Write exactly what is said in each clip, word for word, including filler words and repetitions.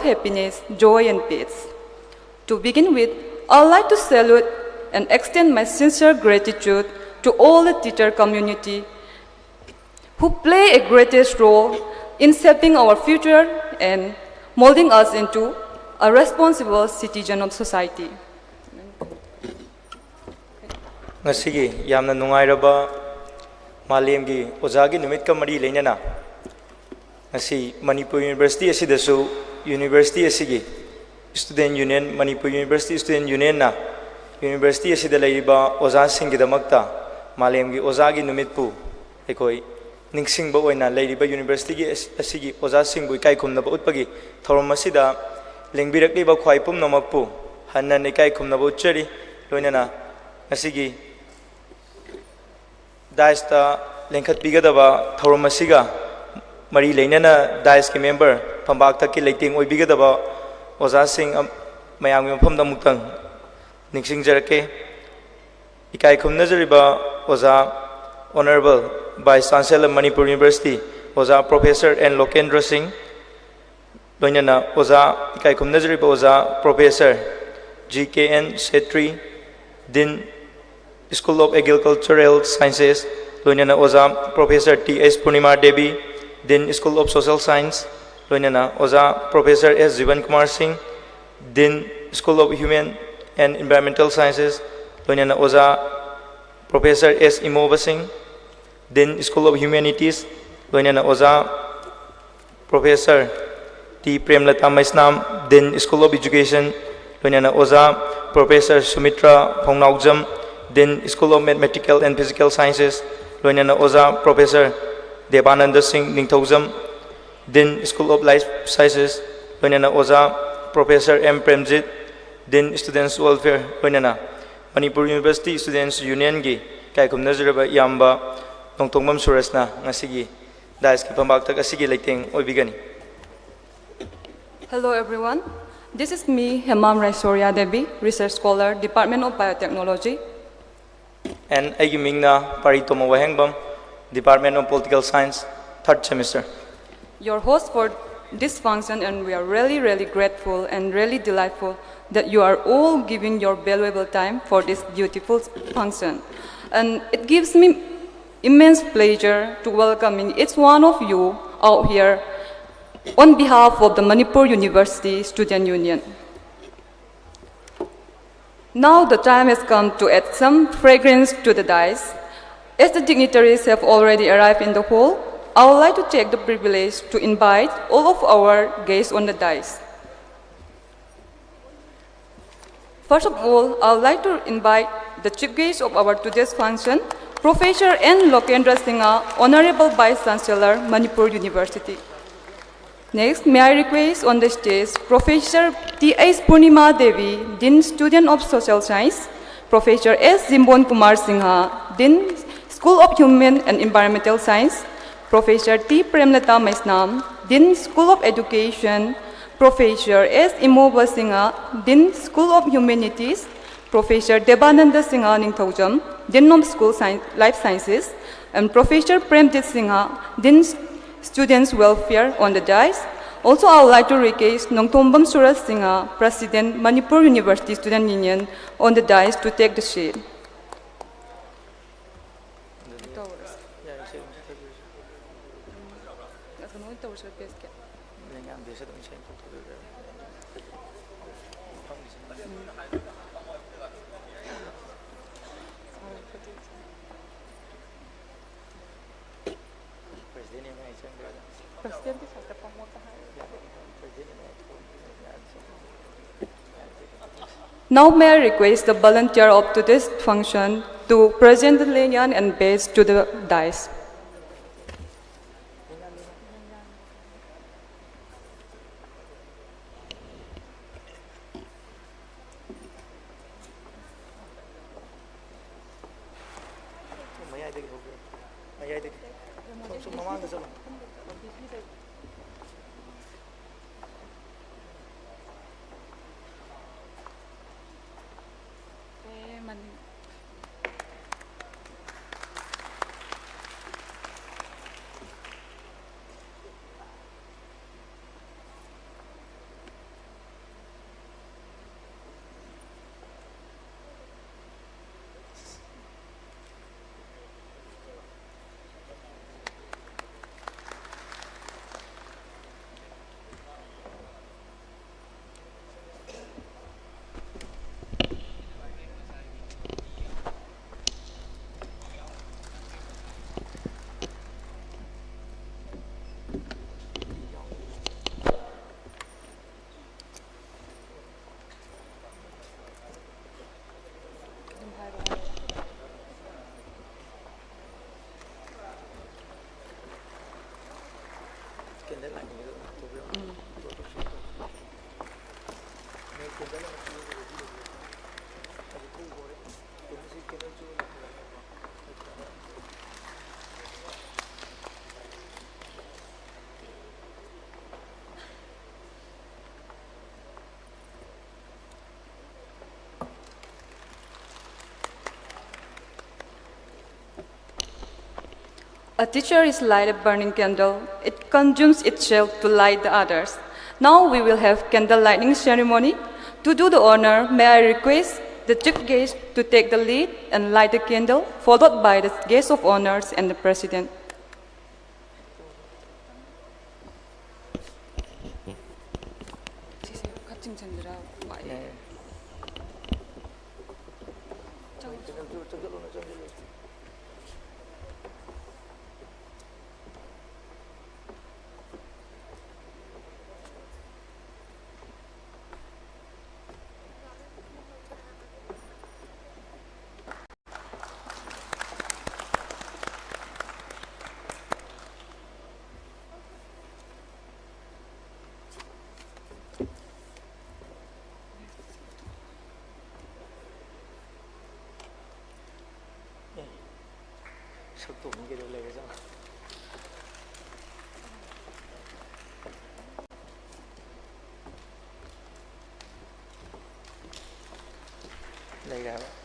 happiness, joy, and peace. To begin with, I'd like to salute and extend my sincere gratitude to all the teacher community who play a greatest role in shaping our future and molding us into a responsible citizen of society. ꯉꯁꯤꯒꯤ ꯌꯥꯝꯅ ꯅꯨꯡꯉꯥꯏꯔꯕ ꯃꯥꯂꯦꯝꯒꯤ ꯑꯣꯖꯥꯒꯤ ꯅꯨꯃꯤꯠꯀ ꯃꯔꯤ ꯂꯩꯅꯅ ꯉꯁꯤ Manipur university ꯑꯁꯤꯗꯁꯨ university ꯑꯁꯤꯒꯤ student union, Manipur university student ꯌꯨꯅꯤꯌꯟꯅ ꯌꯨꯅꯤꯚꯔꯁꯤꯇꯤ ꯑꯁꯤꯗ ꯂꯩꯔꯤꯕ ꯑꯣꯖꯥꯁꯤꯡꯒꯤꯗꯃꯛꯇ ꯃꯥꯂꯦꯝꯒꯤ ꯑꯣꯖꯥꯒꯤ ꯅꯨꯃꯤꯠꯄꯨ ꯑꯩꯈꯣꯏ ꯅꯤꯡꯁꯤꯡꯕ ꯑꯣꯏꯅ ꯂꯩꯔꯤꯕ ꯌꯨꯅꯤꯚꯔꯁꯤꯇꯤꯒꯤ ꯑꯁ-, ꯑꯁꯤꯒꯤ ꯑꯣꯖꯥꯁꯤꯡꯕꯨ ꯏꯀꯥꯏ ꯈꯨꯝꯅꯕ ꯎꯠꯄꯒꯤ ꯊꯧꯔꯝ ꯑꯁꯤꯗ ꯂꯦꯡꯕꯤꯔꯛꯂꯤꯕ ꯈ꯭ꯋꯥꯏ ꯄꯨꯝꯅꯃꯛꯄꯨ ꯍꯟꯅ ꯍꯟꯅ ꯏꯀꯥꯏ ꯈꯨꯝꯅꯕ ꯎꯠꯆꯔꯤ꯫ ꯂꯣꯏꯅꯅ ꯉꯁꯤꯒꯤ ꯗꯥꯏꯁꯇ ꯂꯦꯡꯈꯠꯄꯤꯒꯗꯕ ꯊꯧꯔꯝ ꯑꯁꯤꯒ ꯃꯔꯤ ꯂꯩꯅꯅ ꯗꯥꯏꯁꯀꯤ ꯃꯦꯝꯕꯔ, ꯐꯝꯄꯥꯛꯊꯛꯀꯤ ꯂꯩꯇꯦꯡ ꯑꯣꯏꯕꯤꯒꯗꯕ ꯑꯣꯖꯥꯁꯤꯡ ꯑꯝ-, ꯃꯌꯥꯝꯒꯤ ꯃꯐꯝꯗ ꯑꯃꯨꯛꯇꯪ ꯅꯤꯡꯁꯤꯡꯖꯔꯛꯀꯦ꯫ ꯏꯀꯥꯏ ꯈꯨꯝꯅꯖꯔꯤꯕ ꯑꯣꯖꯥ Honourable Vice Chancellor Manipur University, ꯑꯣꯖꯥ Professor N ꯂꯣꯀꯦꯟꯗ꯭ꯔ ꯁꯤꯡ, ꯂꯣꯏꯅꯅ ꯑꯣꯖꯥ, ꯏꯀꯥꯏ ꯈꯨꯝꯅꯖꯔꯤꯕ ꯑꯣꯖꯥ Professor G K N Chetri, Dean School of Agricultural Sciences, ꯂꯣꯏꯅꯅ ꯑꯣꯖꯥ Professor T H Purnima Devi, Dean School of Social Science, ꯂꯣꯏꯅꯅ ꯑꯣꯖꯥ Professor S ꯖꯤꯕꯟ ꯀꯨꯃꯥꯔ ꯁꯤꯡ, Dean School of Human and Environmental Sciences, ꯂꯣꯏꯅꯅ ꯑꯣꯖꯥ Professor S ꯏꯃꯣꯕ ꯁꯤꯡ, Dean School of Humanities, ꯂꯣꯏꯅꯅ ꯑꯣꯖꯥ Professor T ꯄ꯭ꯔꯦꯝꯂꯇꯥ Meisnam, Dean School of Education, ꯂꯣꯏꯅꯅ ꯑꯣꯖꯥ Professor ꯁꯨꯃꯤꯇ꯭ꯔꯥ ꯐꯧꯅꯥꯎꯖꯝ, Dean School of Mathematical and Physical Sciences, ꯂꯣꯏꯅꯅ ꯑꯣꯖꯥ Professor ꯗꯦꯕꯥꯅꯟꯗ ꯁꯤꯡ ꯅꯤꯡꯊꯧꯖꯝ, Dean School of Life Sciences, ꯂꯣꯏꯅꯅ ꯑꯣꯖꯥ Professor M Premjit, Dean Students Welfare, ꯂꯣꯏꯅꯅ ꯃꯅꯤꯄꯨꯔ ꯌꯨꯅꯤꯚꯔꯁꯤꯇꯤ ꯁ꯭ꯇꯨꯗꯦꯟꯠꯁ ꯌꯨꯅꯤꯌꯟꯒꯤ ꯏꯀꯥꯏ ꯈꯨꯝꯅꯖꯔꯕ ꯏꯌꯥꯝꯕ ꯅꯣꯡꯊꯣꯡꯕꯝ ꯁꯨꯔꯦꯁꯅ ꯉꯁꯤꯒꯤ ꯗꯥꯏꯁꯀꯤ ꯐꯝꯄꯥꯛꯊꯛ ꯑꯁꯤꯒꯤ ꯂꯩꯇꯦꯡ ꯑꯣꯏꯕꯤꯒꯅꯤ꯫ Hello everyone, this is me, Hemam Raisoria Devi, research scholar, Department of Biotechnology. And ꯑꯩꯒꯤ ꯃꯤꯡꯅ ꯄꯥꯔꯤ ꯇꯣꯝꯕ ꯋꯥꯍꯦꯡꯕꯝ, Department of Political Science, third semester. Your host for this function, and we are really, really grateful and really delightful that you are all giving your valuable time for this beautiful function. And it gives me immense pleasure to welcoming each one of you out here on behalf of the Manipur University Student Union. Now the time has come to add some fragrance to the dais. As the dignitaries have already arrived in the hall, I would like to take the privilege to invite all of our guests on the dais. First of all, I would like to invite the chief guest of our today's function, Professor N Lokendra Singha, Honorable Vice Chancellor, Manipur University. Next, may I request on the stage Professor T H Purnima Devi, Dean Student of Social Science, Professor S Zimbon Kumar Singha, Dean School of Human and Environmental Science, Professor T Premlata Maisnam, Dean School of Education, Professor S Imoba Singha, Dean School of Humanities, Professor Debananda Singha Ningthoujam, Dean of School Science, Life Sciences, and Professor Premjit Singha, Dean Students Welfare on the dais. Also, I would like to request Nongthombam Suraj Singha, President, Manipur University Student Union, on the dais to take the seat. Now may I request the volunteer of today's function to present the lanyard and badge to the dais. ꯃꯌꯥꯏꯗꯒꯤ ꯍꯧꯒꯦ꯫ ꯃꯌꯥꯏꯗꯒꯤ꯫ ꯁꯨꯝ, ꯁꯨꯝ ꯃꯃꯥꯡꯗ ꯆꯠꯂꯣ꯫ ꯑꯦ, ꯃꯅꯤꯡ꯫ A teacher is light a burning candle. It consumes itself to light the others. Now we will have candle lighting ceremony. To do the honor, may I request the chief guest to take the lead and light the candle, followed by the guest of honors and the president. ꯁꯛꯇꯣ ꯑꯃꯨꯛ ꯀꯩꯗꯧ ꯂꯩꯔꯖꯥꯠꯅꯣ? ꯂꯩꯔꯦ ꯍꯥꯏꯕ꯫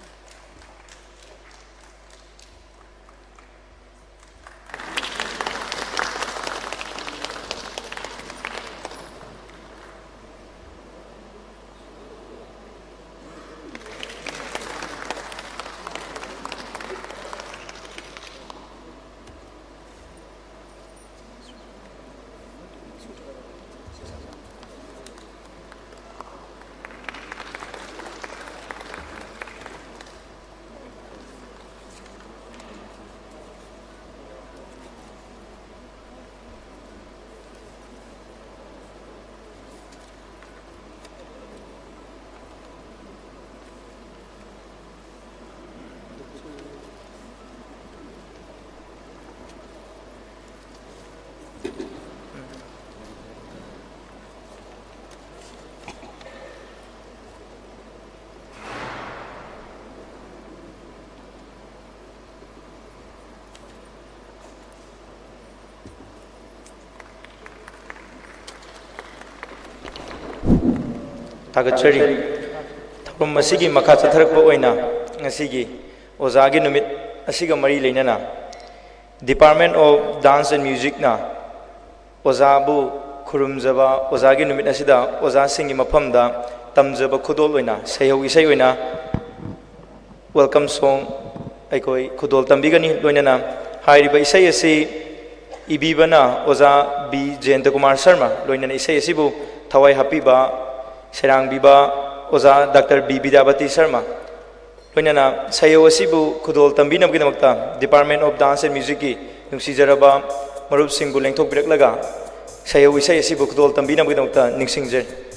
ꯊꯥꯒꯠꯆꯔꯤ꯫ ꯊꯧꯔꯝ ꯑꯁꯤꯒꯤ ꯃꯈꯥ ꯆꯠꯊꯔꯛꯄ ꯑꯣꯏꯅ ꯉꯁꯤꯒꯤ ꯑꯣꯖꯥꯒꯤ ꯅꯨꯃꯤꯠ ꯑꯁꯤꯒ ꯃꯔꯤ ꯂꯩꯅꯅ Department of Dance and Musicꯅ ꯑꯣꯖꯥꯕꯨ ꯈꯨꯔꯨꯝꯖꯕ, ꯑꯣꯖꯥꯒꯤ ꯅꯨꯃꯤꯠ ꯑꯁꯤꯗ ꯑꯣꯖꯥꯁꯤꯡꯒꯤ ꯃꯐꯝꯗ ꯇꯝꯖꯕ ꯈꯨꯗꯣꯜ ꯑꯣꯏꯅ ꯁꯩꯍꯧ ꯏꯁꯩ ꯑꯣꯏꯅ welcome song ꯑꯩꯈꯣꯏ ꯈꯨꯗꯣꯜ ꯇꯝꯕꯤꯒꯅꯤ꯫ ꯂꯣꯏꯅꯅ ꯍꯥꯏꯔꯤꯕ ꯏꯁꯩ ꯑꯁꯤ ꯏꯕꯤꯕꯅ ꯑꯣꯖꯥ ꯕꯤ ꯖꯌꯟꯇ ꯀꯨꯃꯥꯔ ꯁꯔꯃ, ꯂꯣꯏꯅꯅ ꯏꯁꯩ ꯑꯁꯤꯕꯨ ꯊꯋꯥꯏ ꯍꯥꯞꯄꯤꯕ, ꯁꯩꯔꯥꯡꯕꯤꯕ ꯑꯣꯖꯥ ꯗꯥꯛꯇꯔ ꯕꯤ ꯕꯤꯗ꯭ꯌꯥꯄꯇꯤ ꯁꯔꯃ, ꯂꯣꯏꯅꯅ ꯁꯩꯍꯧ ꯑꯁꯤꯕꯨ ꯈꯨꯗꯣꯜ ꯇꯝꯕꯤꯅꯕꯒꯤꯗꯃꯛꯇ Department of Dance and Musicꯀꯤ ꯅꯨꯡꯁꯤꯖꯔꯕ ꯃꯔꯨꯞꯁꯤꯡꯕꯨ ꯂꯦꯡꯊꯣꯛꯄꯤꯔꯛꯂꯒ ꯁꯩꯍꯧ ꯏꯁꯩ ꯑꯁꯤꯕꯨ ꯈꯨꯗꯣꯜ ꯇꯝꯕꯤꯅꯕꯒꯤꯗꯃꯛꯇ ꯅꯤꯡꯁꯤꯡꯖꯔꯤ꯫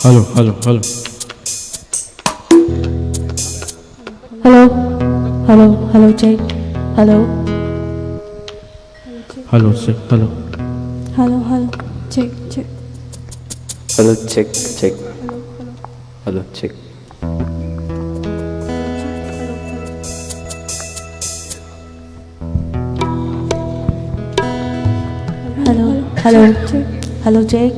Hello, hello, hello. Hello, hello, hello, check. Hello. Hello, check, hello. Hello, hello, check, check. Hello, check, check. Hello, check. Hello, hello, hello, check.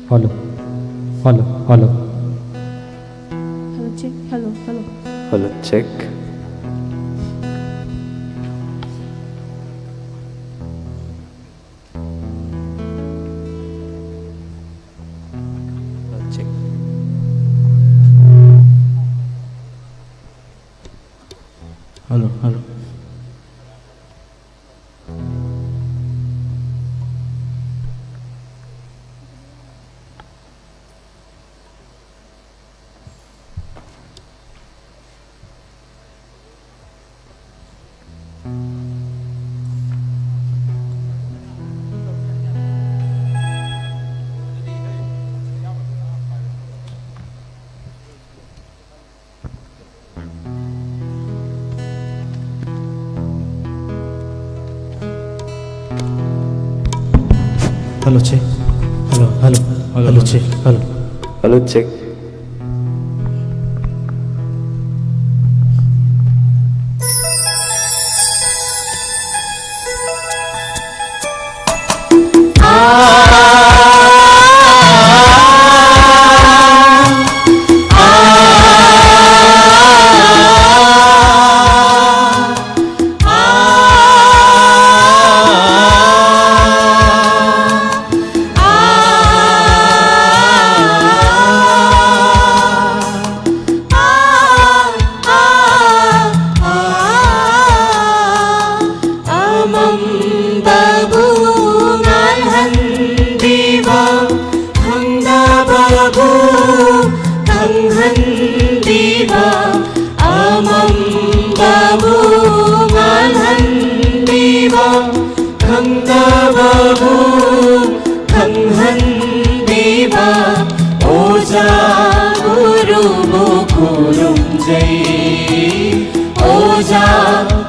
Hello, hello, hello. Hello, check. Hello, hello. Hello, check. Hello, check. Hello, hello. Hello, check. Hello, hello. Hello, hello, hello. Check. Hello, check. ꯑꯃꯝꯕꯕꯨ ꯉꯥꯜꯍꯟꯕꯤꯕ, ꯈꯪꯗꯕꯕꯨ ꯈꯪꯍꯟꯕꯤꯕ, ꯑꯃꯝꯕꯕꯨ ꯉꯥꯜꯍꯟꯕꯤꯕ, ꯈꯪꯗꯕꯕꯨ ꯈꯪꯍꯟꯕꯤꯕ, ꯑꯣꯖꯥ ꯒꯨꯔꯨꯕꯨ ꯈꯨꯔꯨꯝꯖꯩ, ꯑꯣꯖꯥ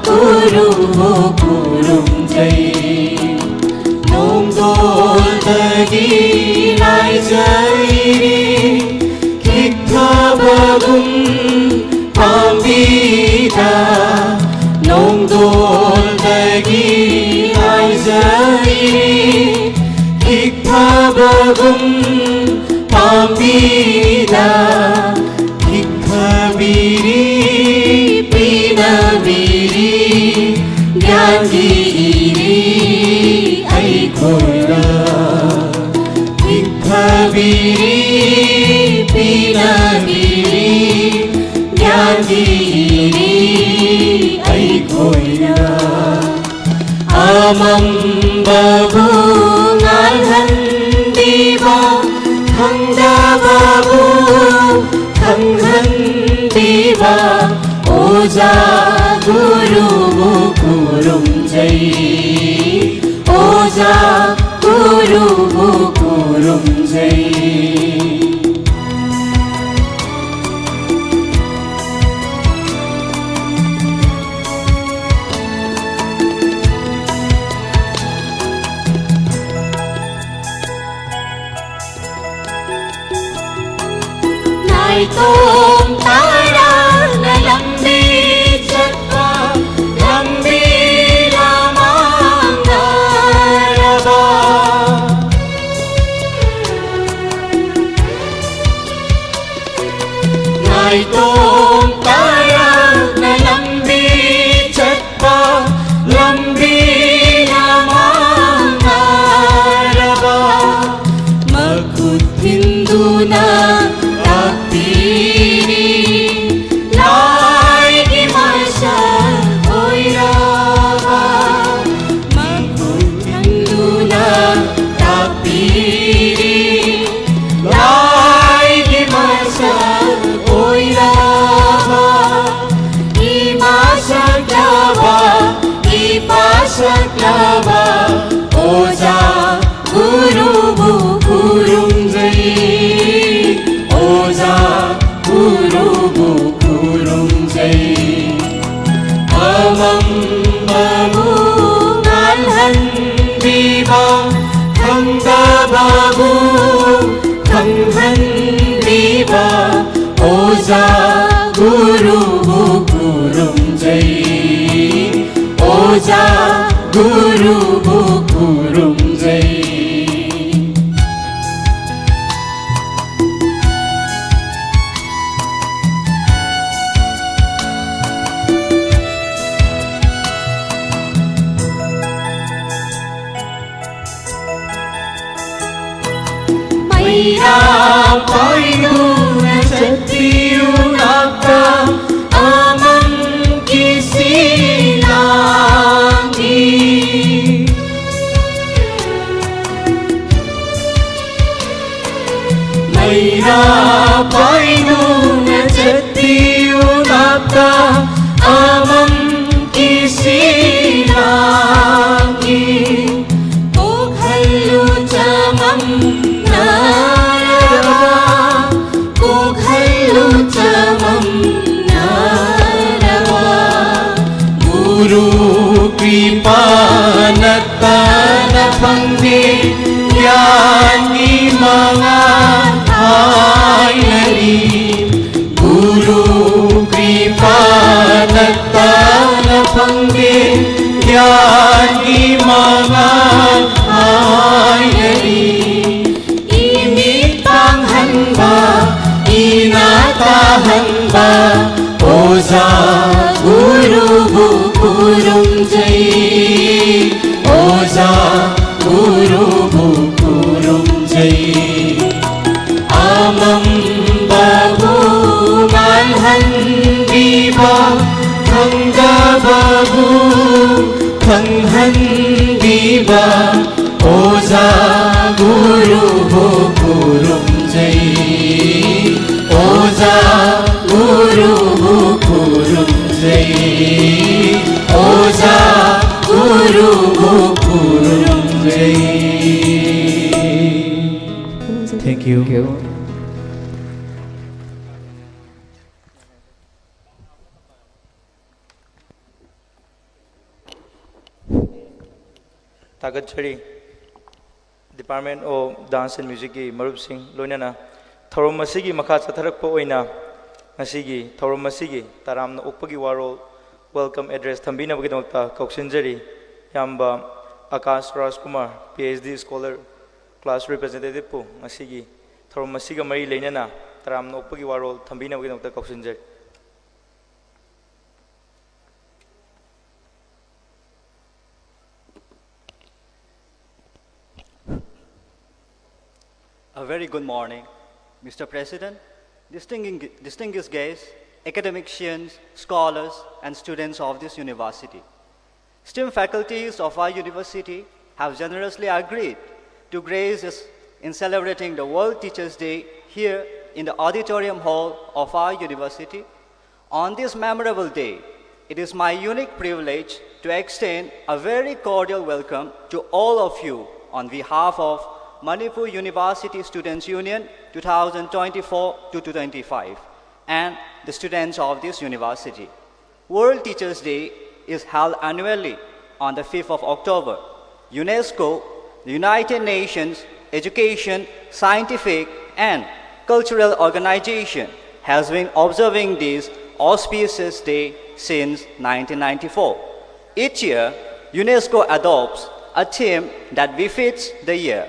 ꯒꯨꯔꯨꯕꯨ ꯈꯨꯔꯨꯝꯖꯩ꯫ ꯅꯣꯡꯗꯣꯜꯗꯒꯤ ꯂꯥꯏꯖꯩꯔꯤ, ꯈꯤꯛꯊꯕꯒꯨꯝ ꯄꯥꯝꯕꯤꯗ, ꯅꯣꯡꯗꯣꯜꯗꯒꯤ ꯂꯥꯏꯖꯩꯔꯤ, ꯈꯤꯛꯊꯕꯒꯨꯝ ꯄꯤꯗ ꯊꯤꯡꯊꯕꯤꯔꯤ, ꯄꯤꯅꯕꯤꯔꯤ, ꯒ꯭ꯌꯥꯟꯒꯤ ꯏꯔꯤ ꯑꯩꯈꯣꯏꯗ꯫ ꯊꯤꯡꯊꯕꯤꯔꯤ, ꯄꯤꯅꯕꯤꯔꯤ, ꯒ꯭ꯌꯥꯟꯒꯤ ꯏꯔꯤ ꯑꯩꯈꯣꯏꯗ꯫ ꯑꯃꯝꯕꯕꯨ ꯉꯥꯜꯍꯟꯕꯤꯕ, ꯈꯪꯗꯕꯕꯨ ꯈꯪꯍꯟꯕꯤꯕ, ꯑꯣꯖꯥ ꯒꯨꯔꯨꯕꯨ ꯈꯨꯔꯨꯝꯖꯩ, ꯑꯣꯖꯥ ꯒꯨꯔꯨꯕꯨ ꯈꯨꯔꯨꯝꯖꯩ꯫ ꯅꯥꯏꯇꯣꯝ ꯇꯥꯔꯅ ꯂꯝꯕꯤ ꯆꯠꯄ, ꯂꯝꯕꯤ ꯂꯃꯥꯡꯅꯔꯕ꯫ ꯅꯥꯏꯇꯣꯝ ꯇꯥꯔꯅ ꯂꯝꯕꯤ ꯆꯠꯄ, ꯂꯝꯕꯤ ꯂꯃꯥꯡꯅꯔꯕ꯫ ꯃꯈꯨꯠ ꯊꯤꯟꯗꯨꯅ ꯇꯥꯛꯄꯤꯔꯤ, ꯂꯥꯏꯒꯤ ꯃꯁꯛ ꯑꯣꯏꯔꯕ꯫ ꯃꯈꯨꯠ ꯊꯤꯟꯗꯨꯅ ꯇꯥꯛꯄꯤꯔꯤ, ꯂꯥꯏꯒꯤ ꯃꯁꯛ ꯑꯣꯏꯔꯕ꯫ ꯏꯃꯥ ꯁꯛꯂꯕ, ꯏꯄꯥ ꯁꯛꯂꯕ ꯑꯣꯖꯥ ꯒꯨꯔꯨꯕꯨ ꯈꯨꯔꯨꯝꯖꯩ, ꯑꯣꯖꯥ ꯒꯨꯔꯨꯕꯨ ꯈꯨꯔꯨꯝꯖꯩ꯫ ꯑꯃꯝꯕꯕꯨ ꯉꯥꯜꯍꯟꯕꯤꯕ, ꯈꯪꯗꯕꯕꯨ ꯈꯪꯍꯟꯕꯤꯕ ꯑꯣꯖꯥ ꯒꯨꯔꯨꯕꯨ ꯈꯨꯔꯨꯝꯖꯩ, ꯑꯣꯖꯥ ꯒꯨꯔꯨꯕꯨ ꯈꯨꯔꯨꯝꯖꯩ꯫ Painuna chatiunata amam kisilangi kokhallu chamam narava kokhallu chamam narava guru kripa natana phangde yangi manga hainari guru kripa natana phangde yangi manga hainari imit panghanba inata hanba oja guru bu kurum jai oja guru bu kurum jai amam babu malhan biba thangga babu thanghan biba oja guru bu kurum jai oja guru bu kurum jai oja guru bu kurum jai. Thank you. ꯊꯥꯒꯠꯆꯔꯤ꯫ Department of Dance and Musicꯀꯤ ꯃꯔꯨꯞꯁꯤꯡ ꯂꯣꯏꯅꯅ ꯊꯧꯔꯝ ꯑꯁꯤꯒꯤ ꯃꯈꯥ ꯆꯠꯊꯔꯛꯄ ꯑꯣꯏꯅ ꯉꯁꯤꯒꯤ ꯊꯧꯔꯝ ꯑꯁꯤꯒꯤ ꯇꯔꯥꯝꯅ ꯑꯣꯛꯄꯒꯤ ꯋꯥꯔꯣꯜ, welcome address ꯊꯝꯕꯤꯅꯕꯒꯤꯗꯃꯛꯇ ꯀꯧꯁꯤꯟꯖꯔꯤ꯫ ꯏꯌꯥꯝꯕ ꯑꯀꯥꯁ ꯔꯥꯖꯀꯨꯃꯥꯔ, PhD scholar, class representativeꯄꯨ ꯉꯁꯤꯒꯤ ꯊꯧꯔꯝ ꯑꯁꯤꯒ ꯃꯔꯤ ꯂꯩꯅꯅ ꯇꯔꯥꯝꯅ ꯑꯣꯛꯄꯒꯤ ꯋꯥꯔꯣꯜ ꯊꯝꯕꯤꯅꯕꯒꯤꯗꯃꯛꯇ ꯀꯧꯁꯤꯟꯖꯔꯤ꯫ A very good morning, Mister President, distinguished, distinguished guests, academicians, scholars, and students of this university. Esteemed faculties of our university have generously agreed to grace us in celebrating the World Teachers' Day here in the auditorium hall of our university. On this memorable day, it is my unique privilege to extend a very cordial welcome to all of you on behalf of Manipur University Students Union two thousand twenty-four to twenty-five and the students of this university. World Teachers' Day is held annually on the fifth of October. UNESCO, the United Nations Education, Scientific, and Cultural Organization, has been observing this auspicious day since nineteen ninety-four. Each year, UNESCO adopts a theme that befits the year.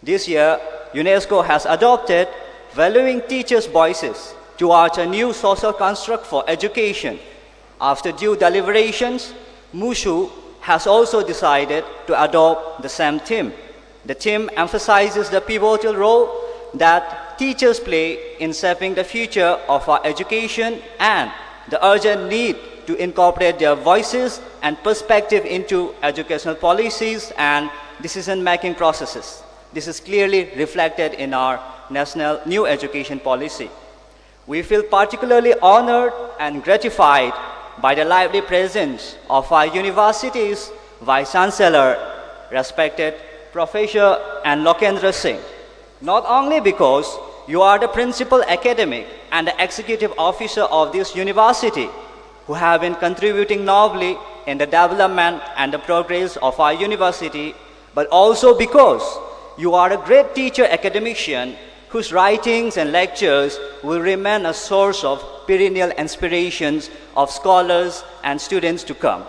This year, UNESCO has adopted Valuing Teachers' Voices towards a new social construct for education. After due deliberations, MUSHU has also decided to adopt the same theme. The theme emphasizes the pivotal role that teachers play in shaping the future of our education and the urgent need to incorporate their voices and perspective into educational policies and decision-making processes. This is clearly reflected in our national new education policy. We feel particularly honored and gratified by the lively presence of our university's Vice Chancellor, respected Professor N Lokendra Singh. Not only because you are the principal academic and the executive officer of this university, who have been contributing nobly in the development and the progress of our university, but also because you are a great teacher academician whose writings and lectures will remain a source of perennial inspirations of scholars and students to come.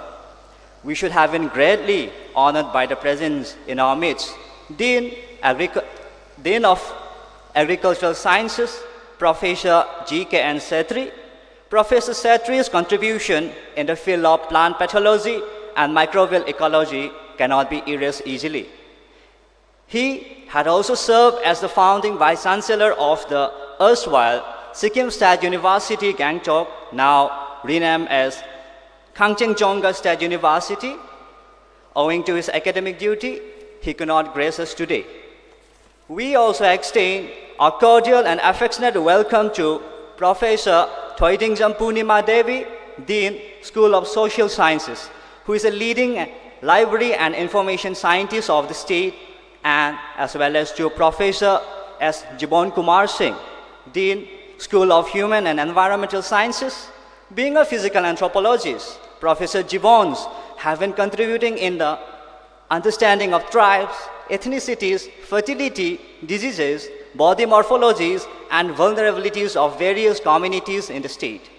We should have been greatly honored by the presence in our midst, Dean, Agric- Dean of Agricultural Sciences, Professor G K N Setri. Professor Setri's contribution in the field of plant pathology and microbial ecology cannot be erased easily. He had also served as the founding Vice Chancellor of the erstwhile Sikkim State University, Gangtok, now renamed as Kangchenjunga State University. Owing to his academic duty, he could not grace us today. We also extend A cordial and affectionate welcome to Professor Thoidingjam Purnima Devi, Dean, School of Social Sciences, who is a leading library and information scientist of the state, and as well as to Professor S. Jibon Kumar Singh, Dean, School of Human and Environmental Sciences. Being a physical anthropologist, Professor Jibons have been contributing in the understanding of tribes, ethnicities, fertility, diseases, body morphologies, and vulnerabilities of various communities in the state.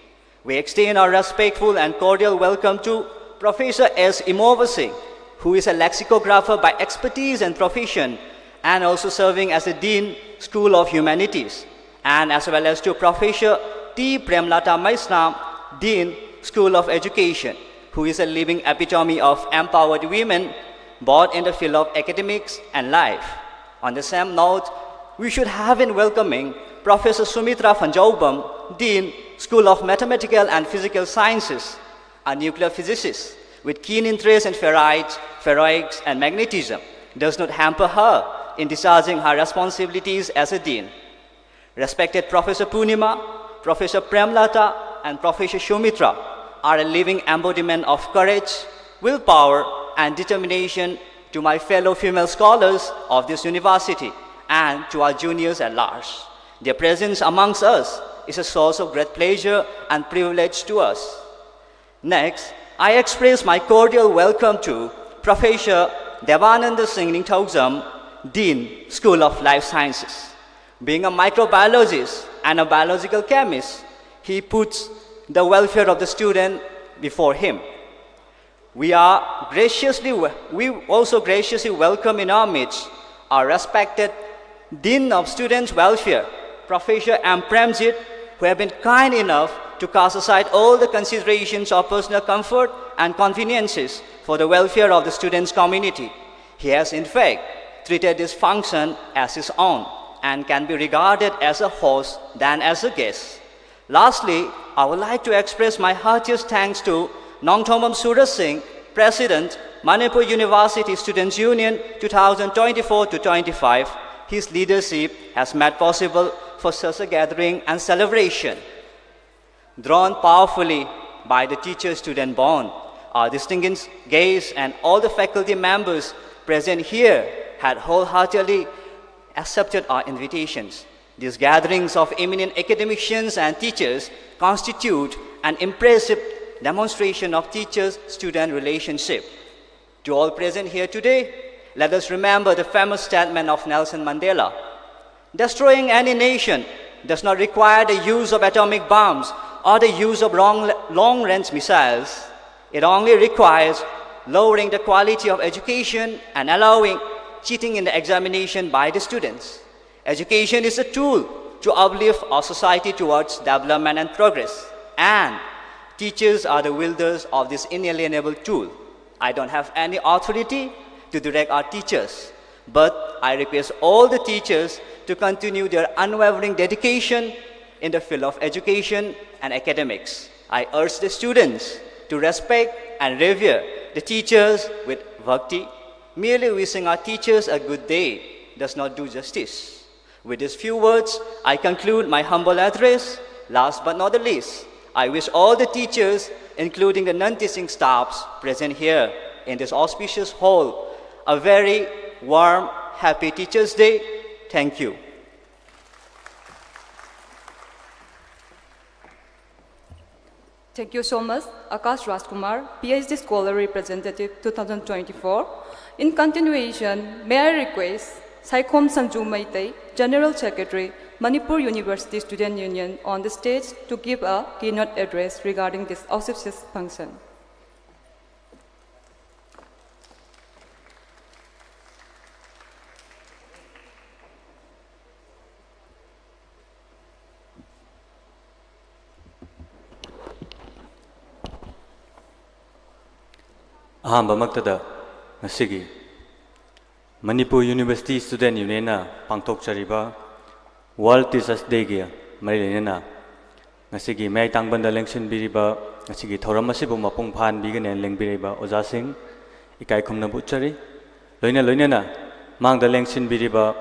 We extend our respectful and cordial welcome to Professor S. Imova Singh, who is a lexicographer by expertise and profession and also serving as a Dean, School of Humanities, and as well as to Professor T. Premlata Maisna, Dean, School of Education, who is a living epitome of empowered women, both in the field of academics and life. On the same note, we should have in welcoming Professor Sumitra Phanjaobam, Dean, School of Mathematical and Physical Sciences, a nuclear physicist with keen interest in ferrites, ferroics, and magnetism, does not hamper her in discharging her responsibilities as a dean. Respected Professor Purnima, Professor Premlata, and Professor Sumitra are a living embodiment of courage, willpower, and determination to my fellow female scholars of this university and to our juniors at large. Their presence amongst us is a source of great pleasure and privilege to us. Next, I express my cordial welcome to Professor Devananda Singh Ningthoujam, Dean, School of Life Sciences. Being a microbiologist and a biological chemist, he puts the welfare of the student before him. We are graciously, we also graciously welcome in our midst our respected Dean of Students Welfare, Professor M. Premjit, who have been kind enough to cast aside all the considerations of personal comfort and conveniences for the welfare of the students' community. He has, in fact, treated this function as his own and can be regarded as a host than as a guest. Lastly, I would like to express my heartiest thanks to Nongthombam Suraj Singh, President, Manipur University Students' Union two thousand twenty-four to twenty-five, His leadership has made possible for such a gathering and celebration. Drawn powerfully by the teacher-student bond, our distinguished guests and all the faculty members present here had wholeheartedly accepted our invitations. These gatherings of eminent academicians and teachers constitute an impressive demonstration of teacher-student relationship. To all present here today, let us remember the famous statement of Nelson Mandela: "Destroying any nation does not require the use of atomic bombs or the use of long, long-range missiles. It only requires lowering the quality of education and allowing cheating in the examination by the students." Education is a tool to uplift our society towards development and progress, and teachers are the wielders of this inalienable tool. I don't have any authority to direct our teachers, but I request all the teachers to continue their unwavering dedication in the field of education and academics. I urge the students to respect and revere the teachers with bhakti. Merely wishing our teachers a good day does not do justice. With these few words, I conclude my humble address. Last but not the least, I wish all the teachers, including the non-teaching staffs present here in this auspicious hall, a very warm, happy Teachers' Day. Thank you. Thank you so much, Akash Rajkumar, PhD Scholar Representative two thousand twenty-four. In continuation, may I request Saikhom Sanju Meitei, General Secretary, Manipur University Student Union, on the stage to give a keynote address regarding this auspicious function. ꯑꯍꯥꯟꯕꯃꯛꯇꯗ ꯉꯁꯤꯒꯤ Manipur university student ꯌꯨꯅꯤꯌꯟꯅ ꯄꯥꯡꯊꯣꯛꯆꯔꯤꯕ ꯋꯥꯔꯜ teachers ꯗꯦꯒꯤ ꯃꯔꯤ ꯂꯩꯅꯅ ꯉꯁꯤꯒꯤ ꯃꯌꯥꯏ ꯇꯥꯡꯕꯟꯗ ꯂꯦꯡꯁꯤꯟꯕꯤꯔꯤꯕ, ꯉꯁꯤꯒꯤ ꯊꯧꯔꯝ ꯑꯁꯤꯕꯨ ꯃꯄꯨꯡ ꯐꯥꯍꯟꯕꯤꯒꯅꯦꯅ ꯂꯦꯡꯕꯤꯔꯤꯕ ꯑꯣꯖꯥꯁꯤꯡ ꯏꯀꯥꯏ ꯈꯨꯝꯅꯕ ꯎꯠꯆꯔꯤ꯫ ꯂꯣꯏꯅ ꯂꯣꯏꯅꯅ ꯃꯥꯡꯗ ꯂꯦꯡꯁꯤꯟꯕꯤꯔꯤꯕ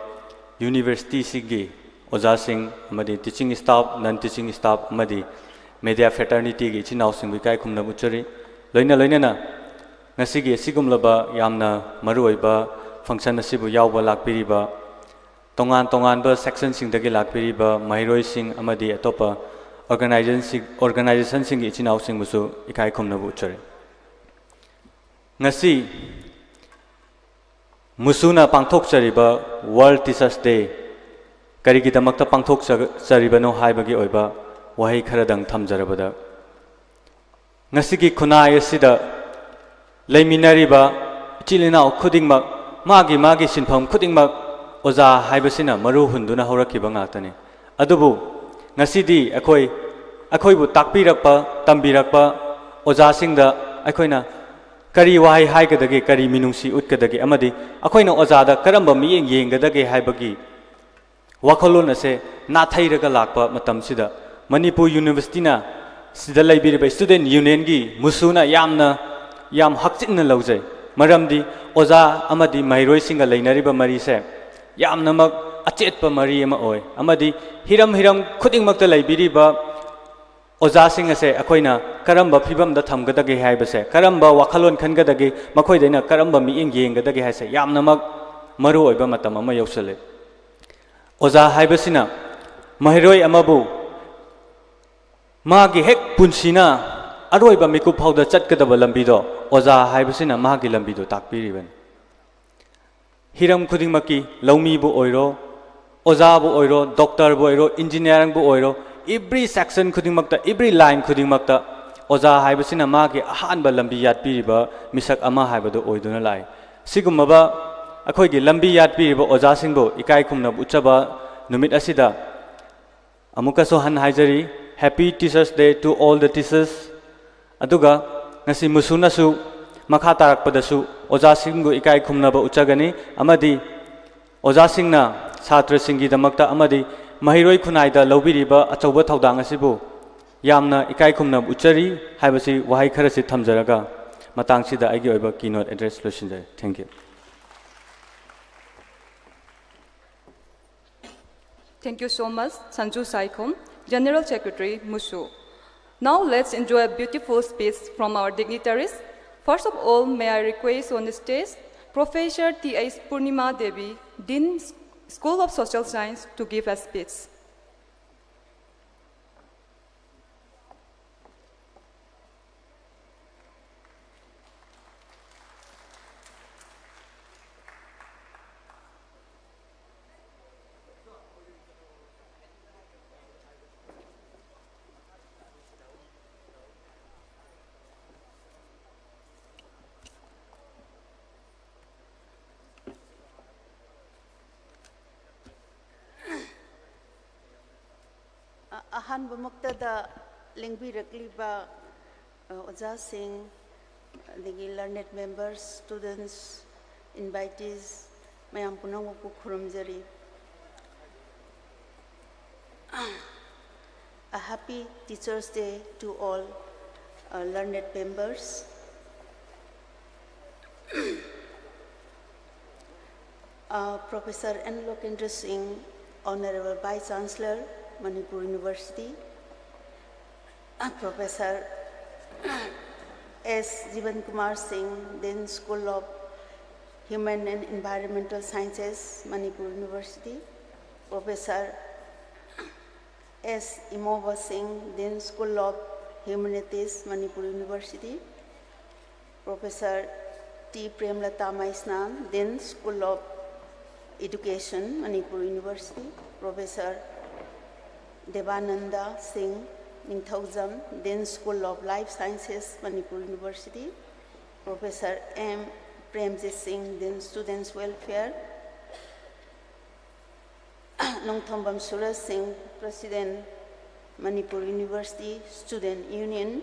ꯌꯨꯅꯤꯚꯔꯁꯤꯇꯤꯁꯤꯒꯤ ꯑꯣꯖꯥꯁꯤꯡ ꯑꯃꯗꯤ teaching staff, non teaching staff ꯑꯃꯗꯤ media fraternityꯒꯤ ꯏꯆꯤꯟ ꯏꯅꯥꯎꯁꯤꯡꯕꯨ ꯏꯀꯥꯏ ꯈꯨꯝꯅꯕ ꯎꯠꯆꯔꯤ꯫ ꯂꯣꯏꯅ ꯂꯣꯏꯅꯅ ꯉꯁꯤꯒꯤ ꯑꯁꯤꯒꯨꯝꯂꯕ ꯌꯥꯝꯅ ꯃꯔꯨꯑꯣꯏꯕ function ꯑꯁꯤꯕꯨ ꯌꯥꯎꯕ ꯂꯥꯛꯄꯤꯔꯤꯕ ꯇꯣꯉꯥꯟ ꯇꯣꯉꯥꯟꯕ sectionꯁꯤꯡꯗꯒꯤ ꯂꯥꯛꯄꯤꯔꯤꯕ ꯃꯍꯩꯔꯣꯏꯁꯤꯡ ꯑꯃꯗꯤ ꯑꯇꯣꯞꯄ organizationꯁꯤꯡ, organizationꯁꯤꯡꯒꯤ ꯏꯆꯤꯟ ꯏꯅꯥꯎꯁꯤꯡꯕꯨꯁꯨ ꯏꯀꯥꯏ ꯈꯨꯝꯅꯕ ꯎꯠꯆꯔꯤ꯫ ꯉꯁꯤ ꯃꯨꯁꯨꯅ ꯄꯥꯡꯊꯣꯛꯆꯔꯤꯕ World Teachers Day ꯀꯔꯤꯒꯤꯗꯃꯛꯇ ꯄꯥꯡꯊꯣꯛꯆꯔꯤꯕꯅꯣ ꯍꯥꯏꯕꯒꯤ ꯑꯣꯏꯕ ꯋꯥꯍꯩ ꯈꯔꯗꯪ ꯊꯝꯖꯔꯕꯗ, ꯉꯁꯤꯒꯤ ꯈꯨꯟꯅꯥꯏ ꯑꯁꯤꯗ ꯂꯩꯃꯤꯟꯅꯔꯤꯕ ꯏꯆꯤꯜ ꯏꯅꯥꯎ ꯈꯨꯗꯤꯡꯃꯛ ꯃꯥꯒꯤ ꯃꯥꯒꯤ ꯁꯤꯟꯐꯝ ꯈꯨꯗꯤꯡꯃꯛ ꯑꯣꯖꯥ ꯍꯥꯏꯕꯁꯤꯅ ꯃꯔꯨ ꯍꯨꯟꯗꯨꯅ ꯍꯧꯔꯛꯈꯤꯕ ꯉꯥꯛꯇꯅꯤ꯫ ꯑꯗꯨꯕꯨ ꯉꯁꯤꯗꯤ ꯑꯩꯈꯣꯏ, ꯑꯩꯈꯣꯏꯕꯨ ꯇꯥꯛꯄꯤꯔꯛꯄ, ꯇꯝꯕꯤꯔꯛꯄ ꯑꯣꯖꯥꯁꯤꯡꯗ ꯑꯩꯈꯣꯏꯅ ꯀꯔꯤ ꯋꯥꯍꯩ ꯍꯥꯏꯒꯗꯒꯦ, ꯀꯔꯤ ꯃꯤꯅꯨꯡꯁꯤ ꯎꯠꯀꯗꯒꯦ, ꯑꯃꯗꯤ ꯑꯩꯈꯣꯏꯅ ꯑꯣꯖꯥꯗ ꯀꯔꯝꯕ ꯃꯤꯠꯌꯦꯡ ꯌꯦꯡꯒꯗꯒꯦ ꯍꯥꯏꯕꯒꯤ ꯋꯥꯈꯜꯂꯣꯟ ꯑꯁꯦ ꯅꯥꯊꯩꯔꯒ ꯂꯥꯛꯄ ꯃꯇꯝꯁꯤꯗ, ꯃꯅꯤꯄꯨꯔ ꯌꯨꯅꯤꯚꯔꯁꯤꯇꯤꯅ ꯁꯤꯗ ꯂꯩꯕꯤꯔꯤꯕ Student Unionꯒꯤ ꯃꯨꯁꯨꯅ ꯌꯥꯝꯅ, ꯌꯥꯝ ꯍꯛꯆꯤꯟꯅ ꯂꯧꯖꯩ꯫ ꯃꯔꯝꯗꯤ ꯑꯣꯖꯥ ꯑꯃꯗꯤ ꯃꯍꯩꯔꯣꯏꯁꯤꯡꯒ ꯂꯩꯅꯔꯤꯕ ꯃꯔꯤꯁꯦ ꯌꯥꯝꯅꯃꯛ ꯑꯆꯦꯠꯄ ꯃꯔꯤ ꯑꯃ ꯑꯣꯏ, ꯑꯃꯗꯤ ꯍꯤꯔꯝ ꯍꯤꯔꯝ ꯈꯨꯗꯤꯡꯃꯛꯇ ꯂꯩꯕꯤꯔꯤꯕ ꯑꯣꯖꯥꯁꯤꯡ ꯑꯁꯦ ꯑꯩꯈꯣꯏꯅ ꯀꯔꯝꯕ ꯐꯤꯕꯝꯗ ꯊꯝꯒꯗꯒꯦ ꯍꯥꯏꯕꯁꯦ, ꯀꯔꯝꯕ ꯋꯥꯈꯜꯂꯣꯟ ꯈꯟꯒꯗꯒꯦ, ꯃꯈꯣꯏꯗ ꯑꯩꯅ ꯀꯔꯝꯕ ꯃꯤꯠꯌꯦꯡ ꯌꯦꯡꯒꯗꯒꯦ ꯍꯥꯏꯁꯦ ꯌꯥꯝꯅꯃꯛ ꯃꯔꯨ ꯑꯣꯏꯕ ꯃꯇꯝ ꯑꯃ ꯌꯧꯁꯜꯂꯦ꯫ ꯑꯣꯖꯥ ꯍꯥꯏꯕꯁꯤꯅ ꯃꯍꯩꯔꯣꯏ ꯑꯃꯕꯨ ꯃꯥꯒꯤ ꯍꯦꯛ ꯄꯨꯟꯁꯤꯅ ꯑꯔꯣꯏꯕ ꯃꯤꯀꯨꯞ ꯐꯥꯎꯗ ꯆꯠꯀꯗꯕ ꯂꯝꯕꯤꯗꯣ ꯑꯣꯖꯥ ꯍꯥꯏꯕꯁꯤꯅ ꯃꯥꯒꯤ ꯂꯝꯕꯤꯗꯣ ꯇꯥꯛꯄꯤꯔꯤꯕꯅꯤ꯫ ꯍꯤꯔꯝ ꯈꯨꯗꯤꯡꯃꯛꯀꯤ, ꯂꯧꯃꯤꯕꯨ ꯑꯣꯏꯔꯣ, ꯑꯣꯖꯥꯕꯨ ꯑꯣꯏꯔꯣ, doctorꯕꯨ ꯑꯣꯏꯔꯣ, engineeringꯕꯨ ꯑꯣꯏꯔꯣ, every section ꯈꯨꯗꯤꯡꯃꯛꯇ, every line ꯈꯨꯗꯤꯡꯃꯛꯇ ꯑꯣꯖꯥ ꯍꯥꯏꯕꯁꯤꯅ ꯃꯥꯒꯤ ꯑꯍꯥꯟꯕ ꯂꯝꯕꯤ ꯌꯥꯠꯄꯤꯔꯤꯕ ꯃꯤꯁꯛ ꯑꯃ ꯍꯥꯏꯕꯗꯨ ꯑꯣꯏꯗꯨꯅ ꯂꯥꯛꯏ꯫ ꯁꯤꯒꯨꯝꯂꯕ ꯑꯩꯈꯣꯏꯒꯤ ꯂꯝꯕꯤ ꯌꯥꯠꯄꯤꯔꯤꯕ ꯑꯣꯖꯥꯁꯤꯡꯕꯨ ꯏꯀꯥꯏ ꯈꯨꯝꯅꯕ ꯎꯠꯆꯕ ꯅꯨꯃꯤꯠ ꯑꯁꯤꯗ ꯑꯃꯨꯛꯀꯁꯨ ꯍꯟꯅ ꯍꯥꯏꯖꯔꯤ, Happy Teachers Day to all the teachers꯫ ꯑꯗꯨꯒ ꯉꯁꯤ ꯃꯨꯁꯨꯅꯁꯨ ꯃꯈꯥ ꯇꯥꯔꯛꯄꯗꯁꯨ ꯑꯣꯖꯥꯁꯤꯡꯕꯨ ꯏꯀꯥꯏ ꯈꯨꯝꯅꯕ ꯎꯠꯆꯒꯅꯤ ꯑꯃꯗꯤ ꯑꯣꯖꯥꯁꯤꯡꯅ ꯁꯥꯇ꯭ꯔꯁꯤꯡꯒꯤꯗꯃꯛꯇ ꯑꯃꯗꯤ ꯃꯍꯩꯔꯣꯏ ꯈꯨꯟꯅꯥꯏꯗ ꯂꯧꯕꯤꯔꯤꯕ ꯑꯆꯧꯕ ꯊꯧꯗꯥꯡ ꯑꯁꯤꯕꯨ ꯌꯥꯝꯅ ꯏꯀꯥꯏ ꯈꯨꯝꯅꯕ ꯎꯠꯆꯔꯤ ꯍꯥꯏꯕꯁꯤ ꯋꯥꯍꯩ ꯈꯔꯁꯤ ꯊꯝꯖꯔꯒ ꯃꯇꯥꯡꯁꯤꯗ ꯑꯩꯒꯤ ꯑꯣꯏꯕ keynote address ꯂꯣꯏꯁꯤꯟꯖꯔꯦ꯫ Thank you꯫ Thank you so much, Sanju Saikhom, General Secretary, MUSU. Now let's enjoy a beautiful speech from our dignitaries. First of all, may I request on the stage Professor T H Purnima Devi, Dean, School of Social Science, to give a speech. ꯑ-, ꯑꯍꯥꯟꯕꯃꯛꯇꯗ ꯂꯦꯡꯕꯤꯔꯛꯂꯤꯕ, ꯑ, ꯑꯣꯖꯥꯁꯤꯡ, ꯑꯗꯒꯤ learned members, students, invitees ꯃꯌꯥꯝ ꯄꯨꯝꯅꯃꯛꯄꯨ ꯈꯨꯔꯨꯝꯖꯔꯤ꯫ A happy Teachers' Day to all, uh, learned members. Uh, Professor N Lokendra Singh, Honorable Vice Chancellor, Manipur University, uh, Professor S Jivan Kumar Singh, Dean School of Human and Environmental Sciences, Manipur University, Professor S Imova Singh, Dean School of Humanities, Manipur University, Professor T Premlata Maisnam, Dean School of Education, Manipur University, Professor Devananda Singh Ningthoujam, Dean School of Life Sciences, Manipur University, Professor M Premjit Singh, Dean Students Welfare, Nongthombam Suraj Singh, President, Manipur University Student Union,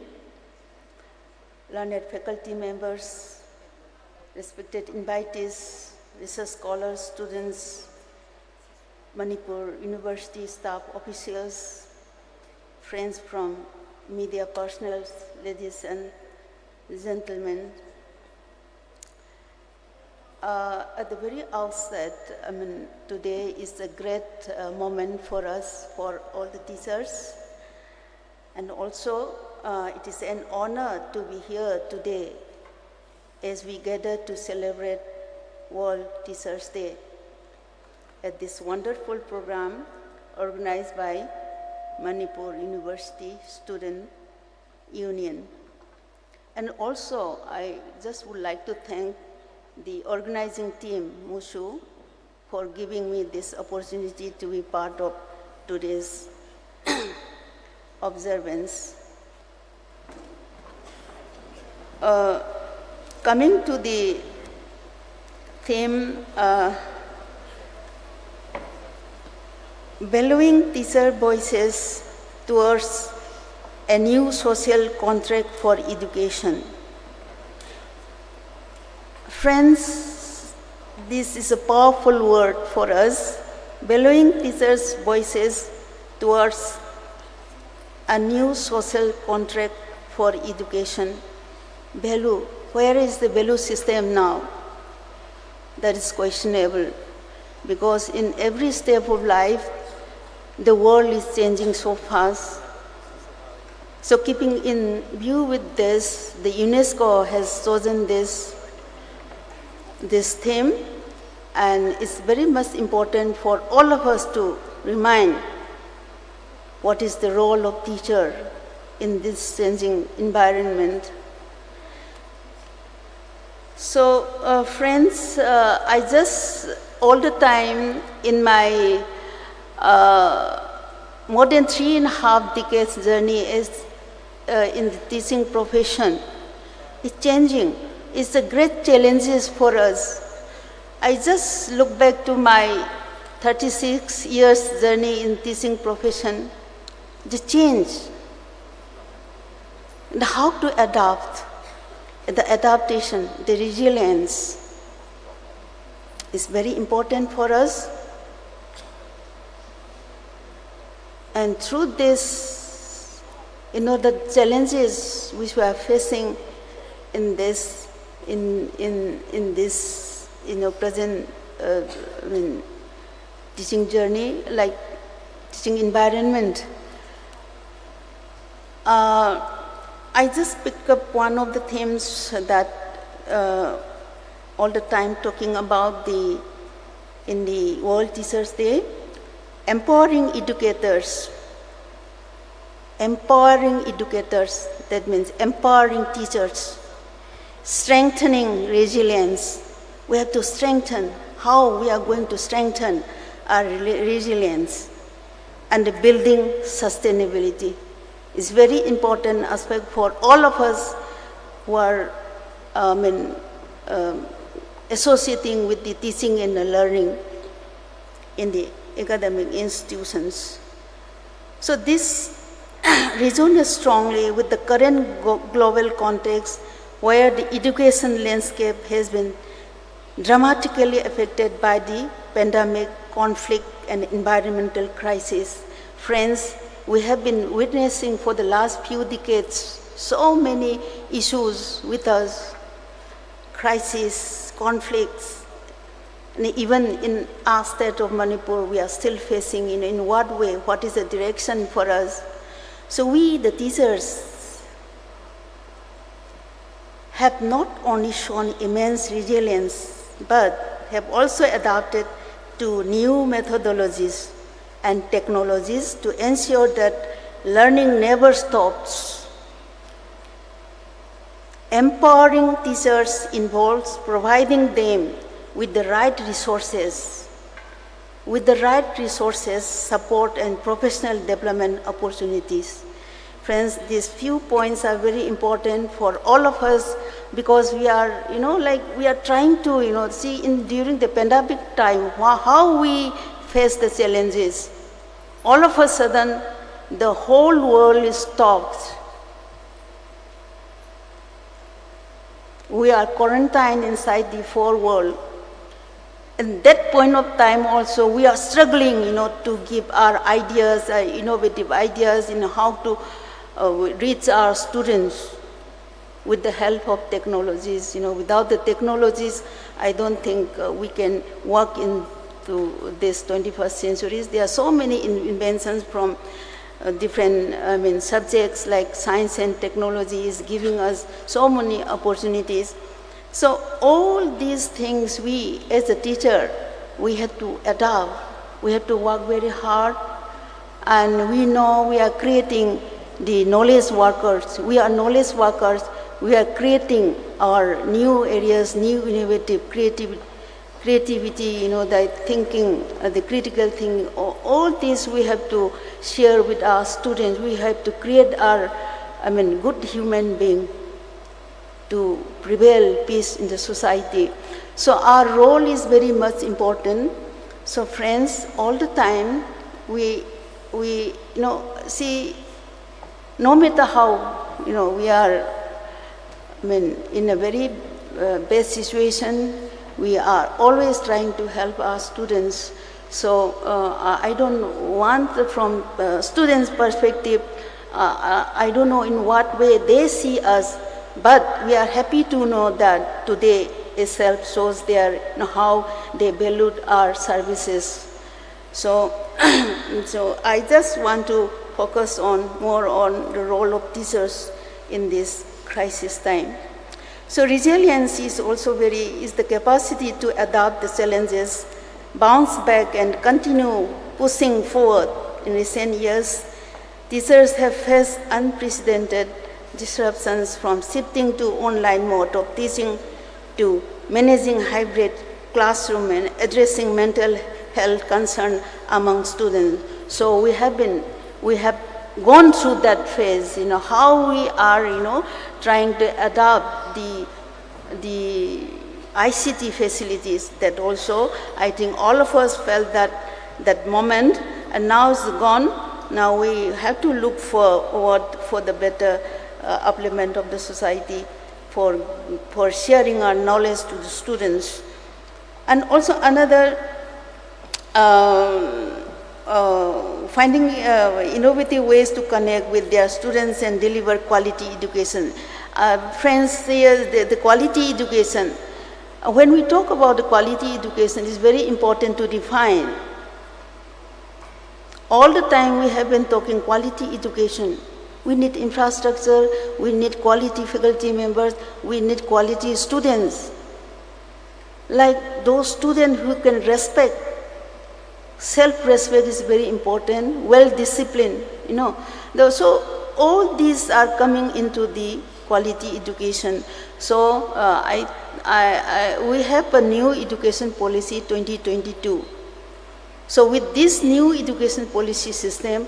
learned faculty members, respected invitees, research scholars, students, Manipur University staff, officials, friends from media personnel, ladies and gentlemen. Uh, at the very outset, I mean, today is a great uh, moment for us, for all the teachers. And also, uh, it is an honor to be here today as we gather to celebrate World Teachers' Day at this wonderful program organized by Manipur University Student Union. And also, I just would like to thank the organizing team, MUSU, for giving me this opportunity to be part of today's observance. Uh, coming to the theme, uh, valuing teacher voices towards a new social contract for education. Friends, this is a powerful word for us, valuing teachers' voices towards a new social contract for education. Value, where is the value system now? That is questionable, because in every step of life, the world is changing so fast. So keeping in view with this, the UNESCO has chosen this, this theme, and it's very much important for all of us to remind what is the role of teacher in this changing environment. So, uh, friends, uh, I just all the time in my uh, more than three and a half decades journey is uh, in the teaching profession. It's changing. It's a great challenges for us. I just look back to my thirty-six years journey in teaching profession. The change and how to adapt, the adaptation, the resilience is very important for us. And through this, you know, the challenges which we are facing in this, in, in, in this you know, present, uh, I mean, teaching journey, like teaching environment. Uh, I just pick up one of the themes that, uh, all the time talking about the, in the World Teachers Day, empowering educators. Empowering educators, that means empowering teachers, strengthening resilience. We have to strengthen. How we are going to strengthen our re-, resilience and building sustainability is very important aspect for all of us who are, um, in, um, associating with the teaching and the learning in the academic institutions. So this resonates strongly with the current go-, global context where the education landscape has been dramatically affected by the pandemic, conflict, and environmental crisis. Friends, we have been witnessing for the last few decades so many issues with us, crisis, conflicts, and even in our state of Manipur, we are still facing, in, in what way, what is the direction for us. So we, the teachers, have not only shown immense resilience, but have also adapted to new methodologies and technologies to ensure that learning never stops. Empowering teachers involves providing them with the right resources, with the right resources, support, and professional development opportunities. Friends, these few points are very important for all of us because we are, you know, like, we are trying to, you know, see in during the pandemic time, wha-, how we face the challenges. All of a sudden, the whole world is stopped. We are quarantined inside the four wall. In that point of time also, we are struggling, you know, to give our ideas, uh, innovative ideas in how to, uh, reach our students. with the help of technologies. You know, without the technologies, I don't think uh, we can work into this twenty-first centuries. There are so many in- inventions from uh, different, I mean, subjects like science and technology is giving us so many opportunities. So all these things, we as a teacher, we have to adapt. We have to work very hard, and we know we are creating the knowledge workers. We are knowledge workers. We are creating our new areas, new innovative creative, creativity, you know, the thinking, uh, the critical thinking. All, all this we have to share with our students. We have to create our, I mean, good human being to prevail peace in the society. So our role is very much important. So friends, all the time we we you know see, no matter how you know we are, I mean, in a very uh, bad situation, we are always trying to help our students. So uh, I don't want, from uh, students' perspective, uh, uh, I don't know in what way they see us, but we are happy to know that today itself shows their, you know, how they valued our services. So, so I just want to focus on more on the role of teachers in this crisis time. So resilience is also very, is the capacity to adapt the challenges, bounce back and continue pushing forward. In recent years, teachers have faced unprecedented disruptions, from shifting to online mode of teaching to managing hybrid classroom and addressing mental health concern among students. So we have been, we have gone through that phase, you know, how we are, you know, trying to adapt the, the I C T facilities. That also, I think all of us felt that, that moment, and now it's gone. Now we have to look forward for the better uh, upliftment of the society, for, for sharing our knowledge to the students. And also another, uh, uh, finding uh, innovative ways to connect with their students and deliver quality education. Uh, friends, the, the, the quality education. Uh, When we talk about the quality education, it's very important to define. All the time we have been talking quality education. We need infrastructure, we need quality faculty members, we need quality students. Like those students who can respect, self-respect is very important, well-disciplined, you know. Tho- So all these are coming into the quality education. So uh, I, I, I, we have a new education policy twenty twenty-two. So with this new education policy system,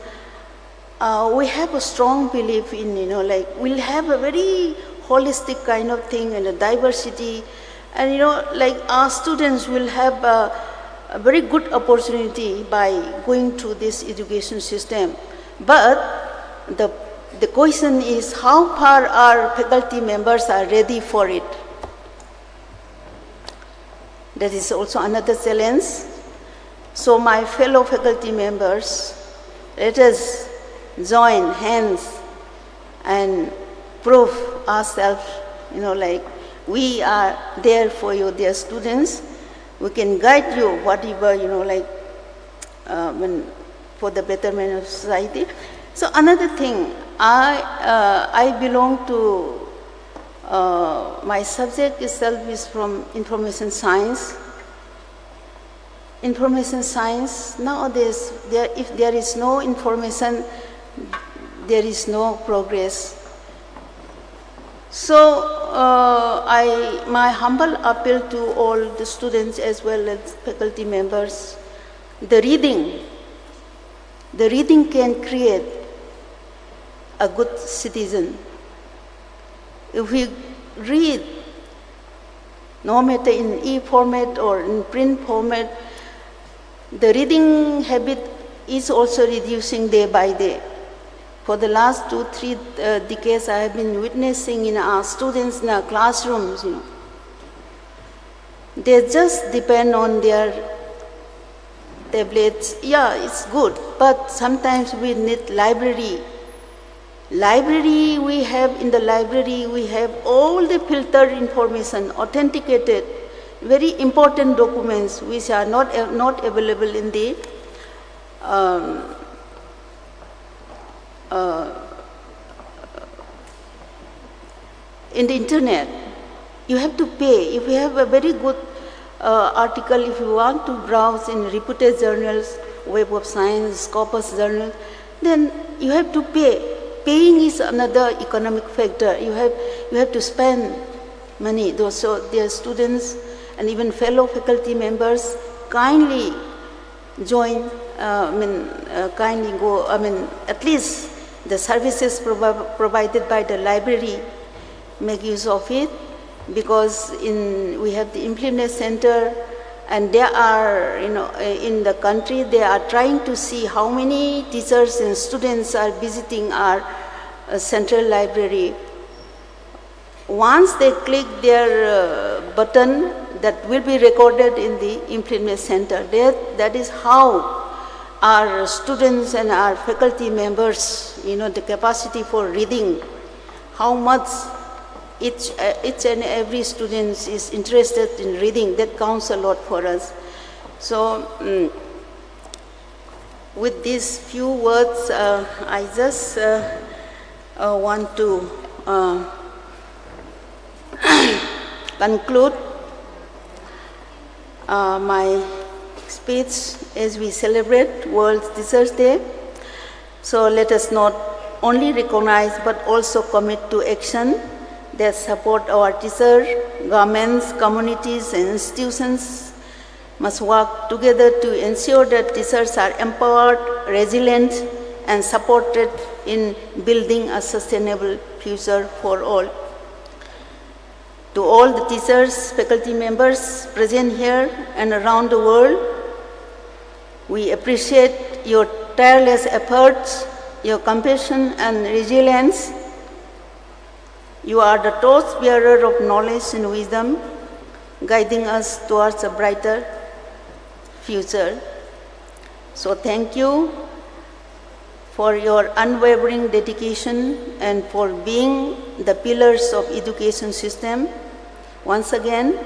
uh, we have a strong belief in, you know, like, we'll have a very holistic kind of thing and a diversity. And, you know, like, our students will have a, a very good opportunity by going through this education system. But the, the question is, how far our faculty members are ready for it? That is also another challenge. So my fellow faculty members, let us join hands and prove ourselves, you know, like, we are there for you, dear students. We can guide you, whatever, you know, like, uh, when, for the betterment of society. So another thing, I, uh, I belong to, uh, my subject itself is from information science. Information science, nowadays, there, if there is no information, there is no progress. So uh, I, my humble appeal to all the students as well as faculty members, the reading, the reading can create a good citizen. If we read, no matter in e-format or in print format, the reading habit is also reducing day by day. For the last two, three uh, decades, I have been witnessing in our students in our classrooms, you know, they just depend on their tablets. Yeah, it's good, but sometimes we need library. Library, we have, in the library, we have all the filtered information, authenticated, very important documents which are not, not available in the, um, uh, in the internet. You have to pay. If you have a very good uh, article, if you want to browse in reputed journals, Web of Science, Scopus Journal, then you have to pay. Paying is another economic factor. You have, you have to spend money. Those, so dear students and even fellow faculty members, kindly join, uh, I mean, uh, kindly go, I mean, at least the services provi- provided by the library, make use of it, because in, we have the Implemnet Center, and there are, you know, uh, in the country, they are trying to see how many teachers and students are visiting our uh, central library. Once they click their uh, button, that will be recorded in the Implemnet Center. That, that is how our students and our faculty members, you know, the capacity for reading, how much each, uh, each and every student is interested in reading, that counts a lot for us. So, mm, with these few words, uh, I just uh, uh, want to uh, conclude uh, my speech as we celebrate World Teachers' Day. So let us not only recognize but also commit to action that support our teacher, governments, communities, and institutions must work together to ensure that teachers are empowered, resilient, and supported in building a sustainable future for all. To all the teachers, faculty members present here and around the world, we appreciate your tireless efforts, your compassion, and resilience. You are the torch bearer of knowledge and wisdom, guiding us towards a brighter future. So, thank you. for your unwavering dedication and for being the pillars of education system. Once again,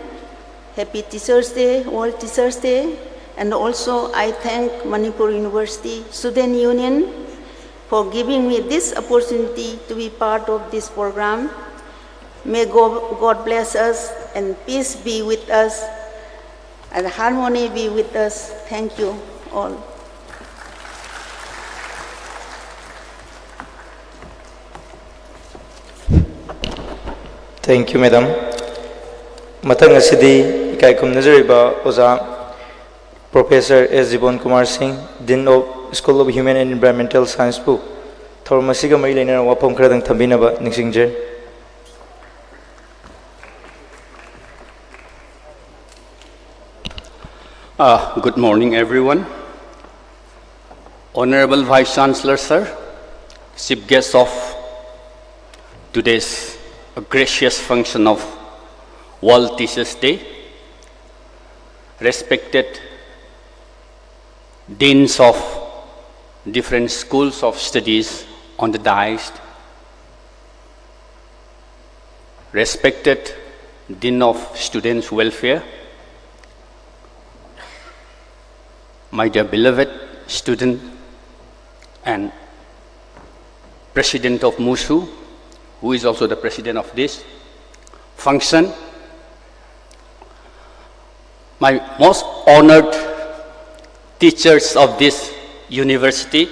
happy Teachers' Day, World Teachers' Day, and also I thank Manipur University Student Union for giving me this opportunity to be part of this program. May God, God bless us and peace be with us and harmony be with us. Thank you all. Thank you, madam. ꯃꯊꯪ ꯑꯁꯤꯗꯤ ꯏꯀꯥꯏ ꯈꯨꯝꯅꯖꯔꯤꯕ ꯑꯣꯖꯥ Professor S Jibon Kumar Singh, Dean of School of Human and Environmental Science ꯕꯨ ꯊꯧꯔꯝ ꯑꯁꯤꯒ ꯃꯔꯤ ꯂꯩꯅꯅ ꯋꯥꯐꯝ ꯈꯔꯗꯪ ꯊꯝꯕꯤꯅꯕ ꯅꯤꯡꯁꯤꯡꯖꯔꯤ꯫ Uh, good morning, everyone. Honorable Vice Chancellor, sir, chief guest of today's gracious function of World Teachers' Day, respected deans of different schools of studies on the dais, respected Dean of Students Welfare, my dear beloved student and President of MUSU, who is also the President of this function, my most honored teachers of this university,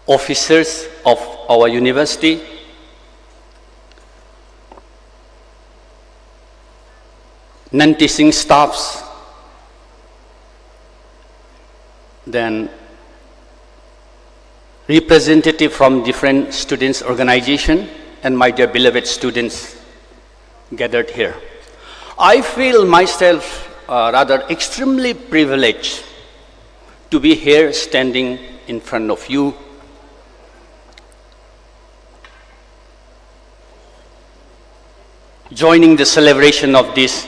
officers of our university, non-teaching staffs, then representative from different students organization, and my dear beloved students gathered here. I feel myself uh, rather extremely privileged to be here standing in front of you, joining the celebration of this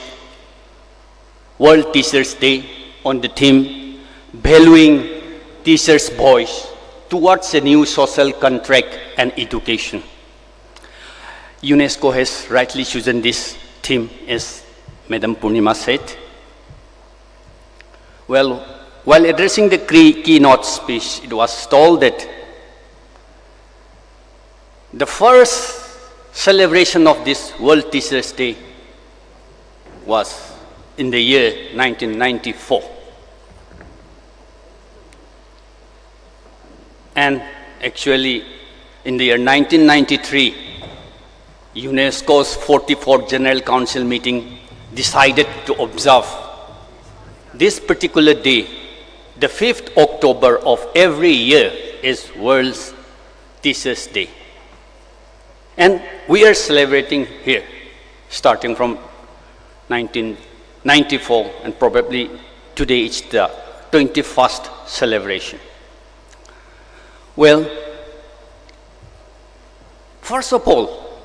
World Teachers' Day on the theme valuing teachers' voice towards a new social contract and education. UNESCO has rightly chosen this theme, as Madam Purnima said. Well, while addressing the key- keynote speech, it was told that the first celebration of this World Teachers' Day was in the year nineteen ninety-four. And actually, in the year nineteen ninety-three, UNESCO's forty-fourth General Council meeting decided to observe this particular day, the fifth October of every year, is World Teachers' Day. And we are celebrating here, starting from nineteen ninety-four, and probably today it's the twenty-first celebration. Well, first of all,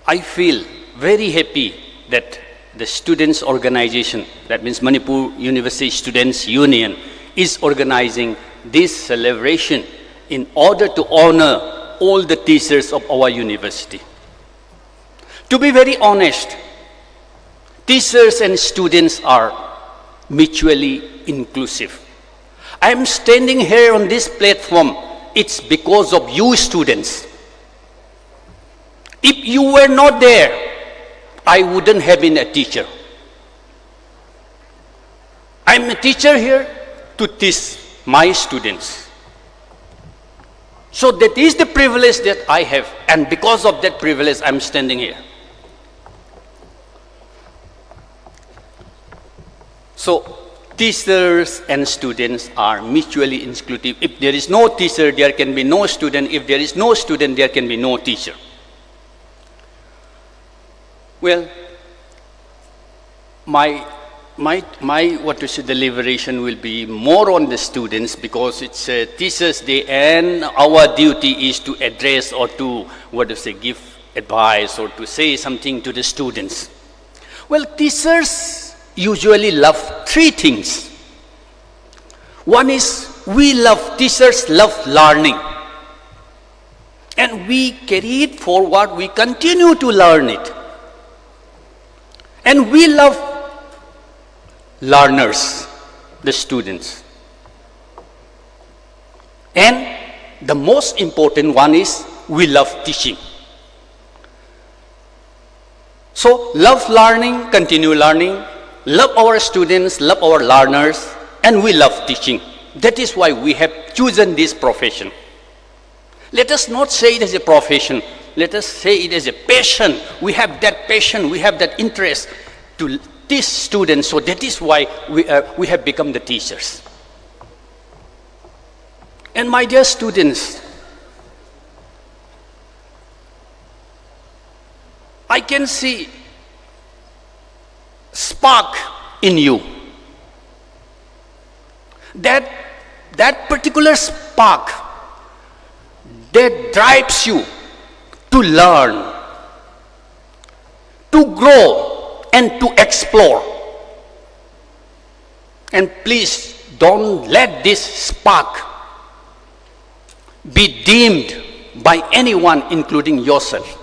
I feel very happy that the students' organization, that means Manipur University Students' Union, is organizing this celebration in order to honor all the teachers of our university. To be very honest, teachers and students are mutually inclusive. I am standing here on this platform, it's because of you students. If you were not there, I wouldn't have been a teacher. I'm a teacher here to teach my students. So that is the privilege that I have, and because of that privilege, I'm standing here. So, teachers and students are mutually inclusive. If there is no teacher, there can be no student. If there is no student, there can be no teacher. Well, my my my what to say, deliberation will be more on the students, because it's a teachers' day, and our duty is to address or to, what to say, give advice or to say something to the students. Well, teachers usually love three things. One is, we love, teachers love learning. And we carry it forward, we continue to learn it. And we love learners, the students. And the most important one is, we love teaching. So, love learning, continue learning, love our students, love our learners, and we love teaching. That is why we have chosen this profession. Let us not say it as a profession. Let us say it as a passion. We have that passion, we have that interest to teach students. So that is why we, uh, we have become the teachers. And my dear students, I can see spark in you. That, that particular spark that drives you to learn, to grow, and to explore. And please don't let this spark be dimmed by anyone, including yourself.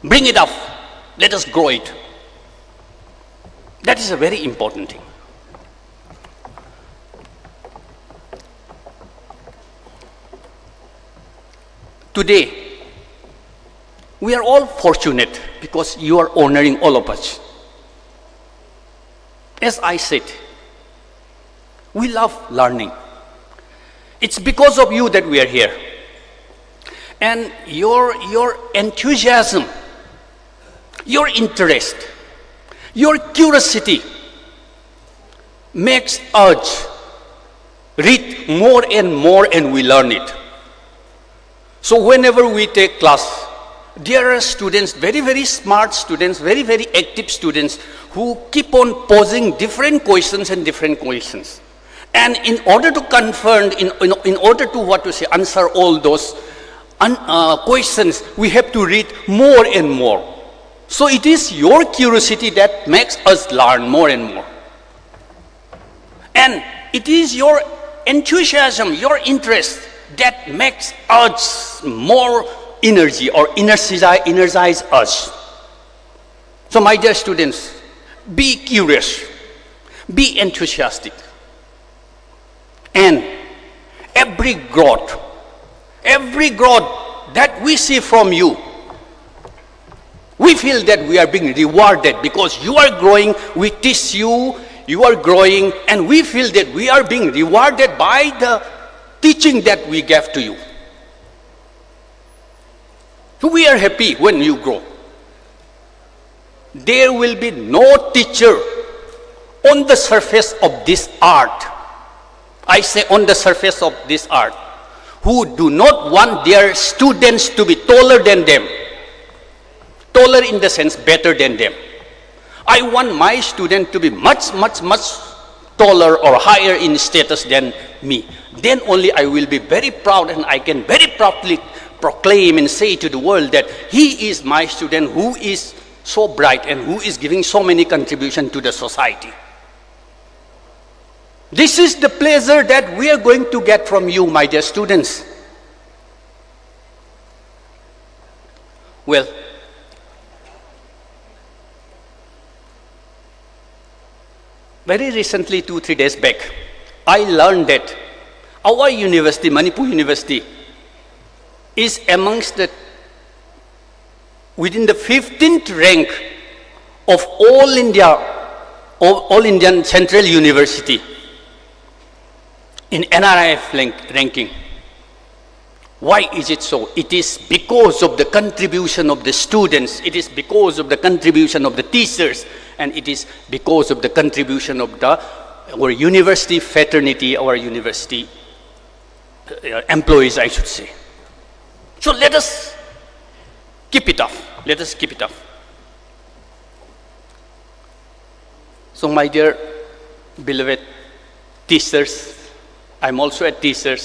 Bring it up. Let us grow it. That is a very important thing. Today, we are all fortunate because you are honoring all of us. As I said, we love learning. It's because of you that we are here. And your, your enthusiasm, your interest, your curiosity makes us read more and more, and we learn it. So whenever we take class, there are students, very, very smart students, very, very active students, who keep on posing different questions and different questions. And in order to confront, in, in, in order to, what to say, answer all those un-, uh, questions, we have to read more and more. So it is your curiosity that makes us learn more and more. And It is your enthusiasm, your interest that makes us more energy or energize, energize us. So, my dear students, be curious, be enthusiastic, and every growth, every growth that we see from you, we feel that we are being rewarded because you are growing, we teach you, you are growing, and we feel that we are being rewarded by the teaching that we gave to you. So we are happy when you grow. There will be no teacher on the surface of this earth, I say on the surface of this earth, who do not want their students to be taller than them. Taller in the sense better than them. I want my student to be much, much, much taller or higher in status than me. Then only I will be very proud and I can very proudly proclaim and say to the world that he is my student who is so bright and who is giving so many contribution to the society. This is the pleasure that we are going to get from you, my dear students. Well, very recently, two, three days back, I learned that our university, Manipur University, is amongst the, within the fifteenth rank of all India, of all Indian Central University in N R I F rank-, ranking. Why is it so? It is because of the contribution of the students, it is because of the contribution of the teachers, and it is because of the contribution of the, our university fraternity, our university uh, employees, I should say. So let us keep it up. Let us keep it up. So, my dear beloved teachers, I'm also a teacher.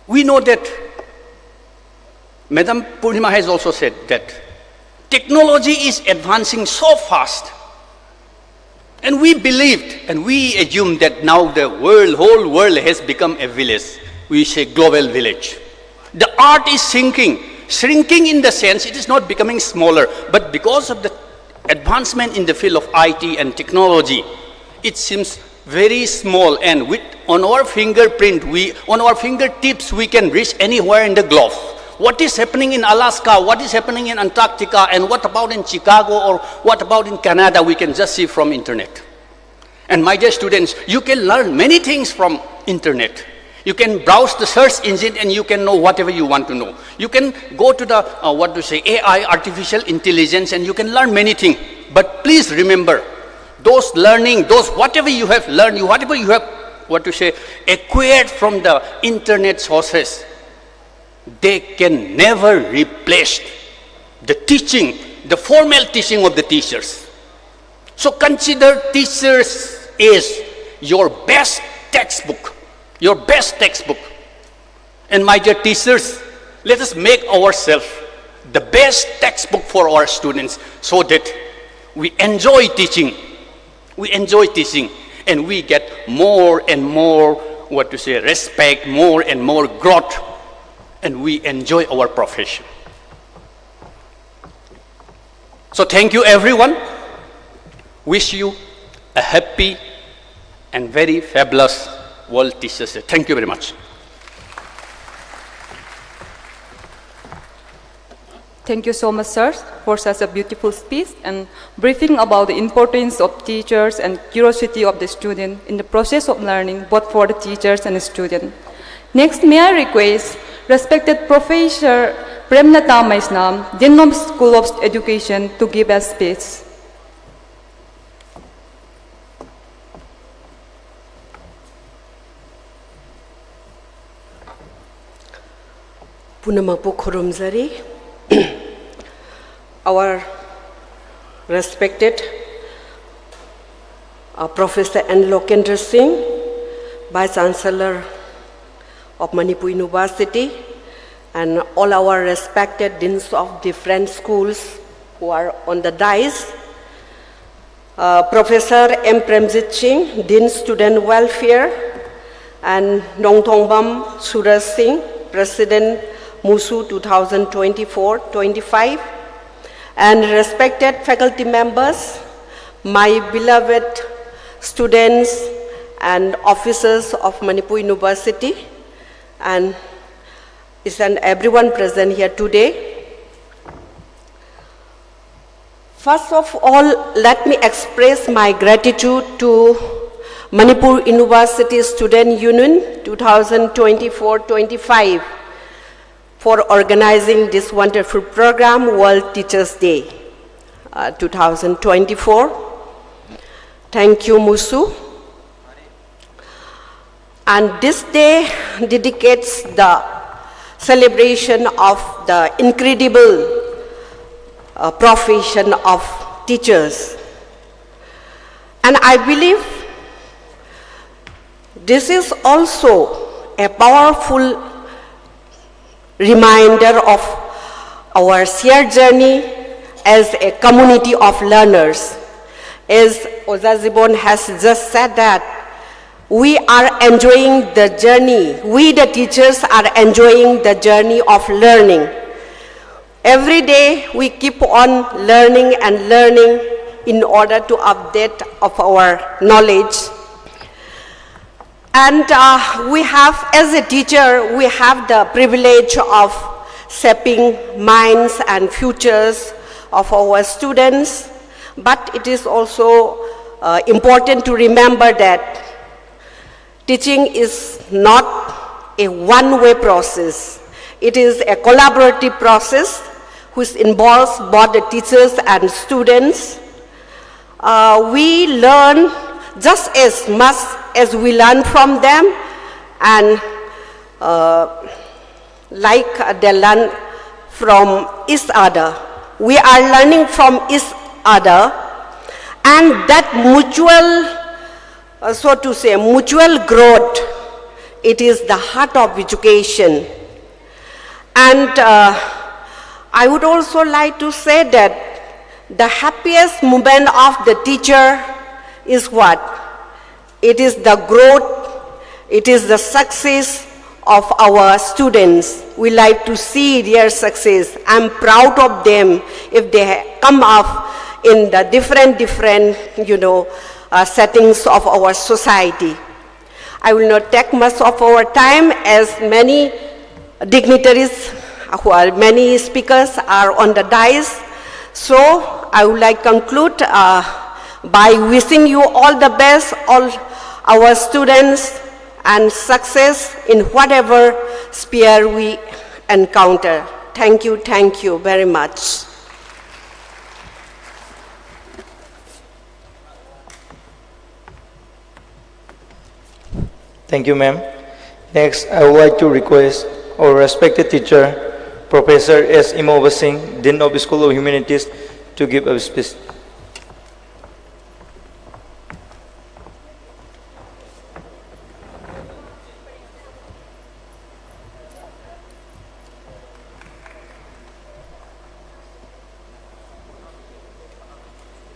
We know that Madam Purnima has also said that technology is advancing so fast, And we believed and we assumed that now the world, whole world has become a village. We say global village. The earth is sinking, shrinking in the sense it is not becoming smaller, but because of the advancement in the field of I T and technology, it seems very small, and with, on our fingerprint, we, on our fingertips, we can reach anywhere in the globe. What is happening in Alaska, what is happening in Antarctica, and what about in Chicago, or what about in Canada, we can just see from internet. And my dear students, you can learn many things from internet. You can browse the search engine and you can know whatever you want to know. You can go to the, uh, what to say, A I, artificial intelligence, and you can learn many things. But please remember, those learning, those whatever you have learned, whatever you have, what to say, acquired from the internet sources, they can never replace the teaching, the formal teaching of the teachers. So consider teachers is your best textbook, your best textbook. And my dear teachers, let us make ourselves the best textbook for our students so that we enjoy teaching. We enjoy teaching and we get more and more, what to say, respect, more and more growth, and we enjoy our profession. So thank you, everyone. Wish you a happy and very fabulous World Teachers Day. Thank you very much. Thank you so much, sir, for such a beautiful speech and briefing about the importance of teachers and curiosity of the student in the process of learning, both for the teachers and the student. Next, may I request respected Professor Premlata Maisnam, Dean of School of Education, to give a speech. ꯄꯨꯝꯅꯃꯛꯄꯨ ꯈꯨꯔꯨꯝꯖꯔꯤ꯫ Our respected uh, Professor N Lokendra Singh, Vice Chancellor of Manipur University, and all our respected deans of different schools who are on the dais. Uh, Professor M Premjit Singh, Dean Student Welfare, and Nongthongbam Suraj Singh, President MUSU two thousand twenty-four twenty-five, and respected faculty members, my beloved students and officers of Manipur University, and is and everyone present here today. First of all, let me express my gratitude to Manipur University Student Union two thousand twenty-four twenty-five for organizing this wonderful program, World Teachers Day, uh, two thousand twenty-four. Thank you, MUSU. And this day dedicates the celebration of the incredible, uh, profession of teachers. And I believe this is also a powerful reminder of our shared journey as a community of learners. As Oja Jibon has just said that we are enjoying the journey, we the teachers are enjoying the journey of learning. Every day we keep on learning and learning in order to update of our knowledge. And, uh, we have, as a teacher, we have the privilege of shaping minds and futures of our students. But it is also, uh, important to remember that teaching is not a one-way process. It is a collaborative process which involves both the teachers and students. Uh, we learn just as much as we learn from them, and, uh, like, uh, they learn from each other. We are learning from each other, and that mutual, uh, so to say, mutual growth, it is the heart of education. And, uh, I would also like to say that The happiest moment of the teacher is what? It is the growth, it is the success of our students. We like to see their success. I'm proud of them if they ha- come up in the different, different, you know, uh, settings of our society. I will not take much of our time as many dignitaries who are many speakers are on the dais. So I would like conclude uh, by wishing you all the best, all our students, and success in whatever sphere we encounter. Thank you, thank you very much. Thank you, ma'am. Next, I would like to request our respected teacher, Professor S. Imobasing, Dean of School of Humanities, to give a speech.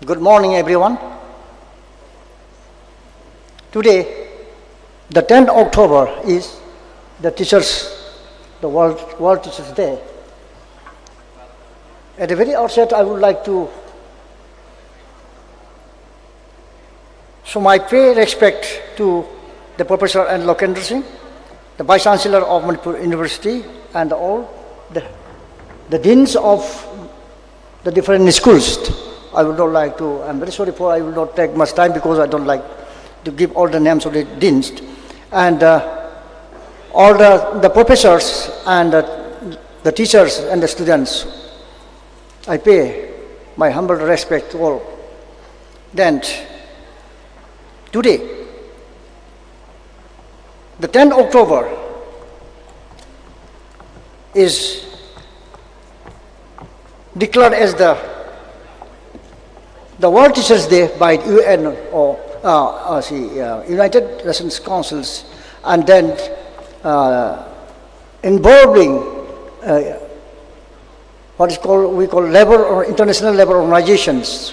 Good morning, everyone. Today, the tenth October is the teachers, the World, World Teachers Day. At the very outset, I would like to show my pay respect to the Professor N. Lokendra Singh, the Vice Chancellor of Manipur University, and all the, the deans of the different schools. I would not like to, I'm very sorry for, I will not take much time because I don't like to give all the names of the deans. And uh, all the, the professors and the, the teachers and the students, I pay my humble respect to all. Then, today, the tenth October is declared as the, the World Teachers Day by U N or uh, uh, see, uh, United Nations Councils, and then uh, involving uh, what is called, we call labor or international labor organizations.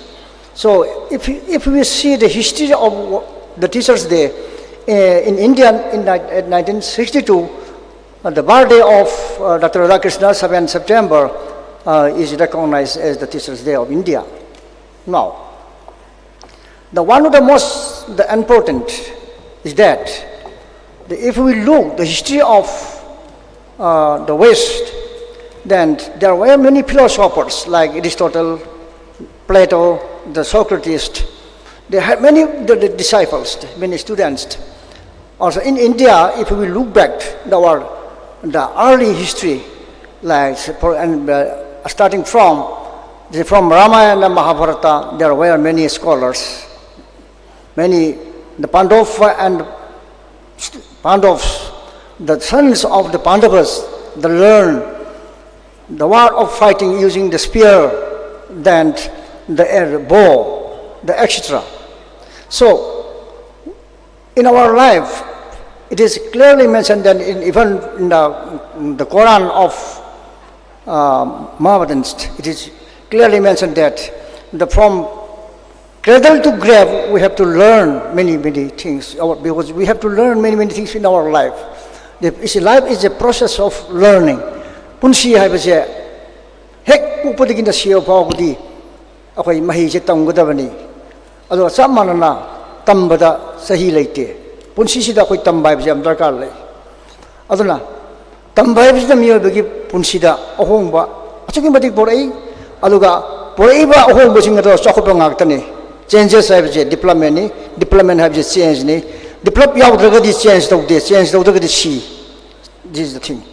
So if, if we see the history of the Teachers' Day uh, in India in ni- nineteen sixty-two, uh, the birthday of uh, Doctor Radhakrishnan, seventh September, uh, is recognized as the Teachers' Day of India. Now, the one of the most the important is that the, if we look the history of uh, the West, then there were many philosophers like Aristotle, Plato, the Socrates. They had many the, the disciples, many students. Also in India, if we look back our the early history, like for, and uh, starting from the, from Ramayana Mahabharata, there were many scholars, many the Pandava and Pandavas, the sons of the Pandavas, the learn the war of fighting using the spear, then the uh, bow, the et cetera. So in our life, it is clearly mentioned that in, even in the, in the Quran of uh, Muhammadans, it is clearly mentioned that the, from cradle to grave, we have to learn many, many things. Our, because we have to learn many, many things in our life. The, you see, life is a process of learning. ꯄꯨꯟꯁꯤ ꯍꯥꯏꯕꯁꯦ ꯍꯦꯛ ꯄꯣꯛꯄꯗꯒꯤꯅ ꯁꯤꯕ ꯐꯥꯎꯕꯗꯤ ꯑꯩꯈꯣꯏ ꯃꯍꯩꯁꯦ ꯇꯝꯒꯗꯕꯅꯤ꯫ ꯑꯗꯨꯒ ꯆꯞ ꯃꯥꯟꯅꯅ ꯇꯝꯕꯗ ꯆꯍꯤ ꯂꯩꯇꯦ꯫ ꯄꯨꯟꯁꯤꯁꯤꯗ ꯑꯩꯈꯣꯏ ꯇꯝꯕ ꯍꯥꯏꯕꯁꯦ ꯌꯥꯝ ꯗꯔꯀꯥꯔ ꯂꯩ꯫ ꯑꯗꯨꯅ ꯇꯝꯕ ꯍꯥꯏꯕꯁꯤꯅ ꯃꯤꯑꯣꯏꯕꯒꯤ ꯄꯨꯟꯁꯤꯗ ꯑꯍꯣꯡꯕ ꯑꯁꯨꯛꯀꯤ ꯃꯇꯤꯛ ꯄꯨꯔꯛꯏ꯫ ꯑꯗꯨꯒ ꯄꯨꯔꯛꯏꯕ ꯑꯍꯣꯡꯕꯁꯤꯡ ꯑꯗꯣ ꯆꯥꯎꯈꯠꯄ ꯉꯥꯛꯇꯅꯤ꯫ Changes ꯍꯥꯏꯕꯁꯦ developmentꯅꯤ, development ꯍꯥꯏꯕꯁꯦ changeꯅꯤ꯫ Develop ꯌꯥꯎꯗ꯭ꯔꯒꯗꯤ change ꯇꯧꯗꯦ, change ꯇꯧꯗ꯭ꯔꯒꯗꯤ ꯁꯤ꯫ This is the thing.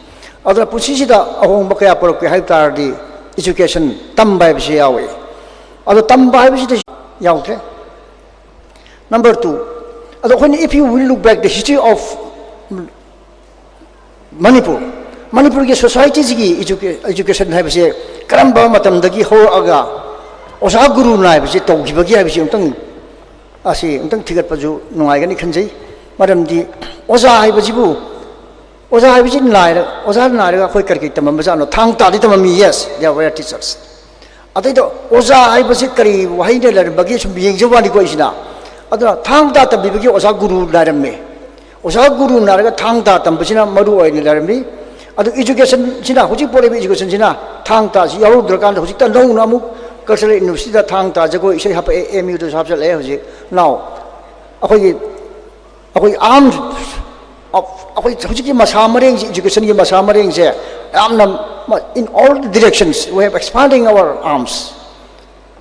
ꯑꯗꯨꯅ ꯄꯨꯟꯁꯤꯁꯤꯗ ꯑꯍꯣꯡꯕ ꯀꯌꯥ ꯄꯨꯔꯛꯀꯦ ꯍꯥꯏꯕ ꯇꯥꯔꯗꯤ education ꯇꯝꯕ ꯍꯥꯏꯕꯁꯤ ꯌꯥꯎꯏ꯫ ꯑꯗꯣ ꯇꯝꯕ ꯍꯥꯏꯕꯁꯤꯗ ꯌꯥꯎꯗ꯭ꯔꯦ꯫ Number two, ꯑꯗꯣ ꯑꯩꯈꯣꯏꯅ, if you will look back the history of Manipur, ꯃꯅꯤꯄꯨꯔꯒꯤ societyꯁꯤꯒꯤ educa- education ꯍꯥꯏꯕꯁꯦ ꯀꯔꯝꯕ ꯃꯇꯝꯗꯒꯤ ꯍꯧꯔꯛꯑꯒ ꯑꯣꯖꯥ ꯒꯨꯔꯨ ꯅꯥꯏꯕꯁꯦ ꯇꯧꯈꯤꯕꯒꯦ ꯍꯥꯏꯕꯁꯤ ꯑꯃꯨꯛꯇꯪ, ꯑꯁꯤ ꯑꯃꯨꯛꯇꯪ ꯊꯤꯒꯠꯄꯁꯨ ꯅꯨꯡꯉꯥꯏꯒꯅꯤ ꯈꯟꯖꯩ꯫ ꯃꯔꯝꯗꯤ ꯑꯣꯖꯥ ꯍꯥꯏꯕꯁꯤꯕꯨ ꯑꯣꯖꯥ ꯍꯥꯏꯕꯁꯤ ꯅꯥꯏꯔ ꯑꯣꯖꯥ ꯅꯥꯏꯔꯒ ꯑꯩꯈꯣꯏ ꯀꯔꯤ ꯀꯔꯤ ꯇꯝꯃꯝꯕꯖꯥꯠꯅꯣ? ꯊꯥꯡ ꯇꯥꯗꯤ ꯇꯝꯃꯝꯃꯤ, yes, they were teachers. ꯑꯗꯩꯗ ꯑꯣꯖꯥ ꯍꯥꯏꯕꯁꯤ ꯀꯔꯤ ꯋꯥꯍꯩꯅ ꯂꯩꯔꯝꯕꯒꯦ ꯁꯨꯝ ꯌꯦꯡꯖꯕ ꯋꯥꯅꯤꯀꯣ ꯑꯩꯁꯤꯅ꯫ ꯑꯗꯨꯅ ꯊꯥꯡ ꯇꯥ ꯇꯝꯕꯤꯕꯒꯤ ꯑꯣꯖꯥ ꯒꯨꯔꯨ ꯅꯥꯏꯔꯝꯃꯤ꯫ ꯑꯣꯖꯥ ꯒꯨꯔꯨ ꯅꯥꯏꯔꯒ ꯊꯥꯡ ꯇꯥ ꯇꯝꯕꯁꯤꯅ ꯃꯔꯨ ꯑꯣꯏꯅ ꯂꯩꯔꯝꯃꯤ꯫ ꯑꯗꯨ educationꯁꯤꯅ, ꯍꯧꯖꯤꯛ ꯄꯣꯛꯂꯤꯕ educationꯁꯤꯅ ꯊꯥꯡ ꯇꯥꯁꯤ ꯌꯥꯎꯔꯨꯗ꯭ꯔꯀꯥꯟꯗ ꯍꯧꯖꯤꯛꯇ ꯅꯧꯅ ꯑꯃꯨꯛ cultural universityꯗ ꯊꯥꯡ ꯇꯥ ꯖꯒꯣꯏ ꯏꯁꯩ ꯍꯥꯞꯄꯛꯑꯦ, M Uꯗꯁꯨ ꯍꯥꯞꯆꯜꯂꯛꯑꯦ ꯍꯧꯖꯤꯛ꯫ Now ꯑꯩꯈꯣꯏꯒꯤ ꯑꯩꯈꯣꯏ arms, ꯑꯩꯈꯣꯏ ꯍꯧꯖꯤꯛꯀꯤ ꯃꯁꯥ ꯃꯔꯦꯡꯁꯦ, educationꯒꯤ ꯃꯁꯥ ꯃꯔꯦꯡꯁꯦ ꯌꯥꯝꯅ, in all directions we have expanding our arms.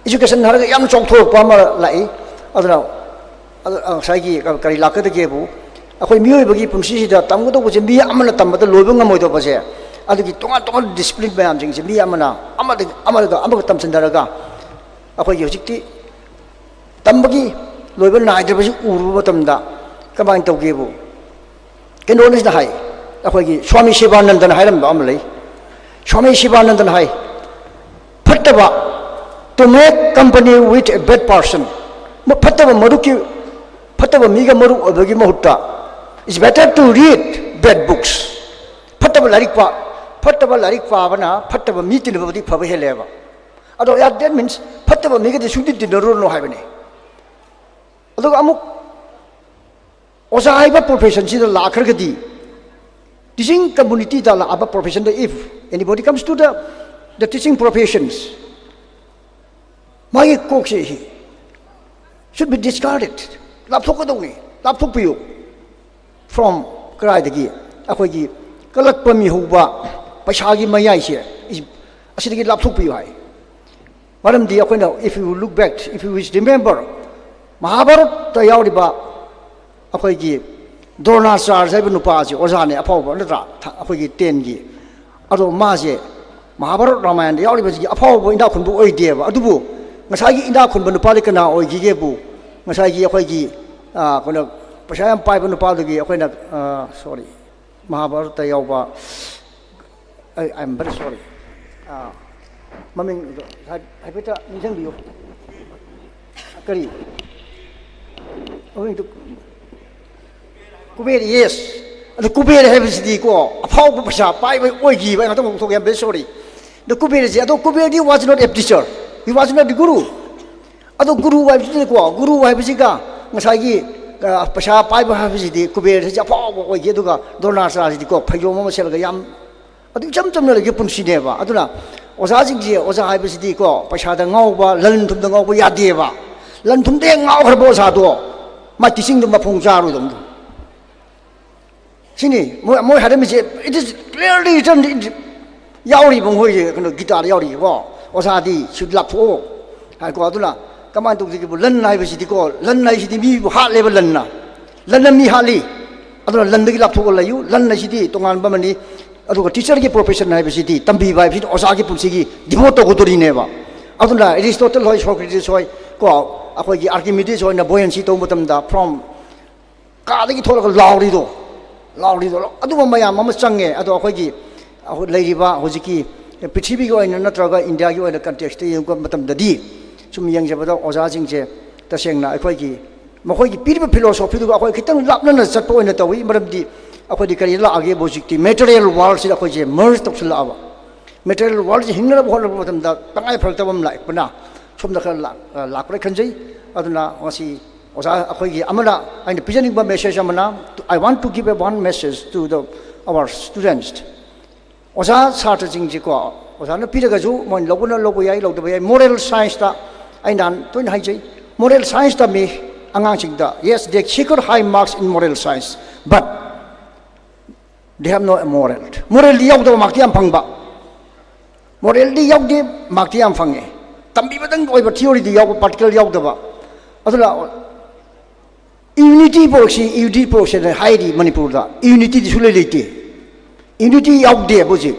Education ꯍꯥꯏꯔꯒ ꯌꯥꯝ ꯆꯥꯎꯊꯣꯔꯛꯄ ꯑꯃ ꯂꯥꯛꯏ꯫ ꯑꯗꯨꯅ ꯑꯗꯨ ꯉꯁꯥꯏꯒꯤ ꯀꯔꯤ ꯂꯥꯛꯀꯗꯒꯦꯕꯨ, ꯑꯩꯈꯣꯏ ꯃꯤꯑꯣꯏꯕꯒꯤ ꯄꯨꯟꯁꯤꯁꯤꯗ ꯇꯝꯒꯗꯧꯕꯁꯦ ꯃꯤ ꯑꯃꯅ ꯇꯝꯕꯗ ꯂꯣꯏꯕ ꯉꯝꯃꯣꯏꯗꯧꯕꯁꯦ, ꯑꯗꯨꯒꯤ ꯇꯣꯉꯥꯟ ꯇꯣꯉꯥꯟꯕ discipline ꯃꯌꯥꯝꯁꯤꯡꯁꯦ ꯃꯤ ꯑꯃꯅ ꯑꯃꯗꯒꯤ ꯑꯃꯗ ꯑꯃꯒ ꯇꯝꯁꯤꯟꯅꯔꯒ ꯑꯩꯈꯣꯏꯒꯤ ꯍꯧꯖꯤꯛꯇꯤ ꯇꯝꯕꯒꯤ ꯂꯣꯏꯕ ꯅꯥꯏꯗ꯭ꯔꯕꯁꯤ ꯎꯔꯨꯕ ꯃꯇꯝꯗ ꯀꯃꯥꯏꯅ ꯇꯧꯒꯦꯕꯨ, ꯀꯩꯅꯣꯅ ꯍꯥꯏ, ꯑꯩꯈꯣꯏꯒꯤ ꯁ꯭ꯋꯥꯃꯤ ꯁꯤꯕꯥꯅꯟꯗꯅ ꯍꯥꯏꯔꯝꯕ ꯑꯃ ꯂꯩ꯫ ꯁ꯭ꯋꯥꯃꯤ ꯁꯤꯕꯥꯅꯟꯗꯅ ꯍꯥꯏ, "ꯐꯠꯇꯕ, to make company with a bad person, ꯐꯠꯇꯕ ꯃꯔꯨꯞꯀꯤ, ꯐꯠꯇꯕ ꯃꯤꯒ ꯃꯔꯨꯞ ꯑꯣꯏꯕꯒꯤ ꯃꯍꯨꯠꯇ, it's better to read bad books." ꯐꯠꯇꯕ ꯂꯥꯏꯔꯤꯛ ꯄꯥ ꯐꯠꯇꯕ ꯂꯥꯏꯔꯤꯛ ꯄꯥꯕꯅ ꯐꯠꯇꯕ ꯃꯤ ꯇꯤꯟꯅꯕꯕꯨꯗꯤ ꯐꯕ ꯍꯦꯜꯂꯦꯕ꯫ ꯑꯗꯣ, yeah, that means ꯐꯠꯇꯕ ꯃꯤꯒꯗꯤ ꯁꯨꯡꯇꯤꯟ ꯇꯤꯟꯅꯔꯨꯔꯅꯨ ꯍꯥꯏꯕꯅꯤ꯫ ꯑꯗꯨꯒ ꯑꯃꯨꯛ ꯑꯣꯖꯥ ꯍꯥꯏꯕ professionꯁꯤꯗ ꯂꯥꯛꯈ꯭ꯔꯒꯗꯤ, teaching communityꯗ ꯂꯥꯛꯑꯕ professionꯗ, if anybody comes to the, the teaching professions, ꯃꯥꯒꯤ ꯀꯣꯛꯁꯦ should be discarded, ꯂꯥꯞꯊꯣꯛꯀꯗꯧꯅꯤ, ꯂꯥꯞꯊꯣꯛꯄꯤꯌꯨ꯫ From ꯀꯗꯥꯏꯗꯒꯤ? ꯑꯩꯈꯣꯏꯒꯤ ꯀꯂꯛꯄ ꯃꯤꯍꯧꯕ, ꯄꯩꯁꯥꯒꯤ ꯃꯌꯥꯏꯁꯦ, ꯑꯁꯤꯗꯒꯤ ꯂꯥꯞꯊꯣꯛꯄꯤꯌꯨ ꯍꯥꯏ꯫ ꯃꯔꯝꯗꯤ ꯑꯩꯈꯣꯏꯅ, if you look back, if you remember, ꯃꯍꯥꯚꯥꯔꯠꯇ ꯌꯥꯎꯔꯤꯕ ꯑꯩꯈꯣꯏꯒꯤ ꯗ꯭ꯔꯣꯅꯥꯆꯥꯔ ꯍꯥꯏꯕ ꯅꯨꯄꯥꯁꯤ ꯑꯣꯖꯥꯅꯤ ꯑꯐꯥꯎꯕ, ꯅꯠꯇ꯭ꯔꯥ? ꯊ-, ꯑꯩꯈꯣꯏꯒꯤ tenꯒꯤ꯫ ꯑꯗꯣ ꯃꯥꯁꯦ ꯃꯍꯥꯚꯥꯔꯠ ꯔꯥꯃꯥꯌꯟꯗ ꯌꯥꯎꯔꯤꯕꯁꯤꯡꯒꯤ ꯑꯐꯥꯎꯕ ꯏꯅꯥꯛ ꯈꯨꯟꯕ ꯑꯣꯏꯗꯦꯕ꯫ ꯑꯗꯨꯕꯨ ꯉꯁꯥꯏꯒꯤ ꯏꯅꯥꯛ ꯈꯨꯟꯕ ꯅꯨꯄꯥꯗꯤ ꯀꯅꯥ ꯑꯣꯏꯈꯤꯒꯦꯕꯨ, ꯉꯁꯥꯏꯒꯤ ꯑꯩꯈꯣꯏꯒꯤ, ꯑ, ꯀꯩꯅꯣ, ꯄꯩꯁꯥ ꯌꯥꯝ ꯄꯥꯏꯕ ꯅꯨꯄꯥꯗꯨꯒꯤ ꯑꯩꯈꯣꯏꯅ, ꯑ, sorry, ꯃꯍꯥꯚꯥꯔꯠꯇ ꯌꯥꯎꯕ, I, I am very sorry. ꯑ, ꯃꯃꯤꯡꯗꯣ ꯍꯥꯏ-, ꯍꯥꯏꯐꯦꯠꯇ ꯅꯤꯡꯁꯤꯡꯕꯤꯌꯨ꯫ ꯀꯔꯤ? ꯃꯃꯤꯡꯗꯨ ꯀꯨꯕꯦꯔ, yes. ꯑꯗꯣ ꯀꯨꯕꯦꯔ ꯍꯥꯏꯕꯁꯤꯗꯤꯀꯣ, ꯑꯐꯥꯎꯕ ꯄꯩꯁꯥ ꯄꯥꯏꯕ ꯑꯣꯏꯈꯤꯕ, ꯑꯩ ꯉꯥꯛꯇꯪ ꯍꯧꯗꯣꯛꯑꯒꯦ, I'm very sorry. ꯑꯗꯣ ꯀꯨꯕꯦꯔꯁꯦ, ꯑꯗꯣ ꯀꯨꯕꯦꯔꯗꯤ was not a teacher, he was not a guru. ꯑꯗꯣ ꯒꯨꯔꯨ ꯍꯥꯏꯕꯁꯤꯗꯤꯀꯣ, ꯒꯨꯔꯨ ꯍꯥꯏꯕꯁꯤꯒ ꯉꯁꯥꯏꯒꯤ, ꯑ, ꯄꯩꯁꯥ ꯄꯥꯏꯕ ꯍꯥꯏꯕꯁꯤꯗꯤ ꯀꯨꯕꯦꯔꯁꯤꯗꯤ ꯑꯐꯥꯎꯕ ꯑꯣꯏꯈꯤ, ꯑꯗꯨꯒ ꯗ꯭ꯔꯣꯅꯥꯆꯥꯔꯁꯤꯗꯤꯀꯣ, ꯐꯩꯖꯣꯝ ꯑꯃ ꯁꯦꯠꯂꯒ ꯌꯥꯝ ꯑꯗꯨ ꯏꯆꯝ ꯆꯝꯅ ꯂꯩꯒꯦ ꯄꯨꯟꯁꯤꯅꯦꯕ꯫ ꯑꯗꯨꯅ ꯑꯣꯖꯥꯁꯤꯡꯁꯦ, ꯑꯣꯖꯥ ꯍꯥꯏꯕꯁꯤꯗꯤꯀꯣ, ꯄꯩꯁꯥꯗ ꯉꯥꯎꯕ, ꯂꯟ ꯊꯨꯝꯗ ꯉꯥꯎꯕ ꯌꯥꯗꯦꯕ꯫ ꯂꯟ ꯊꯨꯝꯗ ꯍꯦꯛ ꯉꯥꯎꯈ꯭ꯔꯕ ꯑꯣꯖꯥꯗꯣ, ꯃꯥ teachingꯗꯣ ꯃꯄꯨꯡ ꯆꯥꯔꯣꯏꯗꯧꯅꯤ꯫ ꯁꯤꯅꯤ ꯃꯣꯏ, ꯃꯣꯏ ꯍꯥꯏꯔꯝꯃꯤꯁꯦ, it is clearly written, it ꯌꯥꯎꯔꯤꯕ, ꯃꯣꯏꯁꯦ ꯀꯩꯅꯣ, ꯒꯤꯇꯥꯗ ꯌꯥꯎꯔꯤꯕꯀꯣ꯫ ꯑꯣꯖꯥꯗꯤ ꯁꯤ ꯂꯥꯞꯊꯣꯛꯑꯣ ꯍꯥꯏꯀꯣ꯫ ꯑꯗꯨꯅ ꯀꯃꯥꯏꯅ ꯇꯧꯁꯤꯒꯦꯕꯨ, ꯂꯟ ꯍꯥꯏꯕꯁꯤꯗꯤꯀꯣ, ꯂꯟ ꯍꯥꯏꯁꯤꯗꯤ ꯃꯤꯕꯨ ꯍꯥꯠꯂꯦꯕ ꯂꯟꯅ꯫ ꯂꯟꯅ ꯃꯤ ꯍꯥꯠꯂꯤ꯫ ꯑꯗꯨꯅ ꯂꯟꯗꯒꯤ ꯂꯥꯞꯊꯣꯛꯑ ꯂꯩꯌꯨ꯫ ꯂꯟ ꯍꯥꯏꯁꯤꯗꯤ ꯇꯣꯉꯥꯟꯕ ꯑꯃꯅꯤ꯫ ꯑꯗꯨꯒ teacherꯒꯤ profession ꯍꯥꯏꯕꯁꯤꯗꯤ, ꯇꯝꯕꯤꯕ ꯍꯥꯏꯕꯁꯤꯗꯤ ꯑꯣꯖꯥꯒꯤ ꯄꯨꯟꯁꯤꯒꯤ devote ꯇꯧꯒꯗꯣꯔꯤꯅꯦꯕ꯫ ꯑꯗꯨꯅ Aristotle ꯍꯣꯏ, Socrates ꯍꯣꯏ, ꯀꯣ, ꯑꯩꯈꯣꯏꯒꯤ Archimedes ꯍꯣꯏꯅ buoyancy ꯇꯧꯕ ꯃꯇꯝꯗ from ꯀꯥꯗꯒꯤ ꯊꯣꯛꯂꯒ ꯂꯥꯎꯔꯤꯗꯣ, ꯂꯥꯎꯔꯤꯗꯣ, ꯑꯗꯨꯒꯨꯝꯕ ꯃꯌꯥꯝ ꯑꯃ ꯆꯪꯉꯦ꯫ ꯑꯗꯣ ꯑꯩꯈꯣꯏꯒꯤ, ꯑꯩꯈꯣꯏ ꯂꯩꯔꯤꯕ ꯍꯧꯖꯤꯛꯀꯤ ꯄ꯭ꯔꯤꯊꯤꯕꯤꯒꯤ ꯑꯣꯏꯅ ꯅꯠꯇ꯭ꯔꯒ ꯏꯟꯗꯤꯌꯥꯒꯤ ꯑꯣꯏꯅ contextꯇ ꯌꯦꯡꯕ ꯃꯇꯝꯗꯗꯤ, ꯁꯨꯝ ꯌꯦꯡꯖꯕꯗ ꯑꯣꯖꯥꯁꯤꯡꯁꯦ ꯇꯁꯦꯡꯅ ꯑꯩꯈꯣꯏꯒꯤ, ꯃꯈꯣꯏꯒꯤ ꯄꯤꯔꯤꯕ philosophyꯗꯨꯒ ꯑꯩꯈꯣꯏ ꯈꯤꯇꯪ ꯂꯥꯞꯅꯅ ꯆꯠꯄ ꯑꯣꯏꯅ ꯇꯧꯏ꯫ ꯃꯔꯝꯗꯤ ꯑꯩꯈꯣꯏꯗꯤ ꯀꯔꯤ ꯂꯥꯛꯑꯒꯦꯕꯨ, ꯍꯧꯖꯤꯛꯇꯤ material worldꯁꯤꯗ ꯑꯩꯈꯣꯏꯁꯦ merge ꯇꯧꯁꯤꯜꯂꯛꯑꯕ꯫ Material worldꯁꯤ ꯍꯤꯡꯅꯅꯕ ꯍꯣꯠꯅꯕ ꯃꯇꯝꯗ ꯇꯉꯥꯏ ꯐꯔꯛꯇꯕ ꯑꯃ ꯂꯥꯛꯄꯅ ꯁꯣꯝꯗ ꯈꯔ ꯂꯥꯛ-, ꯂꯥꯛꯄ꯭ꯔꯥ ꯈꯟꯖꯩ꯫ ꯑꯗꯨꯅ ꯉꯁꯤ ꯑꯣꯖꯥ ꯑꯩꯈꯣꯏꯒꯤ ꯑꯃꯅ, ꯑꯩꯅ ꯄꯤꯖꯅꯤꯡꯕ message ꯑꯃꯅ, I want to give a one message to the, our students. ꯑꯣꯖꯥ ꯁꯥꯇ꯭ꯔꯁꯤꯡꯁꯤꯀꯣ, ꯑꯣꯖꯥꯅ ꯄꯤꯔꯒꯁꯨ ꯃꯣꯏꯅ ꯂꯧꯕꯅ ꯂꯧꯕ ꯌꯥꯏ, ꯂꯧꯗꯕ ꯌꯥꯏ꯫ Moral scienceꯇ ꯑꯩ ꯅꯍꯥꯟ ꯇꯣꯏꯅ ꯍꯥꯏꯖꯩ, moral science ꯇꯝꯃꯤ ꯑꯉꯥꯡꯁꯤꯡꯗ, yes, they secure high marks in moral science, but they have no moral. Moralꯗꯤ ꯌꯥꯎꯗꯕ ꯃꯥꯔꯛꯇꯤ ꯌꯥꯝ ꯐꯪꯕ, moralꯗꯤ ꯌꯥꯎꯗꯦ, ꯃꯥꯔꯛꯇꯤ ꯌꯥꯝ ꯐꯪꯉꯦ꯫ ꯇꯝꯕꯤꯕꯗꯪ ꯑꯣꯏꯕ, theoryꯗꯤ ꯌꯥꯎꯕ, practical ꯌꯥꯎꯗꯕ꯫ ꯑꯗꯨꯅ unity ꯄꯨꯔꯛꯁꯤ, unity ꯄꯨꯔꯛꯁꯤꯅ ꯍꯥꯏꯔꯤ ꯃꯅꯤꯄꯨꯔꯗ꯫ Unityꯗꯤ ꯁꯨꯡꯂꯩ ꯂꯩꯇꯦ꯫ Unity ꯌꯥꯎꯗꯦꯕ ꯍꯧꯖꯤꯛ꯫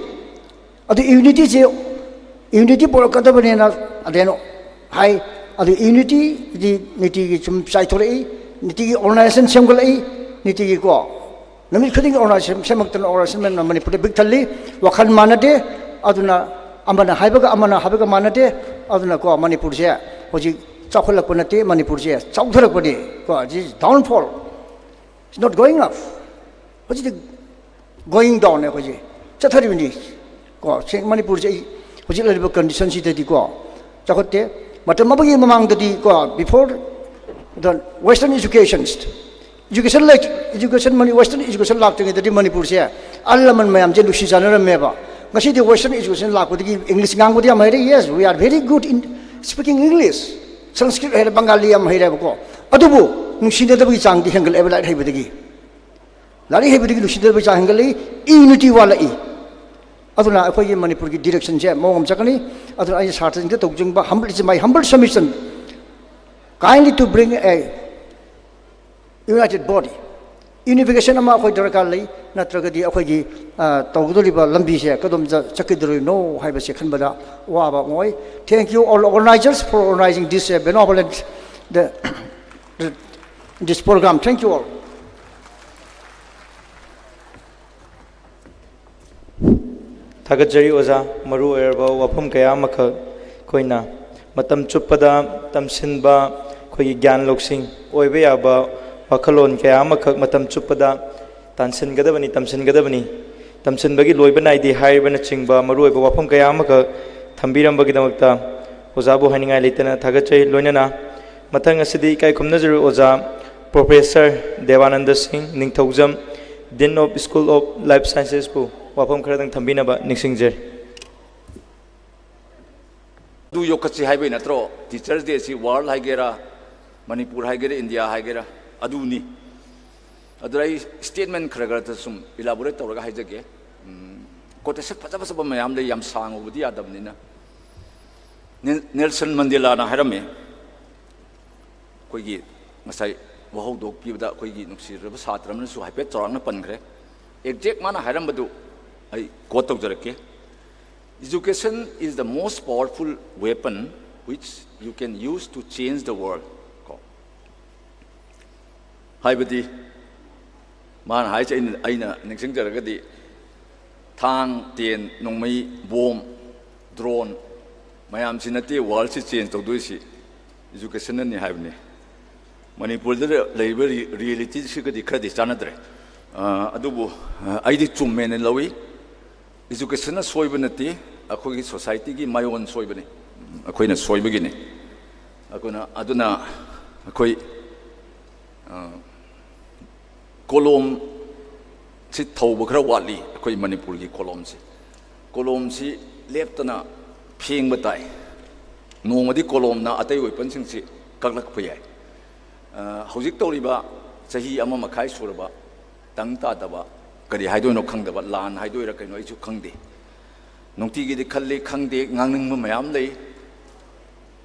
ꯑꯗꯨ unityꯁꯦ, unity ꯄꯨꯔꯛꯀꯗꯕꯅꯦꯅ ꯑꯗꯦꯅꯣ ꯍꯥꯏ꯫ ꯑꯗꯨ unityꯗꯤ ꯅꯤꯇꯤꯒꯤ ꯁꯨꯝ ꯆꯥꯏꯊꯣꯔꯛꯏ, ꯅꯤꯇꯤꯒꯤ organization ꯁꯦꯝꯒꯠꯂꯛꯏ, ꯅꯤꯇꯤꯒꯤꯀꯣ꯫ ꯅꯨꯃꯤꯠ ꯈꯨꯗꯤꯡꯒꯤ organization ꯁꯦꯝꯃꯛꯇꯅ, organization ꯃꯌꯥꯝꯅ ꯃꯅꯤꯄꯨꯔꯗ ꯄꯤꯛ ꯊꯜꯂꯤ꯫ ꯋꯥꯈꯜ ꯃꯥꯟꯅꯗꯦ꯫ ꯑꯗꯨꯅ ꯑꯃꯅ ꯍꯥꯏꯕꯒ ꯑꯃꯅ ꯍꯥꯏꯕꯒ ꯃꯥꯟꯅꯗꯦ꯫ ꯑꯗꯨꯅꯀꯣ, ꯃꯅꯤꯄꯨꯔꯁꯦ ꯍꯧꯖꯤꯛ ꯆꯥꯎꯈꯠꯂꯛꯄ ꯅꯠꯇꯦ, ꯃꯅꯤꯄꯨꯔꯁꯦ ꯆꯥꯎꯊꯔꯛꯄꯅꯤ꯫ ꯀꯣ, this is downfall. It's not going up. ꯍꯧꯖꯤꯛꯇꯤ going down ꯑꯩꯈꯣꯏꯁꯦ ꯆꯠꯊꯔꯤꯕꯅꯤ꯫ ꯀꯣ ꯁꯤ ꯃꯅꯤꯄꯨꯔꯁꯦ ꯑꯩ ꯍꯧꯖꯤꯛ ꯂꯩꯔꯤꯕ ꯀꯟꯗꯤꯁꯟꯁꯤꯗꯗꯤꯀꯣ ꯆꯥꯎꯈꯠꯇꯦ꯫ ꯃꯇꯝ ꯑꯃꯒꯤ ꯃꯃꯥꯡꯗꯗꯤ ꯀꯣ before the western educations education education Western education ꯂꯥꯛꯇ꯭ꯔꯤꯉꯩꯗꯗꯤ ꯃꯅꯤꯄꯨꯔꯁꯦ ꯑꯍꯜ ꯂꯃꯟ ꯃꯌꯥꯝꯁꯦ ꯅꯨꯡꯁꯤ ꯆꯥꯟꯅꯔꯝꯃꯦꯕ꯫ ꯉꯁꯤꯗꯤ western education ꯂꯥꯛꯄꯗꯒꯤ English ꯉꯥꯡꯕꯗꯤ ꯌꯥꯝ ꯍꯩꯔꯦ꯫ Yes, we are very good in speaking English. Sanskrit ꯍꯩꯔꯦ, Bengali ꯌꯥꯝ ꯍꯩꯔꯦꯕꯀꯣ꯫ ꯑꯗꯨꯕꯨ ꯅꯨꯡꯁꯤꯅꯗꯕꯒꯤ ꯆꯥꯡꯗꯤ ꯍꯦꯟꯒꯠꯂꯛꯑꯦꯕ ꯂꯥꯏꯔꯤꯛ ꯍꯩꯕꯗꯒꯤ꯫ ꯂꯥꯏꯔꯤꯛ ꯍꯩꯕꯗꯒꯤ ꯅꯨꯡꯁꯤꯅꯗꯕꯒꯤ ꯆꯥꯡ ꯍꯦꯟꯒꯠꯂꯛꯏ, unity ꯋꯥꯠꯂꯛꯏ꯫ ꯑꯗꯨꯅ ꯑꯩꯈꯣꯏꯒꯤ ꯃꯅꯤꯄꯨꯔꯒꯤ direction ꯁꯦ ꯃꯑꯣꯡ ꯑꯃ ꯆꯠꯀꯅꯤ꯫ ꯑꯗꯨꯅ ꯑꯩꯅ ꯁꯥꯇ꯭ꯔꯁꯤꯡꯗ ꯇꯧꯖꯅꯤꯡꯕ humble, it's my humble submission, kindly to bring a united body, unification ꯑꯃ ꯑꯩꯈꯣꯏ ꯗꯔꯀꯥꯔ ꯂꯩ꯫ ꯅꯠꯇ꯭ꯔꯒꯗꯤ ꯑꯩꯈꯣꯏꯒꯤ ꯇꯧꯒꯗꯧꯔꯤꯕ ꯂꯝꯕꯤꯁꯦ ꯀꯗꯣꯝꯗ ꯆꯠꯀꯗꯧꯔꯤꯅꯣ ꯍꯥꯏꯕꯁꯦ ꯈꯟꯕꯗ ꯋꯥꯕ ꯑꯃ ꯑꯣꯏ꯫ Thank you all organizers for organizing this benevolent, the, this program. Thank you all. ꯊꯥꯒꯠꯆꯔꯤ ꯑꯣꯖꯥ꯫ ꯃꯔꯨ ꯑꯣꯏꯔꯕ ꯋꯥꯐꯝ ꯀꯌꯥ ꯑꯃꯈꯛ ꯑꯩꯈꯣꯏꯅ ꯃꯇꯝ ꯆꯨꯞꯄꯗ ꯇꯝꯁꯤꯟꯕ, ꯑꯩꯈꯣꯏꯒꯤ ꯒ꯭ꯌꯥꯟ ꯂꯧꯁꯤꯡ ꯑꯣꯏꯕ ꯌꯥꯕ ꯋꯥꯈꯜꯂꯣꯟ ꯀꯌꯥ ꯑꯃꯈꯛ ꯃꯇꯝ ꯆꯨꯞꯄꯗ ꯇꯥꯟꯁꯤꯟꯒꯗꯕꯅꯤ, ꯇꯝꯁꯤꯟꯒꯗꯕꯅꯤ, ꯇꯝꯁꯤꯟꯕꯒꯤ ꯂꯣꯏꯕ ꯅꯥꯏꯗꯦ ꯍꯥꯏꯔꯤꯕꯅꯆꯤꯡꯕ ꯃꯔꯨꯑꯣꯏꯕ ꯋꯥꯐꯝ ꯀꯌꯥ ꯑꯃꯈꯛ ꯊꯝꯕꯤꯔꯝꯕꯒꯤꯗꯃꯛꯇ ꯑꯣꯖꯥꯕꯨ ꯍꯥꯏꯅꯤꯡꯉꯥꯏ ꯂꯩꯇꯅ ꯊꯥꯒꯠꯆꯔꯤ꯫ ꯂꯣꯏꯅꯅ ꯃꯊꯪ ꯑꯁꯤꯗꯤ ꯏꯀꯥꯏ ꯈꯨꯝꯅꯖꯔꯤ ꯑꯣꯖꯥ ꯄ꯭ꯔꯣꯐꯦꯁꯔ ꯗꯦꯕꯥꯅꯟꯗ ꯁꯤꯡ ꯅꯤꯡꯊꯧꯖꯝ, Dean of School of Life Sciences ꯕꯨ ꯋꯥꯐꯝ ꯈꯔꯗꯪ ꯊꯝꯕꯤꯅꯕ ꯅꯤꯡꯁꯤꯡꯖꯔꯤ꯫ ꯑꯗꯨ ꯌꯣꯛꯈꯠꯁꯤ ꯍꯥꯏꯕꯩ ꯅꯠꯇ꯭ꯔꯣ Teachers Day ꯁꯤ world ꯍꯥꯏꯒꯦꯔꯥ, ꯃꯅꯤꯄꯨꯔ ꯍꯥꯏꯒꯦꯔꯥ, ꯏꯟꯗꯤꯌꯥ ꯍꯥꯏꯒꯦꯔꯥ, ꯑꯗꯨꯅꯤ꯫ ꯑꯗꯨꯗ ꯑꯩ statement ꯈꯔ ꯈꯔꯗ ꯁꯨꯝ elaborate ꯇꯧꯔꯒ ꯍꯥꯏꯖꯒꯦ꯫ Quotation ꯐꯖ ꯐꯖꯕ ꯃꯌꯥꯝ ꯂꯩ, ꯌꯥꯝ ꯁꯥꯡꯉꯨꯕꯗꯤ ꯌꯥꯗꯕꯅꯤꯅ꯫ ꯅꯦꯜꯁꯟ ꯃꯟꯗꯦꯂꯥꯅ ꯍꯥꯏꯔꯝꯃꯤ, ꯑꯩꯈꯣꯏꯒꯤ ꯉꯁꯥꯏ ꯋꯥꯍꯧꯗꯣꯛ ꯄꯤꯕꯗ ꯑꯩꯈꯣꯏꯒꯤ ꯅꯨꯡꯁꯤꯔꯕ ꯁꯥꯇ꯭ꯔ ꯑꯃꯅꯁꯨ ꯍꯥꯏꯐꯦꯠ ꯆꯥꯎꯔꯥꯛꯅ ꯄꯟꯈ꯭ꯔꯦ꯫ Exact ꯃꯥꯅ ꯍꯥꯏꯔꯝꯕꯗꯨ ꯑꯩ quote ꯇꯧꯖꯔꯛꯀꯦ꯫ Education is the most powerful weapon which you can use to change the world. ꯀꯣ ꯍꯥꯏꯕꯗꯤ ꯃꯥꯅ ꯍꯥꯏꯁꯦ ꯑꯩꯅ ꯑꯩꯅ ꯅꯤꯡꯁꯤꯡꯖꯔꯒꯗꯤ ꯊꯥꯡ, ꯇꯦꯟ, ꯅꯣꯡꯃꯩ, ꯕꯣꯝ, drone ꯃꯌꯥꯝꯁꯤ ꯅꯠꯇꯦ world ꯁꯤ change ꯇꯧꯗꯣꯏꯁꯤ, education ꯅꯅꯤ ꯍꯥꯏꯕꯅꯤ꯫ ꯃꯅꯤꯄꯨꯔꯗ ꯂꯩꯔꯤꯕ reality ꯁꯤꯒꯗꯤ ꯈꯔꯗꯤ ꯆꯥꯟꯅꯗ꯭ꯔꯦ꯫ ꯑ, ꯑꯗꯨꯕꯨ ꯑ, ꯑꯩꯗꯤ ꯆꯨꯝꯃꯦꯅ ꯂꯧꯏ꯫ ꯏꯖꯨꯀꯦꯁꯟꯅ ꯁꯣꯏꯕ ꯅꯠꯇꯦ, ꯑꯩꯈꯣꯏꯒꯤ ꯁꯣꯁꯥꯏꯇꯤꯒꯤ ꯃꯥꯌꯣꯟ ꯁꯣꯏꯕꯅꯤ, ꯑꯩꯈꯣꯏꯅ ꯁꯣꯏꯕꯒꯤꯅꯤ꯫ ꯑꯗꯨꯅ ꯑꯗꯨꯅ ꯑꯩꯈꯣꯏ ꯑ, ꯀꯣꯂꯣꯝꯁꯤ ꯊꯧꯕ ꯈꯔ ꯋꯥꯠꯂꯤ꯫ ꯑꯩꯈꯣꯏ ꯃꯅꯤꯄꯨꯔꯒꯤ ꯀꯣꯂꯣꯝꯁꯤ ꯀꯣꯂꯣꯝꯁꯤ ꯂꯦꯞꯇꯅ ꯐꯦꯡꯕ ꯇꯥꯏ꯫ ꯅꯣꯡꯃꯗꯤ ꯀꯣꯂꯣꯝꯅ ꯑꯇꯩ ꯋꯦꯄꯟꯁꯤꯡꯁꯤ ꯀꯛꯂꯛꯄ ꯌꯥꯏ꯫ ꯑ, ꯍꯧꯖꯤꯛ ꯇꯧꯔꯤꯕ ꯆꯍꯤ ꯑꯃ ꯃꯈꯥꯏ ꯁꯨꯔꯕ ꯇꯪ ꯇꯥꯗꯕ, ꯀꯔꯤ ꯍꯥꯏꯗꯣꯏꯅꯣ ꯈꯪꯗꯕ, ꯂꯥꯟ ꯍꯥꯏꯗꯣꯏꯔꯥ ꯀꯩꯅꯣ ꯑꯩꯁꯨ ꯈꯪꯗꯦ꯫ ꯅꯨꯡꯇꯤꯒꯤꯗꯤ ꯈꯜꯂꯤ, ꯈꯪꯗꯦ, ꯉꯥꯡꯅꯤꯡꯕ ꯃꯌꯥꯝ ꯂꯩ꯫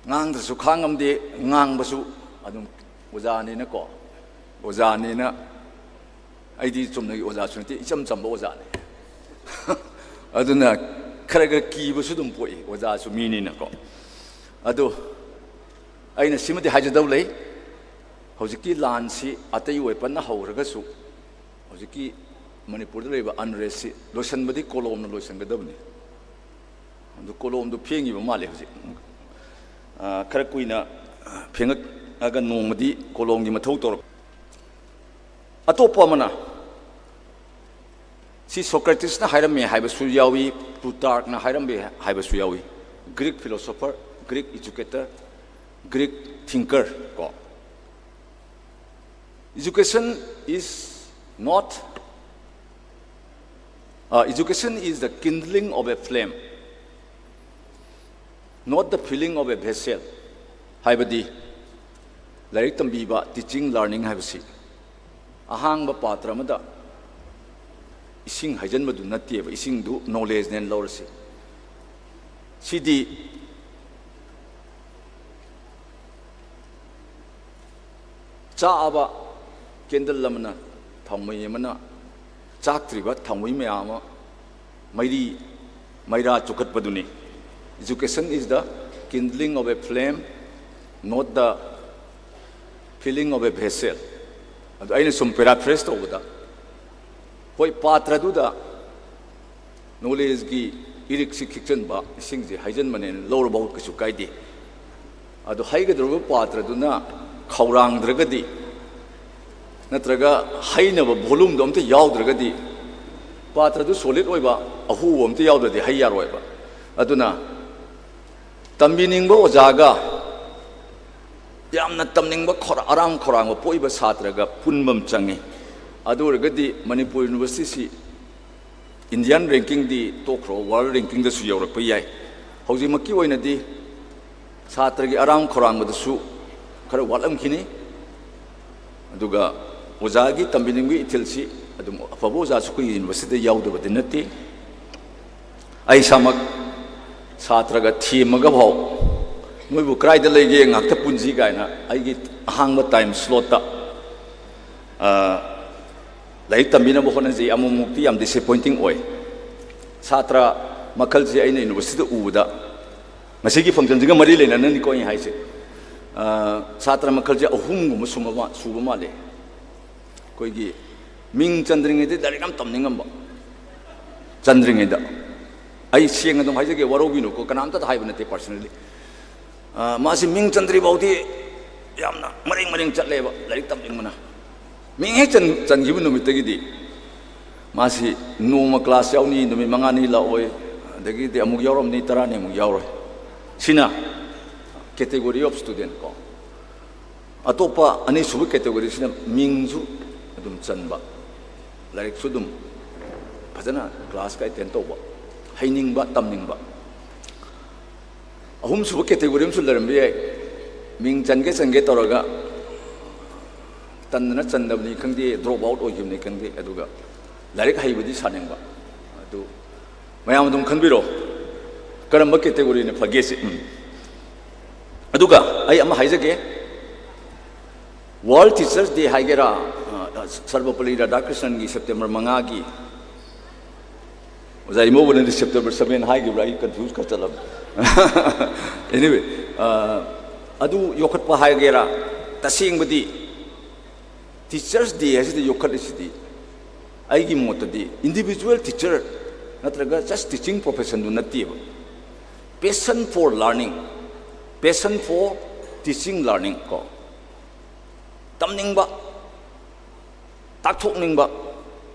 ꯉꯥꯡꯗ꯭ꯔꯁꯨ ꯈꯥꯡꯉꯝꯗꯦ, ꯉꯥꯡꯕꯁꯨ ꯑꯗꯨꯝ ꯑꯣꯖꯥꯅꯤꯅꯀꯣ, ꯑꯣꯖꯥꯅꯤꯅ ꯑꯩꯗꯤ ꯆꯨꯝꯅꯒꯤ ꯑꯣꯖꯥꯁꯨ ꯅꯠꯇꯦ, ꯏꯆꯝ ꯆꯝꯕ ꯑꯣꯖꯥꯅꯤ꯫ ꯑꯗꯨꯅ ꯈꯔ ꯈꯔ ꯀꯤꯕꯁꯨ ꯑꯗꯨꯝ ꯄꯣꯛꯏ, ꯑꯣꯖꯥꯁꯨ ꯃꯤꯅꯤꯅꯀꯣ꯫ ꯑꯗꯨ ꯑꯩꯅ ꯁꯤꯃꯗꯤ ꯍꯥꯏꯖꯗꯧ ꯂꯩ, ꯍꯧꯖꯤꯛꯀꯤ ꯂꯥꯟꯁꯤ ꯑꯇꯩ ꯋꯦꯄꯟꯅ ꯍꯧꯔꯒꯁꯨ ꯍꯧꯖꯤꯛꯀꯤ ꯃꯅꯤꯄꯨꯔꯗ ꯂꯩꯔꯤꯕ ꯑꯟꯔꯦꯁꯁꯤ ꯂꯣꯏꯁꯤꯟꯕꯗꯤ ꯀꯣꯂꯣꯝꯅ ꯂꯣꯏꯁꯤꯟꯒꯗꯕꯅꯤ꯫ ꯑꯗꯨ ꯀꯣꯂꯣꯝꯗꯨ ꯐꯦꯡꯉꯤꯕ ꯃꯥꯜꯂꯦ ꯍꯧꯖꯤꯛ꯫ ꯑ, ꯈꯔ ꯀꯨꯏꯅ ꯐꯦꯡꯉꯛꯑꯒ ꯅꯣꯡꯃꯗꯤ ꯀꯣꯂꯣꯝꯒꯤ ꯃꯊꯧ ꯇꯧꯔꯛ꯫ ꯑꯇꯣꯞꯄ ꯑꯃꯅ ꯁꯤ ꯁꯣꯀ꯭ꯔꯦꯇꯤꯁꯅ ꯍꯥꯏꯔꯝꯃꯦ ꯍꯥꯏꯕꯁꯨ ꯌꯥꯎꯏ, ꯄ꯭ꯂꯨꯇꯥꯔꯛꯅ ꯍꯥꯏꯔꯝꯃꯦ ꯍꯥꯏꯕꯁꯨ ꯌꯥꯎꯏ꯫ Greek philosopher, Greek educator, Greek thinker ꯀꯣ꯫ Education is not, uh, education is the kindling of a flame, not the filling of a vessel. ꯍꯥꯏꯕꯗꯤ ꯂꯥꯏꯔꯤꯛ ꯇꯝꯕꯤꯕ, teaching, learning ꯍꯥꯏꯕꯁꯤ ꯑꯍꯥꯡꯕ ꯄꯥꯇ꯭ꯔ ꯑꯃꯗ ꯏꯁꯤꯡ ꯍꯩꯖꯤꯟꯕꯗꯨ ꯅꯠꯇꯦꯕ, ꯏꯁꯤꯡꯗꯨ ꯅꯣꯂꯦꯖꯅꯦꯅ ꯂꯧꯔꯁꯤ꯫ ꯁꯤꯗꯤ ꯆꯥꯛꯑꯕ ꯀꯦꯟꯗꯜ ꯑꯃꯅ, ꯊꯥꯎꯃꯩ ꯑꯃꯅ ꯆꯥꯛꯇ꯭ꯔꯤꯕ ꯊꯥꯎꯃꯩ ꯃꯌꯥꯝ ꯑꯃ ꯃꯩꯔꯤ ꯃꯩꯔꯥ ꯆꯨꯈꯠꯄꯗꯨꯅꯤ꯫ Education is the kindling of a flame, not the filling of a vessel. ꯑꯗꯨ ꯑꯩꯅ ꯁꯨꯝ paraphrase ꯇꯧꯕꯗ, ꯍꯣꯏ, ꯄꯥꯇ꯭ꯔꯗꯨꯗ ꯅꯣꯂꯦꯖꯀꯤ ꯏꯔꯤꯛꯁꯤ ꯈꯤꯛꯆꯟꯕ, ꯏꯁꯤꯡꯁꯦ ꯍꯩꯖꯟꯕꯅꯦꯅ ꯂꯧꯔꯕ ꯀꯩꯁꯨ ꯀꯥꯏꯗꯦ꯫ ꯑꯗꯨ ꯍꯩꯒꯗꯧꯔꯤꯕ ꯄꯥꯇ꯭ꯔꯗꯨꯅ ꯈꯧꯔꯥꯡꯗ꯭ꯔꯒꯗꯤ ꯅꯠꯇ꯭ꯔꯒ ꯍꯩꯅꯕ volumeꯗꯣ ꯑꯝꯇ ꯌꯥꯎꯗ꯭ꯔꯒꯗꯤ, ꯄꯥꯇ꯭ꯔꯗꯨ solid ꯑꯣꯏꯕ, ꯑꯍꯨꯕ ꯑꯝꯇ ꯌꯥꯎꯗ꯭ꯔꯗꯤ ꯍꯩ ꯌꯥꯔꯣꯏꯕ꯫ ꯑꯗꯨꯅ ꯇꯝꯕꯤꯅꯤꯡꯕ ꯑꯣꯖꯥꯒ ꯌꯥꯝꯅ ꯇꯝꯅꯤꯡꯕ ꯈꯧꯔꯥ-, ꯑꯔꯥꯝ ꯈꯧꯔꯥꯡꯕ ꯄꯣꯛꯏꯕ ꯁꯥꯇ꯭ꯔꯒ ꯄꯨꯟꯕ ꯑꯃ ꯆꯪꯉꯤ꯫ ꯑꯗꯨ ꯑꯣꯏꯔꯒꯗꯤ ꯃꯅꯤꯄꯨꯔ Universityꯁꯤ Indian rankingꯗꯤ ꯇꯣꯛꯈ꯭ꯔꯣ, world rankingꯗꯁꯨ ꯌꯧꯔꯛꯄ ꯌꯥꯏ꯫ ꯍꯧꯖꯤꯛꯃꯛꯀꯤ ꯑꯣꯏꯅꯗꯤ ꯁꯥꯇ꯭ꯔꯒꯤ ꯑꯔꯥꯝ ꯈꯧꯔꯥꯡꯕꯗꯁꯨ ꯈꯔ ꯋꯥꯠꯂꯝꯈꯤꯅꯤ꯫ ꯑꯗꯨꯒ ꯑꯣꯖꯥꯒꯤ ꯇꯝꯕꯤꯅꯤꯡꯕꯒꯤ ꯏꯊꯤꯜꯁꯤ ꯑꯗꯨꯝ ꯑꯐꯕ ꯑꯣꯖꯥꯁꯨ ꯑꯩꯈꯣꯏꯒꯤ Universityꯗ ꯌꯥꯎꯗꯕꯗꯤ ꯅꯠꯇꯦ꯫ ꯑꯩ ꯏꯁꯥꯃꯛ ꯁꯥꯇ꯭ꯔꯒ ꯊꯦꯝꯃꯒ ꯐꯥꯎ "ꯅꯣꯏꯕꯨ ꯀꯗꯥꯏꯗ ꯂꯩꯒꯦ, ꯉꯥꯛꯇ ꯄꯨꯟꯁꯤ" ꯀꯥꯏꯅ ꯑꯩꯒꯤ ꯑꯍꯥꯡꯕ time slotꯇ, ꯑ, ꯂꯥꯏꯔꯤꯛ ꯇꯝꯕꯤꯅꯕ ꯍꯣꯠꯅꯖꯩ꯫ ꯑꯃꯨꯛꯃꯨꯛꯇꯤ ꯌꯥꯝ disappointing ꯑꯣꯏ꯫ ꯁꯥꯇ꯭ꯔ ꯃꯈꯜꯁꯦ ꯑꯩꯅ Universityꯗ ꯎꯕꯗ, ꯉꯁꯤꯒꯤ functionꯁꯤꯒ ꯃꯔꯤ ꯂꯩꯅꯅꯅꯤꯀꯣ ꯑꯩꯅ ꯍꯥꯏꯁꯦ, ꯑ, ꯁꯥꯇ꯭ꯔ ꯃꯈꯜꯁꯦ ꯑꯍꯨꯝꯒꯨꯝꯕ ꯁꯨꯝꯕ ꯃꯥ-, ꯁꯨꯕ ꯃꯥꯜꯂꯦ꯫ ꯑꯩꯈꯣꯏꯒꯤ ꯃꯤꯡ ꯆꯟꯗ꯭ꯔꯤꯉꯩꯗ ꯂꯥꯏꯔꯤꯛ ꯌꯥꯝ ꯇꯝꯅꯤꯡꯉꯝꯕ, ꯆꯟꯗ꯭ꯔꯤꯉꯩꯗ꯫ ꯑꯩ ꯁꯦꯡꯅ ꯑꯗꯨꯝ ꯍꯥꯏꯖꯒꯦ, ꯋꯥꯔꯧꯕꯤꯅꯨꯀꯣ, ꯀꯅꯥꯝꯇꯗ ꯍꯥꯏꯕ ꯅꯠꯇꯦ personally꯫ ꯑ, ꯃꯥꯁꯤ ꯃꯤꯡ ꯆꯟꯗ꯭ꯔꯤ ꯐꯥꯎꯗꯤ ꯌꯥꯝꯅ ꯃꯔꯦꯡ ꯃꯔꯦꯡ ꯆꯠꯂꯦꯕ, ꯂꯥꯏꯔꯤꯛ ꯇꯝꯅꯤꯡꯕꯅ꯫ ꯃꯤꯡ ꯍꯦꯛ ꯆꯟ-, ꯆꯟꯈꯤꯕ ꯅꯨꯃꯤꯠꯇꯒꯤꯗꯤ ꯃꯥꯁꯤ ꯅꯣꯡꯃ class ꯌꯥꯎꯅꯤ, ꯅꯨꯃꯤꯠ ꯃꯉꯥꯅꯤ ꯂꯥꯛꯑꯣꯏ, ꯑꯗꯒꯤꯗꯤ ꯑꯃꯨꯛ ꯌꯥꯎꯔꯝꯅꯤ, ꯇꯔꯥꯅꯤꯃꯨꯛ ꯌꯥꯎꯔꯣꯏ꯫ ꯁꯤꯅ category of student ꯀꯣ꯫ ꯑꯇꯣꯞꯄ ꯑꯅꯤꯁꯨꯕ categoryꯁꯤꯅ ꯃꯤꯡꯁꯨ ꯑꯗꯨꯝ ꯆꯟꯕ, ꯂꯥꯏꯔꯤꯛꯁꯨ ꯑꯗꯨꯝ ꯐꯖꯅ classꯀ attend ꯇꯧꯕ, ꯍꯩꯅꯤꯡꯕ, ꯇꯝꯅꯤꯡꯕ꯫ ꯑꯍꯨꯝꯁꯨꯕ category ꯑꯃꯁꯨ ꯂꯩꯔꯝꯕ ꯌꯥꯏ, ꯃꯤꯡ ꯆꯟꯒꯦ ꯆꯟꯒꯦ ꯇꯧꯔꯒ ꯇꯟꯗꯅ ꯆꯟꯗꯕꯅꯤ ꯈꯪꯗꯦ, drop out ꯑꯣꯏꯈꯤꯕꯅꯤ ꯈꯪꯗꯦ, ꯑꯗꯨꯒ ꯂꯥꯏꯔꯤꯛ ꯍꯩꯕꯗꯤ ꯁꯥꯅꯤꯡꯕ꯫ ꯑꯗꯨ ꯃꯌꯥꯝ ꯑꯗꯨꯝ ꯈꯟꯕꯤꯔꯣ, ꯀꯔꯝꯕ categoryꯅ ꯐꯒꯦꯁꯦ꯫ ꯎꯝ꯫ ꯑꯗꯨꯒ ꯑꯩ ꯑꯃ ꯍꯥꯏꯖꯒꯦ, World Teachers Day ꯍꯥꯏꯒꯦꯔꯥ, ꯑ, ꯁꯔꯕꯄꯜꯂꯤ ꯔꯥꯙꯥꯀ꯭ꯔꯤꯁꯅꯟꯒꯤ September ꯃꯉꯥꯒꯤ, ꯑꯣꯖꯥ ꯏꯃꯧꯕꯅꯗꯤ September seven ꯍꯥꯏꯈꯤꯕ꯭ꯔꯥ, ꯑꯩ confuse ꯈꯔ ꯆꯠꯂꯝꯃꯦ꯫ Anyway, ꯑ, ꯑꯗꯨ ꯌꯣꯛꯈꯠꯄ ꯍꯥꯏꯒꯦꯔꯥ, ꯇꯁꯦꯡꯕꯗꯤ Teachers Day ꯍꯥꯏꯁꯤꯗ ꯌꯣꯛꯈꯠꯂꯤꯁꯤꯗꯤ ꯑꯩꯒꯤ ꯃꯣꯠꯇꯗꯤ individual teacher ꯅꯠꯇ꯭ꯔꯒ just teaching professionꯗꯨ ꯅꯠꯇꯦꯕ꯫ Passion for learning, passion for teaching learning ꯀꯣ꯫ ꯇꯝꯅꯤꯡꯕ, ꯇꯥꯛꯊꯣꯛꯅꯤꯡꯕ,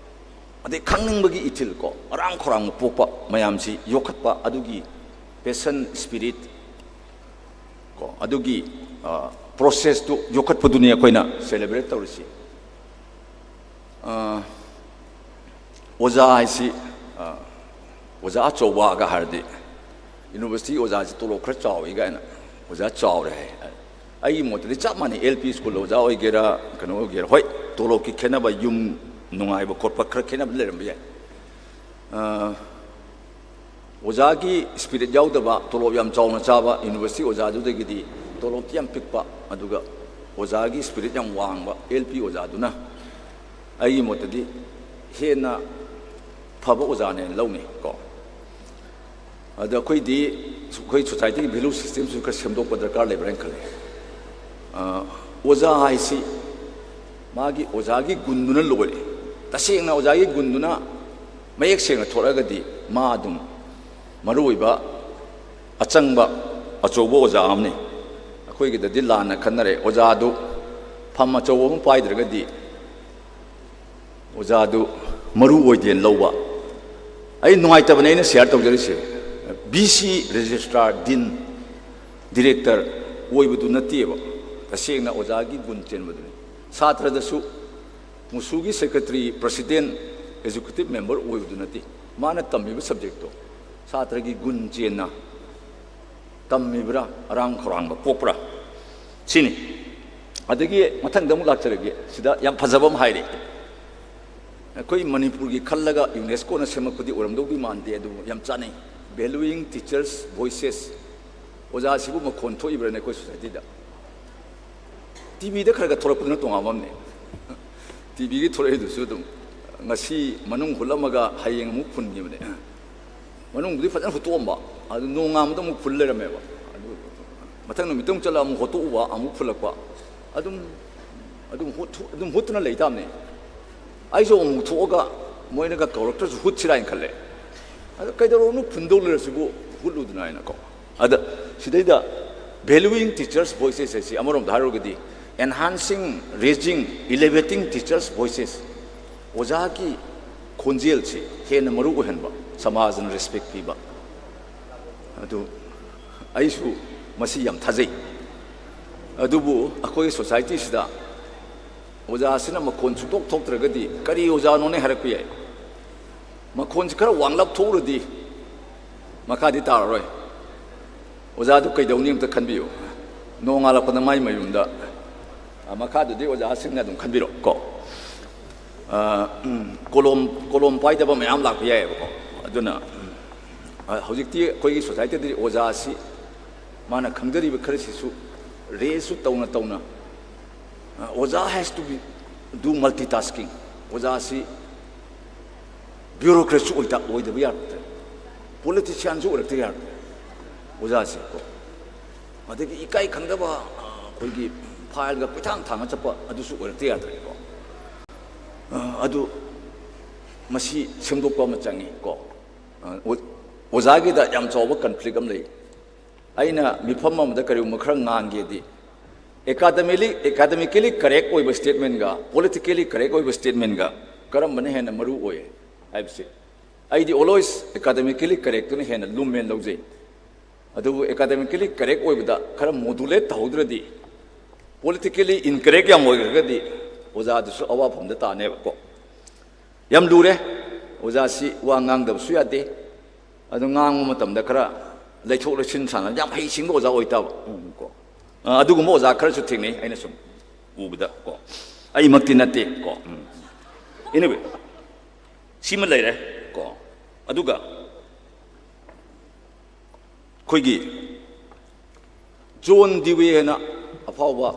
ꯑꯗꯩ ꯈꯪꯅꯤꯡꯕꯒꯤ ꯏꯊꯤꯜ ꯀꯣ, ꯑꯔꯥꯡ ꯈꯧꯔꯥꯡꯕ ꯄꯣꯛꯄ ꯃꯌꯥꯝꯁꯤ ꯌꯣꯛꯈꯠꯄ, ꯑꯗꯨꯒꯤ passion spirit ꯀꯣ, ꯑꯗꯨꯒꯤ process ꯇꯨ ꯌꯣꯛꯈꯠꯄꯗꯨꯅꯤ ꯑꯩꯈꯣꯏꯅ celebrate ꯇꯧꯔꯤꯁꯤ꯫ ꯑꯣꯖꯥ ꯍꯥꯏꯁꯤ, ꯑꯣꯖꯥ ꯑꯆꯧꯕꯒ ꯍꯥꯏꯔꯗꯤ, university ꯑꯣꯖꯥꯁꯤ ꯇꯣꯂꯣꯞ ꯈꯔ ꯆꯥꯎꯏ ꯀꯥꯏꯅ, ꯑꯣꯖꯥ ꯆꯥꯎꯔꯦ ꯍꯥꯏ꯫ ꯑꯩꯒꯤ ꯃꯣꯠꯇꯗꯤ ꯆꯞ ꯃꯥꯟꯅꯩ, L P school ꯑꯣꯖꯥ ꯑꯣꯏꯒꯦꯔꯥ, ꯀꯩꯅꯣ ꯑꯣꯏꯒꯦꯔꯥ꯫ ꯍꯣꯏ, ꯇꯣꯂꯣꯞꯀꯤ ꯈꯦꯠꯅꯕ, ꯌꯨꯝ ꯅꯨꯡꯉꯥꯏꯕ ꯈꯣꯠꯄ ꯈꯔ ꯈꯦꯠꯅꯕ ꯂꯩꯔꯝꯕ ꯌꯥꯏ꯫ ꯑꯣꯖꯥꯒꯤ spirit ꯌꯥꯎꯗꯕ, ꯇꯣꯂꯣꯞ ꯌꯥꯝ ꯆꯥꯎꯅ ꯆꯥꯕ university ꯑꯣꯖꯥꯗꯨꯗꯒꯤꯗꯤ ꯇꯣꯂꯣꯞꯇꯤ ꯌꯥꯝ ꯄꯤꯛꯄ, ꯑꯗꯨꯒ ꯑꯣꯖꯥꯒꯤ spirit ꯌꯥꯝ ꯋꯥꯡꯕ L P ꯑꯣꯖꯥꯗꯨꯅ ꯑꯩꯒꯤ ꯃꯣꯠꯇꯗꯤ ꯍꯦꯟꯅ ꯐꯕ ꯑꯣꯖꯥꯅꯦꯅ ꯂꯧꯅꯤ ꯀꯣ꯫ ꯑꯗ ꯑꯩꯈꯣꯏꯗꯤ, ꯑꯩꯈꯣꯏ societyꯒꯤ value systemꯁꯨ ꯈꯔ ꯁꯦꯝꯗꯣꯛꯄ ꯗꯔꯀꯥꯔ ꯂꯩꯕ꯭ꯔꯥ ꯍꯥꯏꯅ ꯈꯜꯂꯤ꯫ ꯑꯣꯖꯥ ꯍꯥꯏꯁꯤ ꯃꯥꯒꯤ ꯑꯣꯖꯥꯒꯤ ꯒꯨꯟꯗꯨꯅ ꯂꯣꯏꯔꯦ꯫ ꯇꯁꯦꯡꯅ ꯑꯣꯖꯥꯒꯤ ꯒꯨꯟꯗꯨꯅ ꯃꯌꯦꯛ ꯁꯦꯡꯅ ꯊꯣꯛꯂꯛꯑꯒꯗꯤ ꯃꯥ ꯑꯗꯨꯝ ꯃꯔꯨ ꯑꯣꯏꯕ, ꯑꯆꯪꯕ, ꯑꯆꯧꯕ ꯑꯣꯖꯥ ꯑꯃꯅꯤ꯫ ꯑꯩꯈꯣꯏꯒꯤꯗꯗꯤ ꯂꯥꯟꯅ ꯈꯟꯅꯔꯦ, ꯑꯣꯖꯥꯗꯨ ꯐꯝ ꯑꯆꯧꯕ ꯑꯃ ꯄꯥꯏꯗ꯭ꯔꯒꯗꯤ ꯑꯣꯖꯥꯗꯨ ꯃꯔꯨ ꯑꯣꯏꯗꯦꯅ ꯂꯧꯕ꯫ ꯑꯩ ꯅꯨꯡꯉꯥꯏꯇꯕꯅꯦ ꯑꯩꯅ share ꯇꯧꯖꯔꯤꯁꯦ꯫ B C registrar, dean, director ꯑꯣꯏꯕꯗꯨ ꯅꯠꯇꯦꯕ, ꯇꯁꯦꯡꯅ ꯑꯣꯖꯥꯒꯤ ꯒꯨꯟ ꯆꯦꯟꯕꯗꯨꯅꯤ꯫ ꯁꯥꯇ꯭ꯔꯗꯁꯨ ꯃꯨꯁꯨꯒꯤ secretary, president, executive member ꯑꯣꯏꯕꯗꯨ ꯅꯠꯇꯦ꯫ ꯃꯥꯅ ꯇꯝꯃꯤꯕ subjectꯇꯣ ꯁꯥꯇ꯭ꯔꯒꯤ ꯒꯨꯟ ꯆꯦꯟꯅ ꯇꯝꯃꯤꯕ꯭ꯔꯥ, ꯑꯔꯥꯡ ꯈꯧꯔꯥꯡꯕ ꯄꯣꯛꯄ꯭ꯔꯥ, ꯁꯤꯅꯤ꯫ ꯑꯗꯒꯤ ꯃꯊꯪꯗ ꯑꯃꯨꯛ ꯂꯥꯛꯆꯔꯒꯦ, ꯁꯤꯗ ꯌꯥꯝ ꯐꯖꯕ ꯑꯃ ꯍꯥꯏꯔꯤ꯫ ꯑꯩꯈꯣꯏ ꯃꯅꯤꯄꯨꯔꯒꯤ ꯈꯜꯂꯒ UNESCOꯅ ꯁꯦꯝꯃꯛꯄꯗꯤ ꯑꯣꯏꯔꯝꯗꯧꯗꯤ ꯃꯥꯟꯗꯦ, ꯑꯗꯨꯕꯨ ꯌꯥꯝ ꯆꯥꯅꯩ꯫ Valuing teachers' voices꯫ ꯑꯣꯖꯥꯁꯤꯕꯨ ꯃꯈꯣꯟ ꯊꯣꯛꯏꯕ꯭ꯔꯥꯅꯦ ꯑꯩꯈꯣꯏ societyꯗ? TVꯗ ꯈꯔ ꯈꯔ ꯊꯣꯛꯂꯛꯄꯗꯨꯅ ꯇꯣꯉꯥꯟꯕ ꯑꯃꯅꯦ꯫ TVꯒꯤ ꯊꯣꯛꯂꯛꯏꯗꯨꯁꯨ ꯑꯗꯨꯝ ꯉꯁꯤ ꯃꯅꯨꯡ ꯍꯨꯠꯂꯝꯃꯒ ꯍꯌꯦꯡ ꯑꯃꯨꯛ ꯐꯨꯟꯈꯤꯕꯅꯦ꯫ ꯃꯅꯨꯡꯕꯨꯗꯤ ꯐꯖꯅ ꯍꯨꯠꯇꯣꯛꯑꯝꯕ, ꯑꯗꯨ ꯅꯣꯡꯉꯥꯟꯕꯗ ꯑꯃꯨꯛ ꯐꯨꯜ ꯂꯩꯔꯝꯃꯦꯕ꯫ ꯑꯗꯨ ꯃꯊꯪ ꯅꯨꯃꯤꯠꯇ ꯑꯃꯨꯛ ꯆꯠꯂꯒ ꯑꯃꯨꯛ ꯍꯣꯠꯇꯣꯛꯎꯕ, ꯑꯃꯨꯛ ꯐꯨꯜꯂꯛꯄ꯫ ꯑꯗꯨꯝ, ꯑꯗꯨꯝ ꯍꯨꯠ-, ꯑꯗꯨꯝ ꯍꯨꯠꯇꯨꯅ ꯂꯩ ꯇꯥꯕꯅꯦ꯫ ꯑꯩꯁꯨ ꯑꯃꯨꯛ ꯊꯣꯛꯑꯒ ꯃꯣꯏꯅꯒ ꯀꯧꯔꯛꯇ꯭ꯔꯁꯨ ꯍꯨꯠꯁꯤꯔꯥ ꯍꯥꯏꯅ ꯈꯜꯂꯦ꯫ ꯑꯗ ꯀꯩꯗꯧꯔꯨꯅꯣ, ꯐꯨꯟꯗꯧ ꯂꯩꯔꯁꯤꯕꯨ ꯍꯨꯠꯂꯨꯗꯅ ꯍꯥꯏꯅꯀꯣ꯫ ꯑꯗ ꯁꯤꯗꯩꯗ Valuing Teachers' Voices ꯍꯥꯏꯁꯤ ꯑꯃꯔꯣꯝꯗ ꯍꯥꯏꯔꯨꯔꯒꯗꯤ Enhancing, raising, elevating teachers' voices. ꯑꯣꯖꯥꯒꯤ ꯈꯣꯟꯖꯦꯜꯁꯤ ꯍꯦꯟꯅ ꯃꯔꯨ ꯑꯣꯏꯍꯟꯕ, ꯁꯃꯥꯖꯅ respect ꯄꯤꯕ꯫ ꯑꯗꯨ ꯑꯩꯁꯨ ꯃꯁꯤ ꯌꯥꯝ ꯊꯥꯖꯩ꯫ ꯑꯗꯨꯕꯨ ꯑꯩꯈꯣꯏꯒꯤ society ꯁꯤꯗ ꯑꯣꯖꯥꯁꯤꯅ ꯃꯈꯣꯟ ꯁꯨꯛꯊꯣꯛ ꯊꯣꯛꯇ꯭ꯔꯒꯗꯤ ꯀꯔꯤ ꯑꯣꯖꯥꯅꯣꯅꯦ ꯍꯥꯏꯔꯛꯄ ꯌꯥꯏ꯫ ꯃꯈꯣꯟꯁꯤ ꯈꯔ ꯋꯥꯡꯂꯞ ꯊꯣꯛꯎꯔꯗꯤ ꯃꯈꯥꯗꯤ ꯇꯥꯔꯔꯣꯏ꯫ ꯑꯣꯖꯥꯗꯨ ꯀꯩꯗꯧꯅꯤ ꯑꯝꯇ ꯈꯟꯕꯤꯌꯨ꯫ ꯅꯣꯡꯉꯥꯜꯂꯛꯄꯗ ꯃꯥꯏ ꯃꯌꯨꯝꯗ, ꯑ, ꯃꯈꯥꯗꯨꯗꯤ ꯑꯣꯖꯥꯁꯤꯡꯅ ꯑꯗꯨꯝ ꯈꯟꯕꯤꯔꯣ ꯀꯣ꯫ ꯑ, ꯎꯝ, ꯀꯣꯂꯣꯝ, ꯀꯣꯂꯣꯝ ꯄꯥꯏꯗꯕ ꯃꯌꯥꯝ ꯂꯥꯛꯄ ꯌꯥꯏꯑꯕꯀꯣ꯫ ꯑꯗꯨꯅ, ꯎꯝ, ꯑ, ꯍꯧꯖꯤꯛꯇꯤ ꯑꯩꯈꯣꯏꯒꯤ society ꯗꯗꯤ ꯑꯣꯖꯥꯁꯤ ꯃꯥꯅ ꯈꯪꯖꯔꯤꯕ ꯈꯔꯁꯤꯁꯨ raise ꯁꯨ ꯇꯧꯅ ꯇꯧꯅ, ꯑ, ꯑꯣꯖꯥ has to be do multitasking꯫ ꯑꯣꯖꯥꯁꯤ bureaucrat ꯁꯨ ꯑꯣꯏꯇ-, ꯑꯣꯏꯗꯕ ꯌꯥꯔꯛꯇ꯭ꯔꯦ, politician ꯁꯨ ꯑꯣꯏꯔꯛꯇ ꯌꯥꯔꯛꯇ꯭ꯔꯦ ꯑꯣꯖꯥꯁꯦ ꯀꯣ꯫ ꯑꯗꯒꯤ ꯏꯀꯥꯏ ꯈꯪꯗꯕ, ꯑ, ꯑꯩꯈꯣꯏꯒꯤ file ꯒ ꯀꯣꯏꯊꯥꯡ ꯊꯥꯡꯉ ꯆꯠꯄ ꯑꯗꯨꯁꯨ ꯑꯣꯏꯔꯛꯇ ꯌꯥꯗ꯭ꯔꯦꯀꯣ꯫ ꯑ, ꯑꯗꯨ ꯃꯁꯤ ꯁꯦꯝꯗꯣꯛꯄ ꯑꯃ ꯆꯪꯉꯤ ꯀꯣ꯫ ꯑ, ꯑꯣ-, ꯑꯣꯖꯥꯒꯤꯗ ꯌꯥꯝ ꯆꯥꯎꯕ conflict ꯑꯃ ꯂꯩ꯫ ꯑꯩꯅ ꯃꯤꯐꯝ ꯑꯃꯗ ꯀꯔꯤꯒꯨꯝꯕ ꯈꯔ ꯉꯥꯡꯒꯦꯗꯤ, academically, academically correct ꯑꯣꯏꯕ statement ꯒ politically correct ꯑꯣꯏꯕ statement ꯒ ꯀꯔꯝꯕꯅ ꯍꯦꯟꯅ ꯃꯔꯨ ꯑꯣꯏ ꯍꯥꯏꯕꯁꯦ, ꯑꯩꯗꯤ always academically correct ꯇꯨꯅ ꯍꯦꯟꯅ ꯂꯨꯝꯃꯦꯅ ꯂꯧꯖꯩ꯫ ꯑꯗꯨꯕꯨ academically correct ꯑꯣꯏꯕꯗ ꯈꯔ modulate ꯇꯧꯍꯧꯗ꯭ꯔꯗꯤ, politically incorrect ꯌꯥꯝ ꯑꯣꯏꯈ꯭ꯔꯒꯗꯤ ꯑꯣꯖꯥꯗꯨꯁꯨ ꯑꯋꯥꯐꯝꯗ ꯇꯥꯅꯦꯕꯀꯣ꯫ ꯌꯥꯝ ꯂꯨꯔꯦ꯫ ꯑꯣꯖꯥꯁꯤ ꯋꯥ ꯉꯥꯡꯗꯕꯁꯨ ꯌꯥꯗꯦ꯫ ꯑꯗꯨ ꯉꯥꯡꯕ ꯃꯇꯝꯗ ꯈꯔ ꯂꯩꯊꯣꯛ ꯂꯩꯁꯤꯟ ꯁꯥꯟꯅ ꯌꯥꯝ ꯍꯩꯁꯤꯡꯕ ꯑꯣꯖꯥ ꯑꯣꯏꯇꯥꯕ꯫ ꯎꯝ, ꯀꯣ꯫ ꯑ, ꯑꯗꯨꯒꯨꯝꯕ ꯑꯣꯖꯥ ꯈꯔꯁꯨ ꯊꯦꯡꯅꯩ ꯑꯩꯅ ꯁꯨꯝ ꯎꯕꯗ ꯀꯣ꯫ ꯑꯩꯃꯛꯇꯤ ꯅꯠꯇꯦ ꯀꯣ꯫ ꯎꯝ꯫ Anyway, ꯁꯤꯃ ꯂꯩꯔꯦ ꯀꯣ꯫ ꯑꯗꯨꯒ ꯑꯩꯈꯣꯏꯒꯤ ꯖꯣꯟ ꯗꯤꯋꯦ ꯍꯥꯏꯅ ꯑꯐꯥꯎꯕ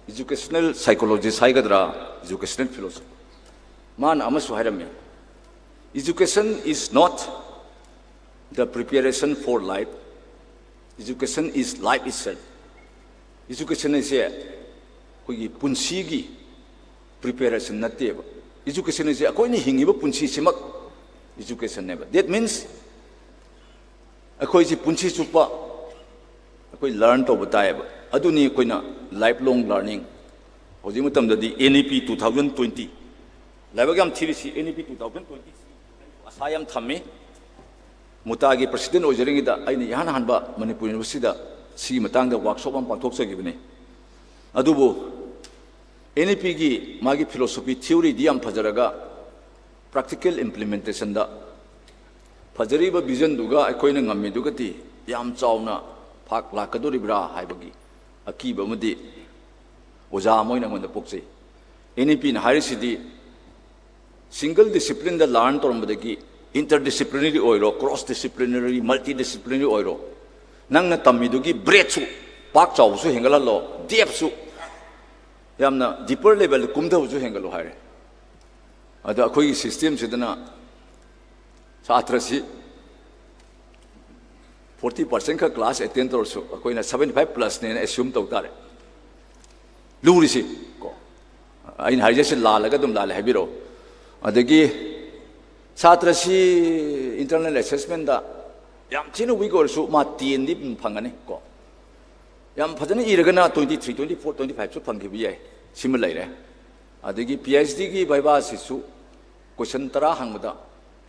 educational psychologist ꯍꯥꯏꯒꯗ꯭ꯔꯥ, educational philosopher, ꯃꯥꯅ ꯑꯃꯁꯨ ꯍꯥꯏꯔꯝꯃꯤ, "Education is not the preparation for life, education is life itself." Education ꯍꯥꯏꯁꯦ ꯑꯩꯈꯣꯏꯒꯤ ꯄꯨꯟꯁꯤꯒꯤ preparation ꯅꯠꯇꯦꯕ꯫ Education ꯍꯥꯏꯁꯦ ꯑꯩꯈꯣꯏꯅ ꯍꯤꯡꯉꯤꯕ ꯄꯨꯟꯁꯤꯁꯤꯃꯛ education ꯅꯦꯕ꯫ That means ꯑꯩꯈꯣꯏꯁꯤ ꯄꯨꯟꯁꯤ ꯆꯨꯞꯄ ꯑꯩꯈꯣꯏ learn ꯇꯧꯕ ꯇꯥꯏꯌꯦꯕ꯫ ꯑꯗꯨꯅꯤ ꯑꯩꯈꯣꯏꯅ lifelong learning ꯍꯧꯖꯤꯛ ꯃꯇꯝꯗꯗꯤ N E P two thousand twenty, ꯂꯥꯏꯕꯛ ꯌꯥꯝ ꯊꯤꯔꯤꯁꯤ N E P two thousand twenty ꯑꯁꯥ ꯌꯥꯝ ꯊꯝꯃꯤ꯫ ꯃꯨꯇꯥꯒꯤ president ꯑꯣꯏꯖꯔꯤꯉꯩꯗ ꯑꯩꯅ ꯏꯍꯥꯟ ꯍꯥꯟꯕ ꯃꯅꯤꯄꯨꯔ ꯌꯨꯅꯤꯚꯔꯁꯤꯇꯤꯗ ꯁꯤꯒꯤ ꯃꯇꯥꯡꯗ workshop ꯑꯃ ꯄꯥꯡꯊꯣꯛꯆꯈꯤꯕꯅꯤ꯫ ꯑꯗꯨꯕꯨ N E Pꯒꯤ ꯃꯥꯒꯤ philosophy theoryꯗꯤ ꯌꯥꯝ ꯐꯖꯔꯒ practical implementationꯗ ꯐꯖꯔꯤꯕ visionꯗꯨꯒ ꯑꯩꯈꯣꯏꯅ ꯉꯝꯃꯤꯗꯨꯒꯗꯤ ꯌꯥꯝ ꯆꯥꯎꯅ ꯐꯥꯛ ꯂꯥꯛꯀꯗꯣꯔꯤꯕ꯭ꯔꯥ ꯍꯥꯏꯕꯒꯤ ꯑꯀꯤꯕ ꯑꯃꯗꯤ ꯑꯣꯖꯥ ꯑꯃ ꯑꯣꯏꯅ ꯑꯩꯉꯣꯟꯗ ꯄꯣꯛꯆꯩ꯫ N E Pꯅ ꯍꯥꯏꯔꯤꯁꯤꯗꯤ single disciplineꯗ learn ꯇꯧꯔꯝꯕꯗꯒꯤ interdisciplinary ꯑꯣꯏꯔꯣ, cross disciplinary, multidisciplinary ꯑꯣꯏꯔꯣ, ꯅꯪꯅ ꯇꯝꯃꯤꯗꯨꯒꯤ breadthꯁꯨ, ꯄꯥꯛ ꯆꯥꯎꯕꯁꯨ ꯍꯦꯟꯒꯠꯍꯜꯂꯣ, depthꯁꯨ, ꯌꯥꯝꯅ deeper levelꯗ ꯀꯨꯝꯊꯕꯁꯨ ꯍꯦꯟꯒꯠꯂꯣ ꯍꯥꯏꯔꯦ꯫ ꯑꯗ ꯑꯩꯈꯣꯏꯒꯤ systemꯁꯤꯗꯅ ꯁꯥꯇ꯭ꯔꯁꯤ forty percent ꯈꯛ class attend ꯇꯧꯔꯁꯨ ꯑꯩꯈꯣꯏꯅ seventy five plusꯅꯦꯅ assume ꯇꯧ ꯇꯥꯔꯦ꯫ ꯂꯨꯔꯤꯁꯤ ꯀꯣ, ꯑꯩꯅ ꯍꯥꯏꯖꯩꯁꯤ ꯂꯥꯜꯂꯒ ꯑꯗꯨꯝ ꯂꯥꯜꯂꯦ ꯍꯥꯏꯕꯤꯔꯛꯑꯣ꯫ ꯑꯗꯒꯤ ꯁꯥꯇ꯭ꯔꯁꯤ internal assessmentꯗ ꯌꯥꯝ ꯊꯤꯅ weak ꯑꯣꯏꯔꯁꯨ ꯃꯥ tenꯗꯤ ꯑꯗꯨꯝ ꯐꯪꯒꯅꯤ ꯀꯣ꯫ ꯌꯥꯝ ꯐꯖꯅ ꯏꯔꯒꯅ twenty three, twenty four, twenty fiveꯁꯨ ꯐꯪꯈꯤꯕ ꯌꯥꯏ꯫ ꯁꯤꯃ ꯂꯩꯔꯦ꯫ ꯑꯗꯒꯤ PhDꯒꯤ vivaꯁꯤꯁꯨ question ꯇꯔꯥ ꯍꯪꯕꯗ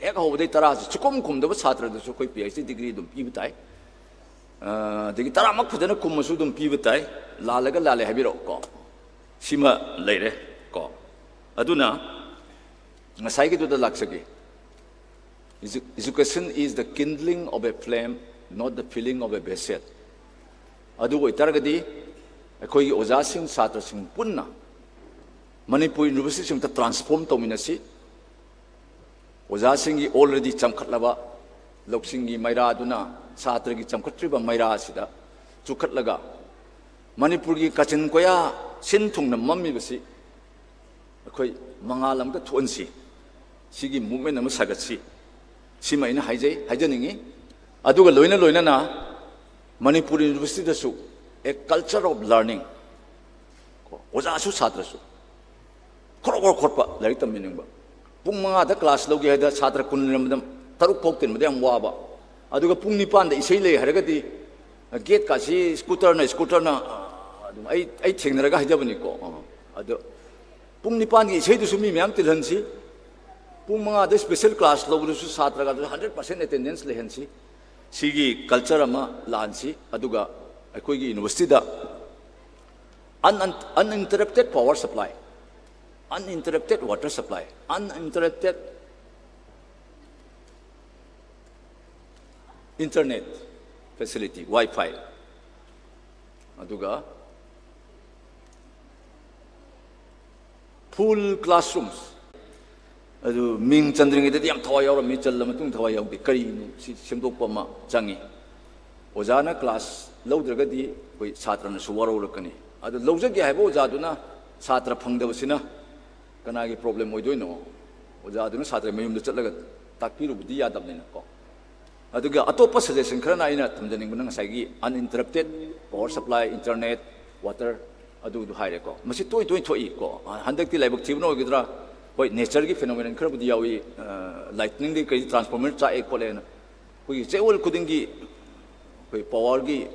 ꯍꯦꯛ ꯍꯧꯕꯗꯩ ꯇꯔꯥꯁꯤ ꯁꯨꯛꯈꯨꯝ ꯈꯨꯝꯗꯕ ꯁꯥꯇ꯭ꯔꯗꯁꯨ ꯑꯩꯈꯣꯏ PhD degree ꯑꯗꯨꯝ ꯄꯤꯕ ꯇꯥꯏ꯫ ꯑ, ꯑꯗꯒꯤ ꯇꯔꯥꯃꯛ ꯐꯖꯅ ꯈꯨꯝꯃꯁꯨ ꯑꯗꯨꯝ ꯄꯤꯕ ꯇꯥꯏ꯫ ꯂꯥꯜꯂꯒ ꯂꯥꯜꯂꯦ ꯍꯥꯏꯕꯤꯔꯛꯑꯣ ꯀꯣ꯫ ꯁꯤꯃ ꯂꯩꯔꯦ ꯀꯣ꯫ ꯑꯗꯨꯅ ꯉꯁꯥꯏꯒꯤꯗꯨꯗ ꯂꯥꯛꯆꯒꯦ꯫ Edu-, education is the kindling of a flame, not the filling of a vessel. ꯑꯗꯨ ꯑꯣꯏꯇꯥꯔꯒꯗꯤ ꯑꯩꯈꯣꯏꯒꯤ ꯑꯣꯖꯥꯁꯤꯡ, ꯁꯥꯇ꯭ꯔꯁꯤꯡ ꯄꯨꯟꯅ ꯃꯅꯤꯄꯨꯔ ꯌꯨꯅꯤꯚꯔꯁꯤꯇꯤꯁꯤ ꯑꯝꯇ transform ꯇꯧꯃꯤꯟꯅꯁꯤ꯫ ꯑꯣꯖꯥꯁꯤꯡꯒꯤ already ꯆꯝꯈꯠꯂꯕ ꯂꯧꯁꯤꯡꯒꯤ ꯃꯩꯔꯥꯗꯨꯅ ꯁꯥꯇ꯭ꯔꯒꯤ ꯆꯝꯈꯠꯇ꯭ꯔꯤꯕ ꯃꯩꯔꯥ ꯑꯁꯤꯗ ꯆꯨꯈꯠꯂꯒ ꯃꯅꯤꯄꯨꯔꯒꯤ ꯀꯥꯆꯤꯟ ꯀꯣꯌꯥ ꯁꯤꯟ ꯊꯨꯡꯅ ꯃꯝꯃꯤꯕꯁꯤ ꯑꯩꯈꯣꯏ ꯃꯉꯥꯜ ꯑꯃꯇ ꯊꯣꯛꯍꯟꯁꯤ, ꯁꯤꯒꯤ movement ꯑꯃ ꯁꯥꯒꯠꯁꯤ, ꯁꯤꯃ ꯑꯩꯅ ꯍꯥꯏꯖꯩ, ꯍꯥꯏꯖꯅꯤꯡꯉꯤ꯫ ꯑꯗꯨꯒ ꯂꯣꯏꯅ ꯂꯣꯏꯅꯅ Manipur ꯌꯨꯅꯤꯚꯔꯁꯤꯇꯤꯗꯁꯨ a culture of learning, ꯀꯣ, ꯑꯣꯖꯥꯁꯨ ꯁꯥꯇ꯭ꯔꯁꯨ ꯈꯣꯔꯣ ꯈꯣꯔꯣ ꯈꯣꯠꯄ, ꯂꯥꯏꯔꯤꯛ ꯇꯝꯕꯤꯅꯤꯡꯕ, ꯄꯨꯡ ꯃꯉꯥꯗ class ꯂꯧꯒꯦ ꯍꯥꯏꯗ ꯁꯥꯇ꯭ꯔ ꯀꯨꯟ ꯂꯩꯔꯝꯕꯗ ꯇꯔꯨꯛ ꯐꯥꯎ ꯇꯤꯟꯕꯗ ꯌꯥꯝ ꯋꯥꯕ, ꯑꯗꯨꯒ ꯄꯨꯡ ꯅꯤꯄꯥꯟꯗ ꯏꯁꯩ ꯂꯩ ꯍꯥꯏꯔꯒꯗꯤ gateꯀꯥꯁꯤ scooterꯅ, scooterꯅ, ꯑꯗꯨꯝ ꯑꯩ, ꯑꯩ ꯊꯦꯡꯅꯔꯒ ꯍꯥꯏꯖꯕꯅꯤꯀꯣ꯫ ꯑꯗꯣ ꯄꯨꯡ ꯅꯤꯄꯥꯟꯒꯤ ꯏꯁꯩꯗꯨꯁꯨ ꯃꯤ ꯃꯌꯥꯝ ꯇꯤꯜꯍꯟꯁꯤ, ꯄꯨꯡ ꯃꯉꯥꯗ special class ꯂꯧꯕꯗꯨꯁꯨ ꯁꯥꯇ꯭ꯔꯒꯗꯨꯁꯨ hundred percent attendance ꯂꯩꯍꯟꯁꯤ꯫ ꯁꯤꯒꯤ culture ꯑꯃ ꯂꯥꯛꯍꯟꯁꯤ꯫ ꯑꯗꯨꯒ ꯑꯩꯈꯣꯏꯒꯤ universityꯗ un uninterrupted power supply, uninterrupted water supply, uninterrupted internet facility, Wi-Fi, ꯑꯗꯨꯒ full classrooms꯫ ꯑꯗꯨ ꯃꯤꯡ ꯆꯟꯗ꯭ꯔꯤꯉꯩꯗꯗꯤ ꯌꯥꯝ ꯊꯋꯥꯏ ꯌꯥꯎꯔꯝꯃꯤ, ꯆꯜꯂ ꯃꯇꯨꯡ ꯊꯋꯥꯏ ꯌꯥꯎꯗꯦ꯫ ꯀꯔꯤꯅꯣ? ꯁꯤ ꯁꯦꯝꯗꯣꯛꯄ ꯑꯃ ꯆꯪꯉꯤ꯫ ꯑꯣꯖꯥꯅ class ꯂꯧꯗ꯭ꯔꯒꯗꯤ ꯑꯩꯈꯣꯏ ꯁꯥꯇ꯭ꯔꯅꯁꯨ ꯋꯥꯔꯧꯔꯛꯀꯅꯤ꯫ ꯑꯗꯨ ꯂꯧꯖꯒꯦ ꯍꯥꯏꯕ ꯑꯣꯖꯥꯗꯨꯅ ꯁꯥꯇ꯭ꯔ ꯐꯪꯗꯕꯁꯤꯅ ꯀꯅꯥꯒꯤ problem ꯑꯣꯏꯗꯣꯏꯅꯣ? ꯑꯣꯖꯥꯗꯨꯅ ꯁꯥꯇ꯭ꯔ ꯃꯌꯨꯝꯗ ꯆꯠꯂꯒ ꯇꯥꯛꯄꯤꯔꯨꯕꯗꯤ ꯌꯥꯗꯕꯅꯤꯅꯀꯣ꯫ ꯑꯗꯨꯒ ꯑꯇꯣꯞꯄ suggestion ꯈꯔꯅ ꯑꯩꯅ ꯊꯝꯖꯅꯤꯡꯕꯅ ꯉꯁꯥꯏꯒꯤ uninterrupted power supply, internet, water, ꯑꯗꯨꯗꯨ ꯍꯥꯏꯔꯦꯀꯣ꯫ ꯃꯁꯤ ꯇꯣꯏ ꯇꯣꯏ ꯊꯣꯛꯏꯀꯣ꯫ ꯍꯟꯗꯛꯇꯤ ꯂꯥꯏꯕꯛ ꯊꯤꯕꯅ ꯑꯣꯏꯒꯗ꯭ꯔꯥ? ꯍꯣꯏ, natureꯒꯤ phenomenon ꯈꯔꯕꯨꯗꯤ ꯌꯥꯎꯏ, ꯑ, lightningꯗꯒꯤ ꯀꯔꯤ transformer ꯆꯥꯛꯑꯦ ꯈꯣꯠꯂꯦꯅ꯫ ꯑꯩꯈꯣꯏꯒꯤ ꯆꯌꯣꯜ ꯈꯨꯗꯤꯡꯒꯤ ꯑꯩꯈꯣꯏ powerꯒꯤ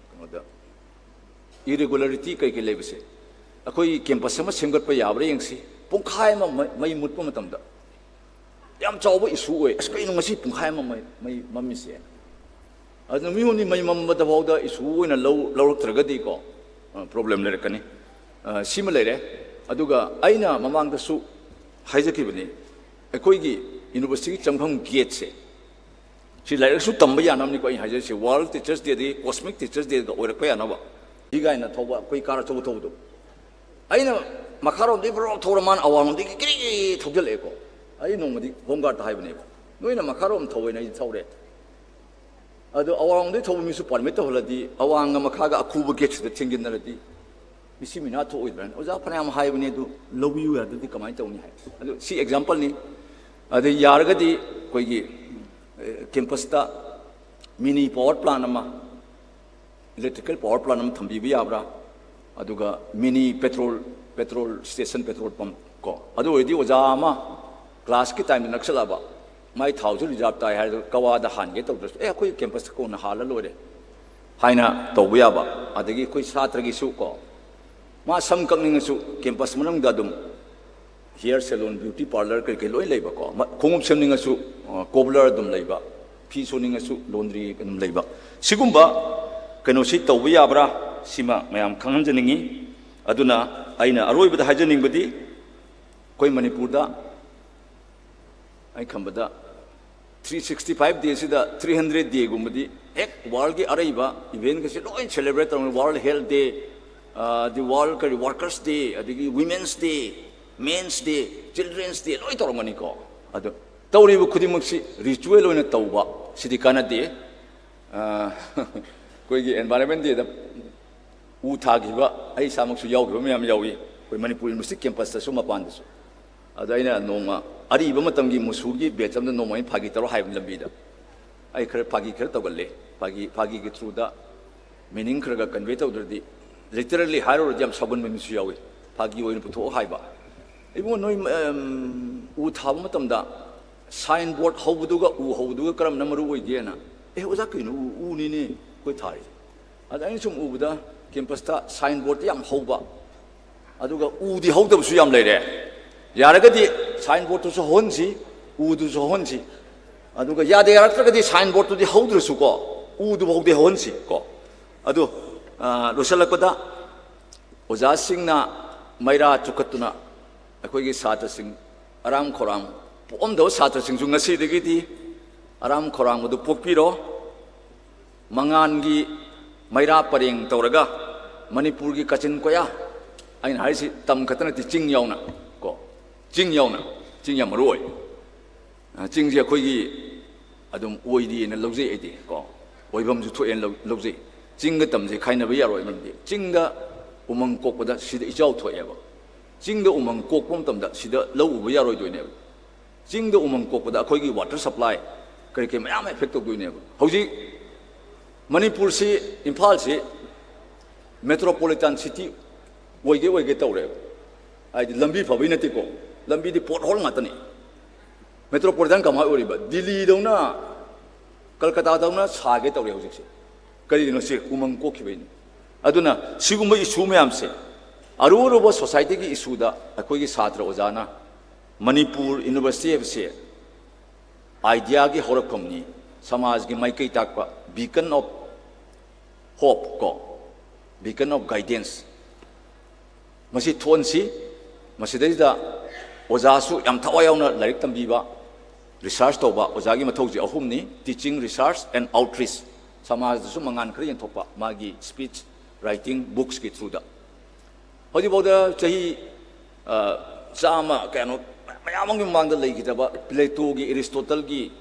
ꯀꯩꯅꯣꯗ irregularity ꯀꯩ ꯀꯩ ꯂꯩꯕꯁꯦ ꯑꯩꯈꯣꯏ campus ꯑꯃ ꯁꯦꯝꯒꯠꯄ ꯌꯥꯕ꯭ꯔꯥ ꯌꯦꯡꯁꯤ꯫ ꯄꯨꯡꯈꯥꯏ ꯑꯃ ꯃꯩ, ꯃꯩ ꯃꯨꯠꯄ ꯃꯇꯝꯗ ꯌꯥꯝ ꯆꯥꯎꯕ issue ꯑꯣꯏ꯫ "ꯑꯁ, ꯀꯩꯅꯣ ꯉꯁꯤ ꯄꯨꯡꯈꯥꯏ ꯑꯃ ꯃꯩ, ꯃꯩ ꯃꯝꯃꯤꯁꯦ?" ꯑꯗꯨꯅ ꯃꯤ ꯍꯨꯝꯅꯤ ꯃꯩ ꯃꯝꯕꯗ ꯐꯥꯎꯗ issue ꯑꯣꯏꯅ ꯂꯧ-, ꯂꯧꯔꯛꯇ꯭ꯔꯒꯗꯤꯀꯣ, ꯑ, problem ꯂꯩꯔꯛꯀꯅꯤ꯫ ꯑ, ꯁꯤꯃ ꯂꯩꯔꯦ꯫ ꯑꯗꯨꯒ ꯑꯩꯅ ꯃꯃꯥꯡꯗꯁꯨ ꯍꯥꯏꯖꯈꯤꯕꯅꯤ, ꯑꯩꯈꯣꯏꯒꯤ universityꯒꯤ ꯆꯪꯐꯝ gateꯁꯦ, ꯁꯤ ꯂꯥꯏꯔꯤꯛꯁꯨ ꯇꯝꯕ ꯌꯥꯅꯕꯅꯤꯀꯣ ꯑꯩꯅ ꯍꯥꯏꯖꯔꯤꯁꯦ, World Teachers Dayꯗꯒꯤ Cosmic Teachers Dayꯒ ꯑꯣꯏꯔꯛꯄ ꯌꯥꯅꯕ꯫ ꯁꯤ ꯀꯥꯏꯅ ꯊꯧꯕ, ꯑꯩꯈꯣꯏ car ꯑꯆꯧꯕ ꯊꯧꯕꯗꯣ, ꯑꯩꯅ ꯃꯈꯥꯔꯣꯝꯗꯒꯤ ꯕ꯭ꯔꯣ ꯊꯧꯔ ꯃꯥꯅ ꯑꯋꯥꯡꯂꯣꯝꯗꯒꯤ ꯀ꯭ꯔꯤ ꯀ꯭ꯔꯤ ꯊꯧꯖꯤꯜꯂꯛꯑꯦꯀꯣ꯫ ꯑꯩ ꯅꯣꯡꯃꯗꯤ home guardꯇ ꯍꯥꯏꯕꯅꯦꯕ, "ꯅꯣꯏꯅ ꯃꯈꯥꯔꯣꯝ ꯊꯧꯋꯦꯅ ꯑꯩꯗꯤ ꯊꯧꯔꯦ꯫ ꯑꯗꯣ ꯑꯋꯥꯡꯂꯣꯝꯗꯒꯤ ꯊꯧꯕ ꯃꯤꯁꯨ permit ꯇꯧꯍꯜꯂꯗꯤ, ꯑꯋꯥꯡꯒ ꯃꯈꯥꯒ ꯑꯈꯨꯕ gateꯁꯤꯗ ꯊꯤꯡꯖꯤꯟꯅꯔꯗꯤ ꯃꯤꯁꯤ ꯃꯤꯅꯥ ꯊꯣꯛꯑꯣꯏꯗ꯭ꯔꯅ?" ꯑꯣꯖꯥ ꯐꯅꯌꯥꯝ ꯍꯥꯏꯕꯅꯦ, ꯑꯗꯨ ꯂꯧꯕꯤꯌꯨ ꯌꯥꯗ꯭ꯔꯗꯤ ꯀꯃꯥꯏꯅ ꯇꯧꯅꯤ ꯍꯥꯏ꯫ ꯑꯗꯨ ꯁꯤ exampleꯅꯤ꯫ ꯑꯗꯩ ꯌꯥꯔꯒꯗꯤ ꯑꯩꯈꯣꯏꯒꯤ, ꯑꯦ, campusꯇ mini power plant ꯑꯃ, electrical power plant ꯑꯃ ꯊꯝꯕꯤꯕ ꯌꯥꯕ꯭ꯔꯥ? ꯑꯗꯨꯒ mini petrol, petrol station, petrol pump ꯀꯣ, ꯑꯗꯨ ꯑꯣꯏꯔꯗꯤ ꯑꯣꯖꯥ ꯑꯃ classꯀꯤ timeꯗ ꯅꯛꯁꯜꯂꯛꯑꯕ, ꯃꯥꯏ ꯊꯥꯎꯁꯨ reserve ꯇꯥꯏ ꯍꯥꯏꯔꯁꯨ ꯀꯋꯥꯗ ꯍꯥꯟꯒꯦ ꯇꯧꯗ꯭ꯔꯁꯨ, "ꯑꯦ, ꯑꯩꯈꯣꯏ campusꯇ ꯀꯣꯟꯅ ꯍꯥꯜꯂ ꯂꯣꯏꯔꯦ" ꯍꯥꯏꯅ ꯇꯧꯕ ꯌꯥꯕ꯫ ꯑꯗꯒꯤ ꯑꯩꯈꯣꯏ ꯁꯥꯇ꯭ꯔꯒꯤꯁꯨ ꯀꯣ, ꯃꯥ ꯁꯝ ꯀꯛꯅꯤꯡꯉꯁꯨ ꯀꯦꯝꯄꯁ ꯃꯅꯨꯡꯗ ꯑꯗꯨꯝ ꯍꯤꯌꯔ ꯁꯦꯂꯣꯟ, ꯕ꯭ꯌꯨꯇꯤ ꯄꯥꯔꯂꯔ ꯀꯩ ꯀꯩ ꯂꯣꯏ ꯂꯩꯕꯀꯣ꯫ ꯃ-, ꯈꯣꯡꯎꯞ ꯁꯦꯝꯅꯤꯡꯉꯁꯨ, ꯑ, ꯀꯣꯕꯂꯔ ꯑꯗꯨꯝ ꯂꯩꯕ, ꯐꯤ ꯁꯨꯅꯤꯡꯉꯁꯨ ꯂꯣꯟꯗ꯭ꯔꯤ ꯑꯗꯨꯝ ꯂꯩꯕ꯫ ꯁꯤꯒꯨꯝꯕ ꯀꯩꯅꯣꯁꯤ ꯇꯧꯕ ꯌꯥꯕ꯭ꯔꯥ? ꯁꯤꯃ ꯃꯌꯥꯝ ꯈꯪꯍꯟꯖꯅꯤꯡꯉꯤ꯫ ꯑꯗꯨꯅ ꯑꯩꯅ ꯑꯔꯣꯏꯕꯗ ꯍꯥꯏꯖꯅꯤꯡꯕꯗꯤ, ꯑꯩꯈꯣꯏ ꯃꯅꯤꯄꯨꯔꯗ ꯑꯩ ꯈꯟꯕꯗ three sixty five day ꯁꯤꯗ three hundred day ꯒꯨꯝꯕꯗꯤ ꯍꯦꯛ ꯋꯥꯔꯜꯒꯤ ꯑꯔꯩꯕ ꯏꯚꯦꯟꯒꯁꯦ ꯂꯣꯏ ꯁꯦꯂꯦꯕ꯭ꯔꯦꯠ ꯇꯧꯔꯒ, ꯋꯥꯔꯜ ꯍꯦꯜꯊ ꯗꯦ, ꯗꯤ ꯋꯥꯔꯜ ꯀꯔꯤ ꯋꯥꯔꯀꯔꯁ ꯗꯦ, ꯑꯗꯒꯤ ꯋꯤꯃꯦꯟꯁ ꯗꯦ, ꯃꯦꯟꯁ ꯗꯦ, ꯆꯤꯜꯗ꯭ꯔꯦꯟꯁ ꯗꯦ ꯂꯣꯏ ꯇꯧꯔꯝꯒꯅꯤꯀꯣ꯫ ꯑꯗꯣ ꯇꯧꯔꯤꯕ ꯈꯨꯗꯤꯡꯃꯛꯁꯤ ꯔꯤꯆꯨꯋꯦꯜ ꯑꯣꯏꯅ ꯇꯧꯕ ꯁꯤꯗꯤ ꯀꯥꯟꯅꯗꯦ꯫ ꯑ, ꯑꯩꯈꯣꯏꯒꯤ ꯑꯦꯟꯚꯥꯏꯔꯟꯃꯦꯟ ꯗꯦꯗ ꯎ ꯊꯥꯈꯤꯕ, ꯑꯩ ꯏꯁꯥꯃꯛꯁꯨ ꯌꯥꯎꯈꯤꯕ ꯃꯌꯥꯝ ꯌꯥꯎꯏ, ꯑꯩꯈꯣꯏ ꯃꯅꯤꯄꯨꯔ ꯌꯨꯅꯤꯚꯔꯁꯤꯇꯤ ꯀꯦꯝꯄꯁꯇꯁꯨ ꯃꯄꯥꯟꯗꯁꯨ꯫ ꯑꯗꯣ ꯑꯩꯅ ꯅꯣꯡꯃ ꯑꯔꯤꯕ ꯃꯇꯝꯒꯤ ꯃꯨꯁꯨꯒꯤ ꯕꯦꯠꯁ ꯑꯃꯗ ꯅꯣꯡꯃ ꯑꯩꯅ ꯐꯥꯒꯤ ꯇꯧꯔꯣ ꯍꯥꯏꯕ ꯂꯝꯕꯤꯗ꯫ ꯑꯩ ꯈꯔ ꯐꯥꯒꯤ ꯈꯔ ꯇꯧꯒꯜꯂꯦ꯫ ꯐꯥꯒꯤ, ꯐꯥꯒꯤꯒꯤ ꯊ꯭ꯔꯨꯗ ꯃꯤꯅꯤꯡ ꯈꯔ ꯈꯔ ꯀꯟꯚꯦ ꯇꯧꯗ꯭ꯔꯗꯤ, ꯂꯤꯇꯔꯦꯜꯂꯤ ꯍꯥꯏꯔꯨꯔꯗꯤ ꯌꯥꯝ ꯁꯥꯎꯒꯟꯕ ꯃꯤꯁꯨ ꯌꯥꯎꯏ꯫ ꯐꯥꯒꯤ ꯑꯣꯏꯅ ꯄꯨꯊꯣꯛꯑꯣ ꯍꯥꯏꯕ꯫ "ꯏꯕꯨꯡꯉꯣ, ꯅꯣꯏ, ꯑꯝ, ꯎ ꯊꯥꯕ ꯃꯇꯝꯗ ꯁꯥꯏꯟ ꯕꯣꯔꯗ ꯍꯧꯕꯗꯨꯒ ꯎ ꯍꯧꯕꯗꯨꯒ ꯀꯔꯝꯕꯅ ꯃꯔꯨ ꯑꯣꯏꯒꯦꯅ?" "ꯑꯦ ꯑꯣꯖꯥ, ꯀꯩꯅꯣ, ꯎ, ꯎꯅꯤꯅꯦ ꯑꯩꯈꯣꯏ ꯊꯥꯔꯤꯁꯦ꯫" ꯑꯗ ꯑꯩꯅ ꯁꯨꯝ ꯎꯕꯗ ꯀꯦꯝꯄꯁꯇ ꯁꯥꯏꯟ ꯕꯣꯔꯗꯇꯤ ꯌꯥꯝ ꯍꯧꯕ, ꯑꯗꯨꯒ ꯎꯗꯤ ꯍꯧꯗꯕꯁꯨ ꯌꯥꯝ ꯂꯩꯔꯦ꯫ ꯌꯥꯔꯒꯗꯤ ꯁꯥꯏꯟ ꯕꯣꯔꯗꯇꯨꯁꯨ ꯍꯧꯍꯟꯁꯤ, ꯎꯗꯨꯁꯨ ꯍꯧꯍꯟꯁꯤ꯫ ꯑꯗꯨꯒ ꯌꯥꯗ ꯌꯥꯔꯛꯇ꯭ꯔꯒꯗꯤ ꯁꯥꯏꯟ ꯕꯣꯔꯗꯇꯨꯗꯤ ꯍꯧꯗ꯭ꯔꯁꯨꯀꯣ, ꯎꯗꯨ ꯐꯥꯎꯗꯤ ꯍꯧꯍꯟꯁꯤ ꯀꯣ꯫ ꯑꯗꯨ, ꯑ, ꯂꯣꯏꯁꯤꯜꯂꯛꯄꯗ ꯑꯣꯖꯥꯁꯤꯡꯅ ꯃꯩꯔꯥ ꯆꯨꯈꯠꯇꯨꯅ ꯑꯩꯈꯣꯏꯒꯤ ꯁꯥꯇ꯭ꯔꯁꯤꯡ ꯑꯔꯥꯝ ꯈꯧꯔꯥꯡ ꯄꯣꯛꯑꯝꯗꯕ ꯁꯥꯇ꯭ꯔꯁꯤꯡꯁꯨ ꯉꯁꯤꯗꯒꯤꯗꯤ ꯑꯔꯥꯝ ꯈꯧꯔꯥꯡꯕꯗꯨ ꯄꯣꯛꯄꯤꯔꯣ꯫ ꯃꯉꯥꯟꯒꯤ ꯃꯩꯔꯥ ꯄꯔꯦꯡ ꯇꯧꯔꯒ ꯃꯅꯤꯄꯨꯔꯒꯤ ꯀꯥꯆꯤꯟ ꯀꯣꯌꯥ, ꯑꯩꯅ ꯍꯥꯏꯔꯤꯁꯤ ꯇꯝ ꯈꯛꯇ ꯅꯠꯇꯦ, ꯆꯤꯡ ꯌꯥꯎꯅ ꯀꯣ, ꯆꯤꯡ ꯌꯥꯎꯅ, ꯆꯤꯡ ꯌꯥꯝ ꯃꯔꯨ ꯑꯣꯏ꯫ ꯑ, ꯆꯤꯡꯁꯦ ꯑꯩꯈꯣꯏꯒꯤ ꯑꯗꯨꯝ ꯑꯣꯏꯔꯤꯑꯅ ꯂꯧꯖꯩ ꯑꯩꯗꯤ ꯀꯣ, ꯑꯣꯏꯐꯝꯁꯨ ꯊꯣꯛꯑꯦꯅ ꯂꯧ-, ꯂꯧꯖꯩ꯫ ꯆꯤꯡꯒ ꯇꯝꯁꯦ ꯈꯥꯏꯅꯕ ꯌꯥꯔꯣꯏ, ꯃꯔꯝꯗꯤ ꯆꯤꯡꯗ ꯎꯃꯪ ꯀꯣꯛꯄꯗ ꯁꯤꯗ ꯏꯆꯥꯎ ꯊꯣꯛꯑꯦꯕ꯫ ꯆꯤꯡꯗ ꯎꯃꯪ ꯀꯣꯛꯄ ꯃꯇꯝꯗ ꯁꯤꯗ ꯂꯧ ꯎꯕ ꯌꯥꯔꯣꯏꯗꯣꯏꯅꯦꯕ꯫ ꯆꯤꯡꯗ ꯎꯃꯪ ꯀꯣꯛꯄꯗ ꯑꯩꯈꯣꯏꯒꯤ ꯋꯥꯇꯔ ꯁꯄ꯭ꯂꯥꯏ ꯀꯔꯤ ꯀꯔꯤ ꯃꯌꯥꯝ ꯑꯦꯐꯦꯛ ꯇꯧꯗꯣꯏꯅꯦꯕ꯫ ꯍꯧꯖꯤꯛ ꯃꯅꯤꯄꯨꯔꯁꯤ, ꯏꯝꯐꯥꯜꯁꯤ ꯃꯦꯇ꯭ꯔꯣꯄꯣꯂꯤꯇꯥꯟ ꯁꯤꯇꯤ ꯑꯣꯏꯒꯦ ꯑꯣꯏꯒꯦ ꯇꯧꯔꯦꯕ꯫ ꯍꯥꯏꯗꯤ ꯂꯝꯕꯤ ꯐꯕꯩ ꯅꯠꯇꯦꯀꯣ, ꯂꯝꯕꯤꯗꯤ ꯄꯣꯠ ꯍꯣꯜ ꯉꯥꯛꯇꯅꯤ꯫ ꯃꯦꯇ꯭ꯔꯣꯄꯣꯂꯤꯇꯥꯟ ꯀꯃꯥꯏꯅ ꯑꯣꯏꯔꯤꯕ? ꯗꯤꯜꯂꯤꯗꯧꯅ, ꯀꯜꯀꯇꯥꯗꯧꯅ ꯁꯥꯒꯦ ꯇꯧꯔꯦ ꯍꯧꯖꯤꯛꯁꯦ꯫ ꯀꯔꯤꯒꯤꯅꯣ? ꯁꯤ ꯎꯃꯪ ꯀꯣꯛꯈꯤꯕꯩꯅꯤ꯫ ꯑꯗꯨꯅ ꯁꯤꯒꯨꯝꯕ ꯏꯁꯨ ꯃꯌꯥꯝꯁꯦ ꯑꯔꯨ ꯑꯔꯨꯕ ꯁꯣꯁꯥꯏꯇꯤꯒꯤ ꯏꯁꯨꯗ ꯑꯩꯈꯣꯏꯒꯤ ꯁꯥꯇ꯭ꯔ ꯑꯣꯖꯥꯅ ꯃꯅꯤꯄꯨꯔ ꯌꯨꯅꯤꯚꯔꯁꯤꯇꯤ ꯍꯥꯏꯕꯁꯦ ꯑꯥꯏꯗꯤꯌꯥꯒꯤ ꯍꯧꯔꯛꯐꯝꯅꯤ, ꯁꯃꯥꯖꯒꯤ ꯃꯥꯏꯀꯩ ꯇꯥꯛꯄ, beacon of hope ꯀꯣ, beacon of guidance, ꯃꯁꯤ ꯊꯣꯟꯁꯤ꯫ ꯃꯁꯤꯗꯩꯁꯤꯗ ꯑꯣꯖꯥꯁꯨ ꯌꯥꯝ ꯊꯋꯥꯏ ꯌꯥꯎꯅ ꯂꯥꯏꯔꯤꯛ ꯇꯝꯕꯤꯕ, ꯔꯤꯁꯥꯔꯁ ꯇꯧꯕ꯫ ꯑꯣꯖꯥꯒꯤ ꯃꯊꯧꯁꯤ ꯑꯍꯨꯝꯅꯤ: teaching, research and outreach꯫ ꯁꯃꯥꯖꯗꯁꯨ ꯃꯉꯥꯟ ꯈꯔ ꯌꯦꯟꯊꯣꯛꯄ ꯃꯥꯒꯤ speech, writing, booksꯀꯤ throughꯗ꯫ ꯍꯧꯖꯤꯛꯐꯥꯎꯗ ꯆꯍꯤ, ꯑ, ꯆꯥꯝꯃ ꯀꯌꯥꯅꯣ ꯃꯌꯥꯝ ꯑꯃꯒꯤ ꯃꯃꯥꯡꯗ ꯂꯩꯈꯤꯗꯕ ꯄ꯭ꯂꯦꯇꯣꯒꯤ, ꯑꯦꯔꯤꯁꯇꯣꯇꯜꯒꯤ,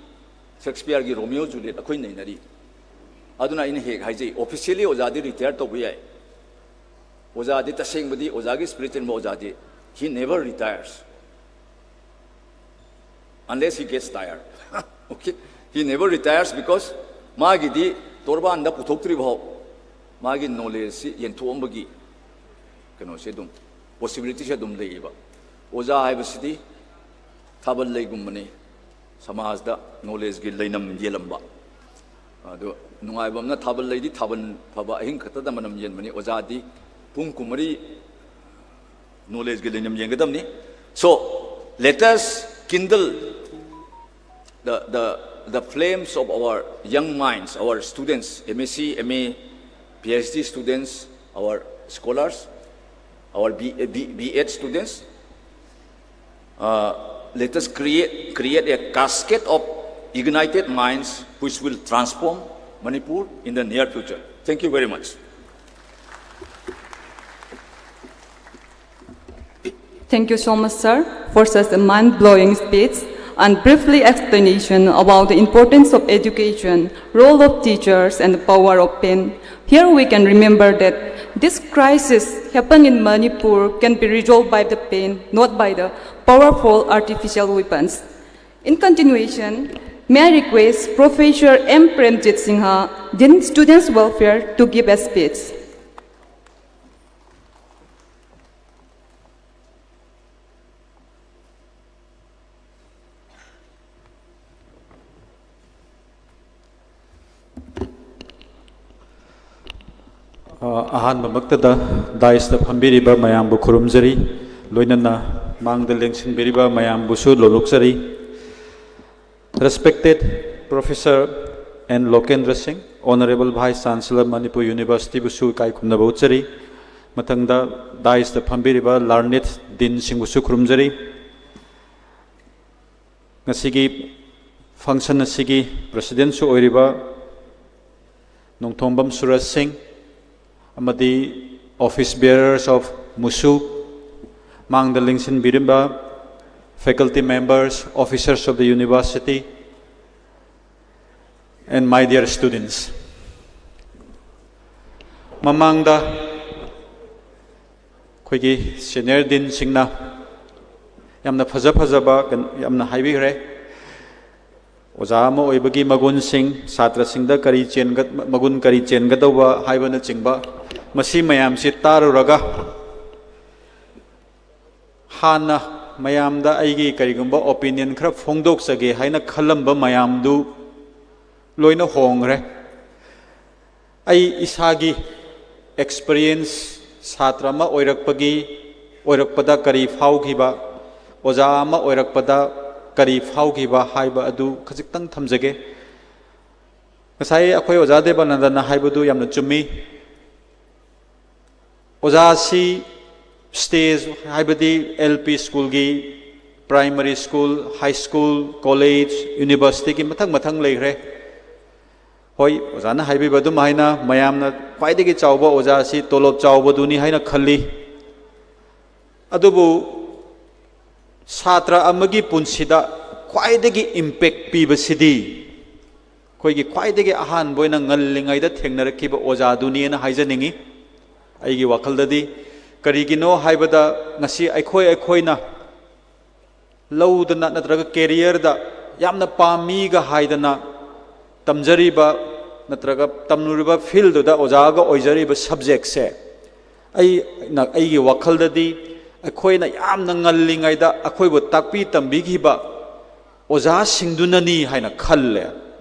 ꯁꯦꯛꯁꯄꯤꯌꯔꯒꯤ ꯔꯣꯃꯤꯑꯣ ꯖꯨꯂꯤꯌꯦꯠ ꯑꯩꯈꯣꯏ ꯅꯩꯅꯔꯤ꯫ ꯑꯗꯨꯅ ꯑꯩꯅ ꯍꯦꯛ ꯍꯥꯏꯖꯩ, officially ꯑꯣꯖꯥꯗꯤ retire ꯇꯧꯕ ꯌꯥꯏ꯫ ꯑꯣꯖꯥꯗꯤ ꯇꯁꯦꯡꯕꯗꯤ, ꯑꯣꯖꯥꯒꯤ spirit ꯆꯦꯟꯕ ꯑꯣꯖꯥꯗꯤ, he never retires unless he gets tired. Okay? He never retires because ꯃꯥꯒꯤꯗꯤ ꯇꯣꯔꯕꯥꯟꯗ ꯄꯨꯊꯣꯛꯇ꯭ꯔꯤꯐꯥꯎ ꯃꯥꯒꯤ knowledgeꯁꯤ ꯌꯦꯟꯊꯣꯛꯑꯝꯕꯒꯤ ꯀꯩꯅꯣꯁꯦ ꯑꯗꯨꯝ, possibilityꯁꯦ ꯑꯗꯨꯝ ꯂꯩꯌꯦꯕ꯫ ꯑꯣꯖꯥ ꯍꯥꯏꯕꯁꯤꯗꯤ ꯊꯥꯕꯜ ꯂꯩꯒꯨꯝꯕꯅꯤ, ꯁꯃꯥꯖꯗ knowledgeꯀꯤ ꯂꯩꯅꯝ ꯌꯦꯜꯂꯝꯕ꯫ ꯑꯗꯣ ꯅꯨꯡꯉꯥꯏꯕ ꯑꯃꯅ, ꯊꯥꯕꯜ ꯂꯩꯗꯤ ꯊꯥꯕꯜ ꯐꯕ ꯑꯍꯤꯡ ꯈꯛꯇꯗ ꯃꯅꯝ ꯌꯦꯟꯕꯅꯤ, ꯑꯣꯖꯥꯗꯤ ꯄꯨꯡ ꯀꯨꯟꯃꯔꯤ knowledgeꯀꯤ ꯂꯩꯅꯝ ꯌꯦꯡꯒꯗꯕꯅꯤ꯫ So, let us kindle the, the, the flames of our young minds, our students, M S C, M A, P H D students, our scholars, our B, B, B Ed students. Uh, let us create, create a cascade of ignited minds which will transform Manipur in the near future. Thank you very much. Thank you so much, sir, for such a mind-blowing speech and briefly explanation about the importance of education, role of teachers, and the power of pen. Here we can remember that this crisis happened in Manipur can be resolved by the pen, not by the powerful artificial weapons. In continuation, may I request Professor M Premjit Singha, Dean Students Welfare, to give a speech. ꯑ, ꯑꯍꯥꯟꯕꯃꯛꯇꯗ dais ꯇ ꯐꯝꯕꯤꯔꯤꯕ ꯃꯌꯥꯝꯕꯨ ꯈꯨꯔꯨꯝꯖꯔꯤ, ꯂꯣꯏꯅꯅ ꯃꯥꯡꯗ ꯂꯦꯡꯁꯤꯟꯕꯤꯔꯤꯕ ꯃꯌꯥꯝꯕꯨꯁꯨ ꯂꯣꯂꯣꯛꯆꯔꯤ꯫ Respected Professor N Lokendra Singh, Honorable Vice Chancellor, Manipur University ꯕꯨꯁꯨ ꯏꯀꯥꯏ ꯈꯨꯝꯅꯕ ꯎꯠꯆꯔꯤ꯫ ꯃꯊꯪꯗ dais ꯇ ꯐꯝꯕꯤꯔꯤꯕ learned dean ꯁꯤꯡꯕꯨꯁꯨ ꯈꯨꯔꯨꯝꯖꯔꯤ꯫ ꯉꯁꯤꯒꯤ function ꯑꯁꯤꯒꯤ president ꯁꯨ ꯑꯣꯏꯔꯤꯕ ꯅꯣꯡꯊꯣꯝꯕꯝ ꯁꯨꯔꯖ ꯁꯤꯡ ꯑꯃꯗꯤ office bearers of MUSU, ꯃꯥꯡꯗ ꯂꯦꯡꯁꯤꯟꯕꯤꯔꯤꯕ faculty members, officers of the university, and my dear students. ꯃꯃꯥꯡꯗ ꯑꯩꯈꯣꯏꯒꯤ senior dean ꯁꯤꯡꯅ ꯌꯥꯝꯅ ꯐꯖ ꯐꯖꯕ ꯀꯩꯅꯣ ꯌꯥꯝꯅ ꯍꯥꯏꯕꯤꯈ꯭ꯔꯦ꯫ ꯑꯣꯖꯥ ꯑꯃ ꯑꯣꯏꯕꯒꯤ ꯃꯒꯨꯟꯁꯤꯡ, ꯁꯥꯇ꯭ꯔꯁꯤꯡꯗ ꯀꯔꯤ ꯆꯦꯟꯒ-, ꯃꯒꯨꯟ ꯀꯔꯤ ꯆꯦꯟꯒꯗꯧꯕ ꯍꯥꯏꯕꯅꯆꯤꯡꯕ, ꯃꯁꯤ ꯃꯌꯥꯝꯁꯤ ꯇꯥꯔꯨꯔꯒ ꯍꯥꯟꯅ ꯃꯌꯥꯝꯗ ꯑꯩꯒꯤ ꯀꯔꯤꯒꯨꯝꯕ opinion ꯈꯔ ꯐꯣꯡꯗꯣꯛꯆꯒꯦ ꯍꯥꯏꯅ ꯈꯜꯂꯝꯕ ꯃꯌꯥꯝꯗꯨ ꯂꯣꯏꯅ ꯍꯣꯡꯈ꯭ꯔꯦ꯫ ꯑꯩ ꯏꯁꯥꯒꯤ experience, ꯁꯥꯇ꯭ꯔ ꯑꯃ ꯑꯣꯏꯔꯛꯄꯒꯤ, ꯑꯣꯏꯔꯛꯄꯗ ꯀꯔꯤ ꯐꯥꯎꯈꯤꯕ, ꯑꯣꯖꯥ ꯑꯃ ꯑꯣꯏꯔꯛꯄꯗ ꯀꯔꯤ ꯐꯥꯎꯈꯤꯕ ꯍꯥꯏꯕ ꯑꯗꯨ ꯈꯖꯤꯛꯇꯪ ꯊꯝꯖꯒꯦ꯫ ꯉꯁꯥꯏ ꯑꯩꯈꯣꯏ ꯑꯣꯖꯥ ꯗꯦꯕꯥꯅꯟꯗꯅ ꯍꯥꯏꯕꯗꯨ ꯌꯥꯝꯅ ꯆꯨꯝꯃꯤ꯫ ꯑꯣꯖꯥꯁꯤ stage, ꯍꯥꯏꯕꯗꯤ L P school ꯒꯤ, primary school, high school, college, university ꯒꯤ ꯃꯊꯪ ꯃꯊꯪ ꯂꯩꯈ꯭ꯔꯦ꯫ ꯍꯣꯏ, ꯑꯣꯖꯥꯅ ꯍꯥꯏꯕꯤꯕ ꯑꯗꯨꯝ ꯍꯥꯏꯅ ꯃꯌꯥꯝꯅ ꯈ꯭ꯋꯥꯏꯗꯒꯤ ꯆꯥꯎꯕ ꯑꯣꯖꯥꯁꯤ ꯇꯣꯂꯣꯞ ꯆꯥꯎꯕꯗꯨꯅꯤ ꯍꯥꯏꯅ ꯈꯜꯂꯤ꯫ ꯑꯗꯨꯕꯨ ꯁꯥꯇ꯭ꯔ ꯑꯃꯒꯤ ꯄꯨꯟꯁꯤꯗ ꯈ꯭ꯋꯥꯏꯗꯒꯤ impact ꯄꯤꯕꯁꯤꯗꯤ ꯑꯩꯈꯣꯏꯒꯤ ꯈ꯭ꯋꯥꯏꯗꯒꯤ ꯑꯍꯥꯟꯕ ꯑꯣꯏꯅ ꯉꯜꯂꯤꯉꯩꯗ ꯊꯦꯡꯅꯔꯛꯈꯤꯕ ꯑꯣꯖꯥꯗꯨꯅꯤꯅ ꯍꯥꯏꯖꯅꯤꯡꯉꯤ꯫ ꯑꯩꯒꯤ ꯋꯥꯈꯜꯗꯗꯤ ꯀꯔꯤꯒꯤꯅꯣ ꯍꯥꯏꯕꯗ, ꯉꯁꯤ ꯑꯩꯈꯣꯏ ꯑꯩꯈꯣꯏꯅ ꯂꯧꯗꯅ ꯅꯠꯇ꯭ꯔꯒ career ꯗ ꯌꯥꯝꯅ ꯄꯥꯝꯃꯤꯒ ꯍꯥꯏꯗꯅ ꯇꯝꯖꯔꯤꯕ ꯅꯠꯇ꯭ꯔꯒ ꯇꯝꯂꯨꯔꯤꯕ field ꯗꯨꯗ ꯑꯣꯖꯥꯒ ꯑꯣꯏꯖꯔꯤꯕ subject ꯁꯦ, ꯑꯩꯅ, ꯑꯩꯒꯤ ꯋꯥꯈꯜꯗꯗꯤ ꯑꯩꯈꯣꯏꯅ ꯌꯥꯝꯅ ꯉꯜꯂꯤꯉꯩꯗ ꯑꯩꯈꯣꯏꯕꯨ ꯇꯥꯛꯄꯤ ꯇꯝꯕꯤꯈꯤꯕ ꯑꯣꯖꯥꯁꯤꯡꯗꯨꯅꯅꯤ ꯍꯥꯏꯅ ꯈꯜꯂꯦ꯫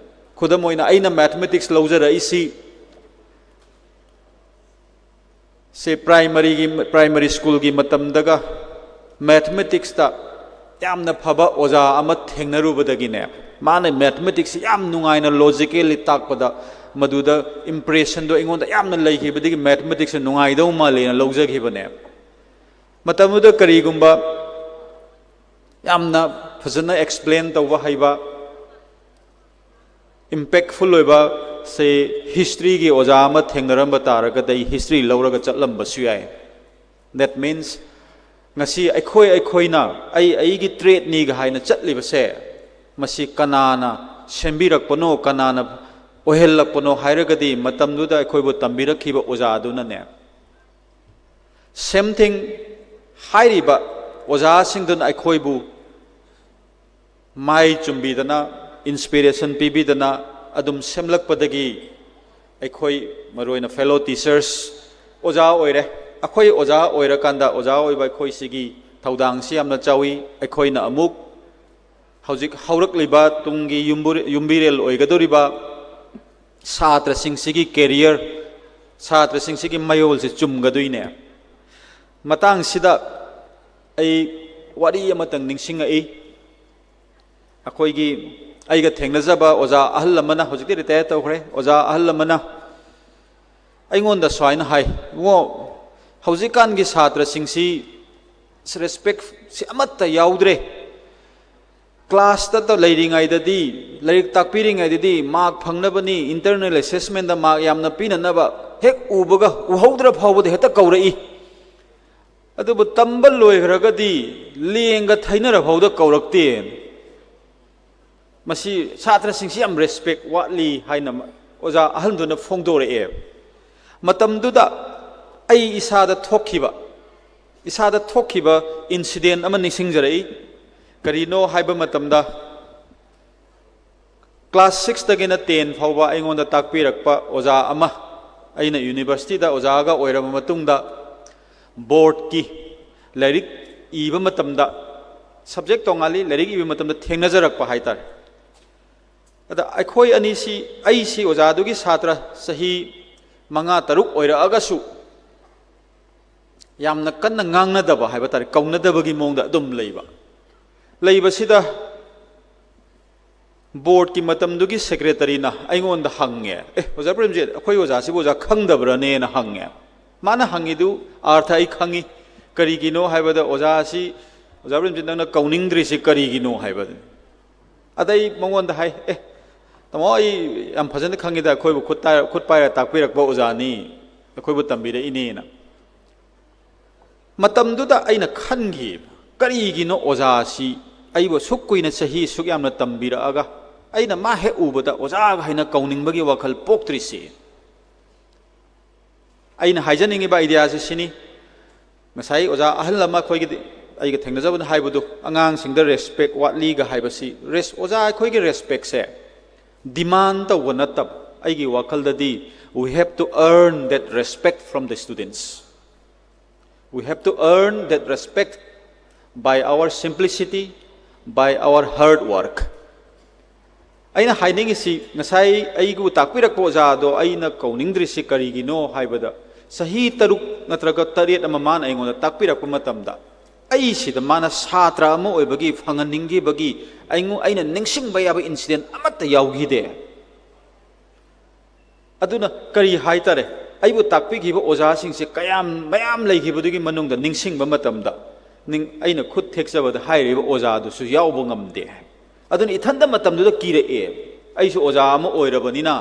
ꯈꯨꯗꯝ ꯑꯣꯏꯅ, ꯑꯩꯅ mathematics ꯂꯧꯖꯔꯛꯏꯁꯤ ꯁꯦ ꯄ꯭ꯔꯥꯏꯃꯔꯤꯒꯤ ꯄ꯭ꯔꯥꯏꯃꯔꯤ ꯁ꯭ꯀꯨꯜꯒꯤ ꯃꯇꯝꯗꯒ ꯃꯦꯊꯃꯦꯇꯤꯛꯁꯇ ꯌꯥꯝꯅ ꯐꯕ ꯑꯣꯖꯥ ꯑꯃ ꯊꯦꯡꯅꯔꯨꯕꯗꯒꯤꯅꯦ, ꯃꯥꯅ ꯃꯦꯊꯃꯦꯇꯤꯛꯁꯁꯤ ꯌꯥꯝ ꯅꯨꯡꯉꯥꯏꯅ ꯂꯣꯖꯤꯀꯦꯜꯂꯤ ꯇꯥꯛꯄꯗ ꯃꯗꯨꯗ ꯏꯝꯄ꯭ꯔꯦꯁꯟꯗꯣ ꯑꯩꯉꯣꯟꯗ ꯌꯥꯝꯅ ꯂꯩꯈꯤꯕꯗꯒꯤ ꯃꯦꯊꯃꯦꯇꯤꯛꯁꯁꯦ ꯅꯨꯡꯉꯥꯏꯗꯧ ꯃꯥꯜꯂꯦꯅ ꯂꯧꯖꯈꯤꯕꯅꯦ꯫ ꯃꯇꯝꯗꯨꯗ ꯀꯔꯤꯒꯨꯝꯕ ꯌꯥꯝꯅ ꯐꯖꯅ ꯑꯦꯛꯁꯄ꯭ꯂꯦꯟ ꯇꯧꯕ ꯍꯩꯕ, ꯏꯝꯄꯦꯛꯐꯨꯜ ꯑꯣꯏꯕ ꯁꯦ ꯍꯤꯁꯇ꯭ꯔꯤꯒꯤ ꯑꯣꯖꯥ ꯑꯃ ꯊꯦꯡꯅꯔꯝꯕ ꯇꯥꯔꯒꯗꯤ ꯑꯩ ꯍꯤꯁꯇ꯭ꯔꯤ ꯂꯧꯔꯒ ꯆꯠꯂꯝꯕꯁꯨ ꯌꯥꯏ꯫ That means ꯉꯁꯤ ꯑꯩꯈꯣꯏ ꯑꯩꯈꯣꯏꯅ ꯑꯩ ꯑꯩꯒꯤ ꯇ꯭ꯔꯦꯠꯅꯤꯒ ꯍꯥꯏꯅ ꯆꯠꯂꯤꯕꯁꯦ, ꯃꯁꯤ ꯀꯅꯥꯅ ꯁꯦꯝꯕꯤꯔꯛꯄꯅꯣ, ꯀꯅꯥꯅ ꯑꯣꯏꯍꯜꯂꯛꯄꯅꯣ ꯍꯥꯏꯔꯒꯗꯤ ꯃꯇꯝꯗꯨꯗ ꯑꯩꯈꯣꯏꯕꯨ ꯇꯝꯕꯤꯔꯛꯈꯤꯕ ꯑꯣꯖꯥꯗꯨꯅꯅꯦ꯫ Same thing, ꯍꯥꯏꯔꯤꯕ ꯑꯣꯖꯥꯁꯤꯡꯗꯨꯅ ꯑꯩꯈꯣꯏꯕꯨ ꯃꯥꯏ ꯆꯨꯝꯕꯤꯗꯅ, ꯏꯟꯁꯄꯤꯔꯦꯁꯟ ꯄꯤꯕꯤꯗꯅ ꯑꯗꯨꯝ ꯁꯦꯝꯂꯛꯄꯗꯒꯤ ꯑꯩꯈꯣꯏ, ꯃꯔꯨꯑꯣꯏꯅ ꯐꯦꯂꯣ ꯇꯤꯆꯔꯁ, ꯑꯣꯖꯥ ꯑꯣꯏꯔꯦ꯫ ꯑꯩꯈꯣꯏ ꯑꯣꯖꯥ ꯑꯣꯏꯔꯀꯥꯟꯗ ꯑꯣꯖꯥ ꯑꯣꯏꯕ ꯑꯩꯈꯣꯏꯁꯤꯒꯤ ꯊꯧꯗꯥꯡꯁꯤ ꯌꯥꯝꯅ ꯆꯥꯎꯏ꯫ ꯑꯩꯈꯣꯏꯅ ꯑꯃꯨꯛ ꯍꯧꯖꯤꯛ ꯍꯧꯔꯛꯂꯤꯕ ꯇꯨꯡꯒꯤ ꯌꯨꯝꯕꯨꯔꯦ-, ꯌꯨꯝꯕꯤꯔꯦꯜ ꯑꯣꯏꯒꯗꯧꯔꯤꯕ ꯁꯥꯇ꯭ꯔꯁꯤꯡꯁꯤꯒꯤ ꯀꯦꯔꯤꯌꯔ, ꯁꯥꯇ꯭ꯔꯁꯤꯡꯁꯤꯒꯤ ꯃꯌꯣꯜꯁꯦ ꯆꯨꯝꯒꯗꯣꯏꯅꯦ꯫ ꯃꯇꯥꯡꯁꯤꯗ ꯑꯩ ꯋꯥꯔꯤ ꯑꯃꯇꯪ ꯅꯤꯡꯁꯤꯡꯉꯛꯏ꯫ ꯑꯩꯈꯣꯏꯒꯤ, ꯑꯩꯒ ꯊꯦꯡꯅꯖꯕ ꯑꯣꯖꯥ ꯑꯍꯜ ꯑꯃꯅ, ꯍꯧꯖꯤꯛꯇꯤ ꯔꯤꯇꯥꯌꯔ ꯇꯧꯈ꯭ꯔꯦ, ꯑꯣꯖꯥ ꯑꯍꯜ ꯑꯃꯅ ꯑꯩꯉꯣꯟꯗ ꯁꯨꯃꯥꯏꯅ ꯍꯥꯏ, "ꯏꯕꯨꯡꯉꯣ, ꯍꯧꯖꯤꯛꯀꯥꯟꯒꯤ ꯁꯥꯇ꯭ꯔꯁꯤꯡꯁꯤ ꯔꯦꯁꯄꯦꯛꯁꯤ ꯑꯃꯠꯇ ꯌꯥꯎꯗ꯭ꯔꯦ꯫ ꯀ꯭ꯂꯥꯁꯇ ꯂꯩꯔꯤꯉꯩꯗꯗꯤ, ꯂꯥꯏꯔꯤꯛ ꯇꯥꯛꯄꯤꯔꯤꯉꯩꯗꯗꯤ ꯃꯥꯔꯛ ꯐꯪꯅꯕꯅꯤ, ꯏꯟꯇꯔꯅꯦꯜ ꯑꯦꯁꯦꯁꯃꯦꯟꯗ ꯃꯥꯔꯛ ꯌꯥꯝꯅ ꯄꯤꯅꯅꯕ, ꯍꯦꯛ ꯎꯕꯒ, ꯎꯍꯧꯗ꯭ꯔ ꯐꯥꯎꯕꯗ ꯍꯦꯛꯇ ꯀꯧꯔꯛꯏ꯫ ꯑꯗꯨꯕꯨ ꯇꯝꯕ ꯂꯣꯏꯈ꯭ꯔꯒꯗꯤ ꯂꯦꯡꯒ ꯊꯩꯅꯔ ꯐꯥꯎꯗ ꯀꯧꯔꯛꯇꯦ꯫ ꯃꯁꯤ ꯁꯥꯇ꯭ꯔꯁꯤꯡꯁꯤ ꯌꯥꯝ ꯔꯦꯁꯄꯦꯛ ꯋꯥꯠꯂꯤ" ꯍꯥꯏꯅ ꯑꯣꯖꯥ ꯑꯍꯜꯗꯨꯅ ꯐꯣꯡꯗꯣꯔꯛꯑꯦ꯫ ꯃꯇꯝꯗꯨꯗ ꯑꯩ ꯏꯁꯥꯗ ꯊꯣꯛꯈꯤꯕ, ꯏꯁꯥꯗ ꯊꯣꯛꯈꯤꯕ ꯏꯟꯁꯤꯗꯦꯟ ꯑꯃ ꯅꯤꯡꯁꯤꯡꯖꯔꯛꯏ꯫ ꯀꯔꯤꯅꯣ ꯍꯥꯏꯕ ꯃꯇꯝꯗ, ꯀ꯭ꯂꯥꯁ ꯁꯤꯛꯁꯇꯒꯤꯅ ꯇꯦꯟ ꯐꯥꯎꯕ ꯑꯩꯉꯣꯟꯗ ꯇꯥꯛꯄꯤꯔꯛꯄ ꯑꯣꯖꯥ ꯑꯃ, ꯑꯩꯅ ꯌꯨꯅꯤꯚꯔꯁꯤꯇꯤꯗ ꯑꯣꯖꯥꯒ ꯑꯣꯏꯔꯕ ꯃꯇꯨꯡꯗ, ꯕꯣꯔꯗꯀꯤ ꯂꯥꯏꯔꯤꯛ ꯏꯕ ꯃꯇꯝꯗ, ꯁꯕꯖꯦꯛ ꯇꯣꯉꯥꯜꯂꯤ, ꯂꯥꯏꯔꯤꯛ ꯏꯕ ꯃꯇꯝꯗ ꯊꯦꯡꯅꯖꯔꯛꯄ ꯍꯥꯏꯇꯥꯔꯦ꯫ ꯑꯗ ꯑꯩꯈꯣꯏ ꯑꯅꯤꯁꯤ, ꯑꯩꯁꯤ ꯑꯣꯖꯥꯗꯨꯒꯤ ꯁꯥꯇ꯭ꯔ ꯆꯍꯤ ꯃꯉꯥ ꯇꯔꯨꯛ ꯑꯣꯏꯔꯛꯑꯒꯁꯨ, ꯌꯥꯝꯅ ꯀꯟꯅ ꯉꯥꯡꯅꯗꯕ ꯍꯥꯏꯕ ꯇꯥꯔꯦ, ꯀꯧꯅꯗꯕꯒꯤ ꯃꯑꯣꯡꯗ ꯑꯗꯨꯝ ꯂꯩꯕ꯫ ꯂꯩꯕꯁꯤꯗ ꯕꯣꯔꯗꯀꯤ ꯃꯇꯝꯗꯨꯒꯤ ꯁꯦꯀ꯭ꯔꯦꯇꯔꯤꯅ ꯑꯩꯉꯣꯟꯗ ꯍꯪꯉꯦ, "ꯑꯦ, ꯑꯣꯖꯥ ꯄ꯭ꯔꯦꯝꯖꯤꯠ, ꯑꯩꯈꯣꯏ ꯑꯣꯖꯥꯁꯤꯕꯨ ꯑꯣꯖꯥ ꯈꯪꯗꯕ꯭ꯔꯅꯦꯅ?" ꯍꯪꯉꯦ꯫ ꯃꯥꯅ ꯍꯪꯉꯤꯗꯨ ꯑꯥꯔꯊ ꯑꯩ ꯈꯪꯉꯤ꯫ ꯀꯔꯤꯒꯤꯅꯣ ꯍꯥꯏꯕꯗ, "ꯑꯣꯖꯥ ꯑꯁꯤ, ꯑꯣꯖꯥ ꯄ꯭ꯔꯦꯝꯖꯤꯠ, ꯅꯪꯅ ꯀꯧꯅꯤꯡꯗ꯭ꯔꯤꯁꯤ ꯀꯔꯤꯒꯤꯅꯣ?" ꯍꯥꯏꯕꯗꯨꯅꯤ꯫ ꯑꯗꯩ ꯃꯉꯣꯟꯗ ꯍꯥꯏ, "ꯑꯦ, ꯇꯥꯃꯣ, ꯑꯩ ꯌꯥꯝ ꯐꯖꯅ ꯈꯪꯉꯤꯗ, ꯑꯩꯈꯣꯏꯕꯨ ꯈꯨꯠ ꯇꯥ-, ꯈꯨꯠ ꯄꯥꯏꯔ ꯇꯥꯛꯄꯤꯔꯛꯄ ꯑꯣꯖꯥꯅꯤ, ꯑꯩꯈꯣꯏꯕꯨ ꯇꯝꯕꯤꯔꯛꯏꯅꯦꯅ"꯫ ꯃꯇꯝꯗꯨꯗ ꯑꯩꯅ ꯈꯟꯈꯤ, "ꯀꯔꯤꯒꯤꯅꯣ ꯑꯣꯖꯥꯁꯤ ꯑꯩꯕꯨ ꯑꯁꯨꯛ ꯀꯨꯏꯅ, ꯆꯍꯤ ꯑꯁꯨꯛ ꯌꯥꯝꯅ ꯇꯝꯕꯤꯔꯛꯑꯒ, ꯑꯩꯅ ꯃꯥ ꯍꯦꯛ ꯎꯕꯗ ꯑꯣꯖꯥꯒ ꯍꯥꯏꯅ ꯀꯧꯅꯤꯡꯕꯒꯤ ꯋꯥꯈꯜ ꯄꯣꯛꯇ꯭ꯔꯤꯁꯤ?" ꯑꯩꯅ ꯍꯥꯏꯖꯅꯤꯡꯉꯤꯕ ꯑꯥꯏꯗꯤꯌꯥꯁꯤ ꯁꯤꯅꯤ꯫ ꯉꯁꯥꯏ ꯑꯣꯖꯥ ꯑꯍꯜ ꯑꯃ ꯑꯩꯈꯣꯏꯒꯤ, ꯑꯩꯒ ꯊꯦꯡꯅꯖꯕꯅ ꯍꯥꯏꯕꯗꯨ, ꯑꯉꯥꯡꯁꯤꯡꯗ ꯔꯦꯁꯄꯦꯛ ꯋꯥꯠꯂꯤꯒ ꯍꯥꯏꯕꯁꯤ, ꯔꯦꯁ-, ꯑꯣꯖꯥ ꯑꯩꯈꯣꯏꯒꯤ ꯔꯦꯁꯄꯦꯛꯁꯦ ꯗꯤꯃꯥꯟ ꯇꯧꯕ ꯅꯠꯇꯕ, ꯑꯩꯒꯤ ꯋꯥꯈꯜꯗꯗꯤ, "We have to earn that respect from the students. We have to earn that respect by our simplicity, by our hard work." ꯑꯩꯅ ꯍꯥꯏꯅꯤꯡꯉꯤꯁꯤ, ꯉꯁꯥꯏ ꯑꯩꯕꯨ ꯇꯥꯛꯄꯤꯔꯛꯄ ꯑꯣꯖꯥꯗꯣ ꯑꯩꯅ ꯀꯧꯅꯤꯡꯗ꯭ꯔꯤꯁꯤ ꯀꯔꯤꯒꯤꯅꯣ ꯍꯥꯏꯕꯗ, ꯆꯍꯤ ꯇꯔꯨꯛ ꯅꯠꯇ꯭ꯔꯒ ꯇꯔꯦꯠ ꯑꯃ ꯃꯥꯅ ꯑꯩꯉꯣꯟꯗ ꯇꯥꯛꯄꯤꯔꯛꯄ ꯃꯇꯝꯗ, ꯑꯩꯁꯤꯗ ꯃꯥꯅ ꯁꯥꯇ꯭ꯔ ꯑꯃ ꯑꯣꯏꯕꯒꯤ ꯐꯪꯍꯟꯅꯤꯡꯈꯤꯕꯒꯤ ꯑꯩꯉꯣꯟ-, ꯑꯩꯅ ꯅꯤꯡꯁꯤꯡꯕ ꯌꯥꯕ ꯏꯟꯁꯤꯗꯦꯟ ꯑꯃꯠꯇ ꯌꯥꯎꯈꯤꯗꯦ꯫ ꯑꯗꯨꯅ ꯀꯔꯤ ꯍꯥꯏꯇꯥꯔꯦ, ꯑꯩꯕꯨ ꯇꯥꯛꯄꯤꯈꯤꯕ ꯑꯣꯖꯥꯁꯤꯡꯁꯦ ꯀꯌꯥꯝ ꯃꯌꯥꯝ ꯂꯩꯈꯤꯕꯗꯨꯒꯤ ꯃꯅꯨꯡꯗ ꯅꯤꯡꯁꯤꯡꯕ ꯃꯇꯝꯗ, ꯅꯤꯡ-, ꯑꯩꯅ ꯈꯨꯠ ꯊꯦꯛꯆꯕꯗ ꯍꯥꯏꯔꯤꯕ ꯑꯣꯖꯥꯗꯨꯁꯨ ꯌꯥꯎꯕ ꯉꯝꯗꯦ꯫ ꯑꯗꯨꯅ ꯏꯊꯟꯇ ꯃꯇꯝꯗꯨꯗ ꯀꯤꯔꯛꯑꯦ, ꯑꯩꯁꯨ ꯑꯣꯖꯥ ꯑꯃ ꯑꯣꯏꯔꯕꯅꯤꯅ,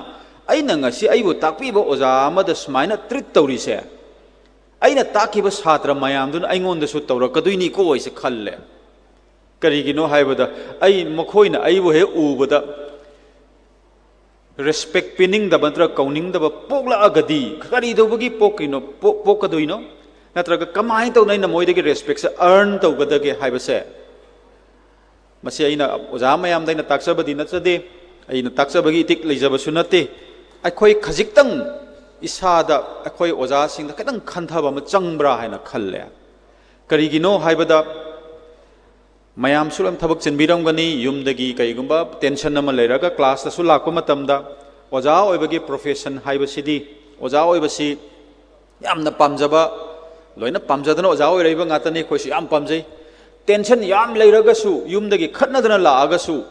ꯑꯩꯅ ꯉꯁꯤ ꯑꯩꯕꯨ ꯇꯥꯛꯄꯤꯕ ꯑꯣꯖꯥ ꯑꯃꯗ ꯁꯨꯃꯥꯏꯅ ꯇ꯭ꯔꯤꯠ ꯇꯧꯔꯤꯁꯦ, ꯑꯩꯅ ꯇꯥꯛꯈꯤꯕ ꯁꯥꯇ꯭ꯔ ꯃꯌꯥꯝꯗꯨꯅ ꯑꯩꯉꯣꯟꯗꯁꯨ ꯇꯧꯔꯛꯀꯗꯣꯏꯅꯤꯀꯣ ꯑꯩꯁꯦ ꯈꯜꯂꯦ꯫ ꯀꯔꯤꯒꯤꯅꯣ ꯍꯥꯏꯕꯗ, ꯑꯩ, ꯃꯈꯣꯏꯅ ꯑꯩꯕꯨ ꯍꯦꯛ ꯎꯕꯗ ꯔꯦꯁꯄꯦꯛ ꯄꯤꯅꯤꯡꯗꯕ ꯅꯠꯇ꯭ꯔꯒ ꯀꯧꯅꯤꯡꯗꯕ ꯄꯣꯛꯂꯛꯑꯒꯗꯤ, ꯀꯔꯤ ꯇꯧꯕꯒꯤ ꯄꯣꯛꯀꯤꯅꯣ, ꯄꯣꯛ-, ꯄꯣꯛꯀꯗꯣꯏꯅꯣ? ꯅꯠꯇ꯭ꯔꯒ ꯀꯃꯥꯏꯅ ꯇꯧꯅ ꯑꯩꯅ ꯃꯣꯏꯗꯒꯤ ꯔꯦꯁꯄꯦꯛꯁꯦ ꯑꯔꯟ ꯇꯧꯒꯗꯒꯦ ꯍꯥꯏꯕꯁꯦ, ꯃꯁꯤ ꯑꯩꯅ ꯑꯣꯖꯥ ꯃꯌꯥꯝꯗ ꯑꯩꯅ ꯇꯥꯛꯆꯕꯗꯤ ꯅꯠꯆꯗꯦ, ꯑꯩꯅ ꯇꯥꯛꯆꯕꯒꯤ ꯏꯇꯤꯛ ꯂꯩꯖꯕꯁꯨ ꯅꯠꯇꯦ꯫ ꯑꯩꯈꯣꯏ ꯈꯖꯤꯛꯇꯪ ꯏꯁꯥꯗ, ꯑꯩꯈꯣꯏ ꯑꯣꯖꯥꯁꯤꯡꯗ ꯈꯤꯇꯪ ꯈꯟꯊꯕ ꯑꯃ ꯆꯪꯕ꯭ꯔꯥ ꯍꯥꯏꯅ ꯈꯜꯂꯦ꯫ ꯀꯔꯤꯒꯤꯅꯣ ꯍꯥꯏꯕꯗ, ꯃꯌꯥꯝꯁꯨ ꯂꯣꯏꯅ ꯊꯕꯛ ꯆꯤꯟꯕꯤꯔꯝꯒꯅꯤ, ꯌꯨꯝꯗꯒꯤ ꯀꯩꯒꯨꯝꯕ ꯇꯦꯟꯁꯟ ꯑꯃ ꯂꯩꯔꯒ ꯀ꯭ꯂꯥꯁꯇꯁꯨ ꯂꯥꯛꯄ ꯃꯇꯝꯗ, ꯑꯣꯖꯥ ꯑꯣꯏꯕꯒꯤ ꯄ꯭ꯔꯣꯐꯦꯁꯟ ꯍꯥꯏꯕꯁꯤꯗꯤ, ꯑꯣꯖꯥ ꯑꯣꯏꯕꯁꯤ ꯌꯥꯝꯅ ꯄꯥꯝꯖꯕ, ꯂꯣꯏꯅ ꯄꯥꯝꯖꯗꯅ ꯑꯣꯖꯥ ꯑꯣꯏꯔꯛꯏꯕ ꯉꯥꯛꯇꯅꯤ꯫ ꯑꯩꯈꯣꯏꯁꯨ ꯌꯥꯝ ꯄꯥꯝꯖꯩ꯫ ꯇꯦꯟꯁꯟ ꯌꯥꯝ ꯂꯩꯔꯒꯁꯨ, ꯌꯨꯝꯗꯒꯤ ꯈꯠꯅꯗꯅ ꯂꯥꯛꯑꯒꯁꯨ,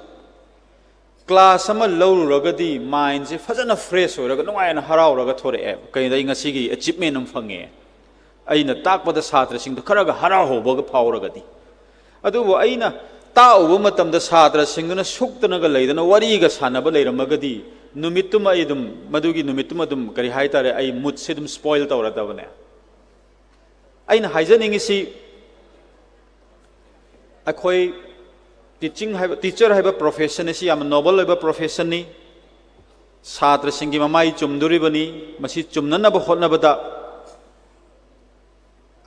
ꯀ꯭ꯂꯥꯁ ꯑꯃ ꯂꯧꯔꯨꯔꯒꯗꯤ ꯃꯥꯏꯟꯁꯦ ꯐꯖꯅ ꯐ꯭ꯔꯦꯁ ꯑꯣꯏꯔꯒ ꯅꯨꯡꯉꯥꯏꯅ ꯍꯔꯥꯎꯔꯒ ꯊꯣꯔꯛꯑꯦ꯫ ꯀꯩꯅꯣꯗ ꯑꯩ ꯉꯁꯤꯒꯤ ꯑꯦꯆꯤꯞꯃꯦꯟ ꯑꯃ ꯐꯪꯉꯦ꯫ ꯑꯩꯅ ꯇꯥꯛꯄꯗ ꯁꯥꯇ꯭ꯔꯁꯤꯡꯗ ꯈꯔꯒ ꯍꯔꯥꯎꯍꯧꯕꯒ ꯐꯥꯎꯔꯒꯗꯤ꯫ ꯑꯗꯨꯕꯨ ꯑꯩꯅ ꯇꯥꯛꯎꯕ ꯃꯇꯝꯗ ꯁꯥꯇ꯭ꯔꯁꯤꯡꯗꯨꯅ ꯁꯨꯛꯇꯅꯒ ꯂꯩꯗꯅ ꯋꯥꯔꯤꯒ ꯁꯥꯟꯅꯕ ꯂꯩꯔꯝꯃꯒꯗꯤ, ꯅꯨꯃꯤꯠꯇꯨꯃ ꯑꯩ ꯑꯗꯨꯝ, ꯃꯗꯨꯒꯤ ꯅꯨꯃꯤꯠꯇꯨꯃ ꯑꯗꯨꯝ, ꯀꯔꯤ ꯍꯥꯏꯇꯥꯔꯦ, ꯑꯩ ꯃꯨꯠꯁꯦ ꯑꯗꯨꯝ ꯁ꯭ꯄꯣꯏꯜ ꯇꯧꯔꯗꯕꯅꯦ꯫ ꯑꯩꯅ ꯍꯥꯏꯖꯅꯤꯡꯉꯤꯁꯤ, ꯑꯩꯈꯣꯏ ꯇꯤꯆꯤꯡ ꯍꯥꯏꯕ, ꯇꯤꯆꯔ ꯍꯥꯏꯕ ꯄ꯭ꯔꯣꯐꯦꯁꯟ ꯑꯁꯤ ꯌꯥꯝꯅ ꯅꯣꯕꯜ ꯑꯣꯏꯕ ꯄ꯭ꯔꯣꯐꯦꯁꯟꯅꯤ꯫ ꯁꯥꯇ꯭ꯔꯁꯤꯡꯒꯤ ꯃꯃꯥꯏ ꯆꯨꯝꯗꯣꯔꯤꯕꯅꯤ꯫ ꯃꯁꯤ ꯆꯨꯝꯅꯅꯕ ꯍꯣꯠꯅꯕꯗ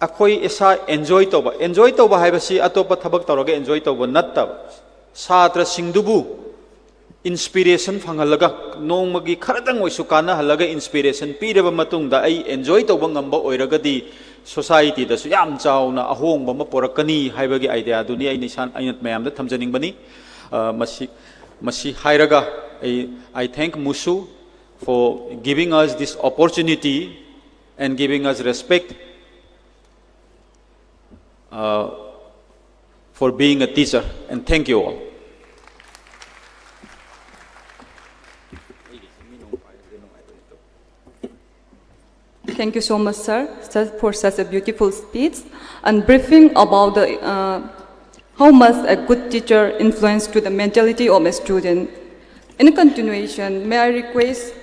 ꯑꯩꯈꯣꯏ ꯏꯁꯥ ꯑꯦꯟꯖꯣꯏ ꯇꯧꯕ, ꯑꯦꯟꯖꯣꯏ ꯇꯧꯕ ꯍꯥꯏꯕꯁꯤ ꯑꯇꯣꯞꯄ ꯊꯕꯛ ꯇꯧꯔꯒ ꯑꯦꯟꯖꯣꯏ ꯇꯧꯕ ꯅꯠꯇꯕ, ꯁꯥꯇ꯭ꯔꯁꯤꯡꯗꯨꯕꯨ ꯏꯟꯁꯄꯤꯔꯦꯁꯟ ꯐꯪꯍꯜꯂꯒ, ꯅꯣꯡꯃꯒꯤ ꯈꯔꯗꯪ ꯑꯣꯏꯁꯨ ꯀꯥꯟꯅꯍꯜꯂꯒ ꯏꯟꯁꯄꯤꯔꯦꯁꯟ ꯄꯤꯔꯕ ꯃꯇꯨꯡꯗ ꯑꯩ ꯑꯦꯟꯖꯣꯏ ꯇꯧꯕ ꯉꯝꯕ ꯑꯣꯏꯔꯒꯗꯤ, ꯁꯣꯁꯥꯏꯇꯤꯗꯁꯨ ꯌꯥꯝ ꯆꯥꯎꯅ ꯑꯍꯣꯡꯕ ꯑꯃ ꯄꯨꯔꯛꯀꯅꯤ ꯍꯥꯏꯕꯒꯤ ꯑꯥꯏꯗꯤꯌꯥꯗꯨꯅꯤ ꯑꯩꯅ ꯏꯁꯥ, ꯑꯩꯅ ꯃꯌꯥꯝꯗ ꯊꯝꯖꯅꯤꯡꯕꯅꯤ꯫ ꯑ, ꯃꯁꯤ, ꯃꯁꯤ ꯍꯥꯏꯔꯒ ꯑꯩ, I thank ꯃꯨꯁꯨ for giving us this opportunity and giving us respect, uh, for being a teacher, and thank you all. Thank you so much, sir, sir, for such a beautiful speech and briefing about the, uh, how much a good teacher influence to the mentality of a student. In continuation, may I request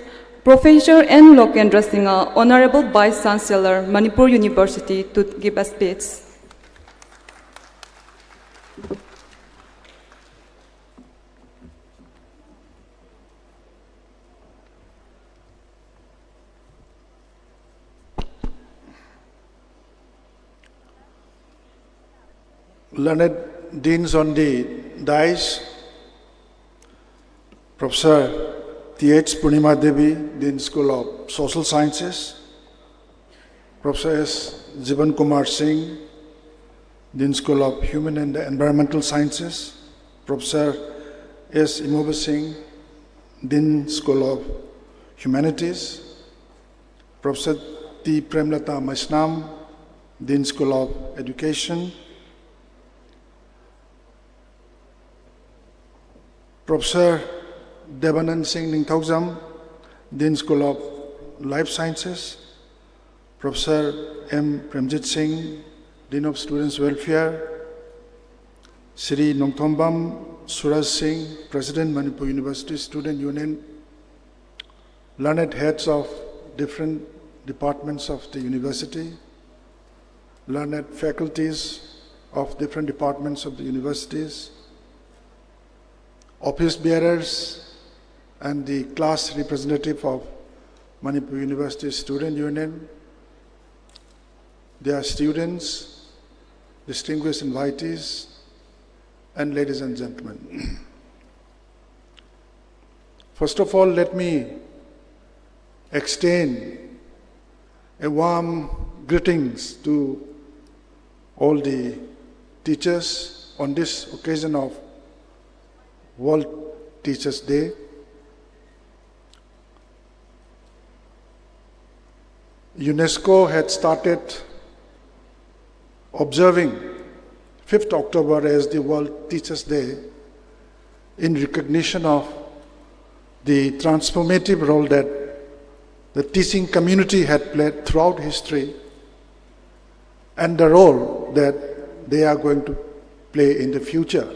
Professor N Lokendra Singha, Honorable Vice Chancellor, Manipur University, to give a speech. Learned deans on the dais, Professor T H Purnima Devi, Dean School of Social Sciences, Professor S Jiban Kumar Singh, Dean School of Human and Environmental Sciences, Professor S Imoba Singh, Dean School of Humanities, Professor T Premlata Maisnam, Dean School of Education, Professor Devanand Singh Ningthoujam, Dean School of Life Sciences, Professor M Premjit Singh, Dean of Students Welfare, Shri Nongthombam Suraj Singh, President, Manipur University Student Union, learned heads of different departments of the university, learned faculties of different departments of the universities, office bearers, and the class representative of Manipur University Student Union, their students, distinguished invitees, and ladies and gentlemen. First of all, let me extend a warm greetings to all the teachers on this occasion of World Teachers' Day. UNESCO had started observing fifth October as the World Teachers' Day in recognition of the transformative role that the teaching community had played throughout history and the role that they are going to play in the future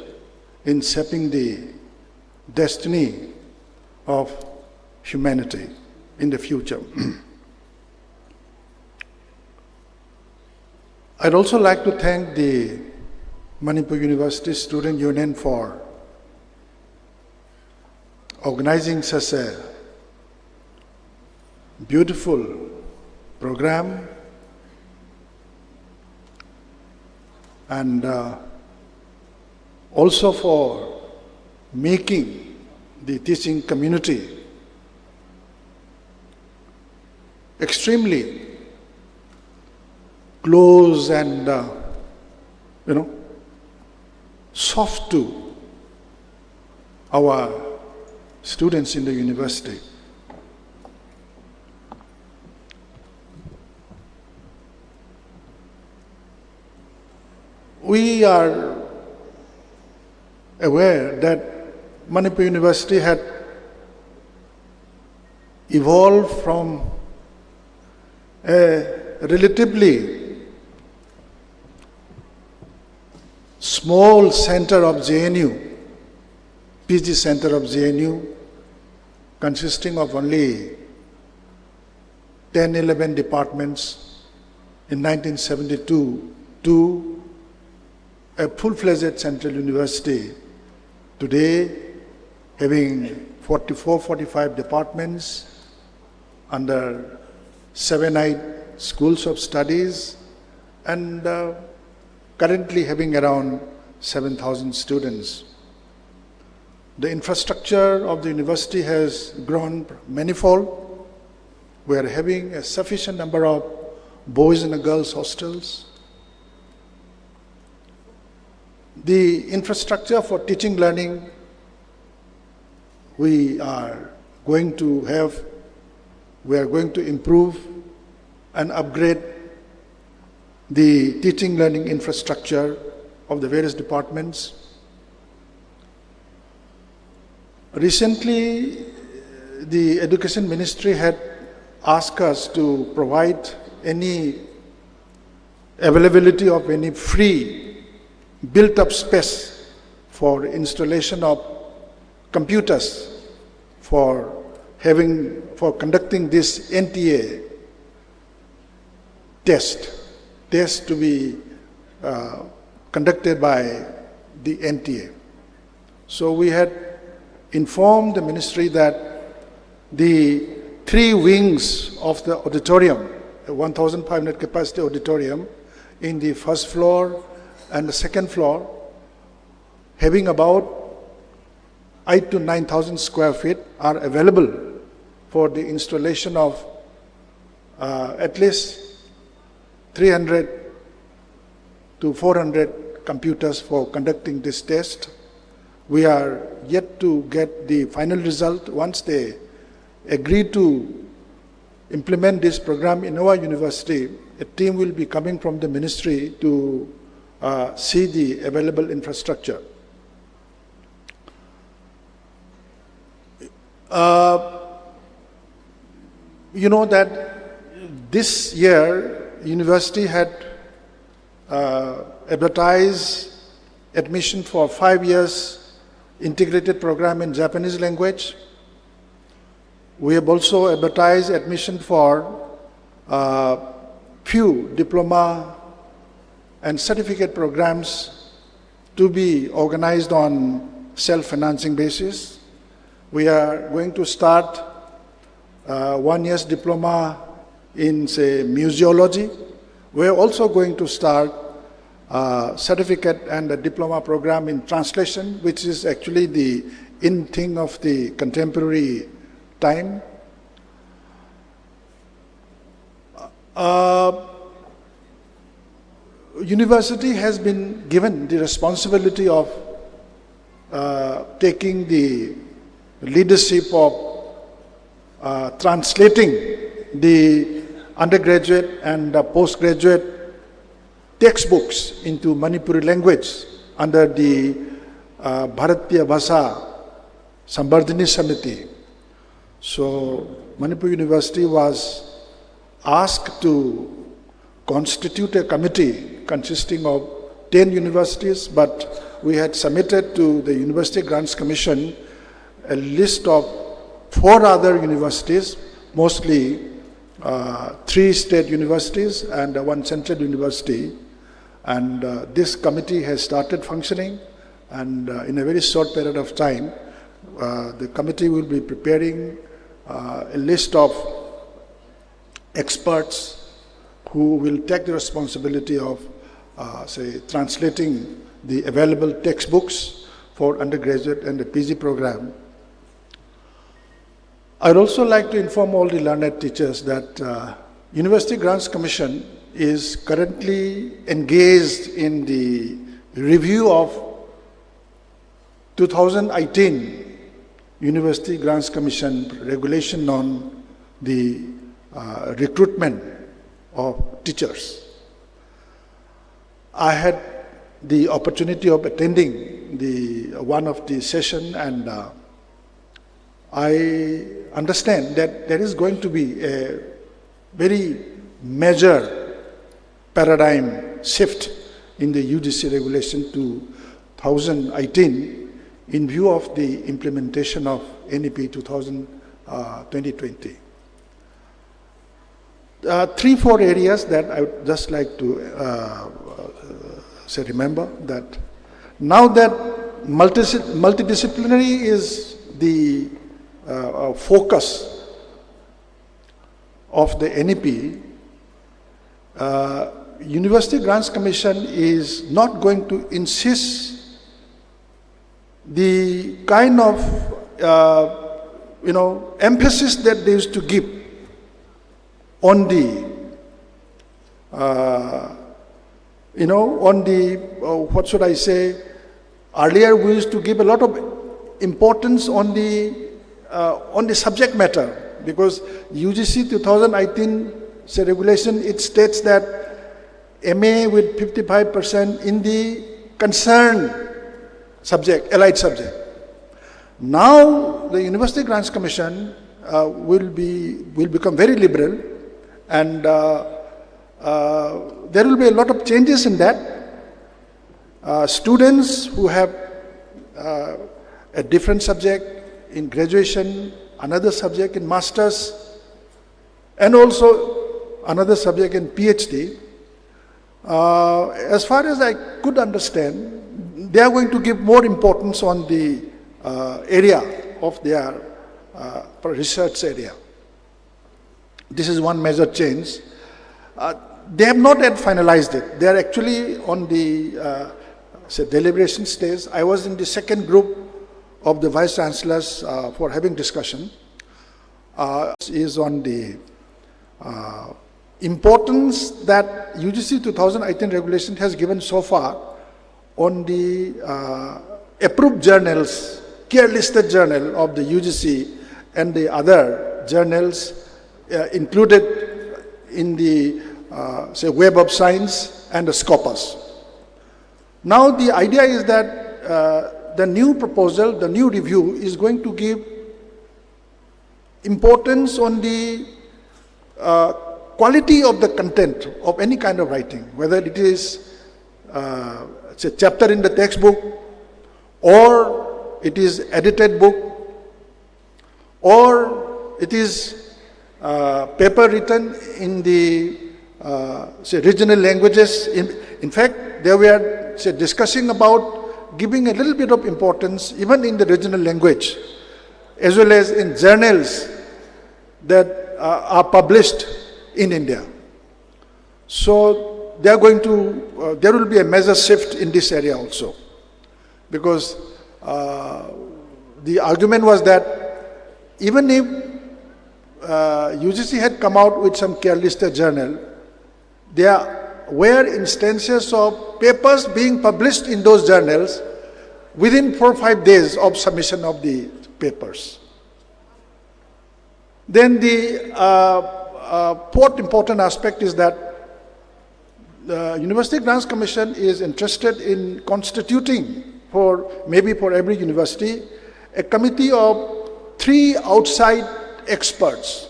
in shaping the destiny of humanity in the future. I'd also like to thank the Manipur University Student Union for organizing such a beautiful program and uh, also for making the teaching community extremely close and, uh, you know, soft to our students in the university. We are aware that Manipur University had evolved from a relatively small center of J N U, P G center of J N U, consisting of only ten, eleven departments in nineteen seventy-two, to a full-fledged central university today, having forty-four, forty-five departments under seven, eight schools of studies, and uh, currently having around seven thousand students. The infrastructure of the university has grown manifold. We are having a sufficient number of boys and girls hostels. The infrastructure for teaching learning, we are going to have, we are going to improve and upgrade the teaching learning infrastructure of the various departments. Recently, the Education Ministry had asked us to provide any availability of any free built-up space for installation of computers for having, for conducting this N T A test, test to be uh, conducted by the N T A. So we had informed the ministry that the three wings of the auditorium, a one thousand five hundred capacity auditorium in the first floor and the second floor, having about eight to nine thousand square feet, are available for the installation of uh, at least three hundred to four hundred computers for conducting this test. We are yet to get the final result. Once they agree to implement this program in our university, a team will be coming from the ministry to uh, see the available infrastructure. Uh, you know that this year, university had uh, advertised admission for five years integrated program in Japanese language. We have also advertised admission for uh, few diploma and certificate programs to be organized on self-financing basis. We are going to start uh, one year's diploma in, say, museology. We are also going to start a certificate and a diploma program in translation, which is actually the in thing of the contemporary time. Uh, university has been given the responsibility of uh, taking the leadership of uh, translating the undergraduate and the postgraduate textbooks into Manipuri language under the uh, Bharatiya Bhasha Sambardhani Samiti. So Manipur University was asked to constitute a committee consisting of ten universities, but we had submitted to the University Grants Commission a list of four other universities, mostly uh, three state universities and uh, one central university. And uh, this committee has started functioning, and uh, in a very short period of time, uh, the committee will be preparing uh, a list of experts who will take the responsibility of, uh, say, translating the available textbooks for undergraduate and the P G program. I'd also like to inform all the learned teachers that uh, University Grants Commission is currently engaged in the review of two thousand eighteen University Grants Commission regulation on the uh, recruitment of teachers. I had the opportunity of attending the one of the session, and uh, I understand that there is going to be a very major paradigm shift in the U G C regulation two thousand eighteen in view of the implementation of N E P two thousand, uh, twenty twenty. Uh, three, four areas that I would just like to uh, say, remember that now that multi- multidisciplinary is the uh, uh, focus of the N E P, uh, University Grants Commission is not going to insist the kind of uh, you know emphasis that they used to give on the uh, you know on the uh, what should I say? Earlier we used to give a lot of importance on the uh, on the subject matter, because U G C two thousand eighteen say regulation, it states that M A with fifty-five percent in the concerned subject, allied subject. Now the University Grants Commission uh, will be will become very liberal, and uh, uh, there will be a lot of changes in that. Uh, students who have uh, a different subject in graduation, another subject in masters, and also another subject in PhD, uh, as far as I could understand, they are going to give more importance on the uh, area of their uh, research area. This is one major change. Uh, they have not yet finalized it. They are actually on the uh, say deliberation stage. I was in the second group of the vice chancellors uh, for having discussion. Uh, is on the uh, importance that U G C two thousand eighteen regulation has given so far on the uh, approved journals, care listed journal of the U G C and the other journals uh, included in the uh, say Web of Science and the Scopus. Now the idea is that uh, the new proposal, the new review is going to give importance on the uh, quality of the content of any kind of writing, whether it is uh, it's a chapter in the textbook or it is edited book or it is uh, paper written in the uh, say regional languages. In, in fact, there were say discussing about giving a little bit of importance even in the regional language, as well as in journals that uh, are published in India. So they are going to uh, there will be a major shift in this area also, because uh, the argument was that even if uh, U G C had come out with some care listed journal, there were instances of papers being published in those journals within four or five days of submission of the papers. Then the uh, uh, fourth important aspect is that the University Grants Commission is interested in constituting for maybe for every university a committee of three outside experts,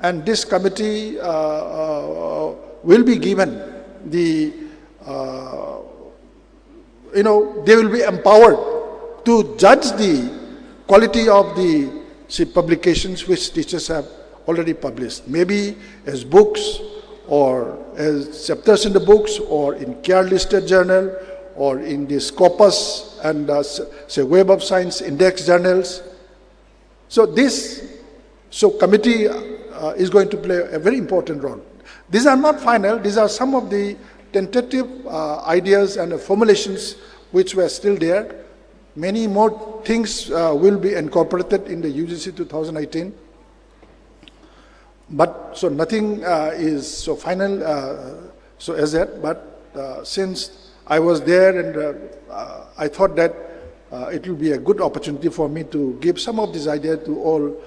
and this committee uh, uh, will be given the uh, you know, they will be empowered to judge the quality of the say, publications which teachers have already published, maybe as books or as chapters in the books or in care listed journal or in the Scopus and uh, say Web of Science index journals. So this so committee uh, is going to play a very important role. These are not final, these are some of the tentative uh, ideas and formulations which were still there. Many more things uh, will be incorporated in the U G C two thousand eighteen. But so nothing uh, is so final uh, so as yet. But uh, since I was there and uh, uh, I thought that uh, it will be a good opportunity for me to give some of this idea to all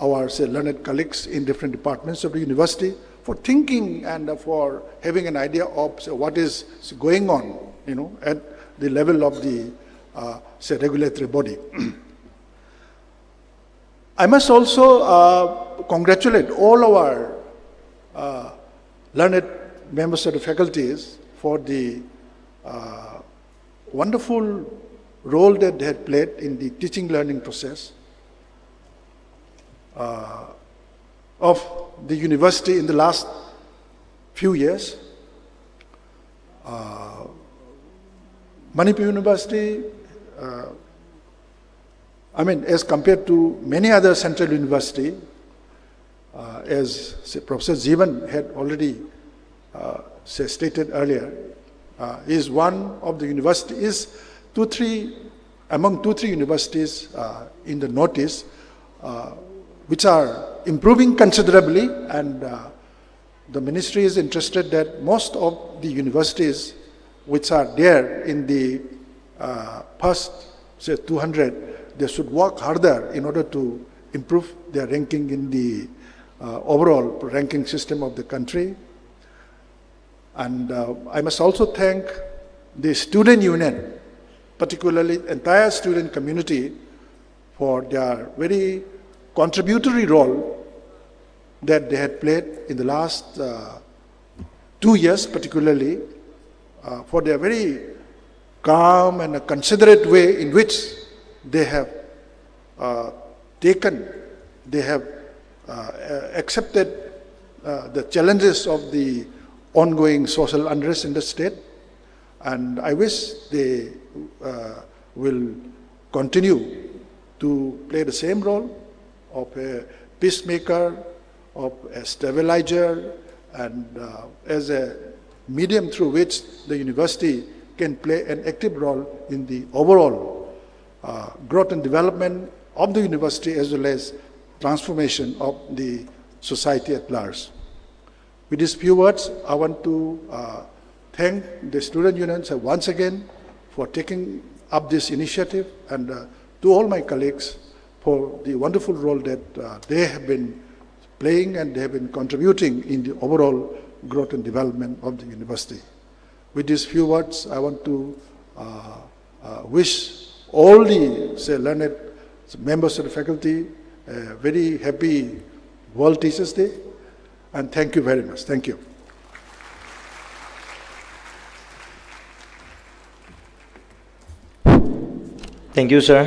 our say learned colleagues in different departments of the university for thinking and for having an idea of, say, what is going on, you know, at the level of the, uh, say, regulatory body. I must also, uh, congratulate all our, uh, learned members of the faculties for the, uh, wonderful role that they had played in the teaching learning process, uh, of the university in the last few years. Uh, Manipur University, uh, I mean, as compared to many other central university, uh, as, say, Professor Jeevan had already, uh, say, stated earlier, uh, is one of the university, is two, three, among two, three universities, uh, in the Northeast, uh, which are improving considerably, and, uh, the ministry is interested that most of the universities which are there in the, uh, first, say, two hundred, they should work harder in order to improve their ranking in the, uh, overall ranking system of the country. And, uh, I must also thank the student union, particularly entire student community, for their very contributory role that they had played in the last, uh, two years, particularly, uh, for their very calm and a considerate way in which they have, uh, taken, they have, uh, accepted, uh, the challenges of the ongoing social unrest in the state. And I wish they, uh, will continue to play the same role of a peacemaker, of a stabilizer, and, uh, as a medium through which the university can play an active role in the overall, uh, growth and development of the university as well as transformation of the society at large. With these few words, I want to, uh, thank the student unions, uh, once again for taking up this initiative, and, uh, to all my colleagues for the wonderful role that, uh, they have been playing and they have been contributing in the overall growth and development of the university. With these few words, I want to uh, uh, wish all the, say, learned members of the faculty a very happy World Teachers' Day, and thank you very much. Thank you. Thank you, sir.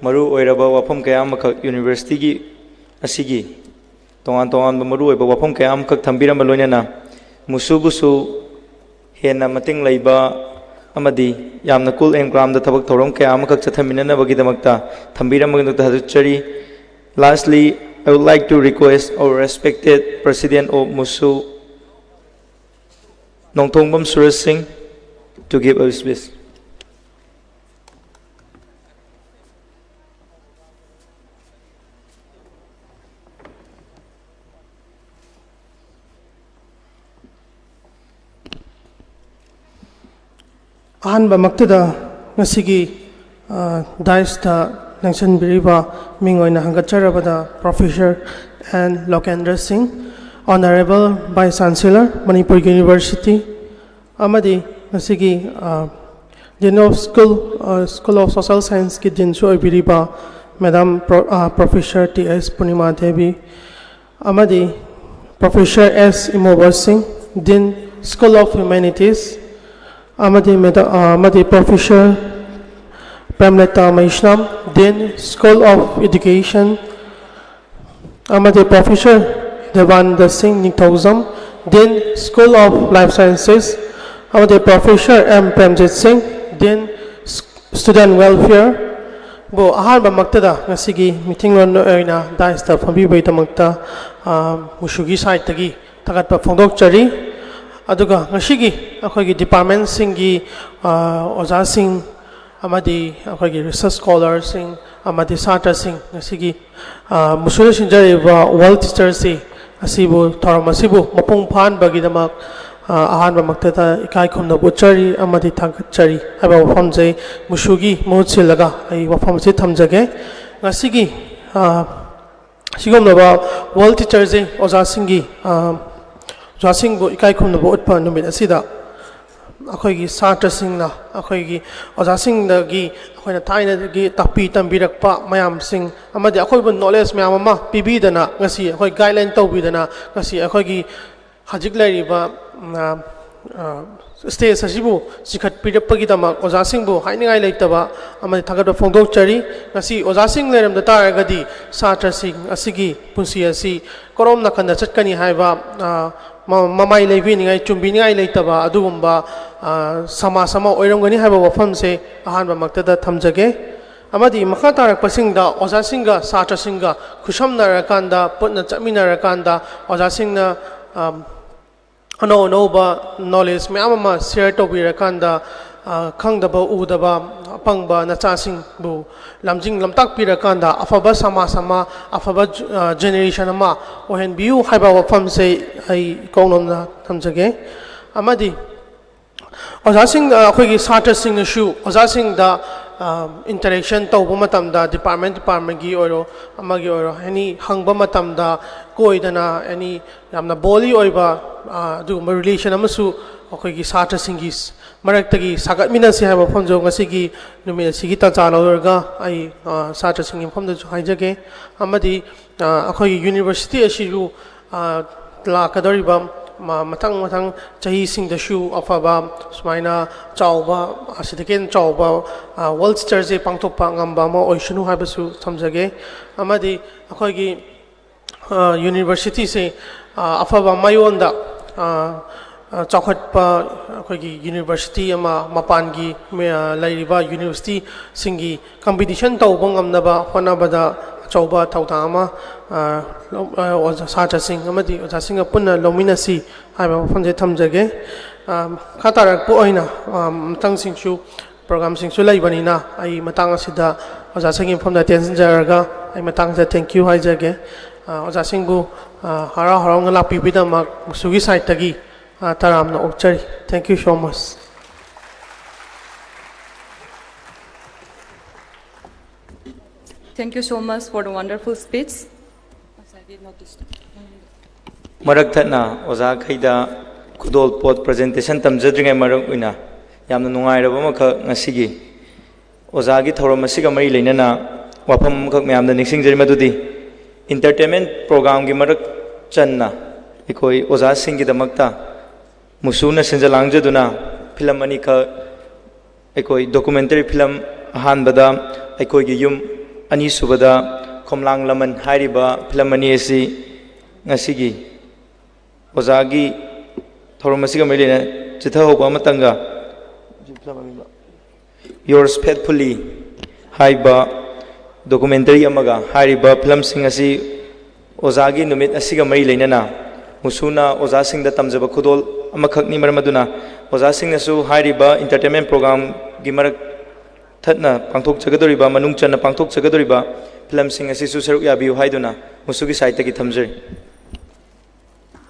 ꯃꯔꯨ ꯑꯣꯏꯔꯕ ꯋꯥꯐꯝ ꯀꯌꯥ ꯑꯃꯈꯛ ꯌꯨꯅꯤꯚꯔꯁꯤꯇꯤꯒꯤ ꯑꯁꯤꯒꯤ ꯇꯣꯉꯥꯟ ꯇꯣꯉꯥꯟꯕ ꯃꯔꯨ ꯑꯣꯏꯕ ꯋꯥꯐꯝ ꯀꯌꯥ ꯑꯃꯈꯛ ꯊꯝꯕꯤꯔꯝꯕ ꯂꯣꯏꯅꯅ ꯃꯨꯁꯨꯕꯨꯁꯨ ꯍꯦꯟꯅ ꯃꯇꯤꯡ ꯂꯩꯕ ꯑꯃꯗꯤ ꯌꯥꯝꯅ cool and calmꯗ ꯊꯕꯛ ꯊꯧꯔꯝ ꯀꯌꯥ ꯑꯃꯈꯛ ꯆꯠꯊꯃꯤꯟꯅꯅꯕꯒꯤꯗꯃꯛꯇ ꯊꯝꯕꯤꯔꯝꯕꯒꯤꯗꯃꯛꯇ ꯊꯥꯒꯠꯆꯔꯤ꯫ Lastly, I would like to request our respected President of ꯃꯨꯁꯨ, ꯅꯣꯡꯊꯣꯡꯕꯝ ꯁꯨꯔꯖ ꯁꯤꯡ, to give a speech. ꯑꯍꯥꯟꯕꯃꯛꯇꯗ ꯉꯁꯤꯒꯤ ꯗꯥꯏꯁꯇ ꯂꯦꯡꯁꯤꯟꯕꯤꯔꯤꯕ ꯃꯤꯡ ꯑꯣꯏꯅ ꯍꯪꯒꯠꯆꯔꯕꯗ Professor N ꯂꯣꯀꯦꯟꯗ꯭ꯔ ꯁꯤꯡ, Honorable Vice Chancellor, Manipur University, ꯑꯃꯗꯤ ꯉꯁꯤꯒꯤ Dean of School, School of Social Scienceꯀꯤ Deanꯁꯨ ꯑꯣꯏꯕꯤꯔꯤꯕ Madam Professor T S ꯄꯨꯔꯅꯤꯃꯥ ꯗꯦꯕꯤ, ꯑꯃꯗꯤ Professor S ꯏꯃꯣꯕꯔ ꯁꯤꯡ, Dean, School of Humanities, ꯑꯃꯗꯤ ꯑꯃꯗꯤ Professor ꯄ꯭ꯔꯦꯝꯂꯇꯥ ꯃꯩꯁ꯭ꯅꯥꯝ, Dean, School of Education, ꯑꯃꯗꯤ Professor ꯗꯦꯕꯥꯅꯟꯗ ꯁꯤꯡ ꯅꯤꯡꯊꯧꯖꯝ, Dean, School of Life Sciences, ꯑꯃꯗꯤ Professor M Premjit ꯁꯤꯡ, Dean, Student Welfare, ꯕꯨ ꯑꯍꯥꯟꯕꯃꯛꯇꯗ ꯉꯁꯤꯒꯤ ꯃꯤꯇꯤꯡ ꯑꯣꯏꯅ ꯗꯥꯏꯁꯇ ꯐꯝꯕꯤꯕꯒꯤꯗꯃꯛꯇ ꯃꯨꯁꯨꯒꯤ ꯁꯥꯏꯠꯇꯒꯤ ꯊꯥꯒꯠꯄ ꯐꯣꯡꯗꯣꯛꯆꯔꯤ꯫ ꯑꯗꯨꯒ ꯉꯁꯤꯒꯤ ꯑꯩꯈꯣꯏꯒꯤ ꯗꯤꯄꯥꯔꯠꯃꯦꯟꯁꯤꯡꯒꯤ ꯑꯣꯖꯥꯁꯤꯡ ꯑꯃꯗꯤ ꯑꯩꯈꯣꯏꯒꯤ ꯔꯤꯁꯔꯁ ꯁ꯭ꯀꯣꯂꯔꯁꯤꯡ ꯑꯃꯗꯤ ꯁꯥꯇ꯭ꯔꯁꯤꯡ ꯉꯁꯤꯒꯤ ꯃꯨꯁꯨꯅ ꯁꯤꯟꯖꯔꯤꯕ World Teachers' Day ꯑꯁꯤꯕꯨ, ꯊꯧꯔꯝ ꯑꯁꯤꯕꯨ ꯃꯄꯨꯡ ꯐꯥꯍꯟꯕꯒꯤꯗꯃꯛ ꯑꯍꯥꯟꯕꯃꯛꯇꯗ ꯏꯀꯥꯏ ꯈꯨꯝꯅꯕ ꯎꯠꯆꯔꯤ ꯑꯃꯗꯤ ꯊꯥꯒꯠꯆꯔꯤ ꯍꯥꯏꯕ ꯋꯥꯐꯝꯁꯦ ꯃꯨꯁꯨꯒꯤ ꯃꯍꯨꯠ ꯁꯤꯜꯂꯒ ꯑꯩ ꯋꯥꯐꯝ ꯑꯁꯤ ꯊꯝꯖꯒꯦ꯫ ꯉꯁꯤꯒꯤ ꯁꯤꯒꯨꯝꯂꯕ World Teachers Day ꯑꯣꯖꯥꯁꯤꯡꯒꯤ ꯑ, ꯑꯣꯖꯥꯁꯤꯡꯕꯨ ꯏꯀꯥꯏ ꯈꯨꯝꯅꯕ ꯎꯠꯄ ꯅꯨꯃꯤꯠ ꯑꯁꯤꯗ ꯑꯩꯈꯣꯏꯒꯤ ꯁꯥꯇ꯭ꯔꯁꯤꯡꯅ ꯑꯩꯈꯣꯏꯒꯤ ꯑꯣꯖꯥꯁꯤꯡꯗꯒꯤ ꯑꯩꯈꯣꯏꯅ ꯊꯥꯏꯅꯗꯒꯤ ꯇꯥꯛꯄꯤ ꯇꯝꯕꯤꯔꯛꯄ ꯃꯌꯥꯝꯁꯤꯡ ꯑꯃꯗꯤ ꯑꯩꯈꯣꯏꯕꯨ ꯅꯣꯂꯦꯖ ꯃꯌꯥꯝ ꯑꯃ ꯄꯤꯕꯤꯗꯅ ꯉꯁꯤ ꯑꯩꯈꯣꯏ ꯒꯥꯏꯗꯂꯥꯏꯟ ꯇꯧꯕꯤꯗꯅ ꯉꯁꯤ ꯑꯩꯈꯣꯏꯒꯤ ꯍꯧꯖꯤꯛ ꯂꯩꯔꯤꯕ ꯁ꯭ꯇꯦꯖ ꯑꯁꯤꯕꯨ ꯆꯤꯡꯈꯠꯄꯤꯔꯛꯄꯒꯤꯗꯃꯛ ꯑꯣꯖꯥꯁꯤꯡꯕꯨ ꯍꯥꯏꯅꯤꯡꯉꯥꯏ ꯂꯩꯇꯕ ꯑꯃꯗꯤ ꯊꯥꯒꯠꯄ ꯐꯣꯡꯗꯣꯛꯆꯔꯤ꯫ ꯉꯁꯤ ꯑꯣꯖꯥꯁꯤꯡ ꯂꯩꯔꯝꯗ ꯇꯥꯔꯒꯗꯤ ꯁꯥꯇ꯭ꯔꯁꯤꯡ ꯑꯁꯤꯒꯤ ꯄꯨꯟꯁꯤ ꯑꯁꯤ ꯀꯔꯣꯝ ꯅꯥꯀꯟꯗ ꯆꯠꯀꯅꯤ ꯍꯥꯏꯕ ꯃꯃꯥꯏ ꯂꯩꯕꯤꯅꯤꯡꯉꯥꯏ ꯆꯨꯝꯕꯤꯅꯤꯡꯉꯥꯏ ꯂꯩꯇꯕ ꯑꯗꯨꯒꯨꯝꯕ ꯁꯃꯥꯖ ꯑꯃ ꯑꯣꯏꯔꯝꯒꯅꯤ ꯍꯥꯏꯕ ꯋꯥꯐꯝꯁꯦ ꯑꯍꯥꯟꯕꯃꯛꯇꯗ ꯊꯝꯖꯒꯦ꯫ ꯑꯃꯗꯤ ꯃꯈꯥ ꯇꯥꯔꯛꯄꯁꯤꯡꯗ ꯑꯣꯖꯥꯁꯤꯡꯒ ꯁꯥꯇ꯭ꯔꯁꯤꯡꯒ ꯈꯨꯠꯁꯝꯅꯔꯀꯥꯟꯗ ꯄꯨꯟꯅ ꯆꯠꯃꯤꯟꯅꯔꯀꯥꯟꯗ ꯑꯣꯖꯥꯁꯤꯡꯅ ꯑꯅꯧ ꯑꯅꯧꯕ ꯅꯣꯂꯦꯖ ꯃꯌꯥꯝ ꯑꯃ ꯁꯤꯌꯔ ꯇꯧꯕꯤꯔꯀꯥꯟꯗ ꯈꯪꯗꯕ ꯎꯗꯕ ꯑꯄꯪꯕ ꯅꯆꯥꯁꯤꯡꯕꯨ ꯂꯝꯖꯤꯡ ꯂꯝꯇꯥꯛꯄꯤꯔꯀꯥꯟꯗ ꯑꯐꯕ ꯁꯃꯥꯖ ꯑꯃ ꯑꯐꯕ ꯖꯦꯅꯦꯔꯦꯁꯟ ꯑꯃ ꯑꯣꯏꯍꯟꯕꯤꯌꯨ ꯍꯥꯏꯕ ꯋꯥꯐꯝꯁꯦ ꯑꯩ ꯏꯀꯣꯛꯅꯣꯝꯅ ꯊꯝꯖꯒꯦ꯫ ꯑꯃꯗꯤ ꯑꯣꯖꯥꯁꯤꯡ ꯑꯩꯈꯣꯏꯒꯤ ꯁꯥꯇ꯭ꯔꯁꯤꯡꯅꯁꯨ ꯑꯣꯖꯥꯁꯤꯡꯗ ꯏꯟꯇꯔꯦꯛꯁꯟ ꯇꯧꯕ ꯃꯇꯝꯗ ꯗꯤꯄꯥꯔꯠꯃꯦꯟ ꯗꯤꯄꯥꯔꯠꯃꯦꯟꯒꯤ ꯑꯣꯏꯔꯣ ꯑꯃꯒꯤ ꯑꯣꯏꯔꯣ ꯑꯦꯅꯤ ꯍꯪꯕ ꯃꯇꯝꯗ ꯀꯣꯏꯗꯅ ꯑꯦꯅꯤ ꯌꯥꯝꯅ ꯕꯣꯜꯂꯤ ꯑꯣꯏꯕ ꯑꯗꯨꯒꯨꯝꯕ ꯔꯤꯂꯦꯁꯟ ꯑꯃꯁꯨ ꯑꯩꯈꯣꯏꯒꯤ ꯁꯥꯇ꯭ꯔꯁꯤꯡꯒꯤ ꯃꯔꯛꯇꯒꯤ ꯁꯥꯒꯠꯃꯤꯟꯅꯁꯤ ꯍꯥꯏꯕ ꯋꯥꯐꯝꯁꯨ ꯉꯁꯤꯒꯤ ꯅꯨꯃꯤꯠ ꯑꯁꯤꯒꯤ ꯇꯥꯟꯖꯥ ꯂꯧꯔꯒ ꯑꯩ ꯁꯥꯇ꯭ꯔꯁꯤꯡꯒꯤ ꯃꯐꯝꯗꯁꯨ ꯍꯥꯏꯖꯒꯦ꯫ ꯑꯃꯗꯤ ꯑꯩꯈꯣꯏꯒꯤ ꯌꯨꯅꯤꯚꯔꯁꯤꯇꯤ ꯑꯁꯤꯁꯨ ꯂꯥꯛꯀꯗꯧꯔꯤꯕ ꯃꯊꯪ ꯃꯊꯪ ꯆꯍꯤꯁꯤꯡꯗꯁꯨ ꯑꯐꯕ ꯁꯨꯃꯥꯏꯅ ꯆꯥꯎꯕ ꯑꯁꯤꯗꯒꯤ ꯍꯦꯟꯅ ꯆꯥꯎꯕ ꯋꯥꯔꯜ ꯁꯤꯁꯇꯔꯁꯦ ꯄꯥꯡꯊꯣꯛꯄ ꯉꯝꯕ ꯑꯃ ꯑꯣꯏꯁꯅꯨ ꯍꯥꯏꯕꯁꯨ ꯊꯝꯖꯒꯦ꯫ ꯑꯃꯗꯤ ꯑꯩꯈꯣꯏꯒꯤ ꯌꯨꯅꯤꯚꯔꯁꯤꯇꯤꯁꯦ ꯑꯐꯕ ꯃꯥꯏꯌꯣꯟꯗ ꯆꯥꯎꯈꯠꯄ ꯑꯩꯈꯣꯏꯒꯤ ꯌꯨꯅꯤꯚꯔꯁꯤꯇꯤ ꯑꯃ ꯃꯄꯥꯟꯒꯤ ꯂꯩꯔꯤꯕ ꯌꯨꯅꯤꯚꯔꯁꯤꯇꯤꯁꯤꯡꯒꯤ ꯀꯝꯄꯤꯇꯤꯁꯟ ꯇꯧꯕ ꯉꯝꯅꯕ ꯍꯣꯠꯅꯕꯗ ꯑꯆꯧꯕ ꯊꯧꯗꯥꯡ ꯑꯃ ꯁꯥꯇ꯭ꯔꯁꯤꯡ ꯑꯃꯗꯤ ꯑꯣꯖꯥꯁꯤꯡꯒ ꯄꯨꯟꯅ ꯂꯧꯃꯤꯟꯅꯁꯤ ꯍꯥꯏꯕ ꯋꯥꯐꯝꯁꯦ ꯊꯝꯖꯒꯦ꯫ ꯃꯈꯥ ꯇꯥꯔꯛꯄ ꯑꯣꯏꯅ ꯃꯊꯪꯁꯤꯡꯁꯨ ꯄ꯭ꯔꯣꯒ꯭ꯔꯥꯝꯁꯤꯡꯁꯨ ꯂꯩꯕꯅꯤꯅ ꯑꯩ ꯃꯇꯥꯡ ꯑꯁꯤꯗ ꯑꯣꯖꯥꯁꯤꯡꯒꯤ ꯃꯐꯝꯗ ꯇꯦꯟꯁꯤꯟꯖꯔꯒ ꯑꯩ ꯃꯇꯥꯡꯁꯤꯗ ꯊꯦꯡꯀ꯭ꯌꯨ ꯍꯥꯏꯖꯒꯦ꯫ ꯑꯣꯖꯥꯁꯤꯡꯕꯨ ꯍꯔꯥꯎ ꯍꯔꯥꯎꯅ ꯂꯥꯛꯄꯤꯕꯒꯤꯗꯃꯛ ꯃꯨꯁꯨꯒꯤ ꯁꯥꯏꯠꯇꯒꯤ ꯇꯔꯥꯝꯅ ꯑꯣꯛꯆꯔꯤ꯫ Thank you so much. Thank you so much for the wonderful speech. ꯃꯔꯛ ꯊꯠꯅ ꯑꯣꯖꯥꯈꯩꯗ ꯈꯨꯗꯣꯜ ꯄꯣꯠ ꯄ꯭ꯔꯖꯦꯟꯇꯦꯁꯟ ꯇꯝꯖꯗ꯭ꯔꯤꯉꯩ ꯃꯔꯛ ꯑꯣꯏꯅ ꯌꯥꯝꯅ ꯅꯨꯡꯉꯥꯏꯔꯕ ꯑꯃꯈꯛ ꯉꯁꯤꯒꯤ ꯑꯣꯖꯥꯒꯤ ꯊꯧꯔꯝ ꯑꯁꯤꯒ ꯃꯔꯤ ꯂꯩꯅꯅ ꯋꯥꯐꯝ ꯑꯃꯈꯛ ꯃꯌꯥꯝꯗ ꯅꯤꯡꯁꯤꯡꯖꯔꯤ, ꯃꯗꯨꯗꯤ ꯏꯟꯇꯔꯇꯦꯟꯃꯦꯟ ꯄ꯭ꯔꯣꯒꯥꯝꯒꯤ ꯃꯔꯛ ꯆꯟꯅ ꯑꯩꯈꯣꯏ ꯑꯣꯖꯥꯁꯤꯡꯒꯤꯗꯃꯛꯇ ꯃꯨꯁꯨꯅ ꯁꯤꯟꯖ ꯂꯥꯡꯖꯗꯨꯅ ꯐꯤꯂꯝ ꯑꯅꯤꯈꯛ, ꯑꯩꯈꯣꯏ ꯗꯣꯀꯨꯃꯦꯟꯇꯔꯤ ꯐꯤꯂꯝ, ꯑꯍꯥꯟꯕꯗ ꯑꯩꯈꯣꯏꯒꯤ ꯌꯨꯝ, ꯑꯅꯤꯁꯨꯕꯗ ꯈꯣꯝꯂꯥꯡ ꯂꯃꯟ ꯍꯥꯏꯔꯤꯕ ꯐꯤꯂꯝ ꯑꯅꯤ ꯑꯁꯤ ꯉꯁꯤꯒꯤ ꯑꯣꯖꯥꯒꯤ ꯊꯧꯔꯝ ꯑꯁꯤꯒ ꯃꯔꯤ ꯂꯩꯅ ꯆꯤꯊꯍꯧꯕ ꯑꯃꯇꯪꯒ Yours Faithfully ꯍꯥꯏꯕ ꯗꯣꯀꯨꯃꯦꯟꯇꯔꯤ ꯑꯃꯒ꯫ ꯍꯥꯏꯔꯤꯕ ꯐꯤꯂꯝꯁꯤꯡ ꯑꯁꯤ ꯑꯣꯖꯥꯒꯤ ꯅꯨꯃꯤꯠ ꯑꯁꯤꯒ ꯃꯔꯤ ꯂꯩꯅꯅ ꯃꯨꯁꯨꯅ ꯑꯣꯖꯥꯁꯤꯡꯗ ꯇꯝꯖꯕ ꯈꯨꯗꯣꯜ ꯑꯃꯈꯛꯅꯤ꯫ ꯃꯔꯝ ꯑꯗꯨꯅ ꯑꯣꯖꯥꯁꯤꯡꯅꯁꯨ ꯍꯥꯏꯔꯤꯕ ꯏꯟꯇꯔꯇꯦꯟꯃꯦꯟ ꯄ꯭ꯔꯣꯒꯥꯝꯒꯤ ꯃꯔꯛ ꯊꯠꯅ ꯄꯥꯡꯊꯣꯛꯆꯒꯗꯧꯔꯤꯕ, ꯃꯅꯨꯡ ꯆꯟꯅ ꯄꯥꯡꯊꯣꯛꯆꯒꯗꯧꯔꯤꯕ ꯐꯤꯂꯝꯁꯤꯡ ꯑꯁꯤꯁꯨ ꯁꯔꯨꯛ ꯌꯥꯕꯤꯌꯨ ꯍꯥꯏꯗꯨꯅ ꯃꯨꯁꯨꯒꯤ ꯁꯥꯏꯠꯇꯒꯤ ꯊꯝꯖꯔꯤ꯫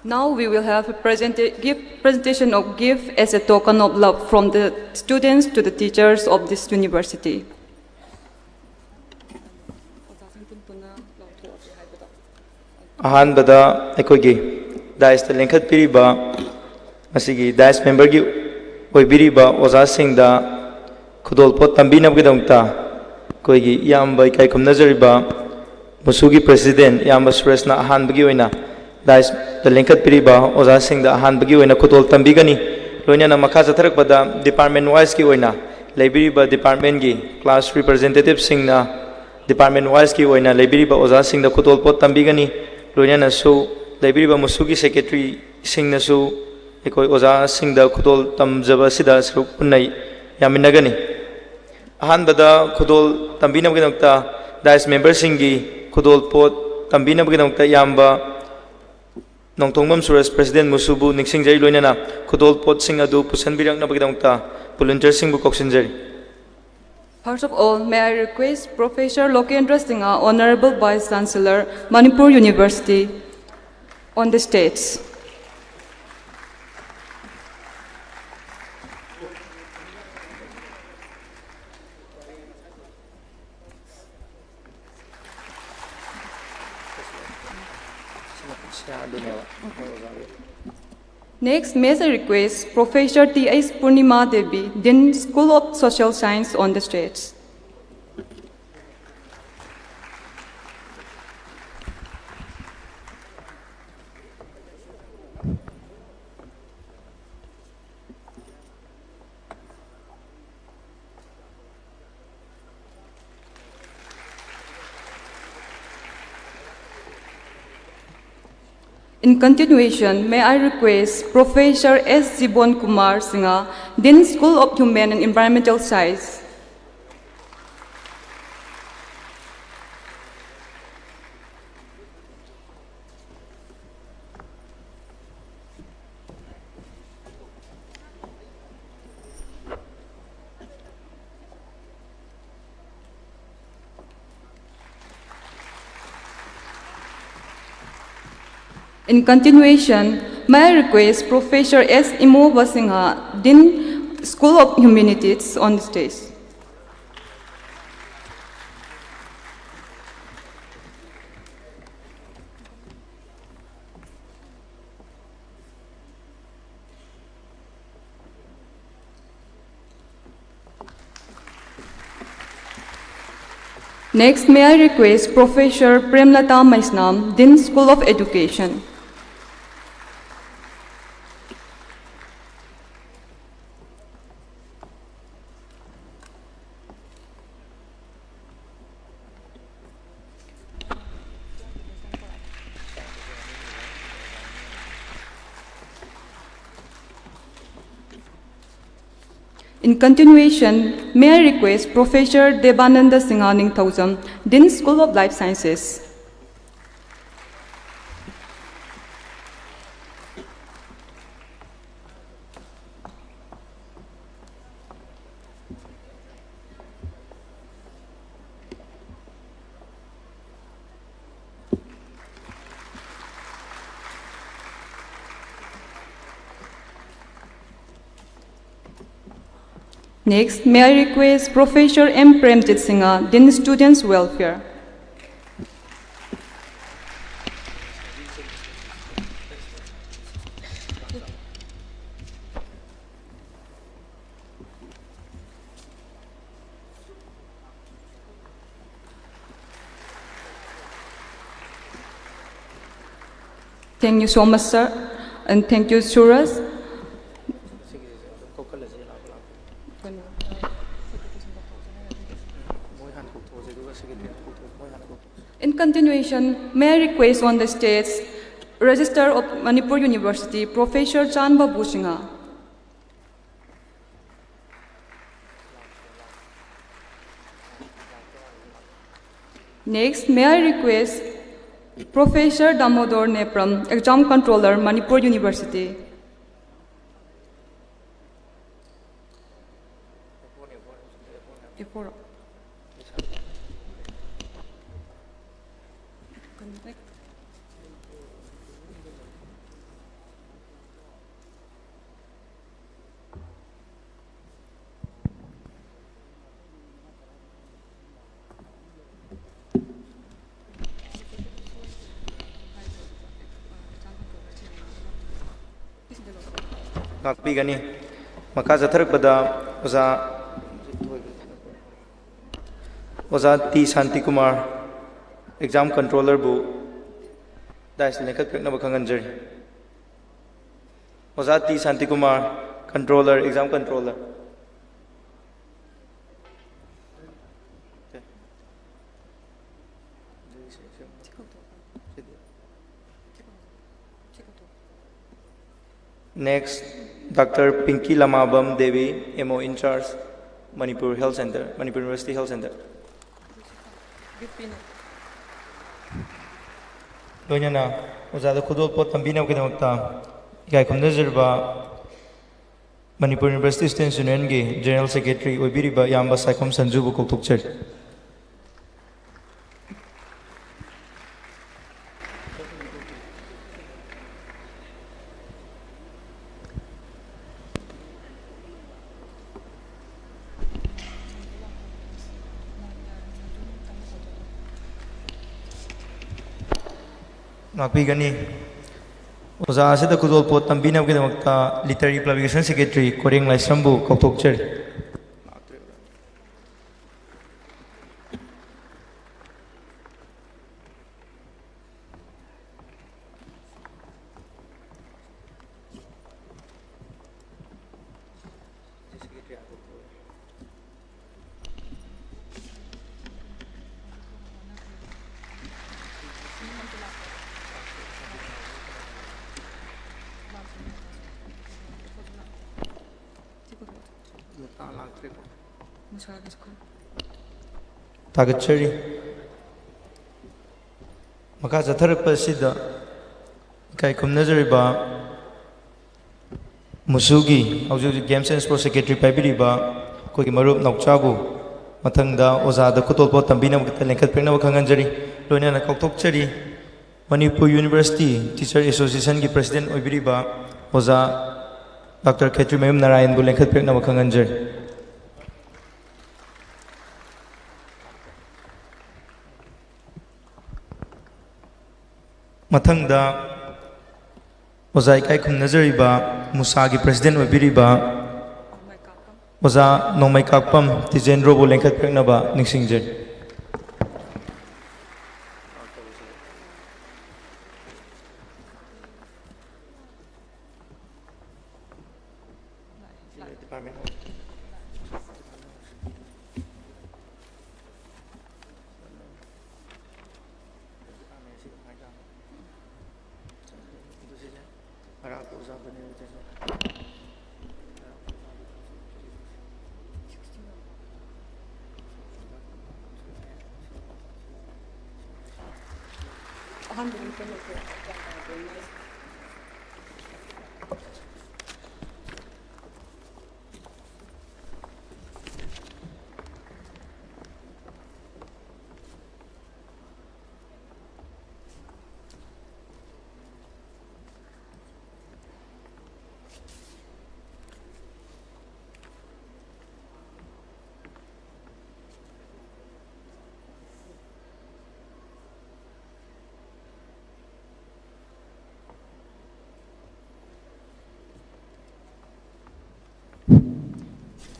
Now we will have a presenta- gift, presentation of gift as a token of love from the students to the teachers of this university. ꯑꯍꯥꯟꯕꯗ ꯑꯩꯈꯣꯏꯒꯤ ꯗꯥꯏꯁꯇ ꯂꯦꯡꯈꯠꯄꯤꯔꯤꯕ, ꯉꯁꯤꯒꯤ ꯗꯥꯏꯁ ꯃꯦꯝꯕꯔꯒꯤ ꯑꯣꯏꯕꯤꯔꯤꯕ ꯑꯣꯖꯥꯁꯤꯡꯗ ꯈꯨꯗꯣꯜꯄꯣꯠ ꯇꯝꯕꯤꯅꯕꯒꯤꯗꯃꯛꯇ ꯑꯩꯈꯣꯏꯒꯤ ꯏꯌꯥꯝꯕ ꯏꯀꯥꯏ ꯈꯨꯝꯅꯖꯔꯤꯕ ꯃꯨꯁꯨꯒꯤ ꯄ꯭ꯔꯦꯁꯤꯗꯦꯟ ꯏꯌꯥꯝꯕ ꯁꯨꯔꯦꯁꯅ ꯑꯍꯥꯟꯕꯒꯤ ꯑꯣꯏꯅ ꯗꯥꯏꯁꯇ ꯂꯦꯡꯈꯠꯄꯤꯔꯤꯕ ꯑꯣꯖꯥꯁꯤꯡꯗ ꯑꯍꯥꯟꯕꯒꯤ ꯑꯣꯏꯅ ꯈꯨꯗꯣꯜ ꯇꯝꯕꯤꯒꯅꯤ꯫ ꯂꯣꯏꯅꯅ ꯃꯈꯥ ꯆꯠꯊꯔꯛꯄꯗ ꯗꯤꯄꯥꯔꯠꯃꯦꯟ ꯋꯥꯏꯁꯀꯤ ꯑꯣꯏꯅ ꯂꯩꯕꯤꯔꯤꯕ ꯗꯤꯄꯥꯔꯠꯃꯦꯟꯒꯤ ꯀ꯭ꯂꯥꯁ ꯔꯤꯄ꯭ꯔꯖꯦꯟꯇꯦꯇꯤꯞꯁꯤꯡꯅ ꯗꯤꯄꯥꯔꯠꯃꯦꯟ ꯋꯥꯏꯁꯀꯤ ꯑꯣꯏꯅ ꯂꯩꯕꯤꯔꯤꯕ ꯑꯣꯖꯥꯁꯤꯡꯗ ꯈꯨꯗꯣꯜꯄꯣꯠ ꯇꯝꯕꯤꯒꯅꯤ꯫ ꯂꯣꯏꯅꯅꯁꯨ ꯂꯩꯕꯤꯔꯤꯕ ꯃꯨꯁꯨꯒꯤ ꯁꯦꯀ꯭ꯔꯦꯇꯔꯤꯁꯤꯡꯅꯁꯨ ꯑꯩꯈꯣꯏ ꯑꯣꯖꯥꯁꯤꯡꯗ ꯈꯨꯗꯣꯜ ꯇꯝꯖꯕ ꯑꯁꯤꯗ ꯁꯔꯨꯛ ꯄꯨꯟꯅ ꯌꯥꯃꯤꯟꯅꯒꯅꯤ꯫ ꯑꯍꯥꯟꯕꯗ ꯈꯨꯗꯣꯜ ꯇꯝꯕꯤꯅꯕꯒꯤꯗꯃꯛꯇ ꯗꯥꯏꯁ ꯃꯦꯝꯕꯔꯁꯤꯡꯒꯤ ꯈꯨꯗꯣꯜ ꯄꯣꯠ ꯇꯝꯕꯤꯅꯕꯒꯤꯗꯃꯛꯇ ꯏꯌꯥꯝꯕ ꯅꯣꯡꯊꯣꯡꯕꯝ ꯁꯨꯔꯦꯁ, ꯄ꯭ꯔꯦꯁꯤꯗꯦꯟ ꯃꯨꯁꯨꯕꯨ ꯅꯤꯡꯁꯤꯡꯖꯔꯤ, ꯂꯣꯏꯅꯅ ꯈꯨꯗꯣꯜ ꯄꯣꯠꯁꯤꯡ ꯑꯗꯨ ꯄꯨꯁꯤꯟꯕꯤꯔꯛꯅꯕꯒꯤꯗꯃꯛꯇ ꯚꯣꯂꯨꯟꯇꯤꯌꯔꯁꯤꯡꯕꯨ ꯀꯧꯁꯤꯟꯖꯔꯤ꯫ First of all, may I request Professor Lokendra Singha, Honorable Vice Chancellor, Manipur University, on the stage. Next, may I request Professor T H Purnima Devi, Dean, School of Social Science, on the stage. In continuation, may I request Professor S Jibon Kumar Singha, Dean, School of Human and Environmental Science. In continuation, may I request Professor S Imoba Singha, Dean, School of Humanities, on the stage. Next, may I request Professor Premlata Maisnam, Dean, School of Education. In continuation, may I request Professor Debananda Singha Ningthoujam, Dean, School of Life Sciences. Next, may I request Professor M Premjit Singha, Dean, Students Welfare. Thank you so much, sir, and thank you, Suraj. In continuation, may I request on the stage Registrar of Manipur University, Professor Chanbabu Singha. Next, may I request Professor Damodar Nepram, Exam Controller, Manipur University. ꯉꯥꯛꯄꯤꯒꯅꯤ꯫ ꯃꯈꯥ ꯆꯠꯊꯔꯛꯄꯗ ꯑꯣꯖꯥ, ꯑꯣꯖꯥ T Shantikumar, Exam Controllerꯕꯨ dais ꯂꯦꯡꯈꯠꯄꯤꯔꯛꯅꯕ ꯈꯪꯍꯟꯖꯔꯤ꯫ ꯑꯣꯖꯥ T Shantikumar, Controller, Exam Controller. Next, Doctor Pinky Lamabam Devi, M O in charge, Manipur Health Center, Manipur University Health Center. ꯂꯣꯏꯅꯅ ꯑꯣꯖꯥꯗ ꯈꯨꯗꯣꯜꯄꯣꯠ ꯇꯝꯕꯤꯅꯕꯒꯤꯗꯃꯛꯇ ꯏꯀꯥꯏ ꯈꯨꯝꯅꯖꯔꯕ Manipur university ꯁ꯭ꯇꯨꯗꯦꯟꯠꯁ ꯌꯨꯅꯤꯌꯟꯒꯤ general secretary ꯑꯣꯏꯕꯤꯔꯤꯕ ꯏꯌꯥꯝꯕ ꯁꯥꯏꯈꯣꯝ ꯁꯟꯖꯨꯕꯨ ꯀꯧꯊꯣꯛꯆꯔꯤ꯫ ꯉꯥꯛꯄꯤꯒꯅꯤ꯫ ꯑꯣꯖꯥ ꯑꯁꯤꯗ ꯈꯨꯗꯣꯜꯄꯣꯠ ꯇꯝꯕꯤꯅꯕꯒꯤꯗꯃꯛꯇ Literary Publication Secretary ꯀꯣꯔꯦꯡ ꯂꯥꯏꯁ꯭ꯔꯝꯕꯨ ꯀꯧꯊꯣꯛꯆꯔꯤ꯫ ꯊꯥꯒꯠꯆꯔꯤ꯫ ꯃꯈꯥ ꯆꯠꯊꯔꯛꯄ ꯑꯁꯤꯗ ꯏꯀꯥꯏ ꯈꯨꯝꯅꯖꯔꯤꯕ ꯃꯨꯁꯨꯒꯤ ꯍꯧꯖꯤꯛ ꯍꯧꯖꯤꯛ Games and Sports Secretary ꯄꯥꯏꯕꯤꯔꯤꯕ ꯑꯩꯈꯣꯏꯒꯤ ꯃꯔꯨꯞ ꯅꯥꯎꯆꯥꯕꯨ ꯃꯊꯪꯗ ꯑꯣꯖꯥꯗ ꯈꯨꯗꯣꯜꯄꯣꯠ ꯇꯝꯕꯤꯅꯕ ꯂꯦꯡꯈꯠꯄꯤꯔꯛꯅꯕ ꯈꯪꯍꯟꯖꯔꯤ꯫ ꯂꯣꯏꯅꯅ ꯀꯧꯊꯣꯛꯆꯔꯤ, ꯃꯅꯤꯄꯨꯔ University Teacher Associationꯒꯤ President ꯑꯣꯏꯕꯤꯔꯤꯕ ꯑꯣꯖꯥ ꯗꯥꯛꯇꯔ ꯈꯦꯇ꯭ꯔꯤꯃꯌꯨꯝ ꯅꯥꯔꯥꯌꯟꯕꯨ ꯂꯦꯡꯈꯠꯄꯤꯔꯛꯅꯕ ꯈꯪꯍꯟꯖꯔꯤ꯫ ꯃꯊꯪꯗ ꯑꯣꯖꯥ ꯏꯀꯥꯏ ꯈꯨꯝꯅꯖꯔꯤꯕ ꯃꯨꯁꯥꯒꯤ President ꯑꯣꯏꯕꯤꯔꯤꯕ ꯑꯣꯖꯥ ꯅꯣꯡꯃꯩꯀꯥꯛꯄꯝ ꯇꯤꯖꯦꯟꯗ꯭ꯔꯣꯕꯨ ꯂꯦꯡꯈꯠꯄꯤꯔꯛꯅꯕ ꯅꯤꯡꯁꯤꯡꯖꯔꯤ꯫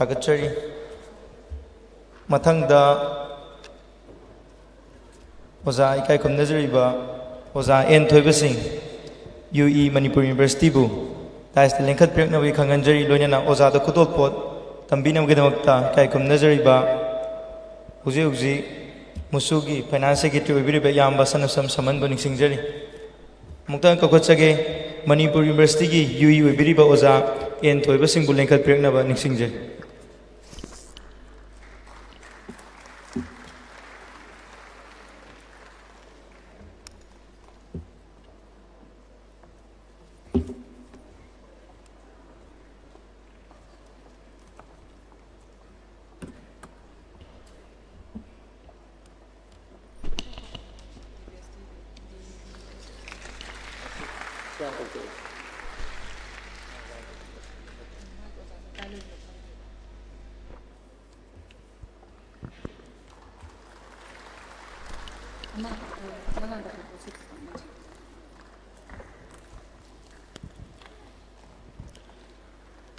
ꯊꯥꯒꯠꯆꯔꯤ꯫ ꯃꯊꯪꯗ ꯑꯣꯖꯥ ꯏꯀꯥꯏ ꯈꯨꯝꯅꯖꯔꯤꯕ ꯑꯣꯖꯥ ꯑꯦꯟ ꯊꯣꯏꯕꯁꯤꯡ, ꯌꯨ ꯏ ꯃꯅꯤꯄꯨꯔ Universityꯕꯨ daisꯇ ꯂꯦꯡꯈꯠꯄꯤꯔꯛꯅꯕꯒꯤ ꯈꯪꯍꯟꯖꯔꯤ꯫ ꯂꯣꯏꯅꯅ ꯑꯣꯖꯥꯗ ꯈꯨꯗꯣꯜꯄꯣꯠ ꯇꯝꯕꯤꯅꯕꯒꯤꯗꯃꯛꯇ ꯏꯀꯥꯏ ꯈꯨꯝꯅꯖꯔꯤꯕ ꯍꯧꯖꯤꯛ ꯍꯧꯖꯤꯛ ꯃꯨꯁꯨꯒꯤ Finance Secretary ꯑꯣꯏꯕꯤꯔꯤꯕ ꯏꯌꯥꯝꯕ ꯁꯅꯥꯁꯝ ꯁꯃꯟꯕꯨ ꯅꯤꯡꯁꯤꯡꯖꯔꯤ꯫ ꯑꯃꯨꯛꯇꯪ ꯀꯧꯈꯠꯆꯒꯦ, ꯃꯅꯤꯄꯨꯔ Universityꯒꯤ ꯌꯨ ꯏ ꯑꯣꯏꯕꯤꯔꯤꯕ ꯑꯣꯖꯥ ꯑꯦꯟ ꯊꯣꯏꯕꯁꯤꯡꯕꯨ ꯂꯦꯡꯈꯠꯄꯤꯔꯛꯅꯕ ꯅꯤꯡꯁꯤꯡꯖꯔꯤ꯫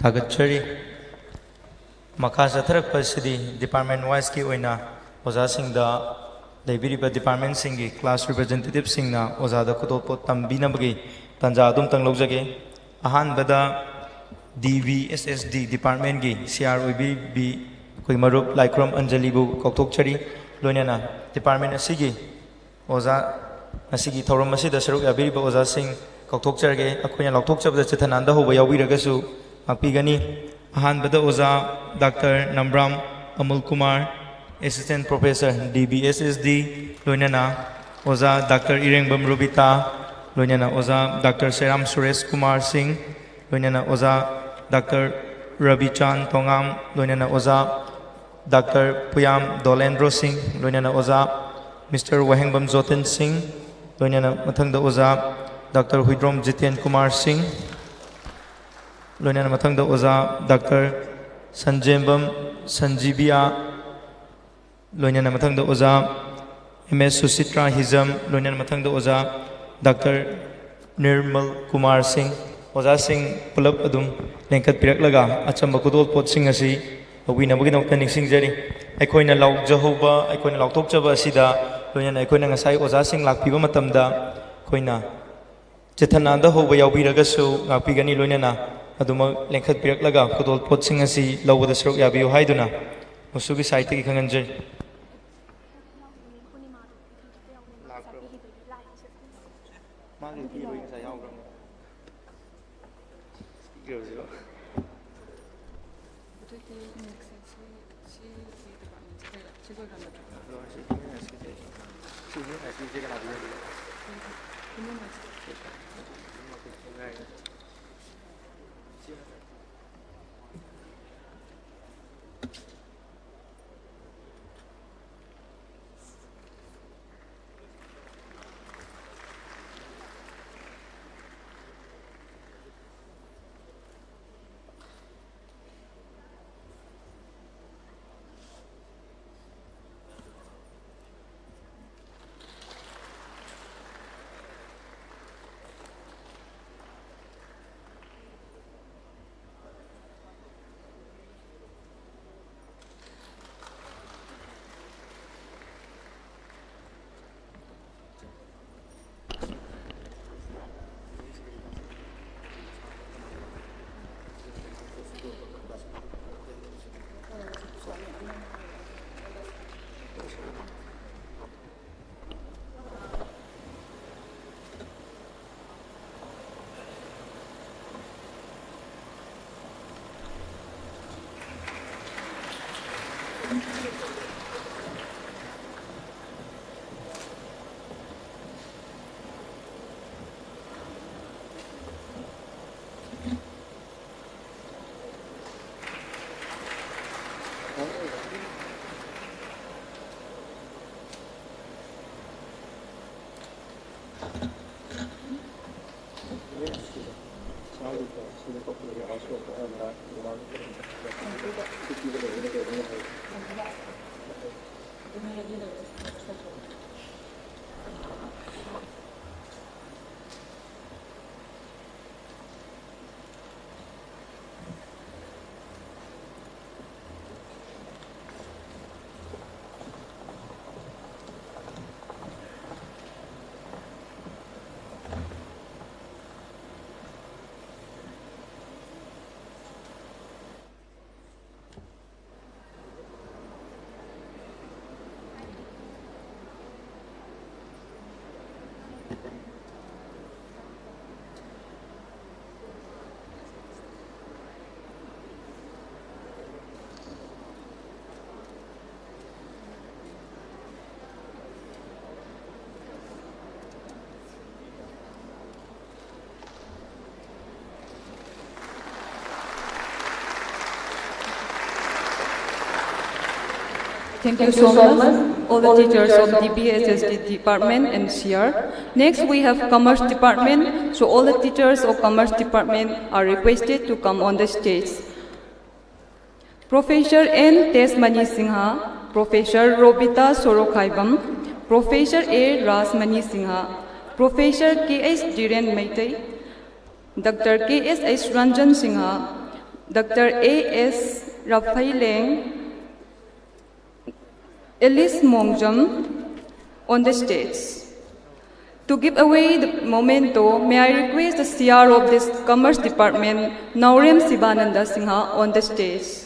ꯊꯥꯒꯠꯆꯔꯤ꯫ ꯃꯈꯥ ꯆꯠꯊꯔꯛꯄꯁꯤꯗꯤ department wiseꯀꯤ ꯑꯣꯏꯅ ꯑꯣꯖꯥꯁꯤꯡꯗ, ꯂꯩꯕꯤꯔꯤꯕ departmentꯁꯤꯡꯒꯤ class representativeꯁꯤꯡꯅ ꯑꯣꯖꯥꯗ ꯈꯨꯗꯣꯜꯄꯣꯠ ꯇꯝꯕꯤꯅꯕꯒꯤ ꯇꯥꯟꯖꯥ ꯑꯗꯨꯝꯇꯪ ꯂꯧꯖꯒꯦ꯫ ꯑꯍꯥꯟꯕꯗ D V S S D departmentꯀꯤ C R ꯑꯣꯏꯕꯤꯔꯤꯕꯤ ꯑꯩꯈꯣꯏ ꯃꯔꯨꯞ ꯂꯥꯏꯈꯨꯔꯝ ꯑꯟꯖꯂꯤꯕꯨ ꯀꯧꯊꯣꯛꯆꯔꯤ꯫ ꯂꯣꯏꯅꯅ department ꯑꯁꯤꯒꯤ ꯑꯣꯖꯥ, ꯉꯁꯤꯒꯤ ꯊꯧꯔꯝ ꯑꯁꯤꯗ ꯁꯔꯨꯛ ꯌꯥꯕꯤꯔꯤꯕ ꯑꯣꯖꯥꯁꯤꯡ ꯀꯧꯊꯣꯛꯆꯔꯒꯦ꯫ ꯑꯩꯈꯣꯏꯅ ꯂꯥꯎꯊꯣꯛꯆꯕꯗ ꯆꯤꯊ ꯅꯥꯟꯗ ꯍꯧꯕ ꯌꯥꯎꯕꯤꯔꯒꯁꯨ ꯉꯥꯛꯄꯤꯒꯅꯤ꯫ ꯑꯍꯥꯟꯕꯗ ꯑꯣꯖꯥ ꯗꯥꯛꯇꯔ ꯅꯝꯕ꯭ꯔꯥꯝ ꯑꯃꯨꯜ Kumar, Assistant Professor D B S S D, ꯂꯣꯏꯅꯅ ꯑꯣꯖꯥ ꯗꯥꯛꯇꯔ ꯏꯔꯦꯡꯕꯝ ꯔꯣꯕꯤꯇꯥ, ꯂꯣꯏꯅꯅ ꯑꯣꯖꯥ ꯗꯥꯛꯇꯔ ꯁꯦꯔꯥꯝ ꯁꯨꯔꯦꯁ ꯀꯨꯃꯥꯔ ꯁꯤꯡ, ꯂꯣꯏꯅꯅ ꯑꯣꯖꯥ ꯗꯥꯛꯇꯔ ꯔꯕꯤꯆꯥꯟ ꯇꯣꯉꯥꯝ, ꯂꯣꯏꯅꯅ ꯑꯣꯖꯥ ꯗꯥꯛꯇꯔ ꯄꯨꯌꯥꯝ ꯗꯣꯂꯦꯟꯗ꯭ꯔꯣ ꯁꯤꯡ, ꯂꯣꯏꯅꯅ ꯑꯣꯖꯥ ꯃꯤꯁꯇꯔ ꯋꯥꯍꯦꯡꯕꯝ ꯖꯣꯇꯤꯟ ꯁꯤꯡ, ꯂꯣꯏꯅꯅ ꯃꯊꯪꯗ ꯑꯣꯖꯥ ꯗꯥꯛꯇꯔ ꯍꯨꯏꯗ꯭ꯔꯣꯝ ꯖꯤꯇꯦꯟ ꯀꯨꯃꯥꯔ ꯁꯤꯡ, ꯂꯣꯏꯅꯅ ꯃꯊꯪꯗ ꯑꯣꯖꯥ ꯗꯥꯛꯇꯔ ꯁꯟꯖꯦꯝꯕꯝ ꯁꯟꯖꯤꯕꯤꯌꯥ, ꯂꯣꯏꯅꯅ ꯃꯊꯪꯗ ꯑꯣꯖꯥ ꯑꯦꯝ ꯑꯦꯁ ꯁꯨꯁꯤꯇ꯭ꯔꯥ ꯍꯤꯖꯝ, ꯂꯣꯏꯅꯅ ꯃꯊꯪꯗ ꯑꯣꯖꯥ ꯗꯥꯛꯇꯔ ꯅꯤꯔꯃꯜ ꯀꯨꯃꯥꯔ ꯁꯤꯡ꯫ ꯑꯣꯖꯥꯁꯤꯡ ꯄꯨꯂꯞ ꯑꯗꯨꯝ ꯂꯦꯡꯈꯠꯄꯤꯔꯛꯂꯒ ꯑꯆꯝꯕ ꯈꯨꯗꯣꯜꯄꯣꯠꯁꯤꯡ ꯑꯁꯤ ꯂꯧꯕꯤꯅꯕꯒꯤꯗꯃꯛꯇ ꯅꯤꯡꯁꯤꯡꯖꯔꯤ꯫ ꯑꯩꯈꯣꯏꯅ ꯂꯥꯎꯖꯍꯧꯕ, ꯑꯩꯈꯣꯏꯅ ꯂꯥꯎꯊꯣꯛꯆꯕ ꯑꯁꯤꯗ ꯂꯣꯏꯅꯅ ꯑꯩꯈꯣꯏꯅ ꯉꯁꯥꯏ ꯑꯣꯖꯥꯁꯤꯡ ꯂꯥꯛꯄꯤꯕ ꯃꯇꯝꯗ ꯑꯩꯈꯣꯏꯅ ꯆꯤꯊ ꯅꯥꯟꯗ ꯍꯧꯕ ꯌꯥꯎꯕꯤꯔꯒꯁꯨ ꯉꯥꯛꯄꯤꯒꯅꯤ꯫ ꯂꯣꯏꯅꯅ ꯑꯗꯨꯃꯛ ꯂꯦꯡꯈꯠꯄꯤꯔꯛꯂꯒ ꯈꯨꯗꯣꯜꯄꯣꯠꯁꯤꯡ ꯑꯁꯤ ꯂꯧꯕꯗ ꯁꯔꯨꯛ ꯌꯥꯕꯤꯌꯨ ꯍꯥꯏꯗꯨꯅ ꯃꯨꯁꯨꯒꯤ ꯁꯥꯏꯠꯇꯒꯤ ꯈꯪꯍꯟꯖꯔꯤ꯫ ꯃꯥꯒꯤ ꯐꯤꯔꯣꯏ ꯉꯁꯥꯏ ꯌꯥꯎꯈ꯭ꯔꯕꯅꯦ꯫ ꯄꯤꯈ꯭ꯔꯕꯁꯤꯔꯣ? ꯑꯗꯨꯗꯤ next ꯁꯤ, ꯁꯤ ꯀꯩ department ꯁꯤ ꯂꯩꯔꯦ? ꯁꯤ ꯂꯣꯏꯈ꯭ꯔ ꯅꯠꯇ꯭ꯔꯣ? ꯂꯣꯏꯔꯦ, ꯁꯤ ꯍ꯭ꯌꯨꯃꯦꯟ ꯔꯥꯏꯠꯁꯀꯤ ꯂꯩꯔꯦ꯫ ꯁꯤ ꯍ꯭ꯌꯨꯃꯦꯟ ꯔꯥꯏꯠꯁꯀꯤ ꯁꯤ ꯀꯅꯥ ꯄꯤꯔꯝꯒꯦ? Human rights. Thank you so much, all the teachers of D B S S D department and C R. Next, we have commerce department. So all the teachers of commerce department are requested to come on the stage. Professor N Tesmani Singha, Professor Robita Sorokhaibam, Professor A Rasmani Singha, Professor K S Dhiren Meitei, Doctor K S H Ranjan Singha, Doctor A S Raphaileng, Alice Mongjam on the stage. To give away the memento, may I request the C R of this Commerce Department, Naorem Sibananda Singha, on the stage.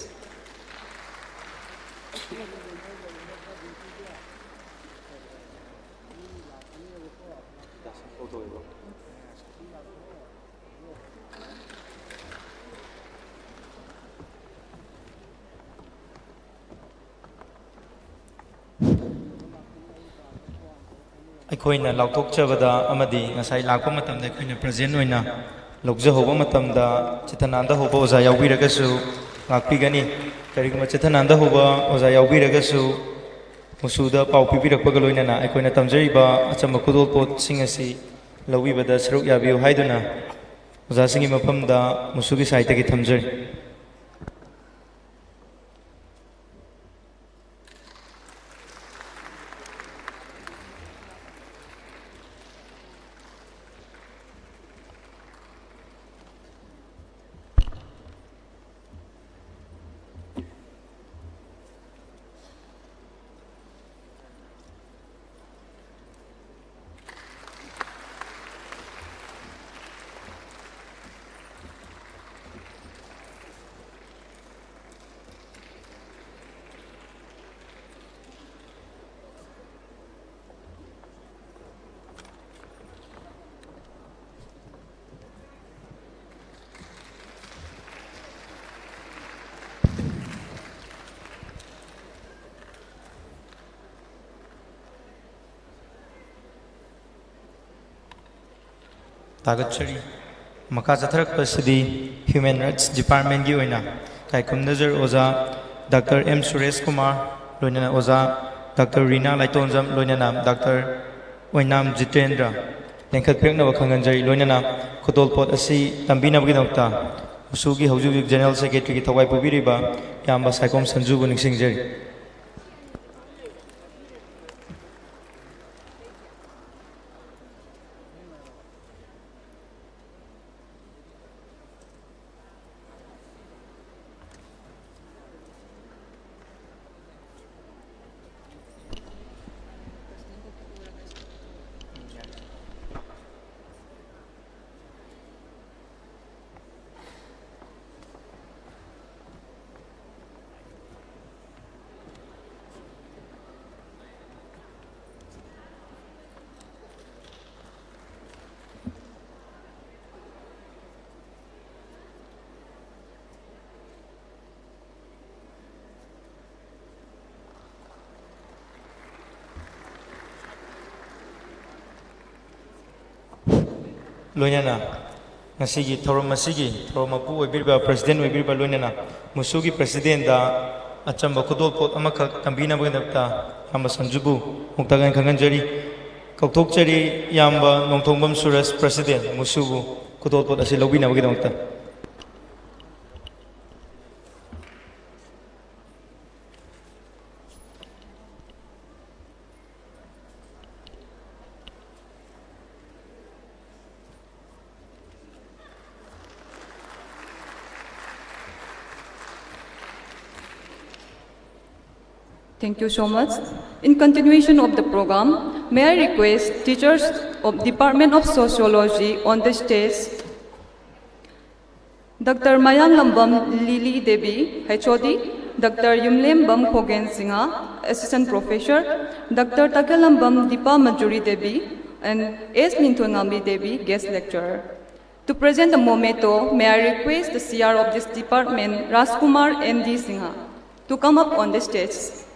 ꯑꯩꯈꯣꯏꯅ ꯂꯥꯎꯊꯣꯛꯆꯕꯗ ꯑꯃꯗꯤ ꯉꯁꯥꯏ ꯂꯥꯛꯄ ꯃꯇꯝꯗ ꯑꯩꯈꯣꯏꯅ present ꯑꯣꯏꯅ ꯂꯧꯖꯍꯧꯕ ꯃꯇꯝꯗ ꯆꯤꯠꯇ ꯅꯥꯟꯗ ꯍꯧꯕ ꯑꯣꯖꯥ ꯌꯥꯎꯕꯤꯔꯒꯁꯨ ꯉꯥꯛꯄꯤꯒꯅꯤ꯫ ꯀꯔꯤꯒꯨꯝꯕ ꯆꯤꯠꯇ ꯅꯥꯟꯗ ꯍꯧꯕ ꯑꯣꯖꯥ ꯌꯥꯎꯕꯤꯔꯒꯁꯨ ꯃꯨꯁꯨꯗ ꯄꯥꯎ ꯄꯤꯕꯤꯔꯛꯄꯒ ꯂꯣꯏꯅꯅ ꯑꯩꯈꯣꯏꯅ ꯇꯝꯖꯔꯤꯕ ꯑꯆꯝꯕ ꯈꯨꯗꯣꯜꯄꯣꯠꯁꯤꯡ ꯑꯁꯤ ꯂꯧꯕꯤꯕꯗ ꯁꯔꯨꯛ ꯌꯥꯕꯤꯌꯨ ꯍꯥꯏꯗꯨꯅ ꯑꯣꯖꯥꯁꯤꯡꯒꯤ ꯃꯐꯝꯗ ꯃꯨꯁꯨꯒꯤ ꯁꯥꯏꯠꯇꯒꯤ ꯊꯝꯖꯔꯤ꯫ ꯊꯥꯒꯠꯆꯔꯤ꯫ ꯃꯈꯥ ꯆꯠꯊꯔꯛꯄꯁꯤꯗꯤ Human Rights Departmentꯀꯤ ꯑꯣꯏꯅ ꯀꯥꯏꯀꯨꯝꯅꯖꯔ ꯑꯣꯖꯥ ꯗꯥꯛꯇꯔ ꯑꯦꯝ ꯁꯨꯔꯦꯁ ꯀꯨꯃꯥꯔ, ꯂꯣꯏꯅꯅ ꯑꯣꯖꯥ ꯗꯥꯛꯇꯔ ꯔꯤꯅꯥ ꯂꯥꯏꯇꯣꯟꯖꯝ, ꯂꯣꯏꯅꯅ ꯗꯥꯛꯇꯔ ꯑꯣꯏꯅꯥꯝ ꯖꯤꯇꯦꯟꯗ꯭ꯔ ꯂꯦꯡꯈꯠꯄꯤꯔꯛꯅꯕ ꯈꯪꯍꯟꯖꯔꯤ꯫ ꯂꯣꯏꯅꯅ ꯈꯨꯗꯣꯜꯄꯣꯠ ꯑꯁꯤ ꯇꯝꯕꯤꯅꯕꯒꯤꯗꯃꯛꯇ ꯃꯨꯁꯨꯒꯤ ꯍꯧꯖꯤꯛ ꯍꯧꯖꯤꯛ General Secretaryꯒꯤ ꯊꯋꯥꯏ ꯄꯨꯕꯤꯔꯤꯕ ꯏꯌꯥꯝꯕ ꯁꯥꯏꯈꯣꯝ ꯁꯟꯖꯨꯕꯨ ꯅꯤꯡꯁꯤꯡꯖꯔꯤ꯫ ꯂꯣꯏꯅꯅ ꯉꯁꯤꯒꯤ ꯊꯧꯔꯝ ꯑꯁꯤꯒꯤ ꯊꯧꯔꯝ ꯃꯄꯨ ꯑꯣꯏꯕꯤꯔꯤꯕ, President ꯑꯣꯏꯕꯤꯔꯤꯕ, ꯂꯣꯏꯅꯅ ꯃꯨꯁꯨꯒꯤ Presidentꯗ ꯑꯆꯝꯕ ꯈꯨꯗꯣꯜꯄꯣꯠ ꯑꯃꯈꯛ ꯇꯝꯕꯤꯅꯕꯒꯤꯗꯃꯛꯇ ꯏꯌꯥꯝꯕ ꯁꯟꯖꯨꯕꯨ ꯑꯃꯨꯛꯇꯪ ꯈꯪꯍꯟꯖꯔꯤ꯫ ꯀꯧꯊꯣꯛꯆꯔꯤ ꯏꯌꯥꯝꯕ ꯅꯣꯡꯊꯣꯡꯕꯝ ꯁꯨꯔꯦꯁ, President, ꯃꯨꯁꯨꯕꯨ ꯈꯨꯗꯣꯜꯄꯣꯠ ꯑꯁꯤ ꯂꯧꯕꯤꯅꯕꯒꯤꯗꯃꯛꯇ꯫ Thank you so much. In continuation of the program, may I request teachers of Department of Sociology on the stage, Doctor Mayanglambam Lily Devi, H O D, Doctor Yumlembam Khogen Singha, Assistant Professor, Doctor Takelambam Dipa Majuri Devi, and S Minthungambi Devi, Guest Lecturer. To present the memento, may I request the C R of this department, Rajkumar N D Singha, to come up on the stage.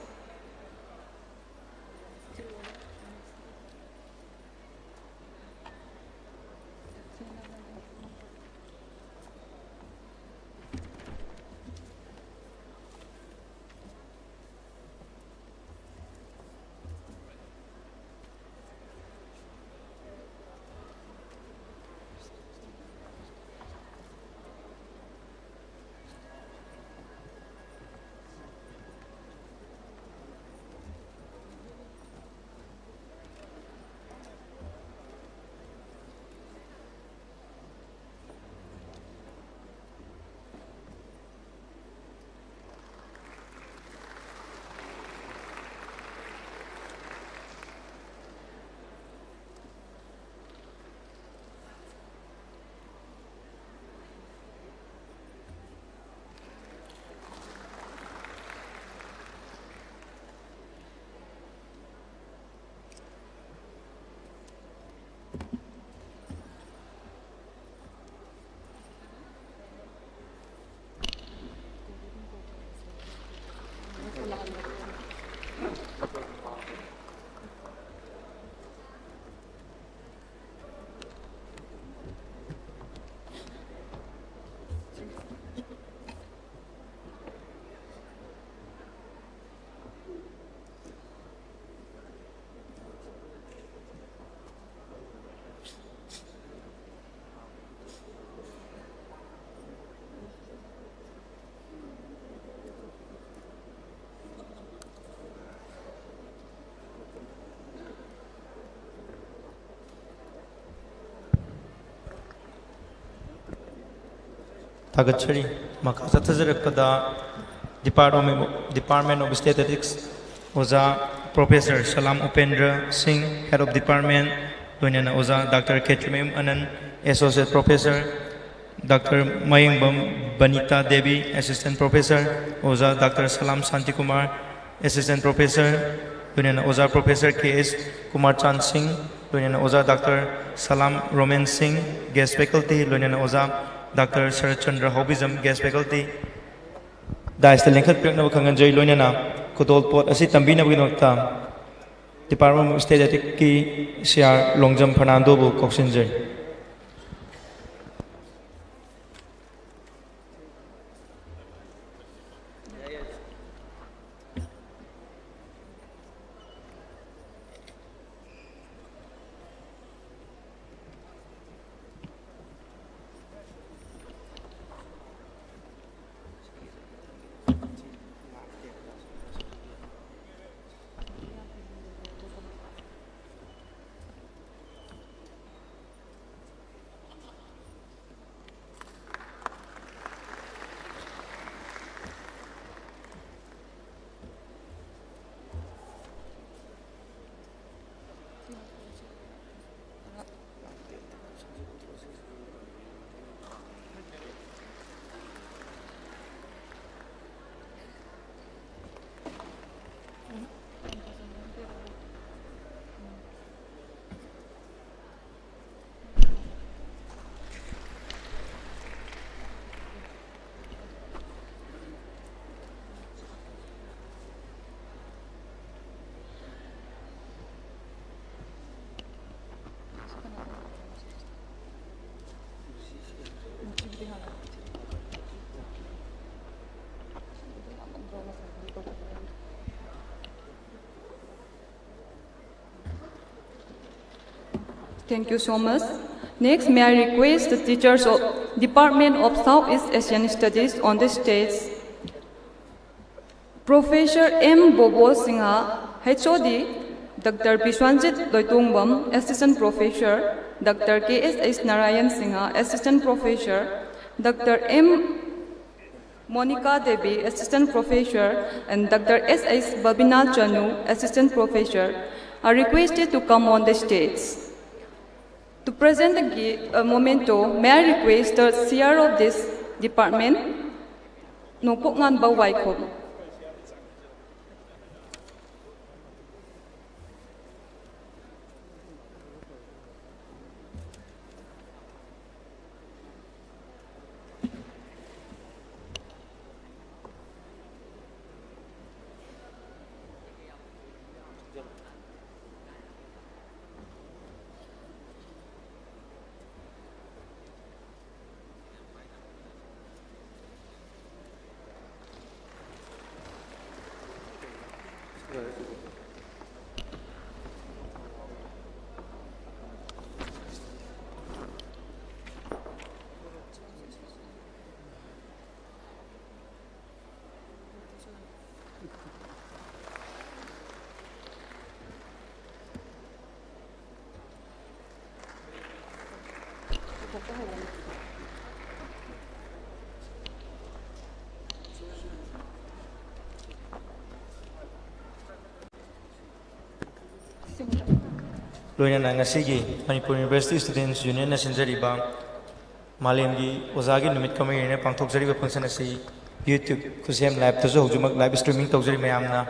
ꯊꯥꯒꯠꯆꯔꯤ꯫ ꯃꯈꯥ ꯆꯠꯊꯖꯔꯛꯄꯗ Department of, Department of Statistics ꯑꯣꯖꯥ Professor Salam Upendra Singh, Head of Department, ꯂꯣꯏꯅꯅ ꯑꯣꯖꯥ doctor Khetrimayum Anan, Associate Professor, doctor Mayengbam Banita Devi, Assistant Professor, ꯑꯣꯖꯥ doctor Salam Shantikumar, Assistant Professor, ꯂꯣꯏꯅꯅ ꯑꯣꯖꯥ Professor ꯀꯦ ꯑꯦꯁ ꯀꯨꯃꯥꯔ ꯆꯥꯟ ꯁꯤꯡ, ꯂꯣꯏꯅꯅ ꯑꯣꯖꯥ ꯗꯥꯛꯇꯔ ꯁꯂꯥꯝ ꯔꯣꯃꯦꯟ ꯁꯤꯡ, Guest Faculty, ꯂꯣꯏꯅꯅ ꯑꯣꯖꯥ doctor Saratchandra ꯍꯥꯎꯕꯤꯖꯝ, Guest Faculty, dais ꯇ ꯂꯦꯡꯈꯠꯄꯤꯔꯛꯅꯕ ꯈꯪꯍꯟꯖꯔꯤ꯫ ꯂꯣꯏꯅꯅ ꯈꯨꯗꯣꯜ ꯄꯣꯠ ꯑꯁꯤ ꯇꯝꯕꯤꯅꯕꯒꯤꯗꯃꯛꯇ Department of Statistics ꯀꯤ ꯁꯤ ꯑꯥꯔ ꯂꯣꯡꯖꯝ ꯐꯔꯅꯥꯟꯗꯣꯕꯨ ꯀꯧꯁꯤꯟꯖꯔꯤ꯫ Thank you so much. Next, may I request the teachers of Department of Southeast Asian Studies on the stage, Professor M Bobo Singha, H O D, Doctor Biswanjit Loitongbam, Assistant Professor, Doctor K S H Narayan Singha, Assistant Professor, Doctor M Monica Devi, Assistant Professor, and Doctor S S Babina Chanu, Assistant Professor, are requested to come on the stage. To present the gi- uh, memento, may I request the C R of this department, Nongpoknganba Waikhom. ꯂꯣꯏꯅꯅ ꯉꯁꯤꯒꯤ Manipur university ꯁ꯭ꯇꯨꯗꯦꯟꯠꯁ ꯌꯨꯅꯤꯌꯟꯅ ꯁꯤꯟꯖꯔꯤꯕ ꯃꯥꯂꯦꯝꯒꯤ ꯑꯣꯖꯥꯒꯤ ꯅꯨꯃꯤꯠ ꯀꯨꯝꯃꯩ ꯑꯣꯏꯅ ꯄꯥꯡꯊꯣꯛꯆꯔꯤꯕ ꯐꯪꯁꯟ ꯑꯁꯤ YouTube ꯈꯨꯠꯁꯦꯝ ꯂꯥꯏꯞꯇꯁꯨ ꯍꯧꯖꯤꯛꯃꯛ life streaming ꯇꯧꯖꯔꯤ꯫ ꯃꯌꯥꯝꯅ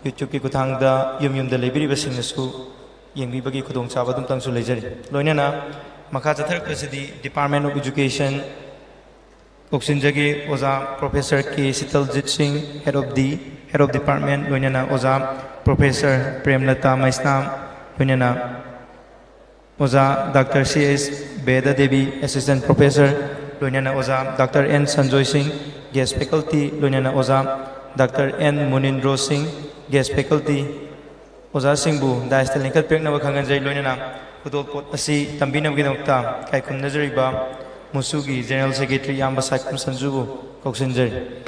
YouTubeꯀꯤ ꯈꯨꯠꯊꯥꯡꯗ ꯌꯨꯝ ꯌꯨꯝꯗ ꯂꯩꯕꯤꯔꯤꯕꯁꯤꯡꯅꯁꯨ ꯌꯦꯡꯕꯤꯕꯒꯤ ꯈꯨꯗꯣꯡꯆꯥꯕ ꯑꯗꯨꯝꯇꯪꯁꯨ ꯂꯩꯖꯔꯤ꯫ ꯂꯣꯏꯅꯅ ꯃꯈꯥ ꯆꯠꯊꯔꯛꯄꯁꯤꯗꯤ Department of Education ꯀꯧꯁꯤꯟꯖꯒꯦ꯫ ꯑꯣꯖꯥ ꯄ꯭ꯔꯣꯐꯦꯁꯔ ꯀꯦ ꯁꯤꯇꯜꯖꯤꯠ ꯁꯤꯡ, Head of the, Head of Department, ꯂꯣꯏꯅꯅ ꯑꯣꯖꯥ ꯄ꯭ꯔꯣꯐꯦꯁꯔ ꯄ꯭ꯔꯦꯝꯂꯇꯥ ꯃꯩꯁꯅꯥꯝ, ꯂꯣꯏꯅꯅ ꯑꯣꯖꯥ doctor C S ꯕꯦꯗꯥ Devi, Assistant Professor, ꯂꯣꯏꯅꯅ ꯑꯣꯖꯥ ꯗꯥꯛꯇꯔ ꯑꯦꯟ ꯁꯟꯖꯣꯏ ꯁꯤꯡ, Guest Faculty, ꯂꯣꯏꯅꯅ ꯑꯣꯖꯥ ꯗꯥꯛꯇꯔ ꯑꯦꯟ ꯃꯨꯅꯤꯟꯗ꯭ꯔꯣ ꯁꯤꯡ, Guest Faculty, ꯑꯣꯖꯥꯁꯤꯡꯕꯨ dais ꯇ ꯂꯦꯡꯈꯠꯄꯤꯔꯛꯅꯕ ꯈꯪꯍꯟꯖꯔꯤ꯫ ꯂꯣꯏꯅꯅ ꯈꯨꯗꯣꯜꯄꯣꯠ ꯑꯁꯤ ꯇꯝꯕꯤꯅꯕꯒꯤꯗꯃꯛꯇ ꯏꯀꯥꯏ ꯈꯨꯝꯅꯖꯔꯤꯕ ꯃꯨꯁꯨꯒꯤ General Secretary ꯏꯌꯥꯝꯕ ꯁꯥꯏꯈꯨꯝ ꯁꯟꯖꯨꯕꯨ ꯀꯧꯁꯤꯟꯖꯔꯤ꯫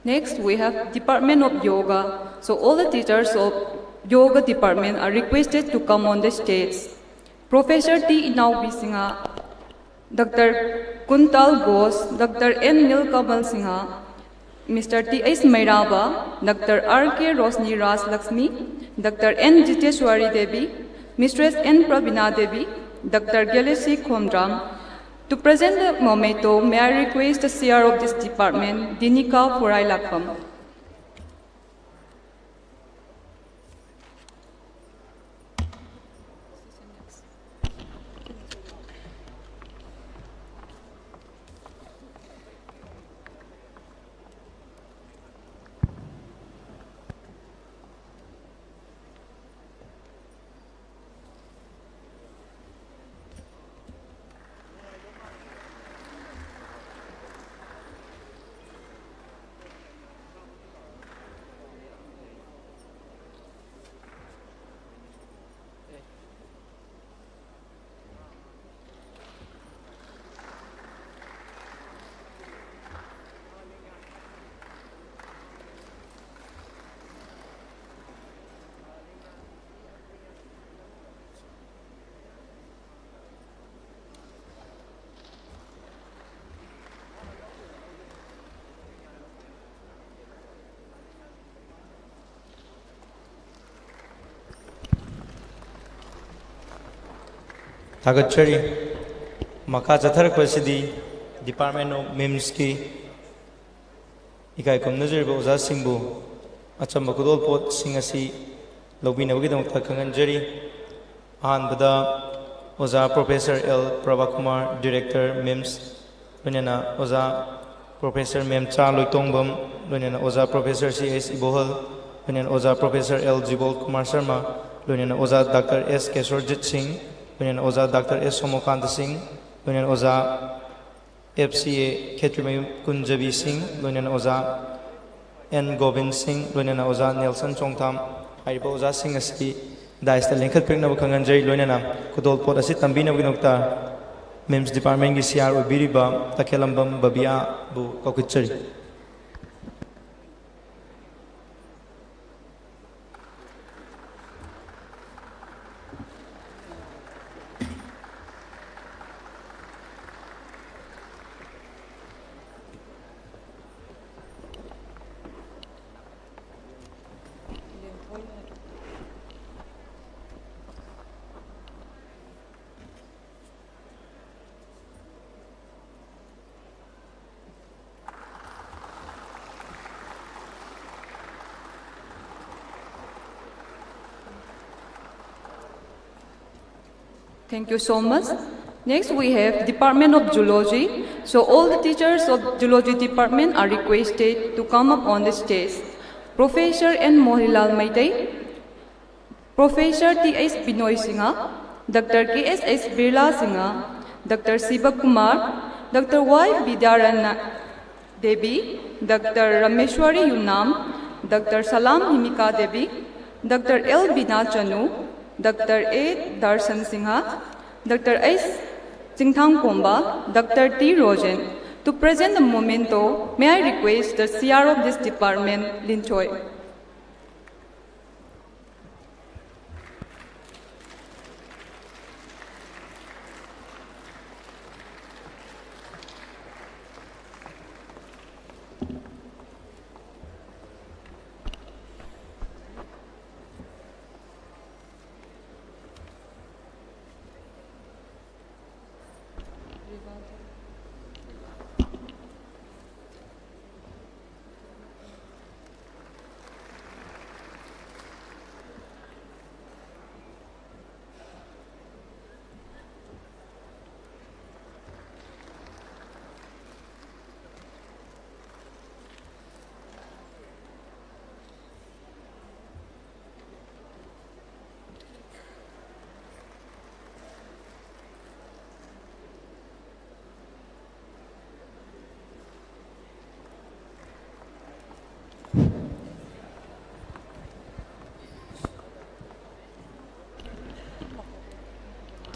Next, we have Department of Yoga. So all the teachers of Yoga department are requested to come on the stage. Professor T Inaobi Singha, Doctor Kuntal Ghosh, Doctor N Nilkamal Singha, Mister T H Mairaba, Doctor R K Rosni Raj Lakshmi, Doctor N Jiteshwari Devi, Mistress N Prabina Devi, Doctor Galaxy Khomdram. To present the memento, may I request the C R of this department, Dinika Forai Lakpam. ꯊꯥꯒꯠꯆꯔꯤ꯫ ꯃꯈꯥ ꯆꯠꯊꯔꯛꯄꯁꯤꯗꯤ Department of ꯃꯤꯝꯁꯀꯤ ꯏꯀꯥꯏ ꯈꯨꯝꯅꯖꯔꯤꯕ ꯑꯣꯖꯥꯁꯤꯡꯕꯨ ꯑꯆꯝꯕ ꯈꯨꯗꯣꯜꯄꯣꯠꯁꯤꯡ ꯑꯁꯤ ꯂꯧꯕꯤꯅꯕꯒꯤꯗꯃꯛꯇ ꯈꯪꯍꯟꯖꯔꯤ꯫ ꯑꯍꯥꯟꯕꯗ ꯑꯣꯖꯥ Professor L ꯄ꯭ꯔꯚꯥꯀꯨꯃꯥꯔ, Director memes, ꯂꯣꯏꯅꯅ ꯑꯣꯖꯥ Professor ꯃꯦꯝꯆꯥ ꯂꯣꯏꯇꯣꯡꯕꯝ, ꯂꯣꯏꯅꯅ ꯑꯣꯖꯥ Professor C H ꯏꯕꯣꯍꯜ, ꯂꯣꯏꯅꯅ ꯑꯣꯖꯥ Professor L ꯖꯤꯕꯣꯜ ꯀꯨꯃꯥꯔ ꯁꯔꯃ, ꯂꯣꯏꯅꯅ ꯑꯣꯖꯥ Doctor S ꯀꯦꯁꯣꯔꯖꯤꯠ ꯁꯤꯡ, ꯂꯣꯏꯅꯅ ꯑꯣꯖꯥ Doctor S ꯁꯣꯃꯣꯀꯥꯟꯇ ꯁꯤꯡ, ꯂꯣꯏꯅꯅ ꯑꯣꯖꯥ F C A ꯈꯦꯇ꯭ꯔꯤꯃꯌꯨꯝ ꯀꯨꯟꯖꯕꯤ ꯁꯤꯡ, ꯂꯣꯏꯅꯅ ꯑꯣꯖꯥ N ꯒꯣꯕꯤꯟ ꯁꯤꯡ, ꯂꯣꯏꯅꯅ ꯑꯣꯖꯥ ꯅꯦꯜꯁꯟ ꯆꯣꯡꯊꯥꯝ ꯍꯥꯏꯔꯤꯕ ꯑꯣꯖꯥꯁꯤꯡ ꯑꯁꯤ ꯗꯥꯏꯁꯇ ꯂꯦꯡꯈꯠꯄꯤꯔꯛꯅꯕ ꯈꯪꯍꯟꯖꯔꯤ꯫ ꯂꯣꯏꯅꯅ ꯈꯨꯗꯣꯜꯄꯣꯠ ꯑꯁꯤ ꯇꯝꯕꯤꯅꯕꯒꯤꯗꯃꯛꯇ ꯃꯤꯝꯁ ꯗꯤꯄꯥꯔꯠꯃꯦꯟꯒꯤ C R ꯑꯣꯏꯕꯤꯔꯤꯕ ꯇꯈꯦꯂꯝꯕꯝ ꯕꯕꯤꯌꯥꯕꯨ ꯀꯧꯈꯠꯆꯔꯤ꯫ Thank you so much. Next, we have Department of Zoology. So all the teachers of Zoology Department are requested to come up on the stage. Professor N Mohanlal Maitai, Professor T H Binoy Singha, Doctor K S H Birla Singha, Doctor Siva Kumar, Doctor Y Vidyarana Devi, Doctor Rameshwari Yunam, Doctor Salam Himika Devi, Doctor L Bina Chanu, Doctor A Darshan Singha, Doctor S Chingthang Komba, Doctor T Rojen. To present the memento, may I request the C R of this department, Lin Choi.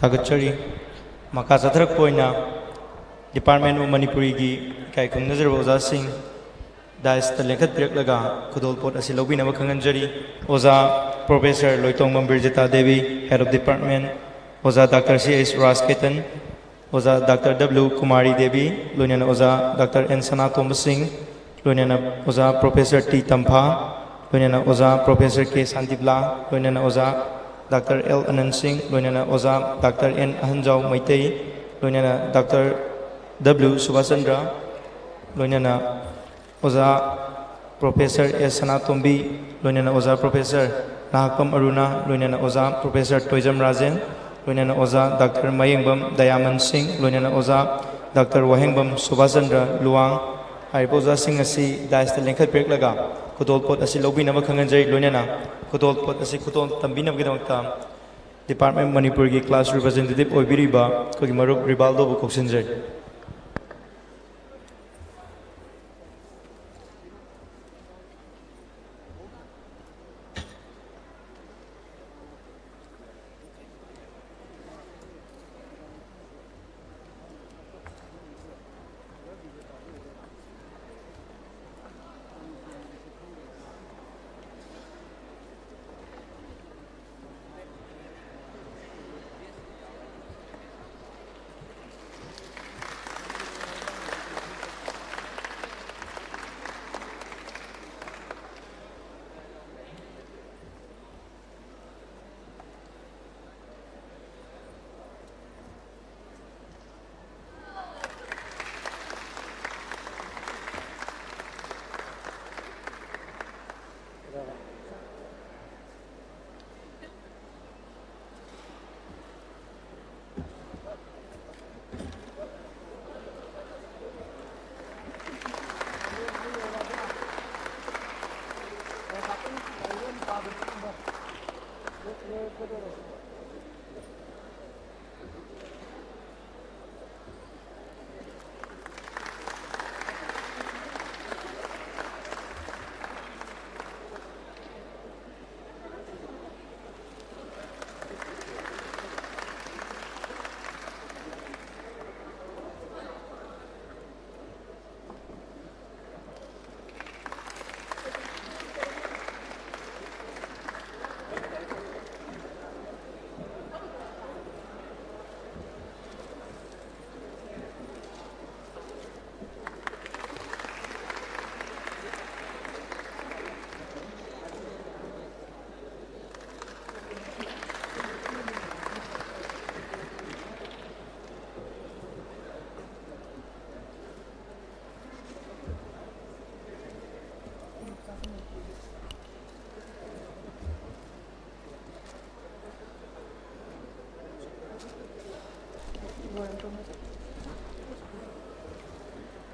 ꯊꯥꯒꯠꯆꯔꯤ꯫ ꯃꯈꯥ ꯆꯠꯊꯔꯛꯄ ꯑꯣꯏꯅ Department of ꯃꯅꯤꯄꯨꯔꯤꯒꯤ ꯏꯀꯥꯏ ꯈꯨꯝꯅꯖꯔꯕ ꯑꯣꯖꯥꯁꯤꯡ dais ꯇ ꯂꯦꯡꯈꯠꯄꯤꯔꯛꯂꯒ ꯈꯨꯗꯣꯜꯄꯣꯠ ꯑꯁꯤ ꯂꯧꯕꯤꯅꯕ ꯈꯪꯍꯟꯖꯔꯤ꯫ ꯑꯣꯖꯥ Professor Loitongbam ꯕꯤꯔꯖꯤꯇꯥ Devi, Head of Department, ꯑꯣꯖꯥ Doctor C H ꯔꯥꯖꯀꯦꯇꯟ, ꯑꯣꯖꯥ Doctor W ꯀꯨꯃꯥꯔꯤ ꯗꯦꯕꯤ, ꯂꯣꯏꯅꯅ ꯑꯣꯖꯥ Doctor N ꯁꯅꯥꯇꯣꯝꯕ ꯁꯤꯡ, ꯂꯣꯏꯅꯅ ꯑꯣꯖꯥ Professor T ꯇꯝꯐꯥ, ꯂꯣꯏꯅꯅ ꯑꯣꯖꯥ Professor K ꯁꯥꯟꯇꯤꯕꯂꯥ, ꯂꯣꯏꯅꯅ ꯑꯣꯖꯥ Doctor L ꯑꯅꯟ ꯁꯤꯡ, ꯂꯣꯏꯅꯅ ꯑꯣꯖꯥ Doctor N ꯑꯍꯟꯖꯥꯎ ꯃꯩꯇꯩ, ꯂꯣꯏꯅꯅ Doctor W ꯁꯨꯕꯥꯁ ꯆꯟꯗ꯭ꯔ, ꯂꯣꯏꯅꯅ ꯑꯣꯖꯥ Professor S ꯁꯅꯥꯇꯣꯝꯕꯤ, ꯂꯣꯏꯅꯅ ꯑꯣꯖꯥ Professor ꯅꯍꯥꯛꯄꯝ ꯑꯔꯨꯅꯥ, ꯂꯣꯏꯅꯅ ꯑꯣꯖꯥ Professor ꯇꯣꯏꯖꯝ ꯔꯥꯖꯦꯟ, ꯂꯣꯏꯅꯅ ꯑꯣꯖꯥ ꯗꯥꯛꯇꯔ ꯃꯌꯦꯡꯕꯝ ꯗꯌꯥꯃꯟ ꯁꯤꯡ, ꯂꯣꯏꯅꯅ ꯑꯣꯖꯥ ꯗꯥꯛꯇꯔ ꯋꯥꯍꯦꯡꯕꯝ ꯁꯨꯕꯥꯁ ꯆꯟꯗ꯭ꯔ ꯂꯨꯋꯥꯡ ꯍꯥꯏꯔꯤꯕ ꯑꯣꯖꯥꯁꯤꯡ ꯑꯁꯤ ꯗꯥꯏꯁꯇ ꯂꯦꯡꯈꯠꯄꯤꯔꯛꯂꯒ ꯈꯨꯗꯣꯜꯄꯣꯠ ꯑꯁꯤ ꯂꯧꯕꯤꯅꯕ ꯈꯪꯍꯟꯖꯔꯤ꯫ ꯂꯣꯏꯅꯅ ꯈꯨꯗꯣꯜꯄꯣꯠ ꯑꯁꯤ ꯈꯨꯗꯣꯜ ꯇꯝꯕꯤꯅꯕꯒꯤꯗꯃꯛꯇ Department ꯃꯅꯤꯄꯨꯔꯒꯤ class representative ꯑꯣꯏꯕꯤꯔꯤꯕ ꯑꯩꯈꯣꯏꯒꯤ ꯃꯔꯨꯞ ꯔꯤꯕꯥꯜꯗꯣꯕꯨ ꯀꯧꯁꯤꯟꯖꯔꯤ꯫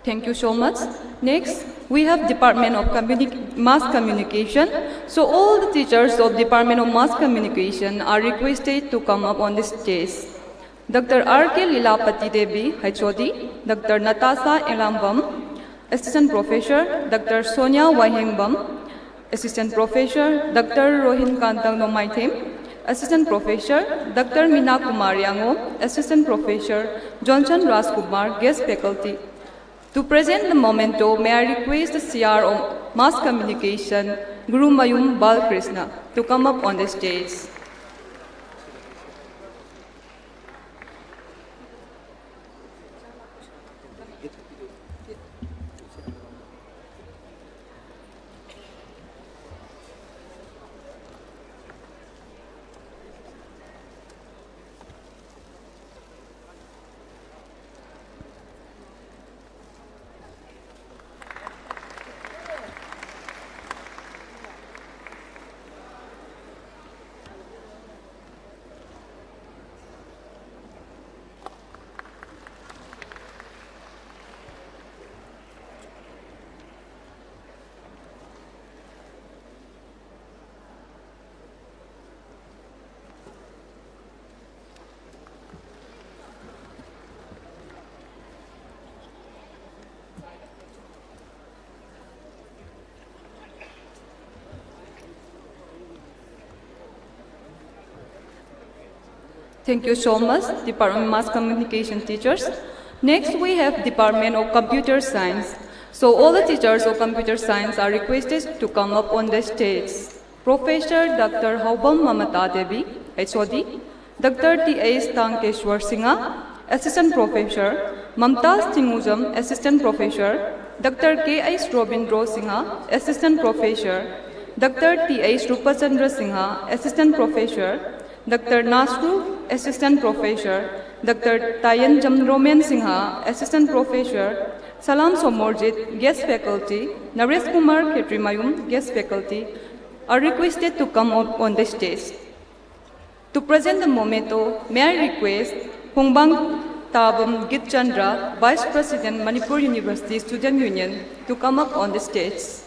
Thank you so much. Next, we have Department of Communic- Mass Communication. So all the teachers of Department of Mass Communication are requested to come up on the stage. Doctor R K Lilapati Devi, H O D, Doctor Natasha Elambam, Assistant Professor, Doctor Sonia Wahengbam, Assistant Professor, Doctor Rohin Kantang Nomaithem, Assistant Professor, Doctor Mina Kumar Yango, Assistant Professor, Johnson Rajkumar, Guest Faculty. To present the memento, may I request the C R of Mass Communication, Guru Mayum Balkrishna, to come up on the stage. Thank you so much, Department of Mass Communication teachers. Next, we have Department of Computer Science. So all the teachers of Computer Science are requested to come up on the stage. Professor Doctor Haubam Mamata Devi, H O D, Doctor T H Tankeshwar Singha, Assistant Professor, Mamtaz Tingujam, Assistant Professor, Doctor K H Robindro Singha, Assistant Professor, Doctor T H Rupachandra Singha, Assistant Professor, Doctor Nasru, Assistant Professor, Doctor Tayan Jamromen Singha, Assistant Professor, Salam Somorjit, Guest Faculty, Naresh Kumar Khetrimayum, Guest Faculty, are requested to come up on the stage. To present the memento, may I request Hongbang Tabam Gitchandra, Vice President, Manipur University Student Union, to come up on the stage.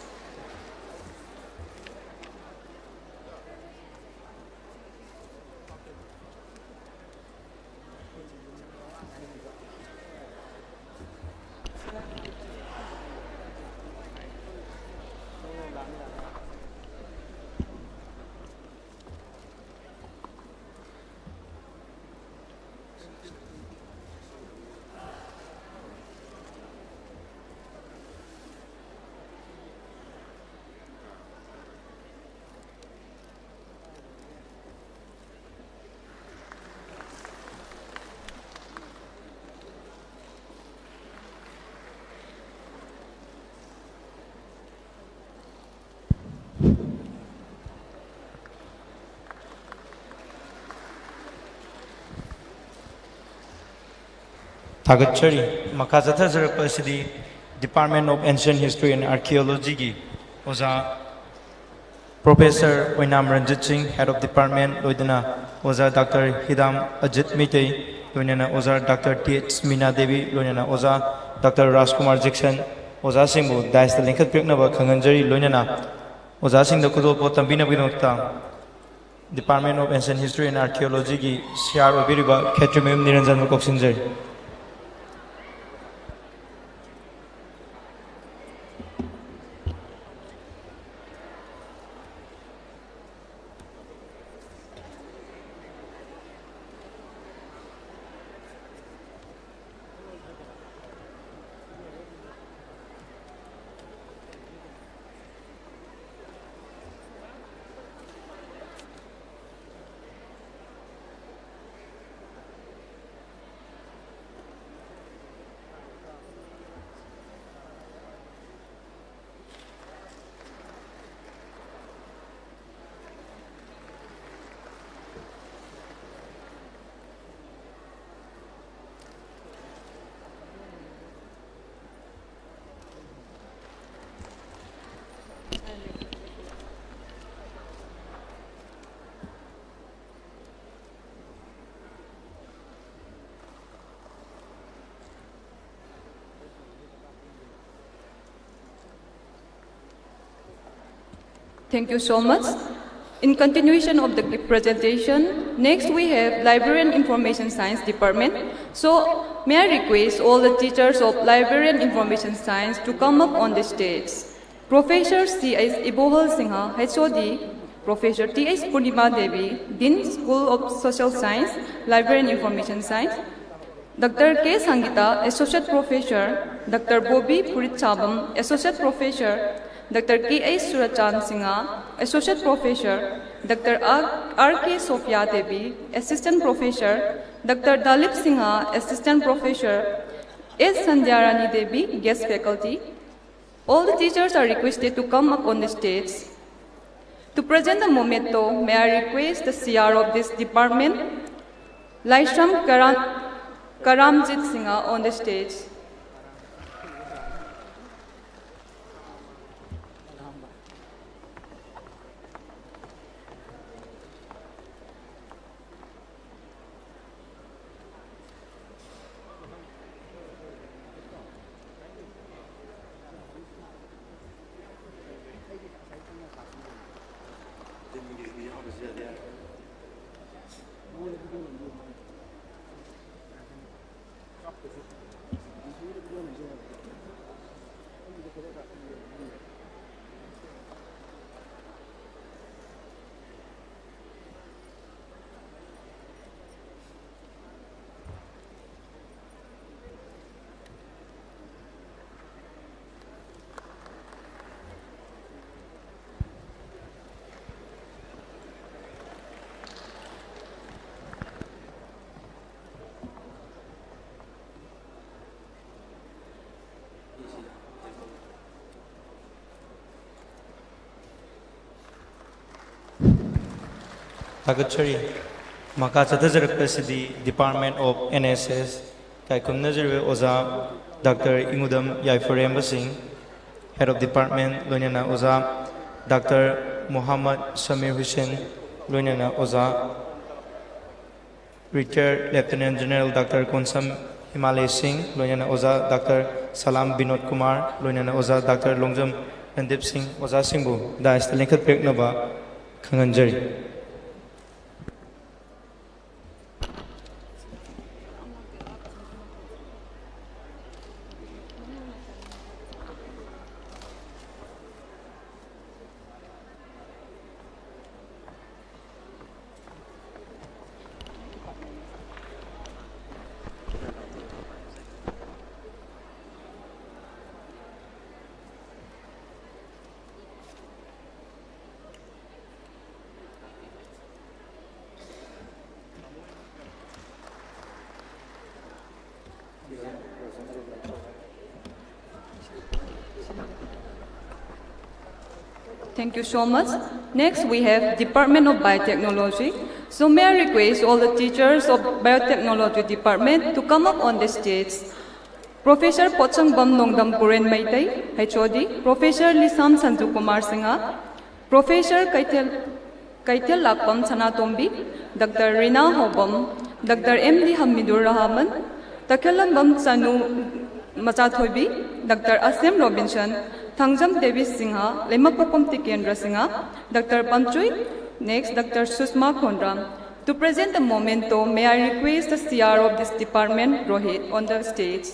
ꯊꯥꯒꯠꯆꯔꯤ꯫ ꯃꯈꯥ ꯆꯠꯊꯖꯔꯛꯄ ꯑꯁꯤꯗꯤ Department of Ancient History and Archaeology ꯒꯤ ꯑꯣꯖꯥ Professor ꯑꯣꯏꯅꯥꯝ ꯔꯟꯖꯤꯠ ꯁꯤꯡ, Head of Department, ꯂꯣꯏꯅꯅ ꯑꯣꯖꯥ doctor ꯍꯤꯗꯥꯝ Ajit Meitei, ꯂꯣꯏꯅꯅ ꯑꯣꯖꯥ ꯗꯥꯛꯇꯔ ꯇꯤ ꯑꯩꯆ ꯃꯤꯅꯥ ꯗꯦꯕꯤ, ꯂꯣꯏꯅꯅ ꯑꯣꯖꯥ ꯗꯥꯛꯇꯔ ꯔꯥꯖꯀꯨꯃꯥꯔ ꯖꯦꯛꯁꯟ, ꯑꯣꯖꯥꯁꯤꯡꯕꯨ dais ꯇ ꯂꯦꯡꯈꯠꯄꯤꯔꯛꯅꯕ ꯈꯪꯍꯟꯖꯔꯤ꯫ ꯂꯣꯏꯅꯅ ꯑꯣꯖꯥꯁꯤꯡꯗ ꯈꯨꯗꯣꯜꯄꯣꯠ ꯇꯝꯕꯤꯅꯕꯒꯤꯗꯃꯛꯇ Department of Ancient History and Archaeology ꯒꯤ ꯁꯤ ꯑꯥꯔ ꯑꯣꯏꯕꯤꯔꯤꯕ ꯈꯦꯇ꯭ꯔꯤꯃꯌꯨꯝ ꯅꯤꯔꯟꯖꯟꯕꯨ ꯀꯧꯁꯤꯟꯖꯔꯤ꯫ Thank you so much. In continuation of the presentation, next we have Library and Information Science Department. So, may I request all the teachers of Library and Information Science to come up on the stage. Professor C H Ibohal Singha, H O D, Professor T H Purnima Devi, Dean School of Social Science, Library and Information Science, Doctor K Sangita, Associate Professor, Doctor Bobby Puritchabam, Associate Professor, Doctor K H Surachan Singha, Associate Professor, Doctor R K Sophia Devi, Assistant Professor, Doctor Dalip Singha, Assistant Professor, S Sandhya Rani Devi, Guest Faculty. All the teachers are requested to come up on the stage. To present the memento, may I request the C R of this department, Laishram Karan- Karamjit Singha, on the stage. ꯊꯥꯒꯠꯆꯔꯤ꯫ ꯃꯈꯥ ꯆꯠꯊꯖꯔꯛꯄꯁꯤꯗꯤ Department of N S S, ꯀꯥꯏꯈꯨꯝꯅꯖꯔꯤꯕ ꯑꯣꯖꯥ doctor ꯏꯉꯨꯗꯝ Yaipharemba ꯁꯤꯡ, Head of Department, ꯂꯣꯏꯅꯅ ꯑꯣꯖꯥ doctor ꯃꯨꯍꯝꯃꯗ ꯁꯃꯤꯔ ꯍꯨꯁꯦꯟ, ꯂꯣꯏꯅꯅ ꯑꯣꯖꯥ Retired Lieutenant General doctor Konsam Himalaya Singh, ꯂꯣꯏꯅꯅ ꯑꯣꯖꯥ ꯗꯥꯛꯇꯔ ꯁꯂꯥꯝ ꯕꯤꯅꯣꯗ ꯀꯨꯃꯥꯔ, ꯂꯣꯏꯅꯅ ꯑꯣꯖꯥ ꯗꯥꯛꯇꯔ ꯂꯣꯡꯖꯝ ꯔꯟꯗꯤꯞ ꯁꯤꯡ ꯑꯣꯖꯥꯁꯤꯡꯕꯨ ꯗꯥꯏꯁꯇ ꯂꯦꯡꯈꯠꯄꯤꯔꯛꯅꯕ ꯈꯪꯍꯟꯖꯔꯤ꯫ Thank you so much. Next, we have Department of Biotechnology. So may I request all the teachers of Biotechnology Department to come up on the stage. Professor Potsangbam Nongdam Kuren Meitei, H O D, Professor Lisam Sanju Kumar Singha, Professor Kaithel, Kaithel Lakpam Sanatombi, Doctor Rina Hobam, Doctor M D Hamidur Rahman, Takhelambam Sanu Machathoibi, Doctor Asim Robinson, Thangjam Davis Singha, Lemapapam Tikendra Singha, Doctor Pamchui, next Doctor Susma Khondram. To present the memento, may I request the C R of this department, Rohit, on the stage.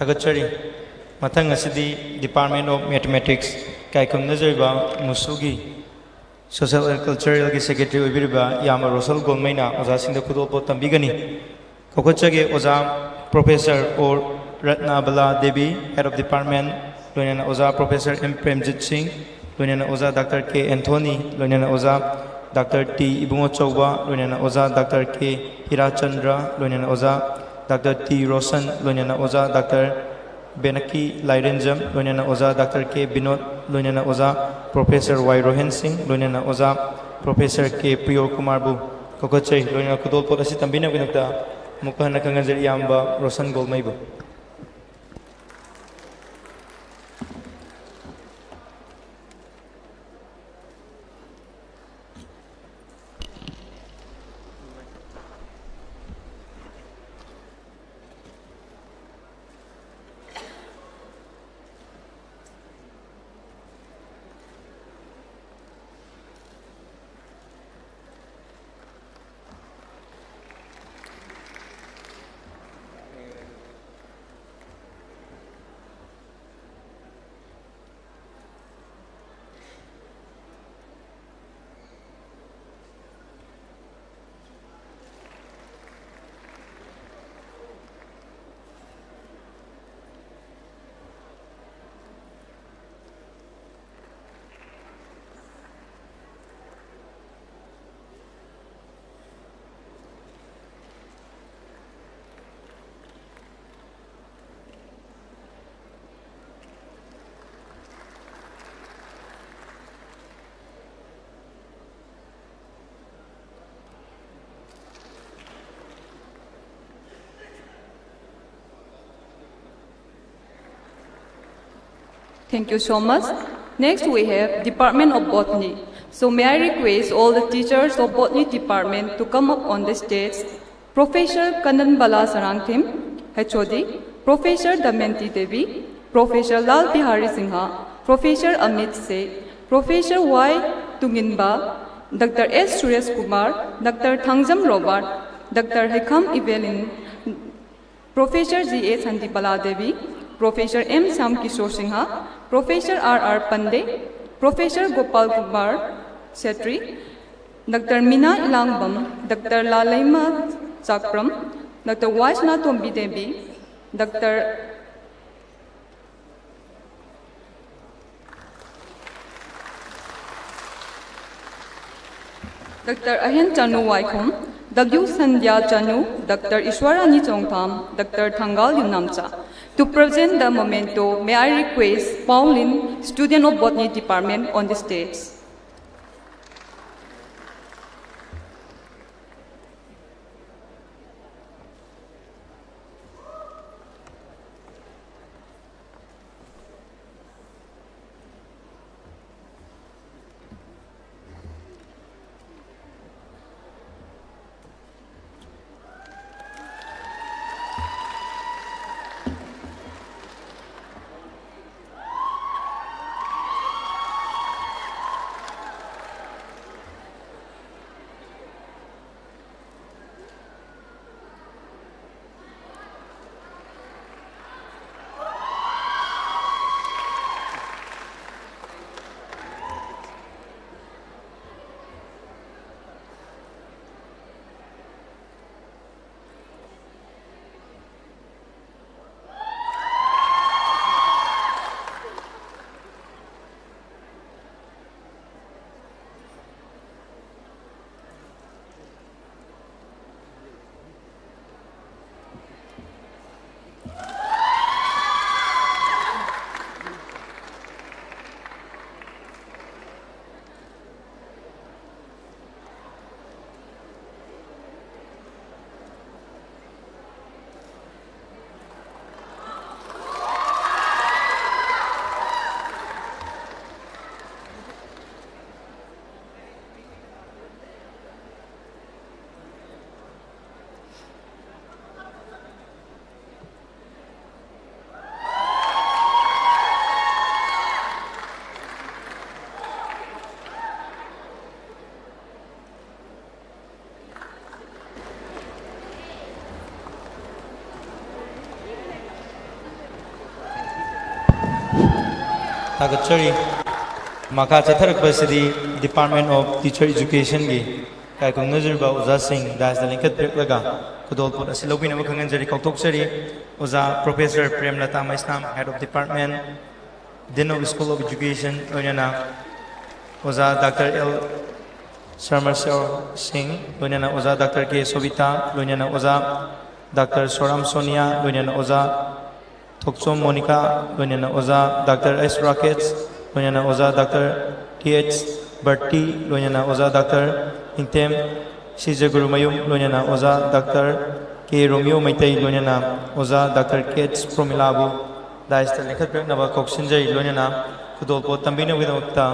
ꯊꯥꯒꯠꯆꯔꯤ꯫ ꯃꯊꯪ ꯑꯁꯤꯗꯤ Department of Mathematics ꯀꯥꯏꯈꯨꯝꯅꯖꯔꯤꯕ ꯃꯨꯁꯨꯒꯤ Social and Culturalꯒꯤ Secretary ꯑꯣꯏꯕꯤꯔꯤꯕ ꯏꯌꯥꯝꯕ ꯔꯣꯁꯜ ꯒꯣꯜꯃꯩꯅ ꯑꯣꯖꯥꯁꯤꯡꯗ ꯈꯨꯗꯣꯜꯄꯣꯠ ꯇꯝꯕꯤꯒꯅꯤ꯫ ꯀꯧꯈꯠꯆꯒꯦ ꯑꯣꯖꯥ Professor ꯑꯣ ꯔꯠꯅꯕꯂꯥ Devi, Head of Department, ꯂꯣꯏꯅꯅ ꯑꯣꯖꯥ Professor M Premjit ꯁꯤꯡ, ꯂꯣꯏꯅꯅ ꯑꯣꯖꯥ ꯗꯥꯛꯇꯔ ꯀꯦ ꯑꯦꯟꯊꯣꯅꯤ, ꯂꯣꯏꯅꯅ ꯑꯣꯖꯥ ꯗꯥꯛꯇꯔ ꯇꯤ ꯏꯕꯨꯡꯉꯣꯆꯧꯕ, ꯂꯣꯏꯅꯅ ꯑꯣꯖꯥ ꯗꯥꯛꯇꯔ ꯀꯦ ꯍꯤꯔꯥꯆꯟꯗ꯭ꯔ, ꯂꯣꯏꯅꯅ ꯑꯣꯖꯥ ꯗꯥꯛꯇꯔ ꯇꯤ ꯔꯣꯁꯟ, ꯂꯣꯏꯅꯅ ꯑꯣꯖꯥ ꯗꯥꯛꯇꯔ ꯕꯦꯅꯀꯤ ꯂꯥꯏꯔꯦꯟꯖꯝ, ꯂꯣꯏꯅꯅ ꯑꯣꯖꯥ ꯗꯥꯛꯇꯔ ꯀꯦ ꯕꯤꯅꯣꯗ, ꯂꯣꯏꯅꯅ ꯑꯣꯖꯥ ꯄ꯭ꯔꯣꯐꯦꯁꯔ ꯋꯥꯏ ꯔꯣꯍꯦꯟ ꯁꯤꯡ, ꯂꯣꯏꯅꯅ ꯑꯣꯖꯥ ꯄ꯭ꯔꯣꯐꯦꯁꯔ ꯀꯦ ꯄ꯭ꯔꯤꯌꯣ ꯀꯨꯃꯥꯔꯕꯨ ꯀꯧꯈꯠꯆꯔꯤ꯫ ꯂꯣꯏꯅꯅ ꯈꯨꯗꯣꯜꯄꯣꯠ ꯑꯁꯤ ꯇꯝꯕꯤꯅꯕꯒꯤꯗꯃꯛꯇ ꯑꯃꯨꯛꯀ ꯍꯟꯅ ꯈꯪꯍꯟꯖꯔꯤ ꯏꯌꯥꯝꯕ Roshan ꯒꯣꯜꯃꯩꯕꯨ꯫ Thank you so much. Next, we have Department of Botany. So may I request all the teachers of Botany Department to come up on the stage. Professor Kandan Bala Sarangthim, H O D, Professor Damayanti Devi, Professor Lal Bihari Singha, Professor Amit Seth, Professor Y Tunginba, Doctor S Suresh Kumar, Doctor Thangjam Robert, Doctor Heikham Evelyn, Professor G A Santibala Devi, Professor M Shyam Kishore Singha, Professor R R Pande, Professor Gopal Kumar Chetri, Doctor Mina Ilangbam, Doctor Lalaima Chakpram, Doctor Vaishna Tombi Devi, Doctor Doctor Ahen Chanu Waikhum, W Sandhya Chanu, Doctor Ishwarani Chongtham, Doctor Thangal Yunamcha. To present the memento, may I request Pauline, student of Botany Department, on the stage. ꯊꯥꯒꯠꯆꯔꯤ꯫ ꯃꯈꯥ ꯆꯠꯊꯔꯛꯄꯁꯤꯗꯤ Department of Teacher Educationꯒꯤ ꯀꯥꯏꯀꯨꯝꯅꯖꯔꯤꯕ ꯑꯣꯖꯥꯁꯤꯡ dais ꯂꯦꯡꯈꯠꯄꯤꯔꯛꯂꯒ ꯈꯨꯗꯣꯜꯄꯣꯠ ꯑꯁꯤ ꯂꯧꯕꯤꯅꯕ ꯈꯪꯍꯟꯖꯔꯤ꯫ ꯀꯥꯎꯊꯣꯛꯆꯔꯤ꯫ ꯑꯣꯖꯥ Professor ꯄ꯭ꯔꯦꯝꯂꯇꯥ Meisnam, Head of Department, Dean of School of Education, ꯂꯣꯏꯅꯅ ꯑꯣꯖꯥ Doctor L ꯁꯔꯃꯁꯤꯌꯣ ꯁꯤꯡ, ꯂꯣꯏꯅꯅ ꯑꯣꯖꯥ ꯗꯥꯛꯇꯔ ꯀꯦ ꯁꯣꯕꯤꯇꯥ, ꯂꯣꯏꯅꯅ ꯑꯣꯖꯥ ꯗꯥꯛꯇꯔ ꯁꯣꯔꯥꯝ ꯁꯣꯅꯤꯌꯥ, ꯂꯣꯏꯅꯅ ꯑꯣꯖꯥ ꯊꯣꯛꯆꯣꯝ ꯃꯣꯅꯤꯀꯥ, ꯂꯣꯏꯅꯅ ꯑꯣꯖꯥ ꯗꯥꯛꯇꯔ ꯑꯦꯁ ꯔꯥꯀꯦꯁ, ꯂꯣꯏꯅꯅ ꯑꯣꯖꯥ ꯗꯥꯛꯇꯔ ꯇꯤ ꯑꯩꯆ ꯕꯔꯇꯤ, ꯂꯣꯏꯅꯅ ꯑꯣꯖꯥ ꯗꯥꯛꯇꯔ ꯅꯤꯡꯊꯦꯝ ꯁꯤꯖꯒꯨꯔꯨꯃꯌꯨꯝ, ꯂꯣꯏꯅꯅ ꯑꯣꯖꯥ ꯗꯥꯛꯇꯔ ꯀꯦ ꯔꯣꯃꯤꯌꯣ ꯃꯩꯇꯩ, ꯂꯣꯏꯅꯅ ꯑꯣꯖꯥ ꯗꯥꯛꯇꯔ ꯀꯦ ꯑꯩꯆ ꯄ꯭ꯔꯣꯃꯤꯂꯥꯕꯨ ꯗꯥꯏꯁꯇ ꯂꯦꯡꯈꯠꯄꯤꯔꯛꯅꯕ ꯀꯧꯁꯤꯟꯖꯔꯤ꯫ ꯂꯣꯏꯅꯅ ꯈꯨꯗꯣꯜꯄꯣꯠ ꯇꯝꯕꯤꯅꯕꯒꯤꯗꯃꯛꯇ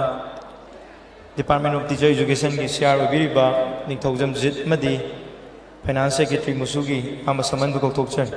Department of Teacher Educationꯒꯤ C R ꯑꯣꯏꯕꯤꯔꯤꯕ ꯅꯤꯡꯊꯧꯖꯝ ꯖꯤꯠ ꯑꯃꯗꯤ Finance Secretary ꯃꯨꯁꯨꯒꯤ ꯑꯍꯥꯟꯕ ꯁꯃꯟꯕꯨ ꯀꯧꯊꯣꯛꯆꯔꯤ꯫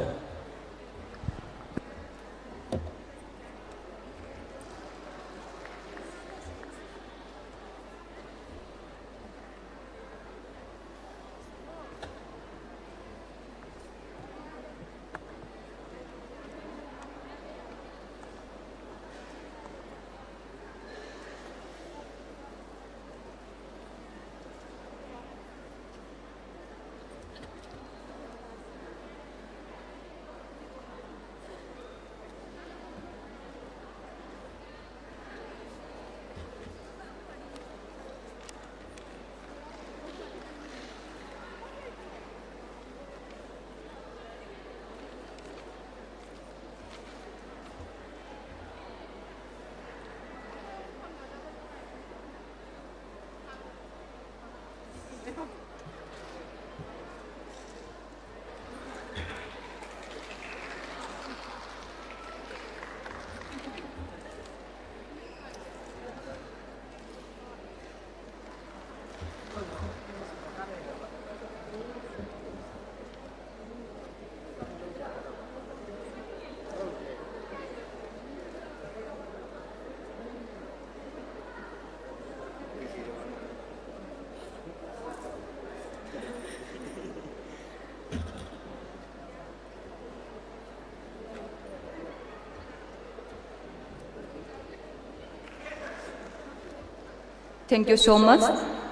Thank you so much.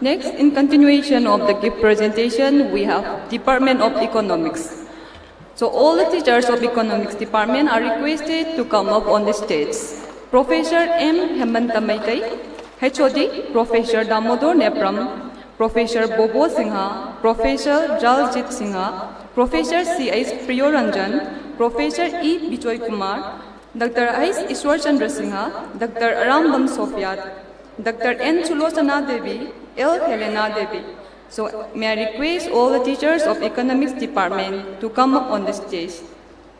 Next, in continuation of the gift presentation, we have Department of Economics. So all the teachers of Economics Department are requested to come up on the stage. Professor M Hemanta Meitei, H O D, Professor Damodar Nepram, Professor Bobo Singha, Professor Jaljit Singha, Professor C H Priyoranjan, Professor E Bijoy Kumar, Doctor H Ishwar Chandra Singha, Doctor Arambam Sophia, Doctor N Sulochana Devi, L Helena Devi. So may I request all the teachers of Economics Department to come up on the stage.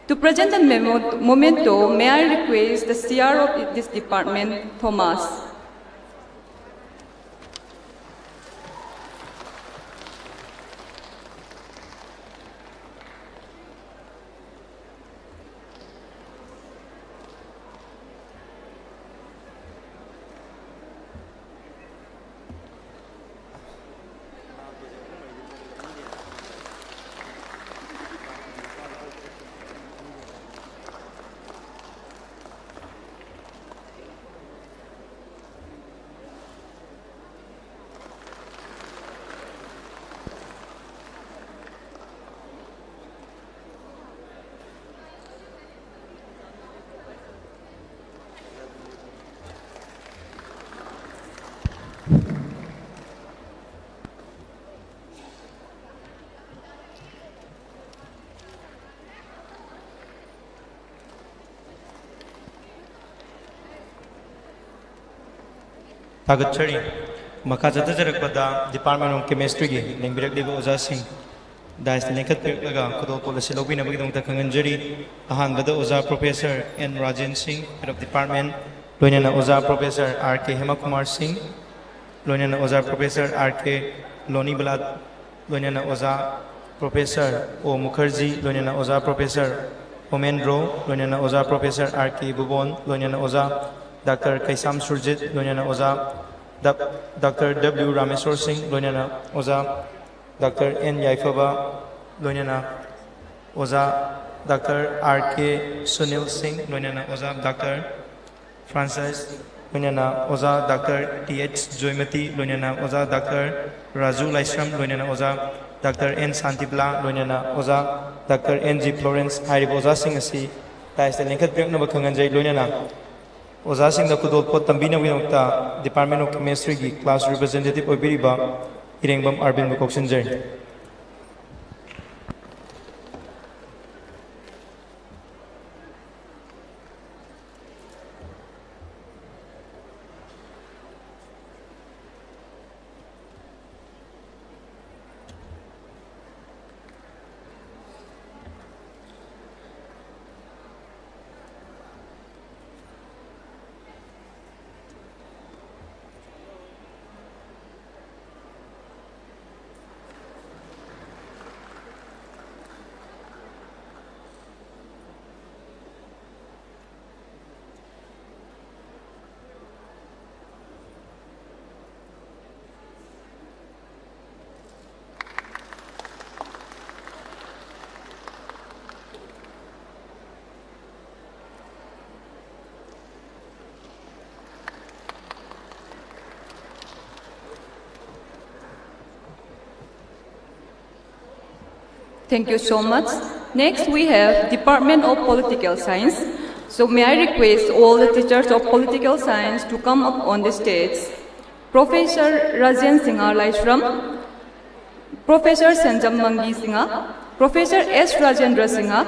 To present the memo- memento, may I request the C R of this department, Thomas. ꯊꯥꯒꯠꯆꯔꯤ꯫ ꯃꯈꯥ ꯆꯠꯊꯖꯔꯛꯄꯗ Department of Chemistryꯒꯤ ꯂꯦꯡꯕꯤꯔꯛꯂꯤꯕ ꯑꯣꯖꯥꯁꯤꯡ ꯗꯥꯏꯁꯇ ꯂꯦꯡꯈꯠꯄꯤꯔꯛꯂꯒ ꯈꯨꯗꯣꯜꯄꯣꯠ ꯑꯁꯤ ꯂꯧꯕꯤꯅꯕꯒꯤꯗꯃꯛꯇ ꯈꯪꯍꯟꯖꯔꯤ꯫ ꯑꯍꯥꯟꯕꯗ ꯑꯣꯖꯥ Professor N Rajen ꯁꯤꯡ, Head of Department, ꯂꯣꯏꯅꯅ ꯑꯣꯖꯥ Professor R K ꯍꯦꯃꯀꯨꯃꯥꯔ ꯁꯤꯡ, ꯂꯣꯏꯅꯅ ꯑꯣꯖꯥ Professor R K ꯂꯣꯅꯤꯕꯂꯥ, ꯂꯣꯏꯅꯅ ꯑꯣꯖꯥ Professor O ꯃꯨꯈꯔꯖꯤ, ꯂꯣꯏꯅꯅ ꯑꯣꯖꯥ Professor ꯍꯣꯃꯦꯟꯗ꯭ꯔꯣ, ꯂꯣꯏꯅꯅ ꯑꯣꯖꯥ Professor R K ꯕꯨꯕꯣꯟ, ꯂꯣꯏꯅꯅ ꯑꯣꯖꯥ Doctor ꯀꯩꯁꯥꯝ ꯁꯨꯔꯖꯤꯠ, ꯂꯣꯏꯅꯅ ꯑꯣꯖꯥ ꯗꯞ-, Doctor W ꯔꯥꯃꯦꯁꯣꯔ ꯁꯤꯡ, ꯂꯣꯏꯅꯅ ꯑꯣꯖꯥ Doctor N ꯌꯥꯏꯐꯕ, ꯂꯣꯏꯅꯅ ꯑꯣꯖꯥ Doctor R K ꯁꯨꯅꯤꯜ ꯁꯤꯡ, ꯂꯣꯏꯅꯅ ꯑꯣꯖꯥ Doctor ꯐ꯭ꯔꯥꯟꯁꯥꯏꯁ, ꯂꯣꯏꯅꯅ ꯑꯣꯖꯥ Doctor T H ꯖꯣꯏꯃꯇꯤ, ꯂꯣꯏꯅꯅ ꯑꯣꯖꯥ Doctor ꯔꯥꯖꯨ ꯂꯥꯏꯁ꯭ꯔꯝ, ꯂꯣꯏꯅꯅ ꯑꯣꯖꯥ Doctor N ꯁꯥꯟꯇꯤꯕꯂꯥ, ꯂꯣꯏꯅꯅ ꯑꯣꯖꯥ Doctor N G ꯐ꯭ꯂꯣꯔꯦꯟꯁ ꯍꯥꯏꯔꯤꯕ ꯑꯣꯖꯥꯁꯤꯡ ꯑꯁꯤ ꯗꯥꯏꯁꯇ ꯂꯦꯡꯈꯠꯄꯤꯔꯛꯅꯕ ꯈꯪꯍꯟꯖꯔꯤ꯫ ꯂꯣꯏꯅꯅ ꯑꯣꯖꯥꯁꯤꯡꯗ ꯈꯨꯗꯣꯜꯄꯣꯠ ꯇꯝꯕꯤꯅꯕꯒꯤꯗꯃꯛꯇ Department of Chemistryꯒꯤ class representative ꯑꯣꯏꯕꯤꯔꯤꯕ ꯏꯔꯦꯡꯕꯝ ꯑꯥꯔꯕꯤꯟꯕꯨ ꯀꯧꯁꯤꯟꯖꯔꯤ꯫ Thank you so much. Next, we have Department of Political Science. So may I request all the teachers of Political Science to come up on the stage. Professor Rajen Singha Laishram, Professor Sanjam Mangi Singha, Professor S Rajendra Singha,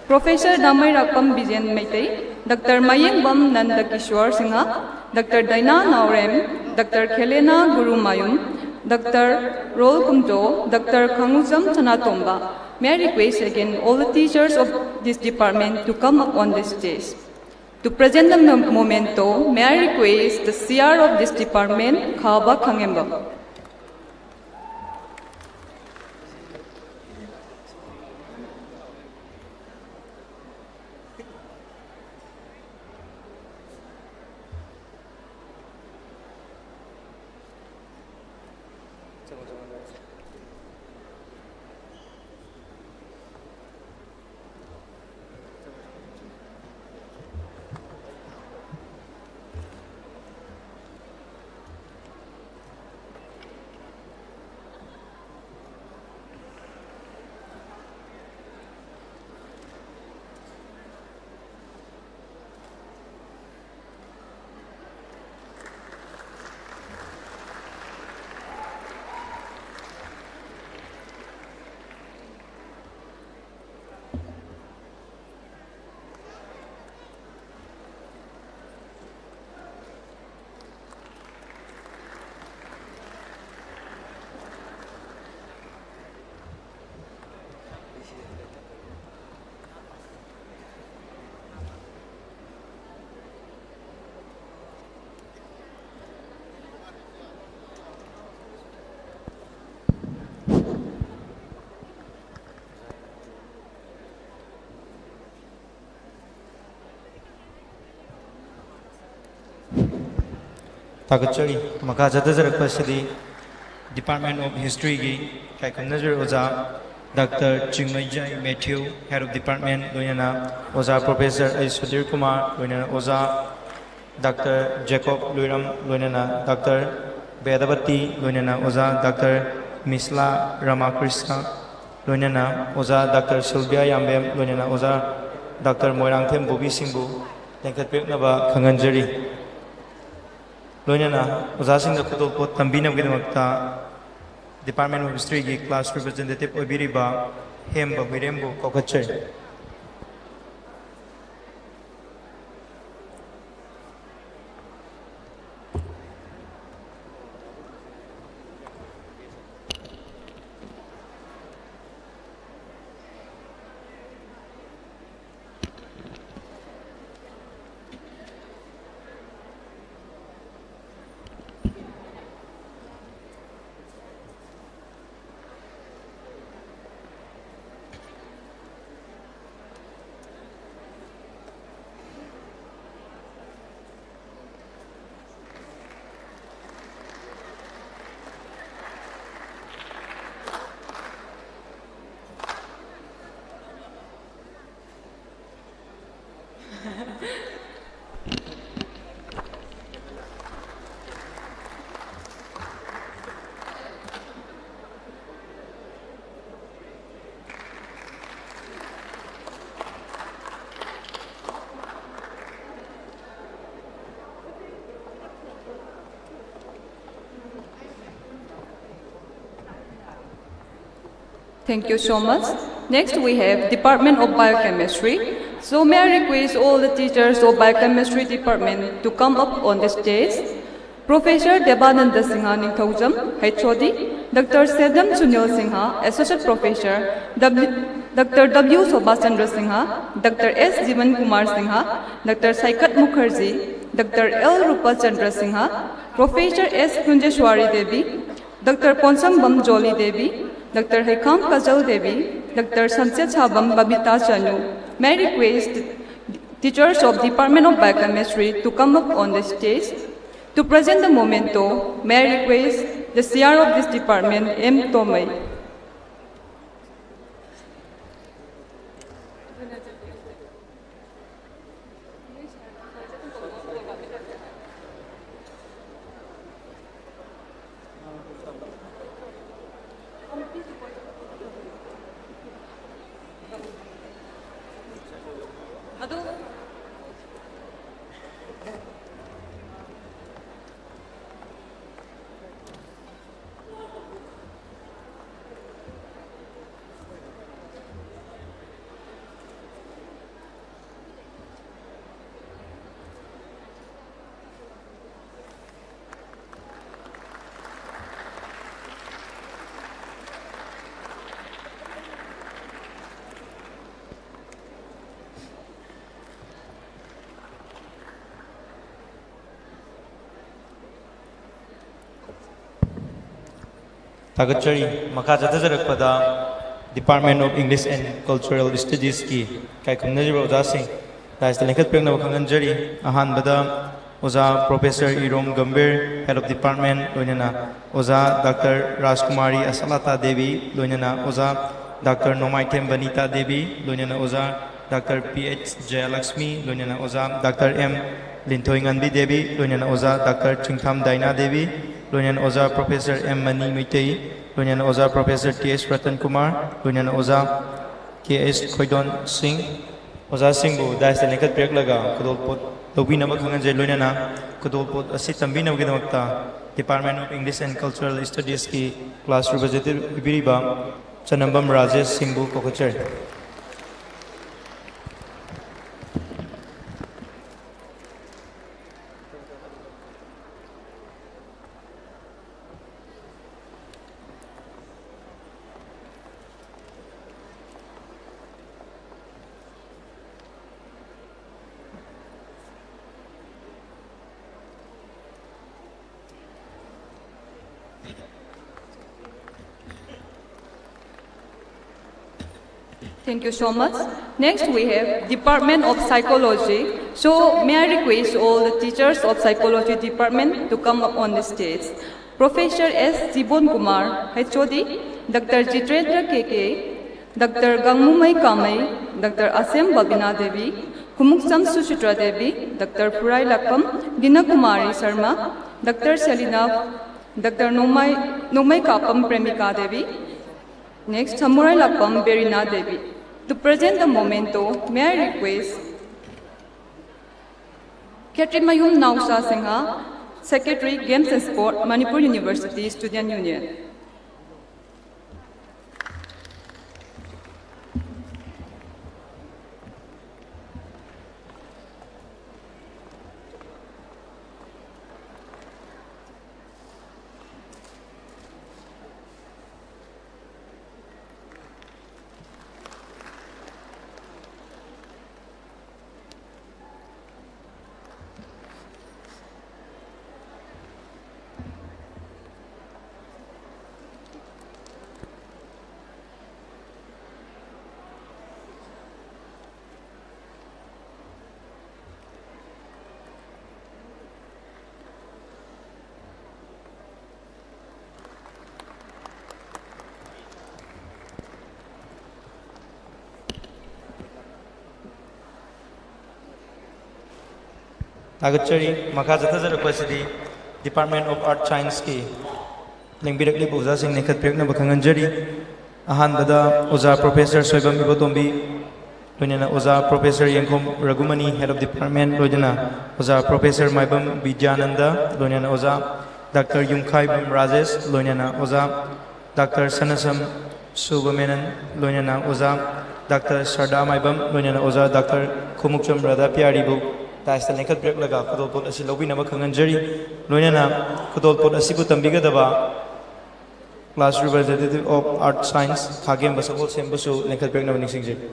Professor Damairakpam Bijen Meitei, Doctor Mayengbam Nanda Kishore Singha, Doctor Daina Naorem, Doctor Khelena Gurumayum, Doctor Rol Kumto, Doctor Khangujam Sanatomba. May I request again all the teachers of this department to come up on the stage. To present the mo- memento, may I request the C R of this department, Khaba Khangembam. ꯊꯥꯒꯠꯆꯔꯤ꯫ ꯃꯈꯥ ꯆꯠꯊꯖꯔꯛꯄꯁꯤꯗꯤ Department of Historyꯒꯤ ꯏꯀꯥꯏ ꯈꯨꯝꯅꯖꯔꯕ ꯑꯣꯖꯥ doctor ꯆꯤꯡꯃꯩꯖꯥꯏ Mathew, Head of Department, ꯂꯣꯏꯅꯅ ꯑꯣꯖꯥ professor ꯑꯩ ꯁꯨꯙꯤꯔ ꯀꯨꯃꯥꯔ, ꯂꯣꯏꯅꯅ ꯑꯣꯖꯥ ꯗꯥꯛꯇꯔ ꯖꯦꯀꯣꯕ ꯂꯨꯏꯔꯝ, ꯂꯣꯏꯅꯅ ꯗꯥꯛꯇꯔ ꯕꯦꯗꯕꯇꯤ, ꯂꯣꯏꯅꯅ ꯑꯣꯖꯥ ꯗꯥꯛꯇꯔ ꯃꯤꯁꯂꯥ ꯔꯥꯃꯥꯀ꯭ꯔꯤꯁꯅ, ꯂꯣꯏꯅꯅ ꯑꯣꯖꯥ ꯗꯥꯛꯇꯔ ꯁꯤꯜꯚꯤꯌꯥ ꯌꯥꯝꯕꯦꯝ, ꯂꯣꯏꯅꯅ ꯑꯣꯖꯥ ꯗꯥꯛꯇꯔ ꯃꯣꯏꯔꯥꯡꯊꯦꯝ ꯕꯣꯕꯤꯁꯤꯡꯕꯨ ꯂꯦꯡꯈꯠꯄꯤꯔꯛꯅꯕ ꯈꯪꯍꯟꯖꯔꯤ꯫ ꯂꯣꯏꯅꯅ ꯑꯣꯖꯥꯁꯤꯡꯗ ꯈꯨꯗꯣꯜꯄꯣꯠ ꯇꯝꯕꯤꯅꯕꯒꯤꯗꯃꯛꯇ Department of Historyꯒꯤ class representative ꯑꯣꯏꯕꯤꯔꯤꯕ ꯍꯦꯝꯕ ꯍꯨꯏꯔꯦꯝꯕꯨ ꯀꯧꯈꯠꯆꯔꯤ꯫ Thank you so much. Next, we have Department of Biochemistry. So may I request all the teachers of Biochemistry Department to come up on the stage. Professor Debananda Singha Ningthoujam, H O D, Doctor Sedam Sunil Singha, Associate Professor, W, Doctor W Sobhas Chandra Singha, Doctor S Jivan Kumar Singha, Doctor Saikat Mukherjee, Doctor L Rupa Chandra Singha, Professor S Kunjeshwari Devi, Doctor Ponsambam Jolly Devi, Doctor Hekhang Kajal Devi, Doctor Samset Sabam Babita Chanu. May I request teachers of Department of Biochemistry to come up on the stage. To present the memento, may I request the C R of this department, M Tomei. ꯊꯥꯒꯠꯆꯔꯤ꯫ ꯃꯈꯥ ꯆꯠꯊꯖꯔꯛꯄꯗ Department of English and Cultural Studies ꯀꯤ ꯏꯀꯥꯏꯈꯨꯝꯅꯖꯔꯤꯕ ꯑꯣꯖꯥꯁꯤꯡ dais ꯇ ꯂꯦꯡꯈꯠꯄꯤꯔꯛꯅꯕ ꯈꯪꯍꯟꯖꯔꯤ꯫ ꯑꯍꯥꯟꯕꯗ ꯑꯣꯖꯥ Professor Irom Gambhir, Head of Department, ꯂꯣꯏꯅꯅ ꯑꯣꯖꯥ Doctor ꯔꯥꯖꯀꯨꯃꯥꯔꯤ ꯑꯁꯂꯥꯇꯥ ꯗꯦꯕꯤ, ꯂꯣꯏꯅꯅ ꯑꯣꯖꯥ Doctor ꯅꯣꯡꯃꯥꯏꯊꯦꯝ ꯕꯅꯤꯇꯥ ꯗꯦꯕꯤ, ꯂꯣꯏꯅꯅ ꯑꯣꯖꯥ Doctor ꯄꯤ ꯑꯩꯆ ꯖꯌꯂꯛꯁꯃꯤ, ꯂꯣꯏꯅꯅ ꯑꯣꯖꯥ Doctor ꯑꯦꯝ ꯂꯤꯟꯊꯣꯏꯉꯥꯟꯕꯤ ꯗꯦꯕꯤ, ꯂꯣꯏꯅꯅ ꯑꯣꯖꯥ Doctor ꯆꯤꯡꯊꯥꯝ ꯗꯥꯏꯅꯥ ꯗꯦꯕꯤ, ꯂꯣꯏꯅꯅ ꯑꯣꯖꯥ Professor ꯑꯦꯝ ꯃꯅꯤ ꯃꯩꯇꯩ, ꯂꯣꯏꯅꯅ ꯑꯣꯖꯥ Professor T H Ratan Kumar, ꯂꯣꯏꯅꯅ ꯑꯣꯖꯥ ꯀꯦ ꯑꯩꯆ ꯈꯣꯏꯗꯣꯟ ꯁꯤꯡ, ꯑꯣꯖꯥꯁꯤꯡꯕꯨ dais ꯇ ꯂꯦꯡꯈꯠꯄꯤꯔꯛꯂꯒ ꯈꯨꯗꯣꯜꯄꯣꯠ ꯂꯧꯕꯤꯅꯕ ꯈꯪꯍꯟꯖꯔꯤ꯫ ꯂꯣꯏꯅꯅ ꯈꯨꯗꯣꯜꯄꯣꯠ ꯑꯁꯤ ꯇꯝꯕꯤꯅꯕꯒꯤꯗꯃꯛꯇ Department of English and Cultural Studies ꯀꯤ class representative ꯑꯣꯏꯕꯤꯔꯤꯕ ꯆꯅꯝꯕꯝ Rajesh ꯁꯤꯡꯕꯨ ꯀꯧꯈꯠꯆꯔꯤ꯫ Thank you so much. Next, we have Department of Psychology, So, may I request all the teachers of psychology department to come up on the stage. Professor S Jibon Kumar, H O D, Doctor Jitrendra K K, Doctor Gangmumai Kamai, Doctor Asem Babina Devi, Khumukcham Suchitra Devi, Doctor Phurai Lakpam, Gina Kumari Sharma, Doctor Selina, Doctor Nomai, Nomai Kapam Premika Devi, next, Thamurai Lakpam Berina Devi. To present the memento, may I request Khetrimayum Nausha Singha, Secretary, Games and Sport, Manipur University Student Union. ꯊꯥꯒꯠꯆꯔꯤ꯫ ꯃꯈꯥ ꯆꯠꯊꯖꯔꯛꯄꯁꯤꯗꯤ Department of Art Science ꯀꯤ ꯂꯦꯡꯕꯤꯔꯛꯂꯤꯕ ꯑꯣꯖꯥꯁꯤꯡ ꯂꯦꯡꯈꯠꯄꯤꯔꯛꯅꯕ ꯈꯪꯍꯟꯖꯔꯤ꯫ ꯑꯍꯥꯟꯕꯗ ꯑꯣꯖꯥ Professor Soibam ꯏꯕꯣꯇꯣꯝꯕꯤ, ꯂꯣꯏꯅꯅ ꯑꯣꯖꯥ Professor ꯌꯦꯡꯈꯣꯝ ꯔꯘꯨꯃꯅꯤ, Head of Department, ꯂꯣꯏꯅꯅ ꯑꯣꯖꯥ Professor ꯃꯥꯏꯕꯝ ꯕꯤꯗ꯭ꯌꯥꯅꯟꯗ, ꯂꯣꯏꯅꯅ ꯑꯣꯖꯥ Doctor ꯌꯨꯝꯈꯥꯏꯕꯝ ꯔꯥꯖꯦꯁ, ꯂꯣꯏꯅꯅ ꯑꯣꯖꯥ Doctor ꯁꯅꯁꯝ ꯁꯨꯕꯃꯦꯅꯟ, ꯂꯣꯏꯅꯅ ꯑꯣꯖꯥ Doctor ꯁꯔꯗꯥ ꯃꯥꯏꯕꯝ, ꯂꯣꯏꯅꯅ ꯑꯣꯖꯥ Doctor ꯈꯨꯃꯨꯛꯆꯝ ꯔꯥꯙꯥ ꯄꯤꯌꯥꯔꯤꯕꯨ dais ꯇ ꯂꯦꯡꯈꯠꯄꯤꯔꯛꯂꯒ ꯈꯨꯗꯣꯜꯄꯣꯠ ꯑꯁꯤ ꯂꯧꯕꯤꯅꯕ ꯈꯪꯍꯟꯖꯔꯤ꯫ ꯂꯣꯏꯅꯅ ꯈꯨꯗꯣꯜꯄꯣꯠ ꯑꯁꯤꯕꯨ ꯇꯝꯕꯤꯒꯗꯕ Class Representative of Art Science ꯈꯥꯒꯦꯝꯕ ꯁꯒꯣꯜꯁꯦꯝꯕꯨꯁꯨ ꯂꯦꯡꯈꯠꯄꯤꯔꯛꯅꯕ ꯅꯤꯡꯁꯤꯡꯖꯔꯤ꯫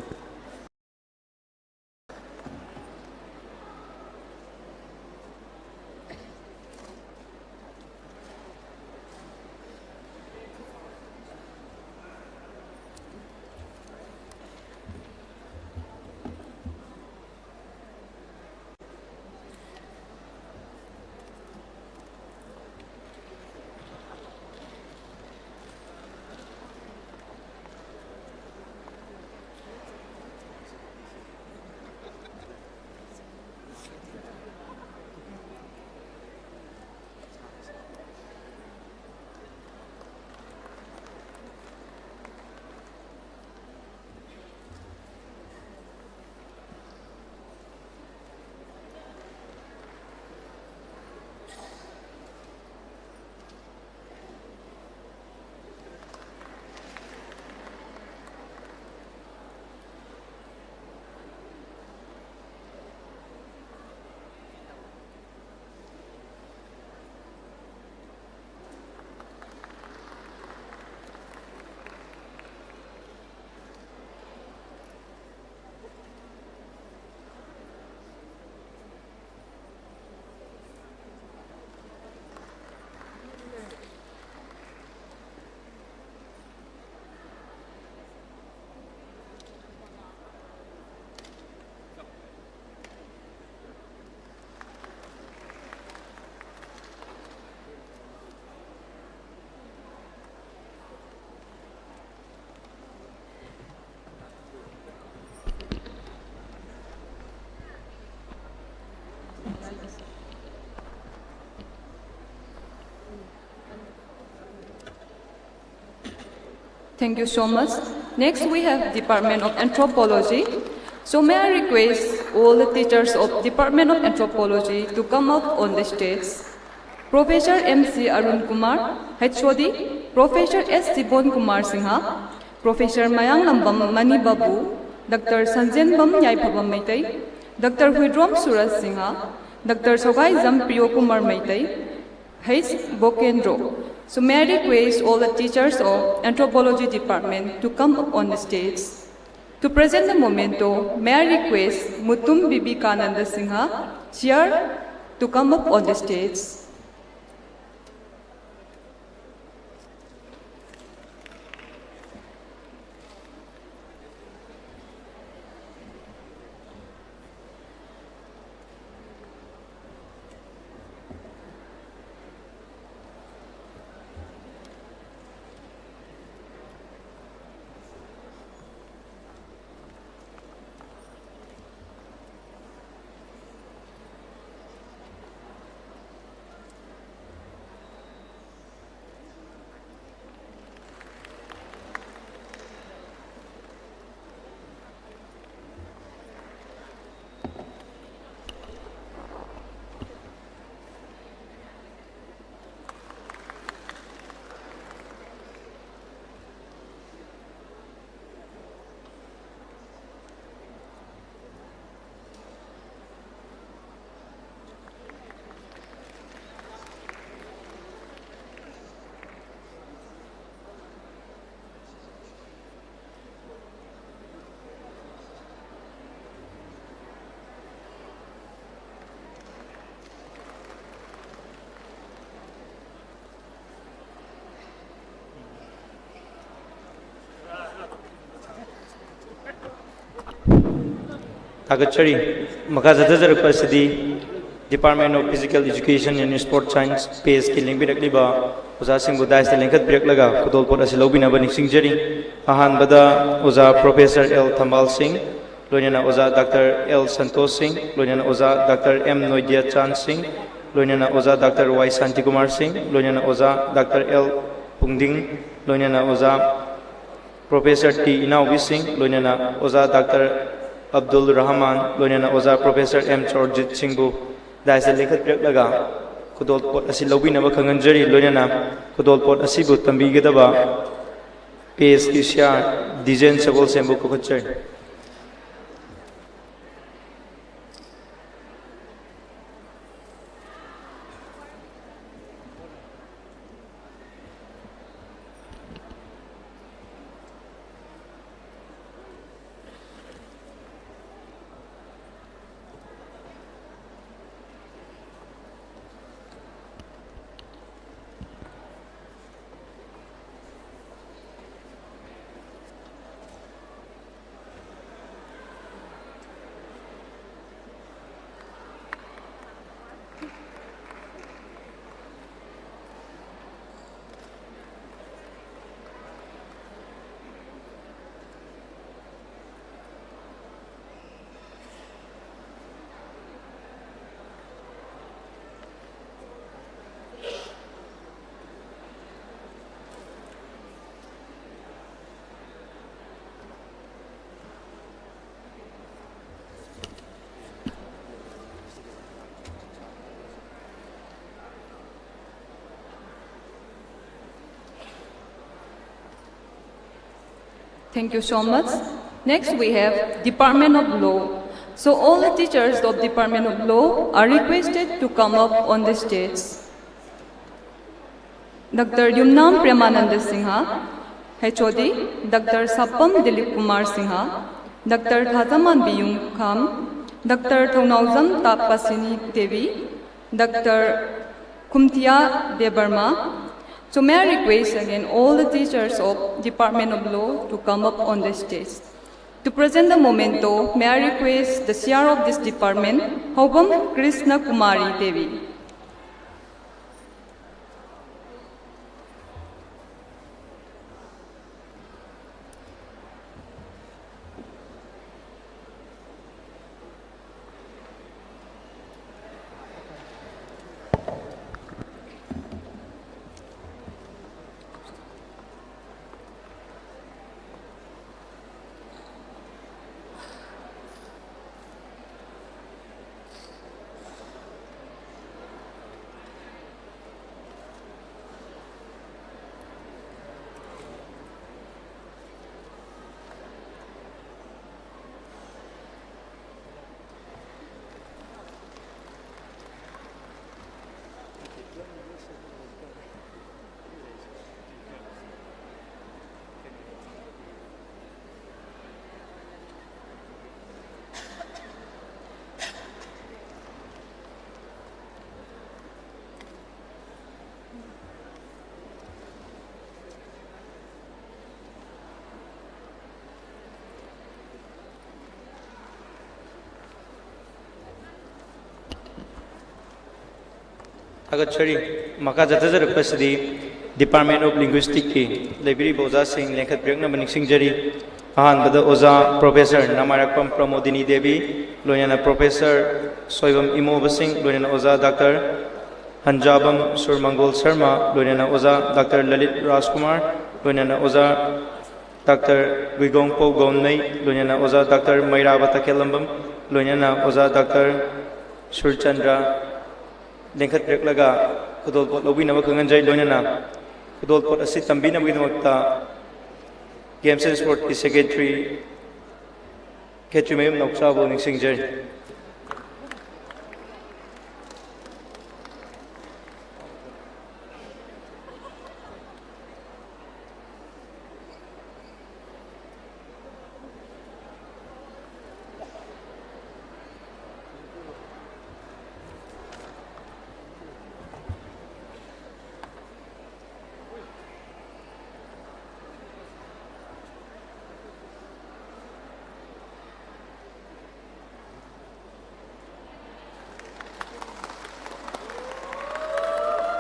Thank you so much. Next, we have Department of Anthropology. So may I request all the teachers of Department of Anthropology to come up on the stage. Professor M C Arun Kumar, H O D, Professor S Tibon Kumar Singha, Professor Mayanglambam Mani Babu, Doctor Sanjenbam Yaiphabam Meitei, Doctor Huidrom Suraj Singha, Doctor Sogaijam Priyo Kumar Meitei, H Bokendro. So may I request all the teachers of Anthropology Department to come up on the stage. To present the memento, may I request Mutum Bibikananda Singha, chair, to come up on the stage. ꯊꯥꯒꯠꯆꯔꯤ꯫ ꯃꯈꯥ ꯆꯠꯊꯖꯔꯛꯄ ꯑꯁꯤꯗꯤ Department of Physical Education and Sport Science, ꯄꯦꯁꯀꯤ ꯂꯦꯡꯕꯤꯔꯛꯂꯤꯕ ꯑꯣꯖꯥꯁꯤꯡꯕꯨ ꯗꯥꯏꯁꯇ ꯂꯦꯡꯈꯠꯄꯤꯔꯛꯂꯒ ꯈꯨꯗꯣꯜꯄꯣꯠ ꯑꯁꯤ ꯂꯧꯕꯤꯅꯕ ꯅꯤꯡꯁꯤꯡꯖꯔꯤ꯫ ꯑꯍꯥꯟꯕꯗ ꯑꯣꯖꯥ professor L ꯊꯝꯕꯥꯜ ꯁꯤꯡ, ꯂꯣꯏꯅꯅ ꯑꯣꯖꯥ ꯗꯥꯛꯇꯔ ꯑꯦꯜ ꯁꯟꯇꯣꯁ ꯁꯤꯡ, ꯂꯣꯏꯅꯅ ꯑꯣꯖꯥ ꯗꯥꯛꯇꯔ ꯑꯦꯝ ꯅꯣꯏꯗꯤꯌꯥ ꯆꯥꯟ ꯁꯤꯡ, ꯂꯣꯏꯅꯅ ꯑꯣꯖꯥ ꯗꯥꯛꯇꯔ ꯋꯥꯏ ꯁꯥꯟꯇꯤꯀꯨꯃꯥꯔ ꯁꯤꯡ, ꯂꯣꯏꯅꯅ ꯑꯣꯖꯥ ꯗꯥꯛꯇꯔ ꯑꯦꯜ ꯄꯨꯡꯗꯤꯡ, ꯂꯣꯏꯅꯅ ꯑꯣꯖꯥ ꯄ꯭ꯔꯣꯐꯦꯁꯔ ꯇꯤ ꯏꯅꯥꯎꯕꯤ ꯁꯤꯡ, ꯂꯣꯏꯅꯅ ꯑꯣꯖꯥ ꯗꯥꯛꯇꯔ ꯑꯕꯗꯨꯜ ꯔꯍꯃꯥꯟ, ꯂꯣꯏꯅꯅ ꯑꯣꯖꯥ ꯄ꯭ꯔꯣꯐꯦꯁꯔ ꯑꯦꯝ ꯆꯧꯔꯖꯤꯠ ꯁꯤꯡꯕꯨ ꯗꯥꯏꯁꯇ ꯂꯦꯡꯈꯠꯄꯤꯔꯛꯂꯒ ꯈꯨꯗꯣꯜꯄꯣꯠ ꯑꯁꯤ ꯂꯧꯕꯤꯅꯕ ꯈꯪꯍꯟꯖꯔꯤ꯫ ꯂꯣꯏꯅꯅ ꯈꯨꯗꯣꯜꯄꯣꯠ ꯑꯁꯤꯕꯨ ꯇꯝꯕꯤꯒꯗꯕ P S Q C R design ꯁꯒꯣꯜꯁꯦꯝꯕꯨ ꯀꯧꯈꯠꯆꯔꯤ꯫ Thank you so much. Next, we have Department of Law. So all the teachers of Department of Law are requested to come up on the stage. Doctor Yumnam Premananda Singha, H O D, Doctor Sapam Dilip Kumar Singha, Doctor Thazamanbi Yumkham, Doctor Thounaojam Tapasini Devi, Doctor Kumtia Debbarma. So may I request again all the teachers of Department of Law to come up on the stage. To present the memento, may I request the C R of this department, Hobam Krishna Kumari Devi. ꯊꯥꯒꯠꯆꯔꯤ꯫ ꯃꯈꯥ ꯆꯠꯊꯖꯔꯛꯄꯁꯤꯗꯤ Department of Linguistic ꯀꯤ ꯂꯩꯕꯤꯔꯤꯕ ꯑꯣꯖꯥꯁꯤꯡ ꯂꯦꯡꯈꯠꯄꯤꯔꯛꯅꯕ ꯅꯤꯡꯁꯤꯡꯖꯔꯤ꯫ ꯑꯍꯥꯟꯕꯗ ꯑꯣꯖꯥ Professor ꯅꯃꯥꯏꯔꯥꯛꯄꯝ Pramodini Devi, ꯂꯣꯏꯅꯅ Professor Soibam ꯏꯃꯣꯕꯁꯤꯡ, ꯂꯣꯏꯅꯅ ꯑꯣꯖꯥ Doctor ꯍꯟꯖꯥꯕꯝ ꯁꯨꯔꯃꯪꯒꯣꯜ ꯁꯔꯃ, ꯂꯣꯏꯅꯅ ꯑꯣꯖꯥ Doctor ꯂꯂꯤꯠ ꯔꯥꯖꯀꯨꯃꯥꯔ, ꯂꯣꯏꯅꯅ ꯑꯣꯖꯥ Doctor ꯒꯨꯏꯒꯣꯡꯄꯧ ꯒꯣꯝꯅꯩ, ꯂꯣꯏꯅꯅ ꯑꯣꯖꯥ Doctor ꯃꯩꯔꯥꯕ ꯇꯈꯦꯜꯂꯝꯕꯝ, ꯂꯣꯏꯅꯅ ꯑꯣꯖꯥ Doctor ꯁꯨꯔꯆꯟꯗ꯭ꯔ ꯂꯦꯡꯈꯠꯄꯤꯔꯛꯂꯒ ꯈꯨꯗꯣꯜꯄꯣꯠ ꯂꯧꯕꯤꯅꯕ ꯈꯪꯍꯟꯖꯔꯤ꯫ ꯂꯣꯏꯅꯅ ꯈꯨꯗꯣꯜꯄꯣꯠ ꯑꯁꯤ ꯇꯝꯕꯤꯅꯕꯒꯤꯗꯃꯛꯇ Games and Sports ꯀꯤ Secretary ꯈꯦꯇ꯭ꯔꯤꯃꯌꯨꯝ ꯅꯥꯎꯆꯥꯕꯨ ꯅꯤꯡꯁꯤꯡꯖꯔꯤ꯫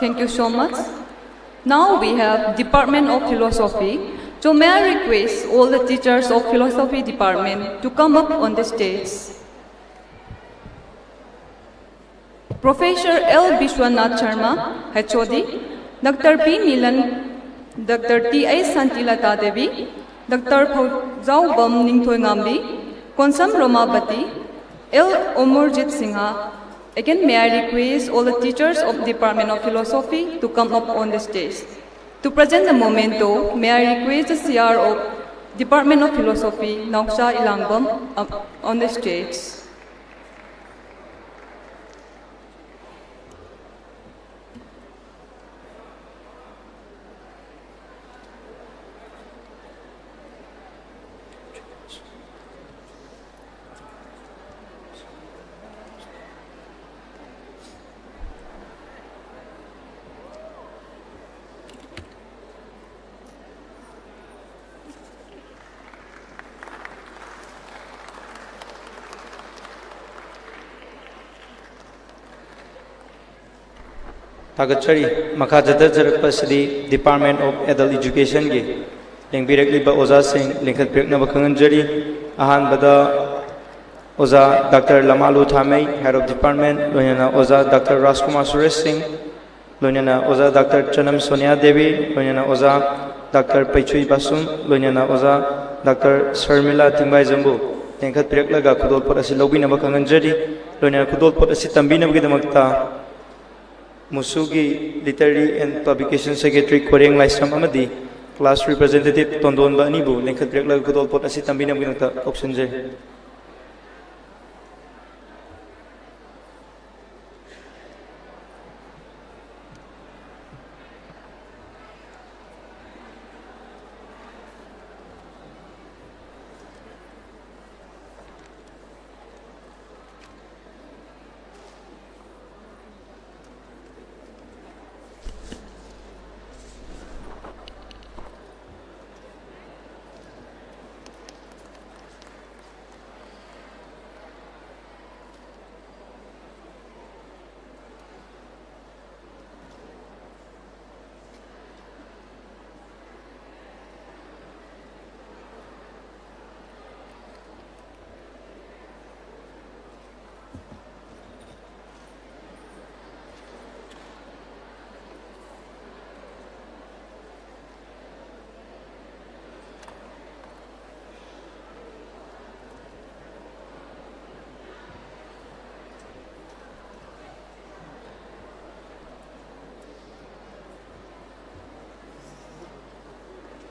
Thank you so much. Now we have Department of Philosophy. So may I request all the teachers of Philosophy Department to come up on the stage. Professor L Bishwanath Sharma, H O D, Doctor P Nilan, Doctor T A Santilata Devi, Doctor Phaujaobam Ningthoingambi, Konsam Romabati, L Omurjit Singha. Again, may I request all the teachers of Department of Philosophy to come up on the stage. To present the memento, may I request the C R of Department of Philosophy, Naoksha Ilangbam, up on the stage. ꯊꯥꯒꯠꯆꯔꯤ꯫ ꯃꯈꯥ ꯆꯠꯊꯖꯔꯛꯄ ꯑꯁꯤꯗꯤ Department of Adult Educationꯒꯤ ꯂꯦꯡꯕꯤꯔꯛꯂꯤꯕ ꯑꯣꯖꯥꯁꯤꯡ ꯂꯤꯡꯈꯠꯄꯤꯔꯛꯅꯕ ꯈꯪꯍꯟꯖꯔꯤ꯫ ꯑꯍꯥꯟꯕꯗ ꯑꯣꯖꯥ doctor ꯂꯃꯥꯂꯨ ꯊꯥꯃꯩ, Head of Department, ꯂꯣꯏꯅꯅ ꯑꯣꯖꯥ doctor ꯔꯥꯖꯀꯨꯃꯥꯔ ꯁꯨꯔꯦꯁ ꯁꯤꯡ, ꯂꯣꯏꯅꯅ ꯑꯣꯖꯥ ꯗꯥꯛꯇꯔ ꯆꯅꯝ ꯁꯣꯅꯤꯌꯥ ꯗꯦꯕꯤ, ꯂꯣꯏꯅꯅ ꯑꯣꯖꯥ ꯗꯥꯛꯇꯔ ꯄꯩꯆꯨꯏ ꯕꯥꯁꯨꯝ, ꯂꯣꯏꯅꯅ ꯑꯣꯖꯥ ꯗꯥꯛꯇꯔ ꯁꯔꯃꯤꯂꯥ ꯇꯤꯡꯕꯥꯏꯖꯝꯕꯨ ꯂꯦꯡꯈꯠꯄꯤꯔꯛꯂꯒ ꯈꯨꯗꯣꯜꯄꯣꯠ ꯑꯁꯤ ꯂꯧꯕꯤꯅꯕ ꯈꯪꯍꯟꯖꯔꯤ꯫ ꯂꯣꯏꯅꯅ ꯈꯨꯗꯣꯜꯄꯣꯠ ꯑꯁꯤ ꯇꯝꯕꯤꯅꯕꯒꯤꯗꯃꯛꯇ ꯃꯨꯁꯨꯒꯤ Literary and Publication Secretary Koireng ꯂꯥꯏꯁ꯭ꯔꯝ ꯑꯃꯗꯤ class representative ꯇꯣꯟꯗꯣꯟꯕ ꯑꯅꯤꯕꯨ ꯂꯦꯡꯈꯠꯄꯤꯔꯛꯂꯒ ꯈꯨꯗꯣꯜꯄꯣꯠ ꯑꯁꯤ ꯇꯝꯕꯤꯅꯕꯒꯤꯗꯃꯛꯇ ꯀꯧꯁꯤꯟꯖꯔꯤ꯫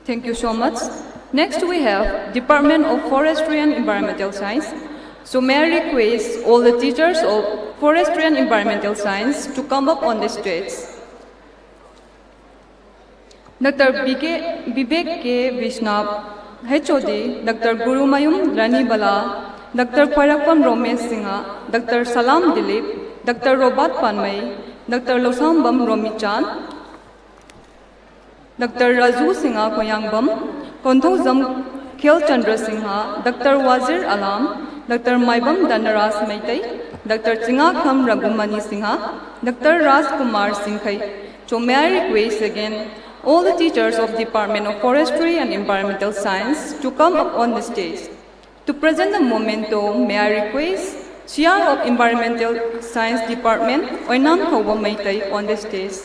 Thank you so much. Next, we have Department of Forestry and Environmental Science. So may I request all the teachers of Forestry and Environmental Science to come up on the stage. Doctor B K, Vivek K Vishnab, H O D, Doctor Gurumayum Rani Bala, Doctor Khwarakpam Romesh Singha, Doctor Salam Dilip, Doctor Robert Panmei, Doctor Losambam Romichan, Doctor Raju Singha Koyangbam, Konthoujam Khel Chandra Singha, Doctor Wazir Alam, Doctor Maibam Dhanaraj Meitei, Doctor Chingakham Raghumani Singha, Doctor Rajkumar Singkhai. So may I request again all the teachers of Department of Forestry and Environmental Science to come up on the stage. To present the memento, may I request Chair of Environmental Science Department, Oinam Khawbam Meitei, on the stage.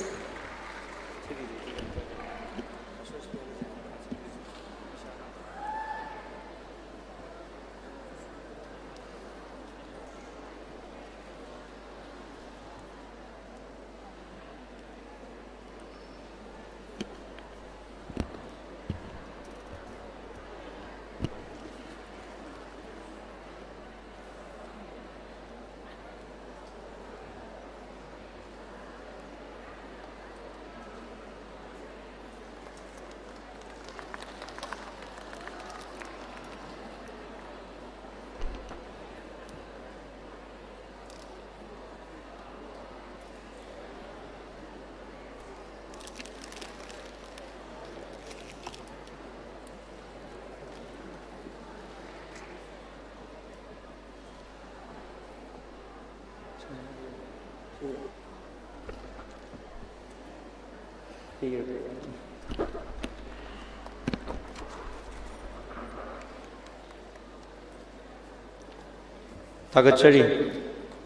ꯊꯥꯒꯠꯆꯔꯤ꯫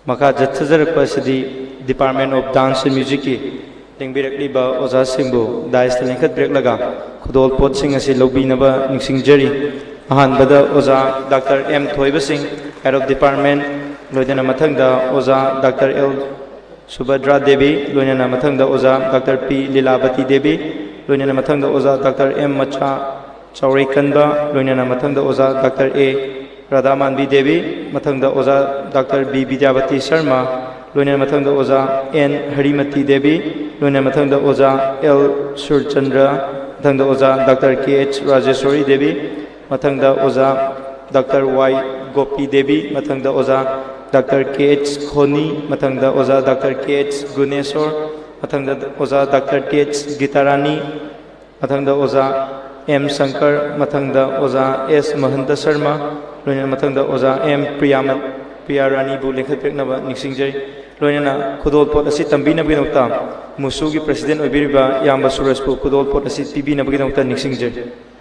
ꯃꯈꯥ ꯆꯠꯊꯖꯔꯛꯄ ꯑꯁꯤꯗꯤ Department of Dance and Musicꯀꯤ ꯂꯦꯡꯕꯤꯔꯛꯂꯤꯕ ꯑꯣꯖꯥꯁꯤꯡꯕꯨ dais ꯂꯦꯡꯈꯠꯄꯤꯔꯛꯂꯒ ꯈꯨꯗꯣꯜꯄꯣꯠꯁꯤꯡ ꯑꯁꯤ ꯂꯧꯕꯤꯅꯕ ꯅꯤꯡꯁꯤꯡꯖꯔꯤ꯫ ꯑꯍꯥꯟꯕꯗ ꯑꯣꯖꯥ doctor M ꯊꯣꯏꯕꯁꯤꯡ, Head of Department, ꯂꯣꯏꯅꯅ ꯃꯊꯪꯗ ꯑꯣꯖꯥ ꯗꯥꯛꯇꯔ ꯑꯦꯜ ꯁꯨꯚꯗ꯭ꯔꯥ ꯗꯦꯕꯤ, ꯂꯣꯏꯅꯅ ꯃꯊꯪꯗ ꯑꯣꯖꯥ ꯗꯥꯛꯇꯔ ꯄꯤ ꯂꯤꯂꯥꯕꯇꯤ ꯗꯦꯕꯤ, ꯂꯣꯏꯅꯅ ꯃꯊꯪꯗ ꯑꯣꯖꯥ ꯗꯥꯛꯇꯔ ꯑꯦꯝ ꯃꯆꯥ ꯆꯥꯎꯔꯩꯀꯟꯕ, ꯂꯣꯏꯅꯅ ꯃꯊꯪꯗ ꯑꯣꯖꯥ ꯗꯥꯛꯇꯔ ꯑꯦ ꯔꯥꯙꯥꯃꯥꯟꯕꯤ ꯗꯦꯕꯤ, ꯃꯊꯪꯗ ꯑꯣꯖꯥ ꯗꯥꯛꯇꯔ ꯕꯤ ꯕꯤꯗ꯭ꯌꯥꯕꯇꯤ ꯁꯔꯃ, ꯂꯣꯏꯅꯅ ꯃꯊꯪꯗ ꯑꯣꯖꯥ ꯑꯦꯟ ꯍꯔꯤꯃꯇꯤ ꯗꯦꯕꯤ, ꯂꯣꯏꯅꯅ ꯃꯊꯪꯗ ꯑꯣꯖꯥ ꯑꯦꯜ ꯁꯨꯔꯆꯟꯗ꯭ꯔ, ꯃꯊꯪꯗ ꯑꯣꯖꯥ ꯗꯥꯛꯇꯔ ꯀꯦ ꯑꯩꯆ ꯔꯥꯖꯦꯁꯣꯔꯤ ꯗꯦꯕꯤ, ꯃꯊꯪꯗ ꯑꯣꯖꯥ ꯗꯥꯛꯇꯔ ꯋꯥꯏ ꯒꯣꯄꯤ ꯗꯦꯕꯤ, ꯃꯊꯪꯗ ꯑꯣꯖꯥ ꯗꯥꯛꯇꯔ ꯀꯦ ꯑꯩꯆ ꯈꯣꯅꯤ, ꯃꯊꯪꯗ ꯑꯣꯖꯥ ꯗꯥꯛꯇꯔ ꯀꯦ ꯑꯩꯆ ꯒꯨꯅꯦꯁꯣꯔ, ꯃꯊꯪꯗ ꯑꯣꯖꯥ ꯗꯥꯛꯇꯔ ꯇꯤ ꯑꯩꯆ ꯒꯤꯇꯥꯔꯥꯅꯤ, ꯃꯊꯪꯗ ꯑꯣꯖꯥ ꯑꯦꯝ ꯁꯪꯀꯔ, ꯃꯊꯪꯗ ꯑꯣꯖꯥ ꯑꯦꯁ ꯃꯍꯟꯇ ꯁꯔꯃ, ꯂꯣꯏꯅꯅ ꯃꯊꯪꯗ ꯑꯣꯖꯥ ꯑꯦꯝ ꯄ꯭ꯔꯤꯌꯥꯃ-, ꯄ꯭ꯔꯤꯌꯥ ꯔꯥꯅꯤꯕꯨ ꯂꯦꯡꯈꯠꯄꯤꯔꯛꯅꯕ ꯅꯤꯡꯁꯤꯡꯖꯔꯤ꯫ ꯂꯣꯏꯅꯅ ꯈꯨꯗꯣꯜꯄꯣꯠ ꯑꯁꯤ ꯇꯝꯕꯤꯅꯕꯒꯤꯗꯃꯛꯇ ꯃꯨꯁꯨꯒꯤ president ꯑꯣꯏꯕꯤꯔꯤꯕ ꯏꯌꯥꯝꯕ ꯁꯨꯔꯖꯄꯨ ꯈꯨꯗꯣꯜꯄꯣꯠ ꯑꯁꯤ ꯄꯤꯕꯤꯅꯕꯒꯤꯗꯃꯛꯇ ꯅꯤꯡꯁꯤꯡꯖꯔꯤ꯫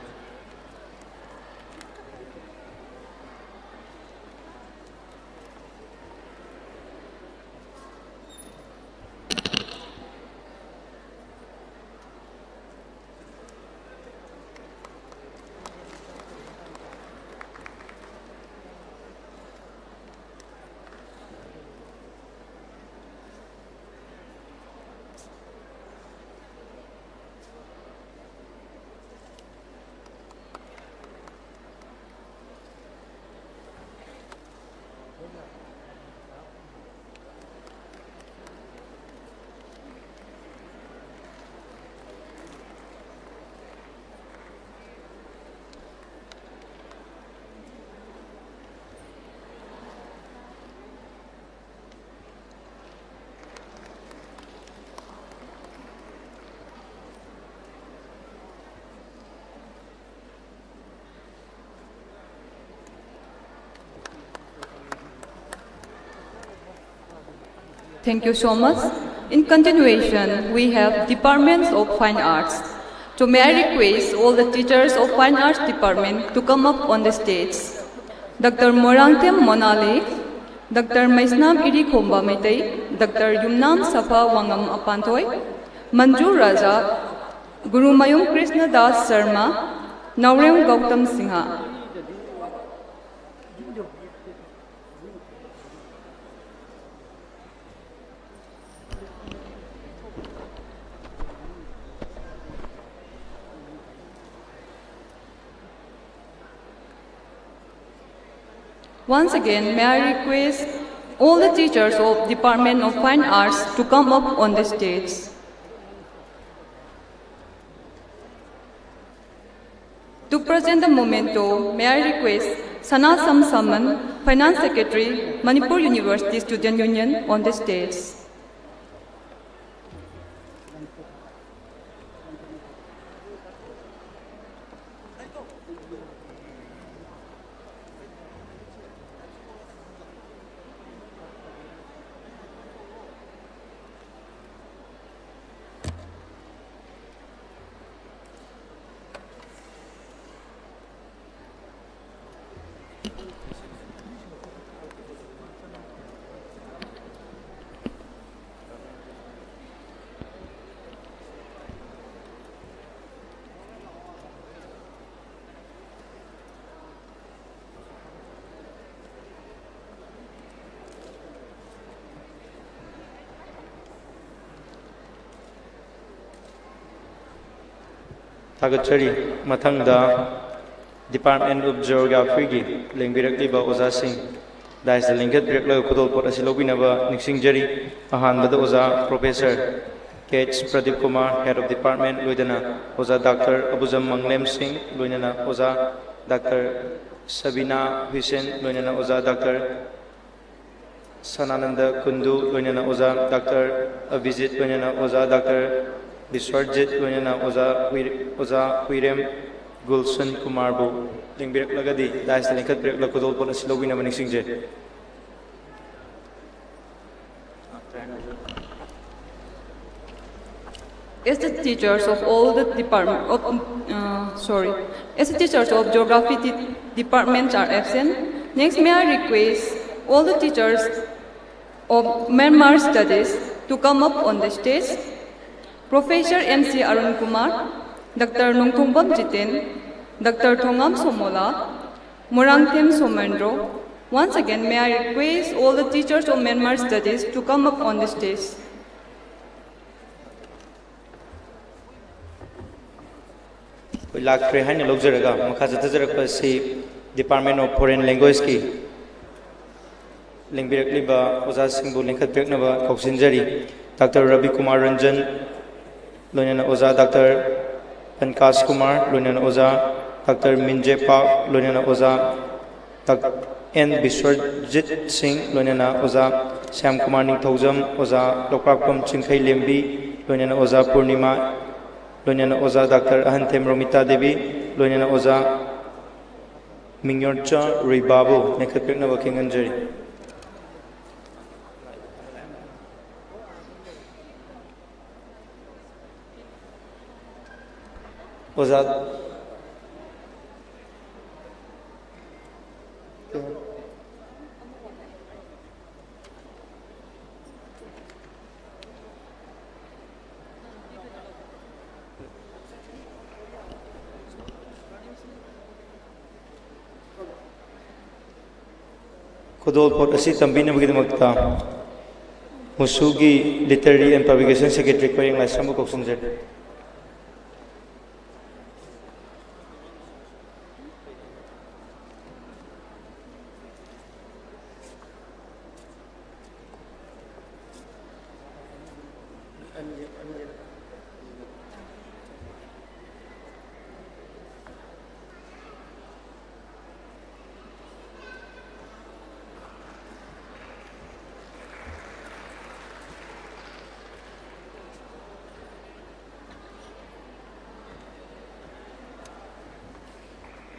Thank you so much. In continuation, we have Departments of Fine Arts. So may I request all the teachers of Fine Arts Department to come up on the stage. Doctor Moirangthem Monali, Doctor Maisnam Irikhomba Meitei, Doctor Yumnam Sapha Wangam Apanthoi, Manju Raja, Gurumayum Krishna Das Sharma, Naorem Gautam Singha. Once again, may I request all the teachers of Department of Fine Arts to come up on the stage. To present the memento, may I request Sana Sam Saman, Finance Secretary, Manipur University Student Union, on the stage. ꯊꯥꯒꯠꯆꯔꯤ꯫ ꯃꯊꯪꯗ Department of Geographyꯒꯤ ꯂꯦꯡꯕꯤꯔꯛꯂꯤꯕ ꯑꯣꯖꯥꯁꯤꯡ ꯗꯥꯏꯁꯇ ꯂꯤꯡꯈꯠꯄꯤꯔꯛꯂꯒ ꯈꯨꯗꯣꯜꯄꯣꯠ ꯑꯁꯤ ꯂꯧꯕꯤꯅꯕ ꯅꯤꯡꯁꯤꯡꯖꯔꯤ꯫ ꯑꯍꯥꯟꯕꯗ ꯑꯣꯖꯥ Professor K H Pradip Kumar, Head of Department, ꯂꯣꯏꯅꯅ ꯑꯣꯖꯥ ꯗꯥꯛꯇꯔ ꯑꯕꯨꯖꯝ ꯃꯪꯂꯦꯝ ꯁꯤꯡ, ꯂꯣꯏꯅꯅ ꯑꯣꯖꯥ ꯗꯥꯛꯇꯔ ꯁꯕꯤꯅꯥ ꯍꯨꯏꯁꯦꯟ, ꯂꯣꯏꯅꯅ ꯑꯣꯖꯥ ꯗꯥꯛꯇꯔ ꯁꯅꯥꯅꯟꯗ ꯀꯨꯟꯗꯨ, ꯂꯣꯏꯅꯅ ꯑꯣꯖꯥ ꯗꯥꯛꯇꯔ ꯑꯚꯤꯖꯤꯠ, ꯂꯣꯏꯅꯅ ꯑꯣꯖꯥ ꯗꯥꯛꯇꯔ ꯕꯤꯁ꯭ꯋꯔꯖꯤꯠ, ꯂꯣꯏꯅꯅ ꯑꯣꯖꯥ ꯍꯨꯏ-, ꯑꯣꯖꯥ ꯍꯨꯏꯔꯦꯝ ꯒꯨꯜꯁꯟ ꯀꯨꯃꯥꯔꯕꯨ ꯂꯦꯡꯕꯤꯔꯛꯂꯒꯗꯤ ꯗꯥꯏꯁꯇ ꯂꯦꯡꯈꯠꯄꯤꯔꯛꯂꯒ ꯈꯨꯗꯣꯜꯄꯣꯠ ꯑꯁꯤ ꯂꯧꯕꯤꯅꯕ ꯅꯤꯡꯁꯤꯡꯖꯩ꯫ As the teachers of all the department of, uh, sorry, as the teachers of geography de- departments are absent, next may I request all the teachers of Myanmar studies to come up on the stage. Professor M C Arun Kumar, Doctor Nongthongbam Jiten, Doctor Thongam Somola, Morangthem Somendro. Once again, may I request all the teachers of Myanmar studies to come up on the stage. ꯑꯩꯈꯣꯏ ꯂꯥꯛꯇ꯭ꯔꯦ ꯍꯥꯏꯅ ꯂꯧꯖꯔꯒ ꯃꯈꯥ ꯆꯠꯊꯖꯔꯛꯄ ꯑꯁꯤ Department of Foreign Languageꯀꯤ ꯂꯦꯡꯕꯤꯔꯛꯂꯤꯕ ꯑꯣꯖꯥꯁꯤꯡꯕꯨ ꯂꯤꯡꯈꯠꯄꯤꯔꯛꯅꯕ ꯀꯧꯁꯤꯟꯖꯔꯤ꯫ ꯗꯥꯛꯇꯔ ꯔꯕꯤ ꯀꯨꯃꯥꯔ ꯔꯟꯖꯟ, ꯂꯣꯏꯅꯅ ꯑꯣꯖꯥ ꯗꯥꯛꯇꯔ ꯄꯟꯀꯥꯖ ꯀꯨꯃꯥꯔ, ꯂꯣꯏꯅꯅ ꯑꯣꯖꯥ ꯗꯥꯛꯇꯔ ꯃꯤꯟꯖꯦ ꯄꯥꯛ, ꯂꯣꯏꯅꯅ ꯑꯣꯖꯥ ꯗꯥꯛ-, ꯑꯦꯟ ꯕꯤꯁ꯭ꯋꯔꯖꯤꯠ ꯁꯤꯡ, ꯂꯣꯏꯅꯅ ꯑꯣꯖꯥ ꯁ꯭ꯌꯥꯝ ꯀꯨꯃꯥꯔ ꯅꯤꯡꯊꯧꯖꯝ, ꯑꯣꯖꯥ ꯂꯣꯛꯄꯥꯛꯄꯝ ꯆꯤꯡꯈꯩ ꯂꯦꯝꯕꯤ, ꯂꯣꯏꯅꯅ ꯑꯣꯖꯥ ꯄꯨꯔꯅꯤꯃꯥ, ꯂꯣꯏꯅꯅ ꯑꯣꯖꯥ ꯗꯥꯛꯇꯔ ꯑꯍꯟꯊꯦꯝ ꯔꯣꯃꯤꯇꯥ ꯗꯦꯕꯤ, ꯂꯣꯏꯅꯅ ꯑꯣꯖꯥ ꯃꯤꯡꯌꯣꯠꯆꯥ ꯔꯨꯏꯕꯥꯕꯨ ꯂꯦꯡꯈꯠꯄꯤꯔꯛꯅꯕ ꯈꯪꯍꯟꯖꯔꯤ꯫ ꯑꯣꯖꯥ꯫ ꯈꯨꯗꯣꯜꯄꯣꯠ ꯑꯁꯤ ꯇꯝꯕꯤꯅꯕꯒꯤꯗꯃꯛꯇ ꯃꯨꯁꯨꯒꯤ Literary and Publication Secretary Koireng ꯂꯥꯏꯁ꯭ꯔꯝꯕꯨ ꯀꯧꯁꯤꯟꯖꯔꯤ꯫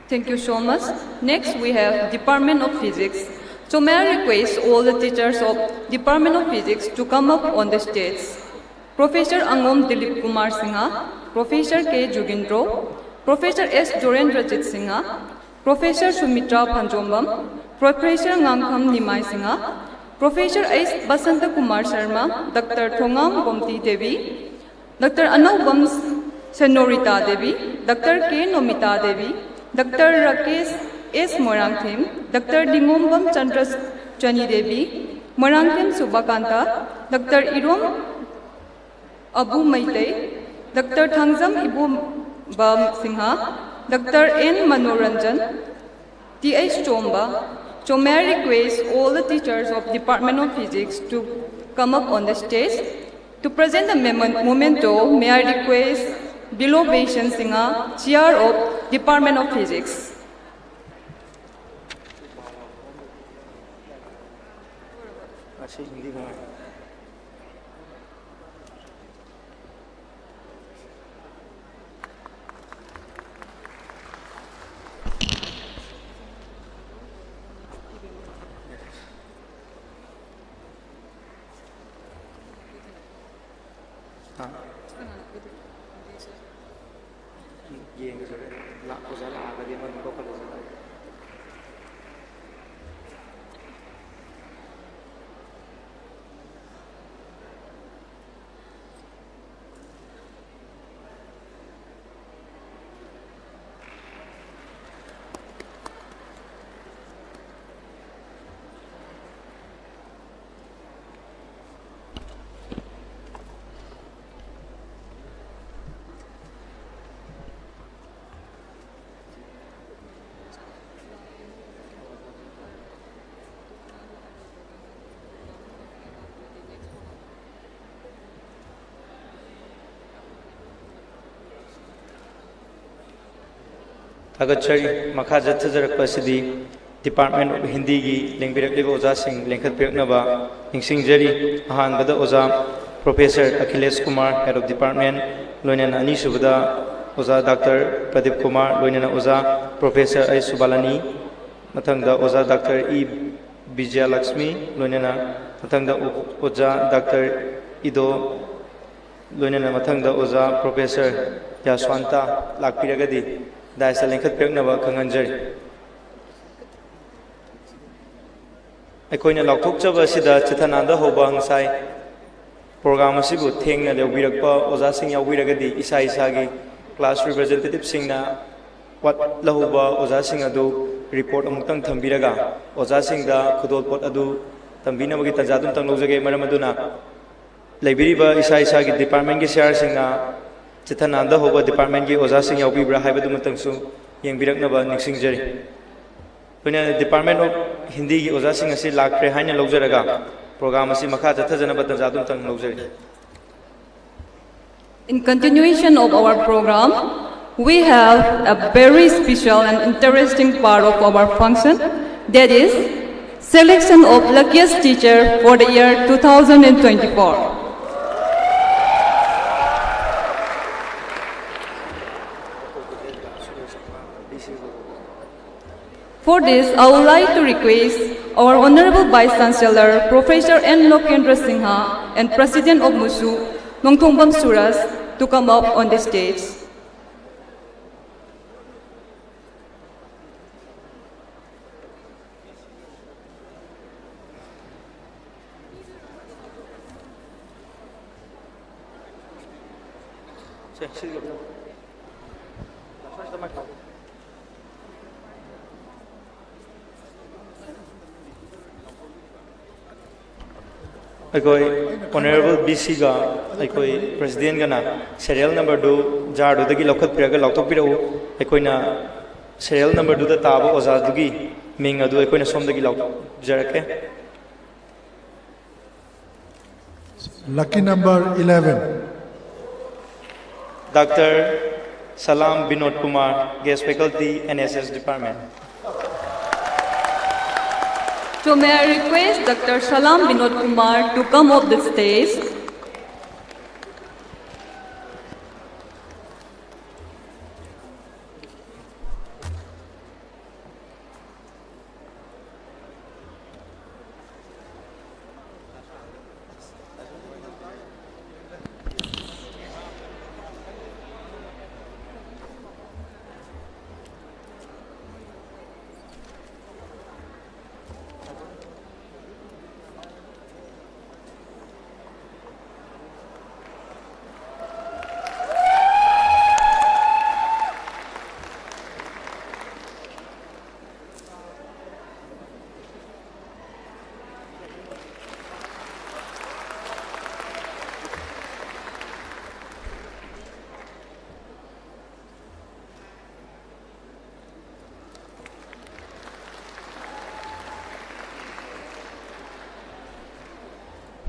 Thank you so much. Next, we have Department of Physics. So may I request all the teachers of Department of Physics to come up on the stage. Professor Angom Dilip Kumar Singha, Professor K Jugindro, Professor S Dorendrajit Singha, Professor Sumitra Phanjombam, Professor Ngangkham Nimai Singha, Professor S Basanta Kumar Sharma, Doctor Thongam Gomti Devi, Doctor Anaubam Senorita Devi, Doctor K Nomita Devi, Doctor Rakesh S Moirangthem, Doctor Lingombam Chandra Chani Devi, Moirangthem Subakanta, Doctor Irom Abu Meitei, Doctor Thangjam Ibobam Singha, Doctor N Manoranjan, T H Chomba. So may I request all the teachers of Department of Physics to come up on the stage. To present the memon- memento, may I request Bilo Beishan Singha, Chair of Department of Physics. ꯌꯦꯡꯉꯁꯤꯔ? ꯂꯥꯛ-, ꯑꯣꯖꯥ ꯂꯥꯛꯑꯒꯗꯤ ꯑꯃ ꯑꯗꯨꯝ ꯀꯧꯈꯠꯂꯁꯤꯔ? ꯊꯥꯒꯠꯆꯔꯤ꯫ ꯃꯈꯥ ꯆꯠꯊꯖꯔꯛꯄ ꯑꯁꯤꯗꯤ Department of ꯍꯤꯟꯗꯤꯒꯤ ꯂꯦꯡꯕꯤꯔꯛꯂꯤꯕ ꯑꯣꯖꯥꯁꯤꯡ ꯂꯦꯡꯈꯠꯄꯤꯔꯛꯅꯕ ꯅꯤꯡꯁꯤꯡꯖꯔꯤ꯫ ꯑꯍꯥꯟꯕꯗ ꯑꯣꯖꯥ Professor Akhilesh Kumar, Head of Department, ꯂꯣꯏꯅꯅ ꯑꯅꯤꯁꯨꯕꯗ ꯑꯣꯖꯥ ꯗꯥꯛꯇꯔ ꯄ꯭ꯔꯗꯤꯞ ꯀꯨꯃꯥꯔ, ꯂꯣꯏꯅꯅ ꯑꯣꯖꯥ ꯄ꯭ꯔꯣꯐꯦꯁꯔ ꯑꯩ ꯁꯨꯕꯥꯂꯥꯅꯤ, ꯃꯊꯪꯗ ꯑꯣꯖꯥ ꯗꯥꯛꯇꯔ ꯏ ꯕꯤꯖꯌꯂꯛꯁꯃꯤ, ꯂꯣꯏꯅꯅ ꯃꯊꯪꯗ ꯑꯣ-, ꯑꯣꯖꯥ ꯗꯥꯛꯇꯔ ꯏꯗꯣ, ꯂꯣꯏꯅꯅ ꯃꯊꯪꯗ ꯑꯣꯖꯥ ꯄ꯭ꯔꯣꯐꯦꯁꯔ ꯌꯥꯁ꯭ꯋꯥꯟꯇ ꯂꯥꯛꯄꯤꯔꯒꯗꯤ ꯗꯥꯏꯁꯇ ꯂꯦꯡꯈꯠꯄꯤꯔꯛꯅꯕ ꯈꯪꯍꯟꯖꯔꯤ꯫ ꯑꯩꯈꯣꯏꯅ ꯂꯥꯎꯊꯣꯛꯆꯕ ꯑꯁꯤꯗ ꯆꯤꯊ ꯅꯥꯟꯗ ꯍꯧꯕ ꯉꯁꯥꯏ ꯄ꯭ꯔꯣꯒ꯭ꯔꯥꯝ ꯑꯁꯤꯕꯨ ꯊꯦꯡꯅ ꯌꯧꯕꯤꯔꯛꯄ ꯑꯣꯖꯥꯁꯤꯡ ꯌꯥꯎꯕꯤꯔꯒꯗꯤ ꯏꯁꯥ ꯏꯁꯥꯒꯤ ꯀ꯭ꯂꯥꯁ ꯔꯤꯄ꯭ꯔꯖꯦꯟꯇꯦꯇꯤꯞꯁꯤꯡꯅ ꯋꯥꯠꯂꯍꯧꯕ ꯑꯣꯖꯥꯁꯤꯡ ꯑꯗꯨ ꯔꯤꯄꯣꯔꯠ ꯑꯃꯨꯛꯇꯪ ꯊꯝꯕꯤꯔꯒ ꯑꯣꯖꯥꯁꯤꯡꯗ ꯈꯨꯗꯣꯜꯄꯣꯠ ꯑꯗꯨ ꯇꯝꯕꯤꯅꯕꯒꯤ ꯇꯥꯟꯖꯥ ꯑꯗꯨꯝꯇꯪ ꯂꯧꯖꯒꯦ꯫ ꯃꯔꯝ ꯑꯗꯨꯅ ꯂꯩꯕꯤꯔꯤꯕ ꯏꯁꯥ ꯏꯁꯥꯒꯤ ꯗꯤꯄꯥꯔꯠꯃꯦꯟꯒꯤ ꯁꯤꯌꯥꯔꯁꯤꯡꯅ ꯆꯤꯊ ꯅꯥꯟꯗ ꯍꯧꯕ ꯗꯤꯄꯥꯔꯠꯃꯦꯟꯒꯤ ꯑꯣꯖꯥꯁꯤꯡ ꯌꯥꯎꯕꯤꯕ꯭ꯔꯥ ꯍꯥꯏꯕꯗꯨꯃꯇꯪꯁꯨ ꯌꯦꯡꯕꯤꯔꯛꯅꯕ ꯅꯤꯡꯁꯤꯡꯖꯔꯤ꯫ ꯑꯩꯈꯣꯏꯅ Department of Hindiꯒꯤ ꯑꯣꯖꯥꯁꯤꯡ ꯑꯁꯤ ꯂꯥꯛꯈ꯭ꯔꯦ ꯍꯥꯏꯅ ꯂꯧꯖꯔꯒ ꯄ꯭ꯔꯣꯒ꯭ꯔꯥꯝ ꯑꯁꯤ ꯃꯈꯥ ꯆꯠꯊꯖꯅꯕ ꯇꯥꯟꯖꯥ ꯑꯗꯨꯝꯇꯪ ꯂꯧꯖꯔꯤ꯫ In continuation of our program, we have a very special and interesting part of our function, that is selection of luckiest teacher for the year two thousand and twenty-four. For this, I would like to request our Honorable Vice Chancellor, Professor N Lokendra Singha, and President of MUSU, Nongthombam Suraj, to come up on the stage. ꯑꯩꯈꯣꯏ Honorable VCꯒ ꯑꯩꯈꯣꯏ Presidentꯒꯅ serial numberꯗꯨ jarꯗꯨꯗꯒꯤ ꯂꯧꯈꯠꯄꯤꯔꯒ ꯂꯥꯎꯊꯣꯛꯄꯤꯔꯛꯎ꯫ ꯑꯩꯈꯣꯏꯅ serial numberꯗꯨꯗ ꯇꯥꯕ ꯑꯣꯖꯥꯗꯨꯒꯤ ꯃꯤꯡ ꯑꯗꯨ ꯑꯩꯈꯣꯏꯅ ꯁꯣꯝꯗꯒꯤ ꯂꯥꯎꯖꯔꯛꯀꯦ꯫ Lucky number eleven. Doctor Salam Binod Kumar, Guest Faculty, NSS Department. So may I request Doctor Salam Binod Kumar to come up the stage?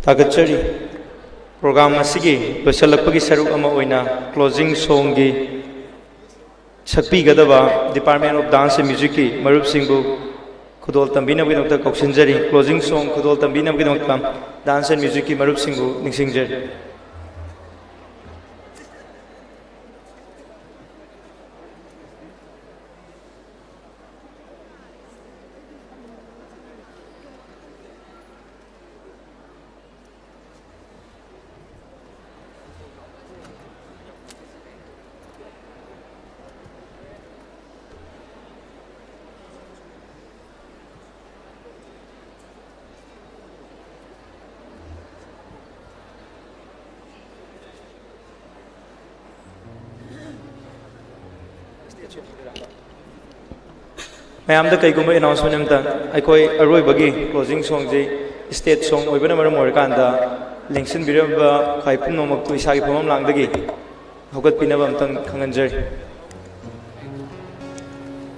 ꯊꯥꯒꯠꯆꯔꯤ꯫ Programme ꯑꯁꯤꯒꯤ ꯂꯣꯏꯁꯤꯜꯂꯛꯄꯒꯤ ꯁꯔꯨꯛ ꯑꯃ ꯑꯣꯏꯅ ꯀ꯭ꯂꯣꯖꯤꯡ ꯁꯣꯡꯒꯤ ꯁꯛꯄꯤꯒꯗꯕ Department of Dance and Musicꯀꯤ ꯃꯔꯨꯞꯁꯤꯡꯕꯨ ꯈꯨꯗꯣꯜ ꯇꯝꯕꯤꯅꯕꯒꯤꯗꯃꯛꯇ ꯀꯧꯁꯤꯟꯖꯔꯤ꯫ ꯀ꯭ꯂꯣꯖꯤꯡ ꯁꯣꯡ ꯈꯨꯗꯣꯜ ꯇꯝꯕꯤꯅꯕꯒꯤꯗꯃꯛꯇ Dance and Musicꯀꯤ ꯃꯔꯨꯞꯁꯤꯡꯕꯨ ꯅꯤꯡꯁꯤꯡꯖꯔꯤ꯫ ꯃꯌꯥꯝꯗ ꯀꯩꯒꯨꯝꯕ announcement ꯑꯝꯇ, ꯑꯩꯈꯣꯏ ꯑꯔꯣꯏꯕꯒꯤ closing songꯁꯤ stage song ꯑꯣꯏꯕꯅ ꯃꯔꯝ ꯑꯣꯏꯔꯀꯥꯟꯗ ꯂꯦꯡꯁꯤꯟꯕꯤꯔꯝꯕ ꯈ꯭ꯋꯥꯏ ꯄꯨꯝꯅꯃꯛꯄꯨ ꯏꯁꯥꯒꯤ ꯐꯝꯐꯝ ꯂꯥꯡꯗꯒꯤ ꯍꯧꯒꯠꯄꯤꯅꯕ ꯑꯝꯇꯪ ꯈꯪꯍꯟꯖꯔꯤ꯫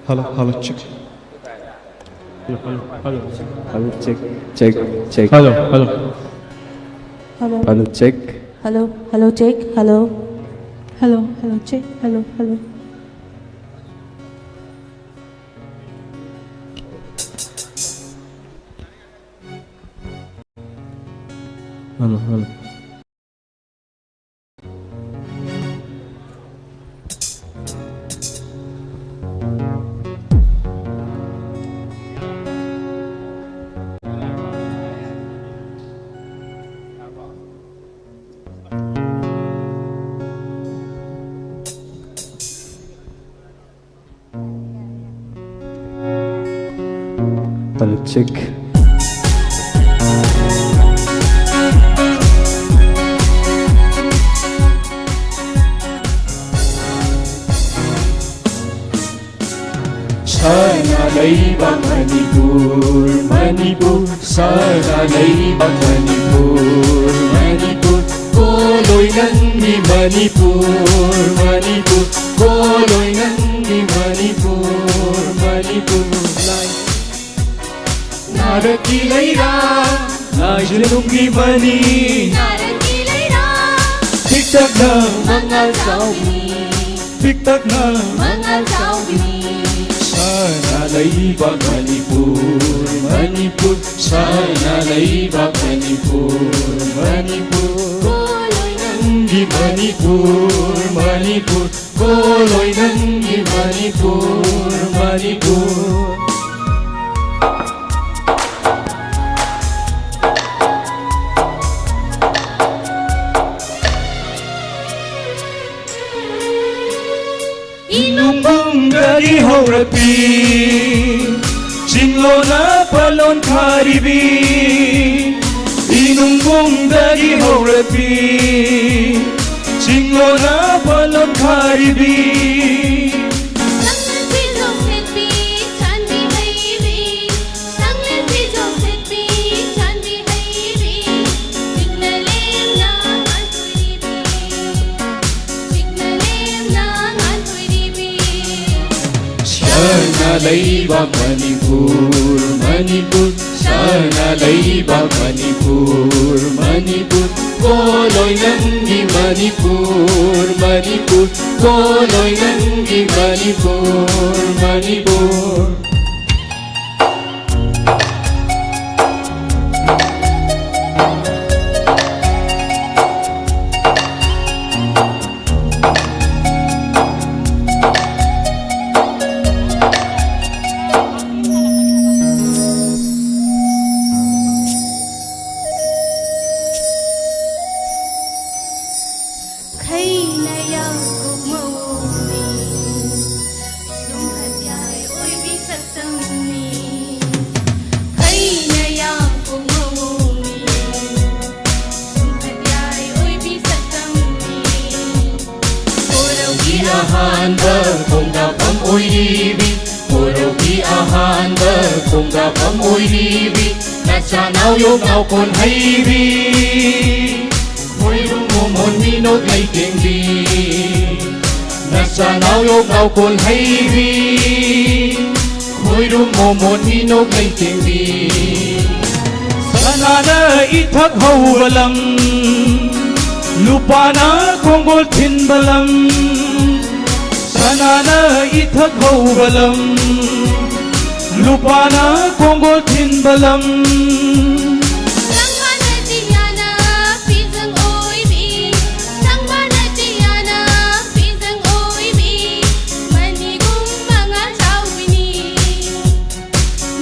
Hello, hello, check. Hello, hello, hello. Hello, check, check, check. Hello, hello. Hello. Hello, check. Hello, hello, check. Hello. Hello, hello, check. Hello, hello. Hello, hello. Hello, check. ꯁꯅꯥ ꯂꯩꯕꯥꯛ ꯃꯅꯤꯄꯨꯔ, ꯃꯅꯤꯄꯨꯔ, ꯁꯅꯥ ꯂꯩꯕꯥꯛ ꯃꯅꯤꯄꯨꯔ, ꯃꯅꯤꯄꯨꯔ, ꯄꯣꯂꯣꯏ ꯅꯪꯒꯤ ꯃꯅꯤꯄꯨꯔ, ꯃꯅꯤꯄꯨꯔ, ꯄꯣꯂꯣꯏ ꯅꯪꯒꯤ ꯃꯅꯤꯄꯨꯔ, ꯃꯅꯤꯄꯨꯔ, ꯂꯥꯏ ꯅꯥꯔꯛꯀꯤ ꯂꯩꯔꯥ꯫ ꯂꯥꯏꯖꯅꯨꯡꯒꯤ ꯃꯅꯤ꯫ ꯅꯥꯔꯛꯀꯤ ꯂꯩꯔꯥ꯫ ꯄꯤꯛꯇꯛꯅ꯫ ꯃꯉꯥꯜ ꯆꯥꯎꯕꯤ꯫ ꯄꯤꯛꯇꯛꯅ꯫ ꯃꯉꯥꯜ ꯆꯥꯎꯕꯤ꯫ ꯁꯅꯥ ꯂꯩꯕꯥꯛ ꯃꯅꯤꯄꯨꯔ, ꯃꯅꯤꯄꯨꯔ꯫ ꯁꯅꯥ ꯂꯩꯕꯥꯛ ꯃꯅꯤꯄꯨꯔ, ꯃꯅꯤꯄꯨꯔ꯫ ꯀꯣꯂꯣꯏ ꯅꯪꯒꯤ ꯃꯅꯤꯄꯨꯔ, ꯃꯅꯤꯄꯨꯔ꯫ ꯀꯣꯂꯣꯏ ꯅꯪꯒꯤ ꯃꯅꯤꯄꯨꯔ, ꯃꯅꯤꯄꯨꯔ꯫ ꯏꯅꯨꯡꯕꯨꯡꯗꯒꯤ ꯍꯧꯔꯛꯄꯤ, ꯆꯤꯡꯂꯣꯅ ꯄꯥꯂꯣꯟ ꯊꯥꯔꯤꯕꯤ꯫ ꯏꯅꯨꯡꯕꯨꯡꯗꯒꯤ ꯍꯧꯔꯛꯄꯤ, ꯆꯤꯡꯂꯣꯅ ꯄꯥꯂꯣꯟ ꯊꯥꯔꯤꯕꯤ꯫ ꯁꯪꯂꯦꯟ ꯐꯤꯖꯣꯜ ꯁꯦꯠꯄꯤ, ꯆꯥꯟꯕꯤ ꯍꯩꯕꯤ꯫ ꯁꯪꯂꯦꯟ ꯐꯤꯖꯣꯜ ꯁꯦꯠꯄꯤ, ꯆꯥꯟꯕꯤ ꯍꯩꯕꯤ꯫ ꯆꯤꯛꯅ ꯂꯦꯝꯅ ꯉꯥꯟꯊꯣꯏꯔꯤꯕꯤ꯫ ꯆꯤꯛꯅ ꯂꯦꯝꯅ ꯉꯥꯟꯊꯣꯏꯔꯤꯕꯤ꯫ ꯁꯅꯥ ꯂꯩꯕꯥꯛ ꯃꯅꯤꯄꯨꯔ, ꯃꯅꯤꯄꯨꯔ꯫ ꯁꯅꯥ ꯂꯩꯕꯥꯛ ꯃꯅꯤꯄꯨꯔ, ꯃꯅꯤꯄꯨꯔ꯫ ꯀꯣꯂꯣꯏ ꯅꯪꯒꯤ ꯃꯅꯤꯄꯨꯔ, ꯃꯅꯤꯄꯨꯔ꯫ ꯀꯣꯂꯣꯏ ꯅꯪꯒꯤ ꯃꯅꯤꯄꯨꯔ, ꯃꯅꯤꯄꯨꯔ꯫ ꯈꯩꯅ ꯌꯥꯀꯨꯝ ꯃꯑꯣꯡꯅꯤ, ꯁꯨꯝꯍꯠ ꯌꯥꯏ ꯑꯣꯏꯕꯤ ꯁꯛꯇꯝꯅꯤ꯫ ꯈꯩꯅ ꯌꯥꯀꯨꯝ ꯃꯑꯣꯡꯅꯤ, ꯁꯨꯝꯍꯠ ꯌꯥꯏ ꯑꯣꯏꯕꯤ ꯁꯛꯇꯝꯅꯤ꯫ ꯀꯣꯔꯧꯒꯤ ꯑꯍꯥꯟꯕ ꯈꯣꯡꯗꯥꯐꯝ ꯑꯣꯏꯔꯤꯕꯤ, ꯀꯣꯔꯧꯒꯤ ꯑꯍꯥꯟꯕ ꯈꯣꯡꯗꯥꯐꯝ ꯑꯣꯏꯔꯤꯕꯤ, ꯅꯆꯥꯅꯥꯎ ꯌꯣꯛꯅꯥꯎ ꯀꯣꯟ ꯍꯩꯕꯤ꯫ ꯈꯣꯏꯔꯨꯝ ꯃꯣꯃꯣꯟ ꯃꯤꯅꯣꯛ ꯂꯩꯇꯦꯡꯕꯤ, ꯅꯆꯥꯅꯥꯎ ꯌꯣꯛꯅꯥꯎ ꯀꯣꯜ ꯍꯩꯕꯤ꯫ ꯈꯣꯏꯔꯨꯝ ꯃꯣꯃꯣꯟ ꯃꯤꯅꯣꯛ ꯂꯩꯇꯦꯡꯕꯤ꯫ ꯁꯅꯥꯅ ꯏꯊꯛ ꯍꯧꯕ ꯂꯝ, ꯂꯨꯄꯥꯅ ꯈꯣꯡꯒꯣꯜ ꯊꯤꯟꯕ ꯂꯝ, ꯁꯅꯥꯅ ꯏꯊꯛ ꯍꯧꯕ ꯂꯝ, ꯂꯨꯄꯥꯅ ꯈꯣꯡꯒꯣꯜ ꯊꯤꯟꯕ ꯂꯝ꯫ ꯁꯪꯕꯥꯅ ꯆꯤꯌꯥꯅ ꯐꯤꯖꯪ ꯑꯣꯏꯕꯤ, ꯁꯪꯕꯥꯅ ꯆꯤꯌꯥꯅ ꯐꯤꯖꯪ ꯑꯣꯏꯕꯤ, ꯃꯅꯤꯒꯨꯝ ꯃꯉꯥꯜ ꯆꯥꯎꯕꯤꯅꯤ꯫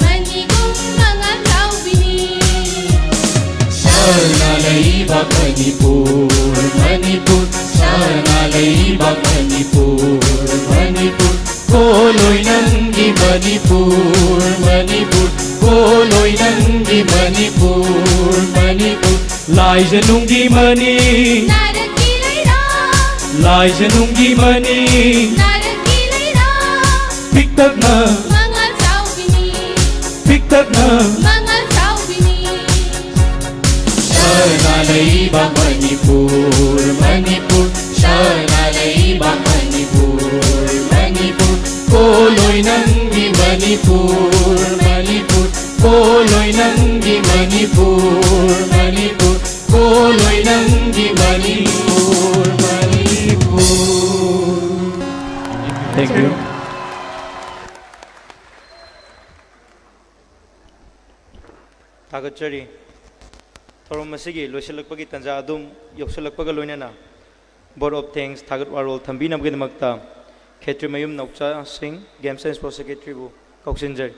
ꯃꯅꯤꯒꯨꯝ ꯃꯉꯥꯜ ꯆꯥꯎꯕꯤꯅꯤ꯫ ꯁꯅꯥ ꯂꯩꯕꯥꯛ ꯃꯅꯤꯄꯨꯔ, ꯃꯅꯤꯄꯨꯔ, ꯁꯅꯥ ꯂꯩꯕꯥꯛ ꯃꯅꯤꯄꯨꯔ, ꯃꯅꯤꯄꯨꯔ꯫ ꯀꯣꯂꯣꯏ ꯅꯪꯒꯤ ꯃꯅꯤꯄꯨꯔ, ꯃꯅꯤꯄꯨꯔ, ꯀꯣꯂꯣꯏ ꯅꯪꯒꯤ ꯃꯅꯤꯄꯨꯔ, ꯃꯅꯤꯄꯨꯔ꯫ ꯂꯥꯏꯖꯅꯨꯡꯒꯤ ꯃꯅꯤ, ꯅꯥꯔꯛꯀꯤ ꯂꯩꯔꯥ, ꯂꯥꯏꯖꯅꯨꯡꯒꯤ ꯃꯅꯤ, ꯅꯥꯔꯛꯀꯤ ꯂꯩꯔꯥ, ꯄꯤꯛꯇꯛꯅ, ꯃꯉꯥꯜ ꯆꯥꯎꯕꯤꯅꯤ, ꯄꯤꯛꯇꯛꯅ, ꯃꯉꯥꯜ ꯆꯥꯎꯕꯤꯅꯤ꯫ ꯁꯅꯥ ꯂꯩꯕꯥꯛ ꯃꯅꯤꯄꯨꯔ, ꯃꯅꯤꯄꯨꯔ, ꯁꯅꯥ ꯂꯩꯕꯥꯛ ꯃꯅꯤꯄꯨꯔ, ꯃꯅꯤꯄꯨꯔ꯫ ꯀꯣꯂꯣꯏ ꯅꯪꯒꯤ ꯃꯅꯤꯄꯨꯔ, ꯃꯅꯤꯄꯨꯔ, ꯀꯣꯂꯣꯏ ꯅꯪꯒꯤ ꯃꯅꯤꯄꯨꯔ, ꯃꯅꯤꯄꯨꯔ, ꯀꯣꯂꯣꯏ ꯅꯪꯒꯤ ꯃꯅꯤꯄꯨꯔ, ꯃꯅꯤꯄꯨꯔ꯫ Thank you. ꯊꯥꯒꯠꯆꯔꯤ꯫ ꯊꯧꯔꯝ ꯑꯁꯤꯒꯤ ꯂꯣꯏꯁꯤꯜꯂꯛꯄꯒꯤ ꯇꯥꯟꯖꯥ ꯑꯗꯨꯝ ꯌꯧꯁꯤꯜꯂꯛꯄꯒ ꯂꯣꯏꯅꯅ Vote of Thanks, ꯊꯥꯒꯠ ꯋꯥꯔꯣꯜ ꯊꯝꯕꯤꯅꯕꯒꯤꯗꯃꯛꯇ ꯈꯦꯇ꯭ꯔꯤꯃꯌꯨꯝ ꯅꯥꯎꯆꯥ ꯁꯤꯡ, Games and Sports Secretaryꯕꯨ ꯀꯧꯁꯤꯟꯖꯔꯤ꯫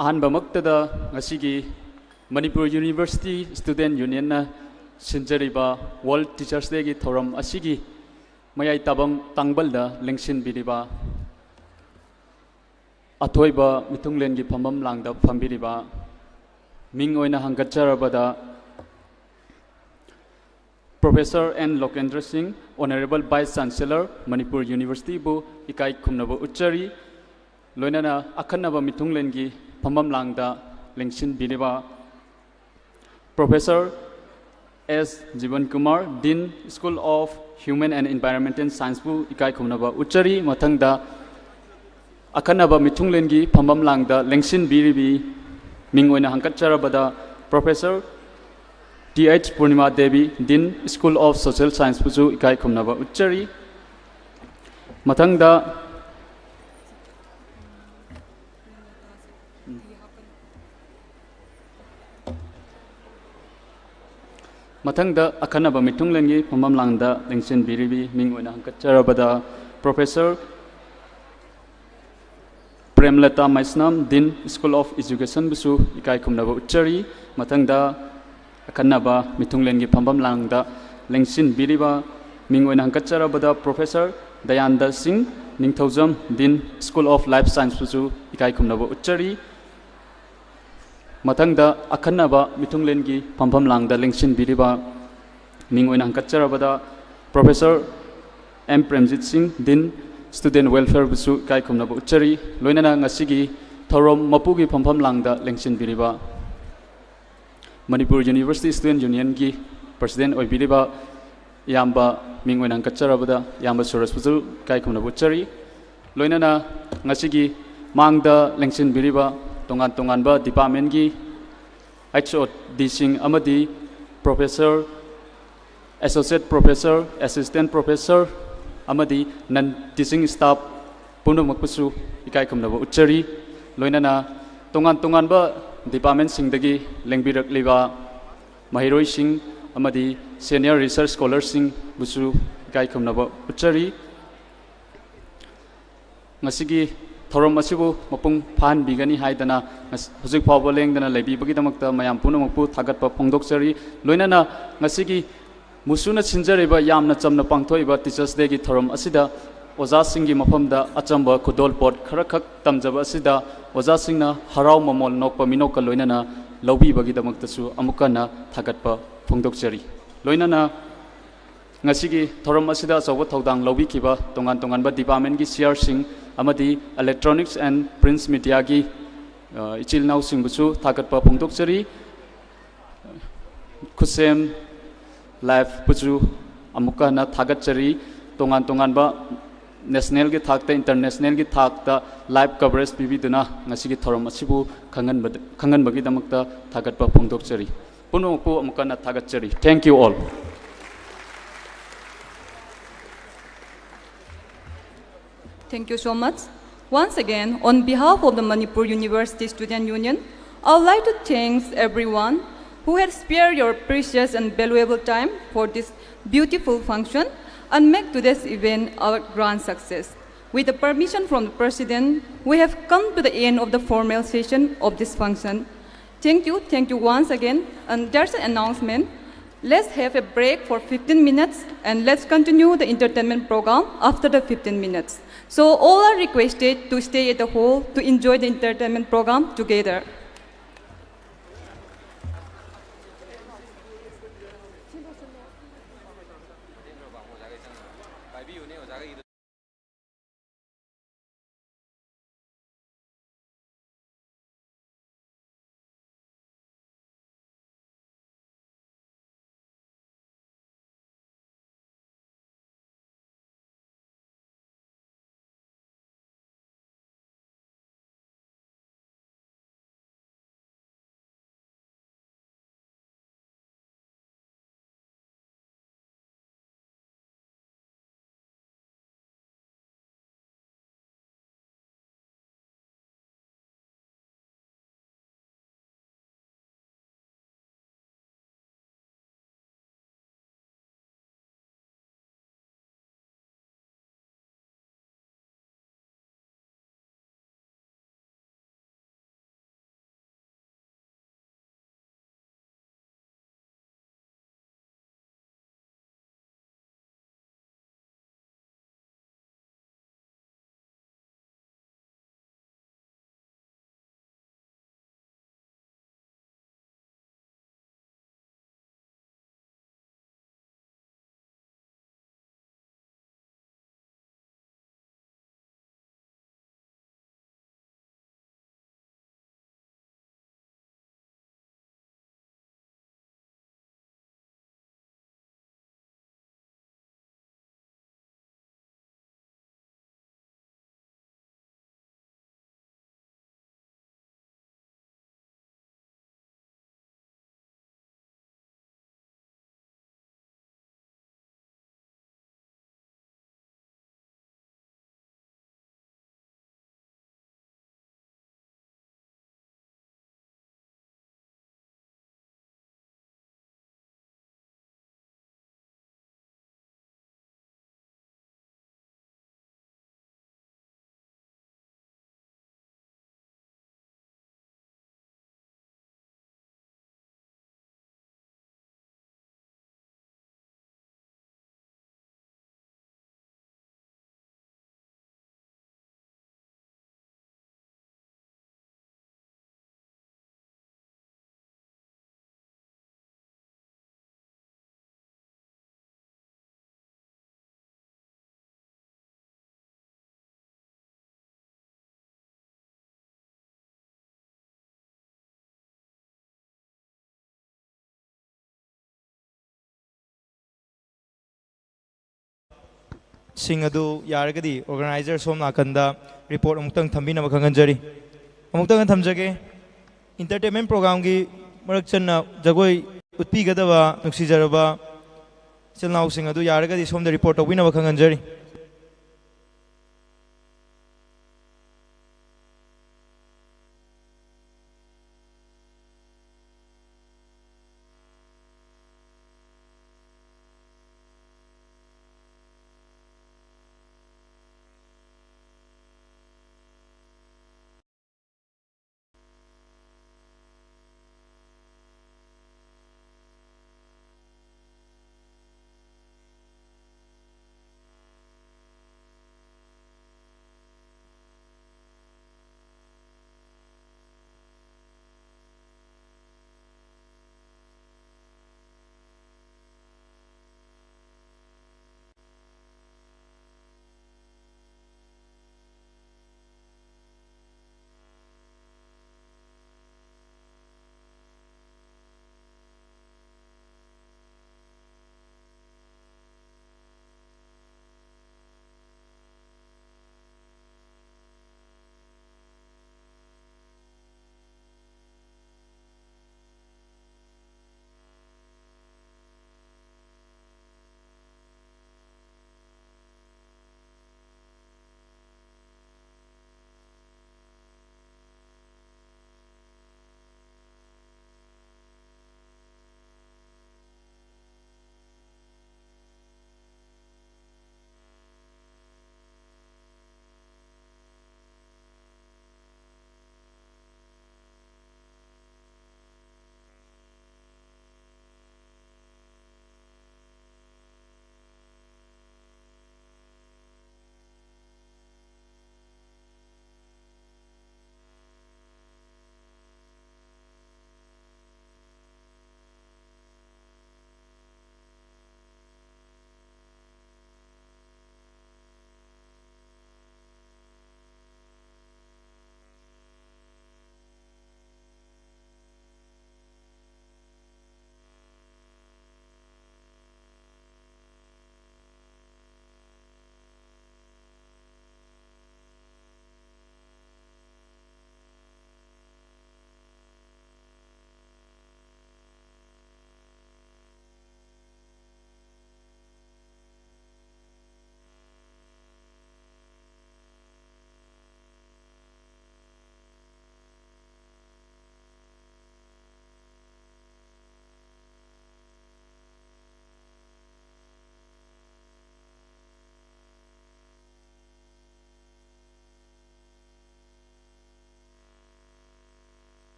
ꯑꯍꯥꯟꯕꯃꯛꯇꯗ ꯉꯁꯤꯒꯤ Manipur University Student Unionꯅ ꯁꯤꯟꯖꯔꯤꯕ World Teachers Dayꯒꯤ ꯊꯧꯔꯝ ꯑꯁꯤꯒꯤ ꯃꯌꯥꯏ ꯇꯥꯕꯝ ꯇꯥꯡꯕꯜꯗ ꯂꯦꯡꯁꯤꯟꯕꯤꯔꯤꯕ ꯑꯊꯣꯏꯕ ꯃꯤꯊꯨꯡꯂꯦꯟꯒꯤ ꯐꯝꯐꯝ ꯂꯥꯡꯗ ꯐꯝꯕꯤꯔꯤꯕ ꯃꯤꯡ ꯑꯣꯏꯅ ꯍꯪꯒꯠꯆꯔꯕꯗ Professor N ꯂꯣꯀꯦꯟꯗ꯭ꯔ ꯁꯤꯡ, Honourable Vice Chancellor, ꯃꯅꯤꯄꯨꯔ Universityꯕꯨ ꯏꯀꯥꯏ ꯈꯨꯝꯅꯕ ꯎꯠꯆꯔꯤ꯫ ꯂꯣꯏꯅꯅ ꯑꯈꯟꯅꯕ ꯃꯤꯊꯨꯡꯂꯦꯟꯒꯤ ꯐꯝꯐꯝ ꯂꯥꯡꯗ ꯂꯦꯡꯁꯤꯟꯕꯤꯔꯤꯕ Professor S Jiban Kumar, Dean, School of Human and Environmental Science ꯄꯨ ꯏꯀꯥꯏ ꯈꯨꯝꯅꯕ ꯎꯠꯆꯔꯤ꯫ ꯃꯊꯪꯗ ꯑꯈꯟꯅꯕ ꯃꯤꯊꯨꯡꯂꯦꯟꯒꯤ ꯐꯝꯐꯝ ꯂꯥꯡꯗ ꯂꯦꯡꯁꯤꯟꯕꯤꯔꯤꯕꯤ ꯃꯤꯡ ꯑꯣꯏꯅ ꯍꯪꯀꯠꯆꯔꯕꯗ Professor T H Purnima Devi, Dean, School of Social Science ꯄꯨꯁꯨ ꯏꯀꯥꯏ ꯈꯨꯝꯅꯕ ꯎꯠꯆꯔꯤ꯫ ꯃꯊꯪꯗ ꯃꯊꯪꯗ ꯑꯈꯟꯅꯕ ꯃꯤꯊꯨꯡꯂꯦꯟꯒꯤ ꯐꯝꯐꯝ ꯂꯥꯡꯗ ꯂꯦꯡꯁꯤꯟꯕꯤꯔꯤꯕꯤ ꯃꯤꯡ ꯑꯣꯏꯅ ꯍꯪꯀꯠꯆꯔꯕꯗ Professor ꯄ꯭ꯔꯦꯝꯂꯇꯥ Meisnam, Dean, School of Education ꯕꯨꯁꯨ ꯏꯀꯥꯏ ꯈꯨꯝꯅꯕ ꯎꯠꯆꯔꯤ꯫ ꯃꯊꯪꯗ ꯑꯈꯟꯅꯕ ꯃꯤꯊꯨꯡꯂꯦꯟꯒꯤ ꯐꯝꯐꯝ ꯂꯥꯡꯗ ꯂꯦꯡꯁꯤꯟꯕꯤꯔꯤꯕ ꯃꯤꯡ ꯑꯣꯏꯅ ꯍꯪꯀꯠꯆꯔꯕꯗ Professor ꯗꯌꯥꯟꯗ ꯁꯤꯡ, ꯅꯤꯡꯊꯧꯖꯝ, Dean, School of Life Science ꯄꯨꯁꯨ ꯏꯀꯥꯏ ꯈꯨꯝꯅꯕ ꯎꯠꯆꯔꯤ꯫ ꯃꯊꯪꯗ ꯑꯈꯟꯅꯕ ꯃꯤꯊꯨꯡꯂꯦꯟꯒꯤ ꯐꯝꯐꯝ ꯂꯥꯡꯗ ꯂꯦꯡꯁꯤꯟꯕꯤꯔꯤꯕ ꯃꯤꯡ ꯑꯣꯏꯅ ꯍꯪꯀꯠꯆꯔꯕꯗ Professor ꯑꯦꯝ ꯄ꯭ꯔꯦꯝꯖꯤꯠ ꯁꯤꯡ, Dean, Student Welfare ꯕꯨꯁꯨ ꯏꯀꯥꯏ ꯈꯨꯝꯅꯕ ꯎꯠꯆꯔꯤ꯫ ꯂꯣꯏꯅꯅ ꯉꯁꯤꯒꯤ ꯊꯧꯔꯝ ꯃꯄꯨꯒꯤ ꯐꯝꯐꯝ ꯂꯥꯡꯗ ꯂꯦꯡꯁꯤꯟꯕꯤꯔꯤꯕ ꯃꯅꯤꯄꯨꯔ University Student Union ꯒꯤ President ꯑꯣꯏꯕꯤꯔꯤꯕ ꯏꯌꯥꯝꯕ ꯃꯤꯡ ꯑꯣꯏꯅ ꯍꯪꯀꯠꯆꯔꯕꯗ ꯏꯌꯥꯝꯕ ꯁꯨꯔꯖꯄꯨꯁꯨ ꯏꯀꯥꯏ ꯈꯨꯝꯅꯕ ꯎꯠꯆꯔꯤ꯫ ꯂꯣꯏꯅꯅ ꯉꯁꯤꯒꯤ ꯃꯥꯡꯗ ꯂꯦꯡꯁꯤꯟꯕꯤꯔꯤꯕ ꯇꯣꯉꯥꯟ ꯇꯣꯉꯥꯟꯕ department ꯀꯤ ꯑꯩꯆ ꯑꯣ ꯗꯤ ꯁꯤꯡ ꯑꯃꯗꯤ Professor, Associate Professor, Assistant Professor ꯑꯃꯗꯤ non teaching staff ꯄꯨꯝꯅꯃꯛꯄꯨꯁꯨ ꯏꯀꯥꯏ ꯈꯨꯝꯅꯕ ꯎꯠꯆꯔꯤ꯫ ꯂꯣꯏꯅꯅ ꯇꯣꯉꯥꯟ ꯇꯣꯉꯥꯟꯕ department ꯁꯤꯡꯗꯒꯤ ꯂꯦꯡꯕꯤꯔꯛꯂꯤꯕ ꯃꯍꯩꯔꯣꯏꯁꯤꯡ ꯑꯃꯗꯤ senior research scholar ꯁꯤꯡꯕꯨꯁꯨ ꯏꯀꯥꯏ ꯈꯨꯝꯅꯕ ꯎꯠꯆꯔꯤ꯫ ꯉꯁꯤꯒꯤ ꯊꯧꯔꯝ ꯑꯁꯤꯕꯨ ꯃꯄꯨꯡ ꯐꯥꯍꯟꯕꯤꯒꯅꯤ ꯍꯥꯏꯗꯅ ꯉꯁ-, ꯍꯧꯖꯤꯛ ꯐꯥꯎꯕ ꯂꯦꯡꯗꯅ ꯂꯩꯕꯤꯕꯒꯤꯗꯃꯛꯇ ꯃꯌꯥꯝ ꯄꯨꯝꯅꯃꯛꯄꯨ ꯊꯥꯒꯠꯄ ꯐꯣꯡꯗꯣꯛꯆꯔꯤ꯫ ꯂꯣꯏꯅꯅ ꯉꯁꯤꯒꯤ ꯃꯨꯁꯨꯅ ꯁꯤꯟꯖꯔꯤꯕ ꯌꯥꯝꯅ ꯆꯝꯅ ꯄꯥꯡꯊꯣꯛꯏꯕ Teachers Day ꯒꯤ ꯊꯧꯔꯝ ꯑꯁꯤꯗ ꯑꯣꯖꯥꯁꯤꯡꯒꯤ ꯃꯐꯝꯗ ꯑꯆꯝꯕ ꯈꯨꯗꯣꯜꯄꯣꯠ ꯈꯔꯈꯛ ꯇꯝꯖꯕ ꯑꯁꯤꯗ ꯑꯣꯖꯥꯁꯤꯡꯅ ꯍꯔꯥꯎ ꯃꯃꯣꯜ ꯅꯣꯛꯄ ꯃꯤꯅꯣꯛꯀ ꯂꯣꯏꯅꯅ ꯂꯧꯕꯤꯕꯒꯤꯗꯃꯛꯇꯁꯨ ꯑꯃꯨꯛ ꯍꯟꯅ ꯊꯥꯒꯠꯄ ꯐꯣꯡꯗꯣꯛꯆꯔꯤ꯫ ꯂꯣꯏꯅꯅ ꯉꯁꯤꯒꯤ ꯊꯧꯔꯝ ꯑꯁꯤꯗ ꯑꯆꯧꯕ ꯊꯧꯗꯥꯡ ꯂꯧꯕꯤꯈꯤꯕ ꯇꯣꯉꯥꯟ ꯇꯣꯉꯥꯟꯕ department ꯀꯤ C R ꯁꯤꯡ ꯑꯃꯗꯤ Electronics and Prints Media ꯒꯤ, ꯑ, ꯏꯆꯤꯜ ꯏꯅꯥꯎꯁꯤꯡꯕꯨꯁꯨ ꯊꯥꯒꯠꯄ ꯐꯣꯡꯗꯣꯛꯆꯔꯤ꯫ ꯈꯨꯠꯁꯦꯝ ꯂꯥꯏꯐꯄꯨꯁꯨ ꯑꯃꯨꯛꯀ ꯍꯟꯅ ꯊꯥꯒꯠꯆꯔꯤ꯫ ꯇꯣꯉꯥꯟ ꯇꯣꯉꯥꯟꯕ ꯅꯦꯁꯅꯦꯜꯒꯤ ꯊꯥꯛꯇ, ꯏꯟꯇꯔꯅꯦꯁꯅꯦꯜꯒꯤ ꯊꯥꯛꯇ ꯂꯥꯏꯐ ꯀꯕꯔꯦꯖ ꯄꯤꯕꯤꯗꯨꯅ ꯉꯁꯤꯒꯤ ꯊꯧꯔꯝ ꯑꯁꯤꯕꯨ ꯈꯪꯍꯟꯕꯗ-, ꯈꯪꯍꯟꯕꯒꯤꯗꯃꯛꯇ ꯊꯥꯒꯠꯄ ꯐꯣꯡꯗꯣꯛꯆꯔꯤ꯫ ꯄꯨꯝꯅꯃꯛꯄꯨ ꯑꯃꯨꯛꯀ ꯍꯟꯅ ꯊꯥꯒꯠꯆꯔꯤ꯫ Thank you all. Thank you so much. Once again, on behalf of the Manipur University Student Union, I would like to thank everyone who had spared your precious and valuable time for this beautiful function and make today's event our grand success. With the permission from the President, we have come to the end of the formal session of this function. Thank you, thank you once again. And there's an announcement. Let's have a break for fifteen minutes and let's continue the entertainment program after the fifteen minutes. So all are requested to stay at the hall to enjoy the entertainment program together. ꯁꯤꯡ ꯑꯗꯨ ꯌꯥꯔꯒꯗꯤ organizer ꯁꯣꯝ ꯅꯥꯀꯟꯗ report ꯑꯃꯨꯛꯇꯪ ꯊꯝꯕꯤꯅꯕ ꯈꯪꯍꯟꯖꯔꯤ꯫ ꯑꯃꯨꯛꯇꯪ ꯊꯝꯖꯒꯦ꯫ Entertainment programꯒꯤ ꯃꯔꯛ ꯆꯟꯅ ꯖꯒꯣꯏ ꯎꯠꯄꯤꯒꯗꯕ ꯅꯨꯡꯁꯤꯖꯔꯕ ꯏꯆꯤꯜ ꯏꯅꯥꯎꯁꯤꯡ ꯑꯗꯨ ꯌꯥꯔꯒꯗꯤ ꯁꯣꯝꯗ report ꯇꯧꯕꯤꯅꯕ ꯈꯪꯍꯟꯖꯔꯤ꯫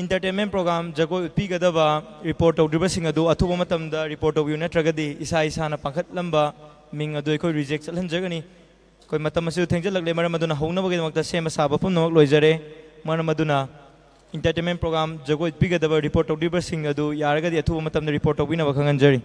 Entertainment program ꯖꯒꯣꯏ ꯎꯠꯄꯤꯒꯗꯕ report ꯇꯧꯗ꯭ꯔꯤꯕꯁꯤꯡ ꯑꯗꯨ ꯑꯊꯨꯕ ꯃꯇꯝꯗ report ꯇꯧꯕꯤꯌꯨ, ꯅꯠꯇ꯭ꯔꯒꯗꯤ ꯏꯁꯥ ꯏꯁꯥꯅ ꯄꯥꯡꯈꯠꯂꯝꯕ ꯃꯤꯡ ꯑꯗꯨ ꯑꯩꯈꯣꯏ reject ꯆꯠꯍꯟꯖꯒꯅꯤ꯫ ꯑꯩꯈꯣꯏ ꯃꯇꯝ ꯑꯁꯤꯁꯨ ꯊꯦꯡꯖꯤꯜꯂꯛꯂꯦ, ꯃꯔꯝ ꯑꯗꯨꯅ ꯍꯧꯅꯕꯒꯤꯗꯃꯛꯇ ꯁꯦꯝꯕ ꯁꯥꯕ ꯄꯨꯝꯅꯃꯛ ꯂꯣꯏꯖꯔꯦ꯫ ꯃꯔꯝ ꯑꯗꯨꯅ entertainment program ꯖꯒꯣꯏ ꯎꯠꯄꯤꯒꯗꯕ report ꯇꯧꯗ꯭ꯔꯤꯕꯁꯤꯡ ꯑꯗꯨ ꯌꯥꯔꯒꯗꯤ ꯑꯊꯨꯕ ꯃꯇꯝꯗ report ꯇꯧꯕꯤꯅꯕ ꯈꯪꯍꯟꯖꯔꯤ꯫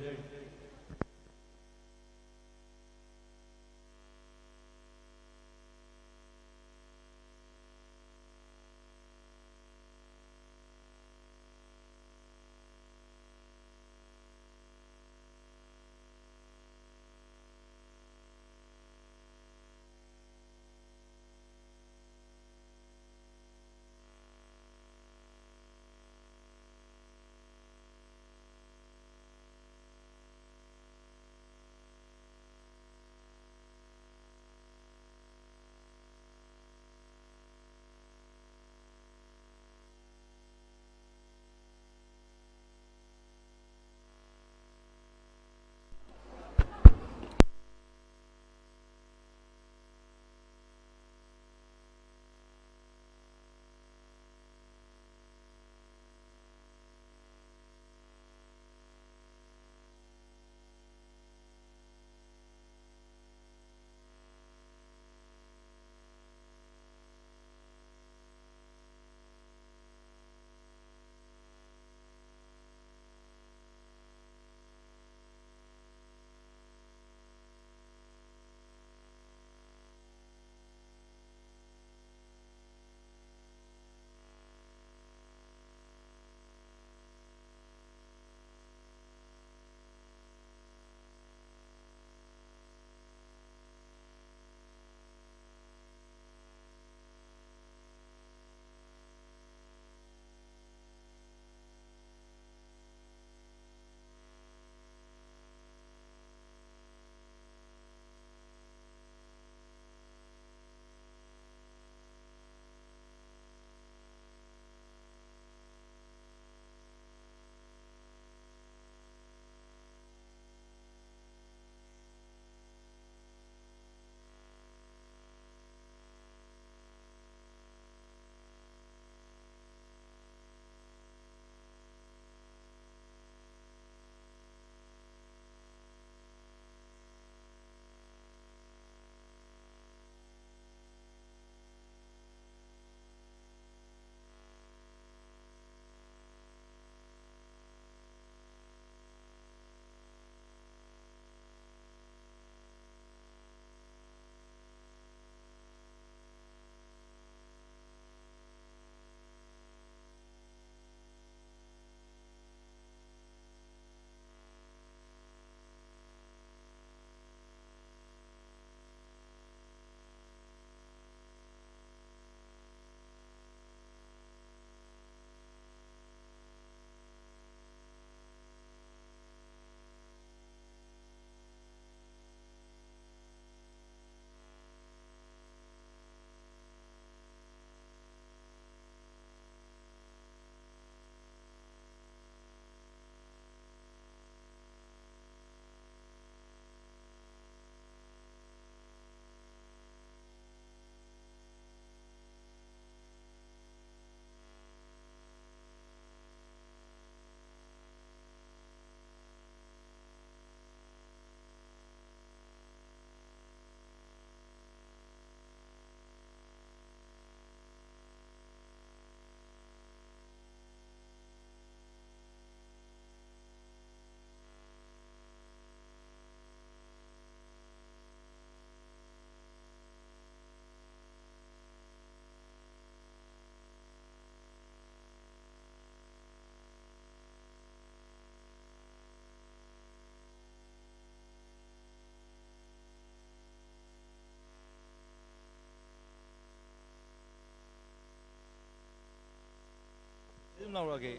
ꯂꯧꯔꯒꯦ꯫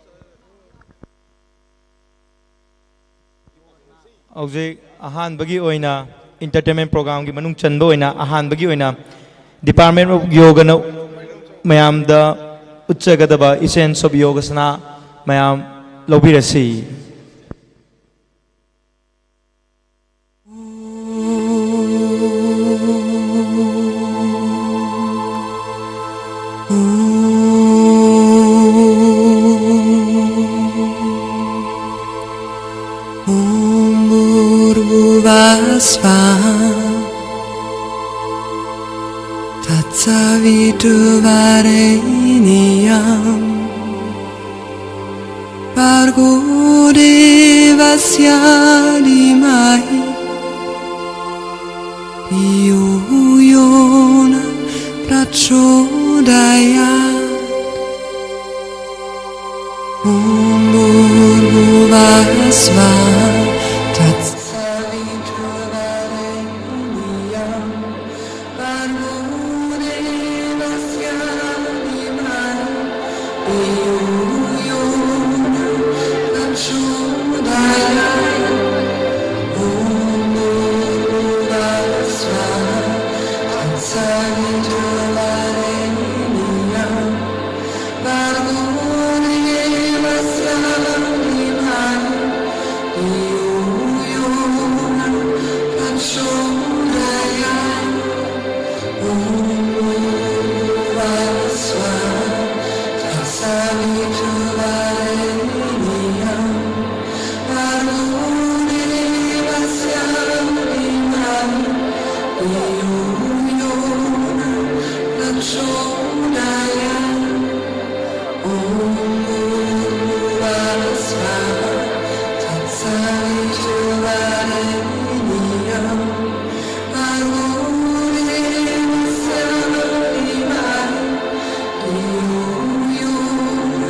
ꯍꯧꯖꯤꯛ ꯑꯍꯥꯟꯕꯒꯤ ꯑꯣꯏꯅ entertainment programꯒꯤ ꯃꯅꯨꯡ ꯆꯟꯕ ꯑꯣꯏꯅ ꯑꯍꯥꯟꯕꯒꯤ ꯑꯣꯏꯅ Department of Yogꯅ ꯃꯌꯥꯝꯗ ꯎꯠꯆꯒꯗꯕ Essence of Yogasana ꯃꯌꯥꯝ ꯂꯧꯕꯤꯔꯁꯤ꯫ ॐ भूर्भुवः स्वः तत्सवितुर्वरेण्यम् भर्गो देवस्य धीमहि धियो यो न प्रचोदयात्। ॐ भूर्भुवः स्वः तत्सवितुर्वरेण्यम् भर्गो देवस्य धीमहि धियो यो न प्रचोदयात्। ॐ भूर्भुवः स्वः तत्सवितुर्वरेण्यम् भर्गो देवस्य धीमहि धियो यो न प्रचोदयात्। ॐ भूर्भुवः स्वः तत्सवितुर्वरेण्यम् भर्गो देवस्य धीमहि धियो यो न प्रचोदयात्। ॐ भूर्भुवः स्वः तत्सवितुर्वरेण्यम् भर्गो देवस्य धीमहि धियो यो न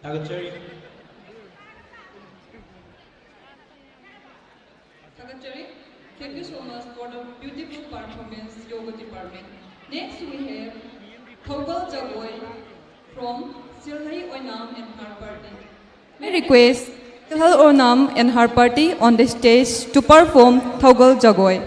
ꯊꯥꯒꯠꯆꯔꯤ꯫ ꯊꯥꯒꯠꯆꯔꯤ꯫ Thank you so much for the beautiful performance, Yoga Department. Next, we have Thaugal Jagoi from Silhai Oinam and her party. I request Silhai Oinam and her party on the stage to perform Thaugal Jagoi.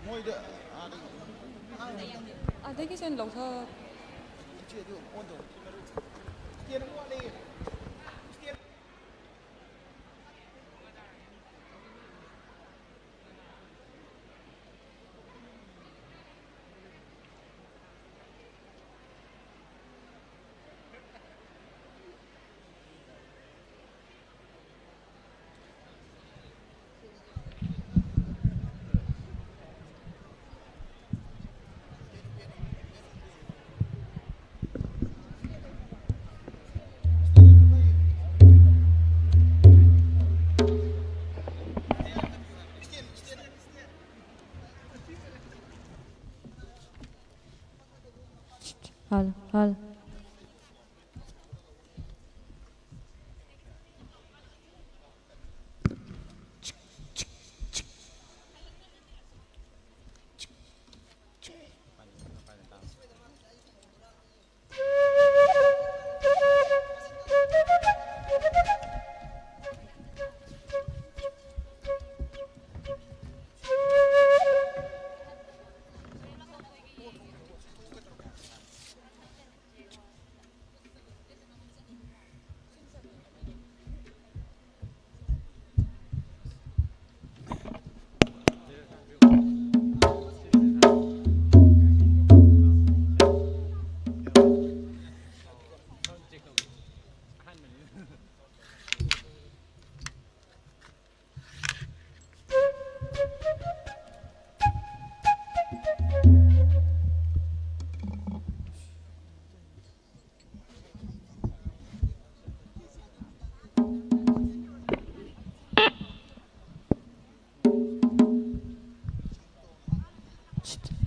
ꯃꯣꯏꯗ ꯑꯥꯗꯒꯤ ꯑꯗꯒꯤ ꯁꯦ ꯂꯧꯊ ꯏꯆꯦ ꯑꯗꯨ ꯑꯣꯟ ꯇꯧ꯫ Stand ꯑꯃ ꯋꯥꯠꯂꯤ꯫ Stand. Hello, hello.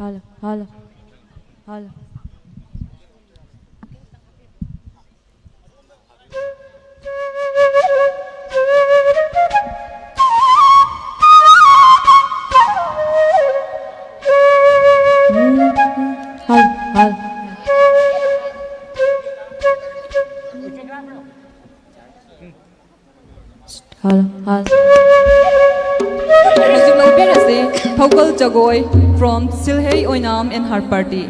Hello, hello, hello. Um, um, hello, hello. Hello, hello. ꯍꯧꯖꯤꯛ ꯂꯧꯕꯤꯔꯁꯦ ꯊꯧꯒꯜ ꯖꯒꯣꯏ from Silhei Oinam and her party꯫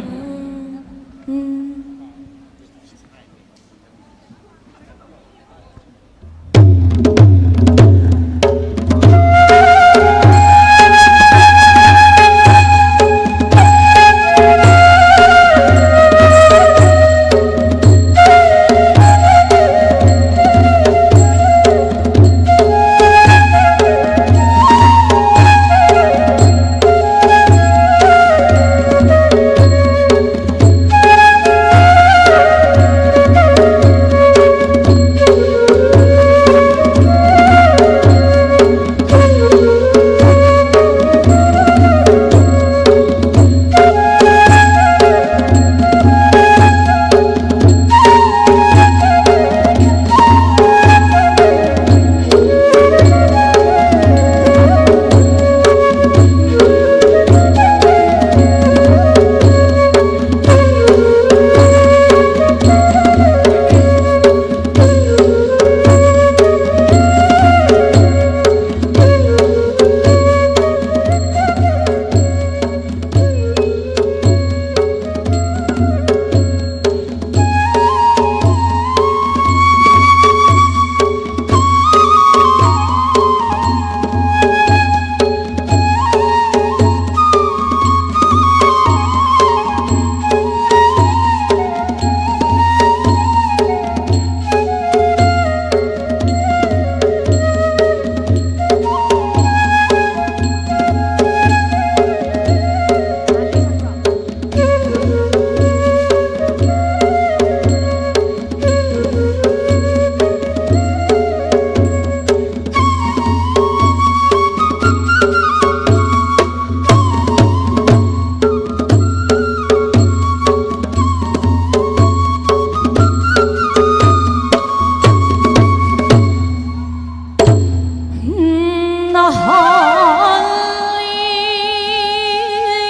ꯑꯍꯜ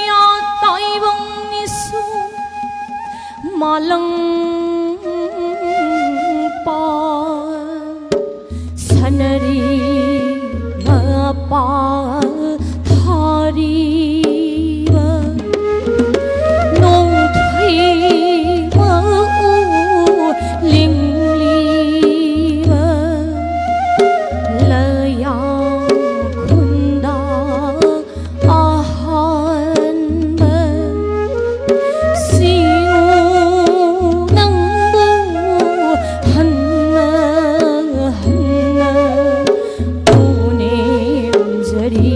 ꯌꯥꯇꯥꯏꯕꯪ ꯅꯤꯁꯨ ꯃꯥꯂꯪ ꯄꯥ ꯁꯅꯔꯤ ꯃꯄꯥꯜ ꯊꯥꯔꯤꯕ ꯅꯣꯡꯊꯩꯃ ꯎ ꯂꯤꯡꯂꯤꯕ ꯂꯌꯥ ꯈꯨꯟꯗꯥ ꯑꯍꯥꯟꯕ ꯁꯤꯎ ꯅꯪꯕꯨ ꯍꯟꯅ ꯍꯟꯅ ꯄꯨꯅꯦꯝꯖꯔꯤ꯫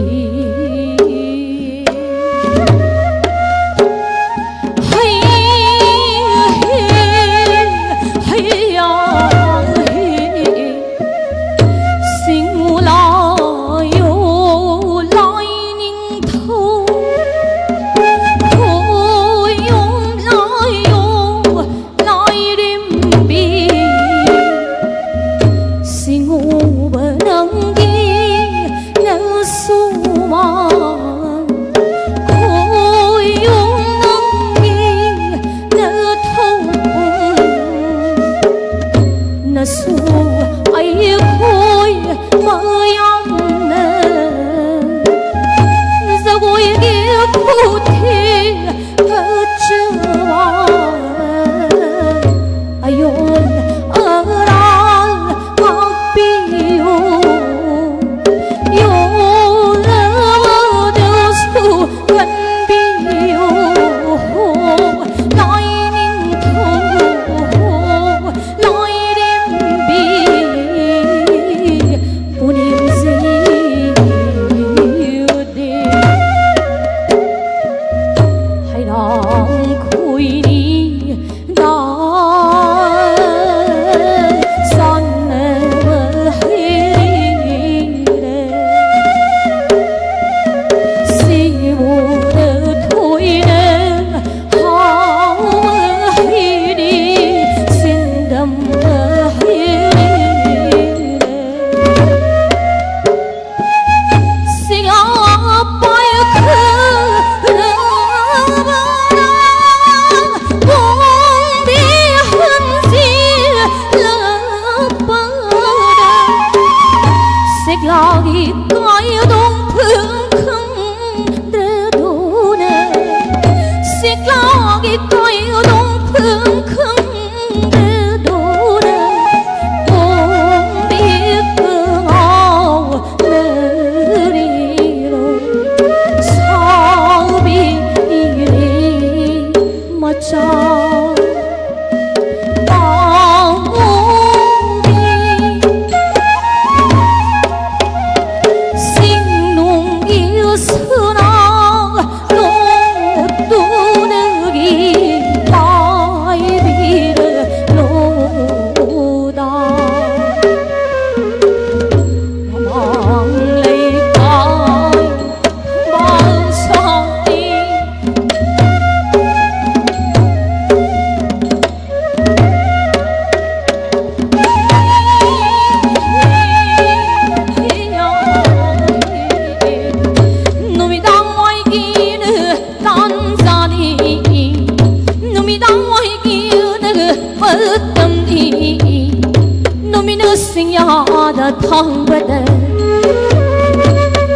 ꯊꯥꯡꯕꯗ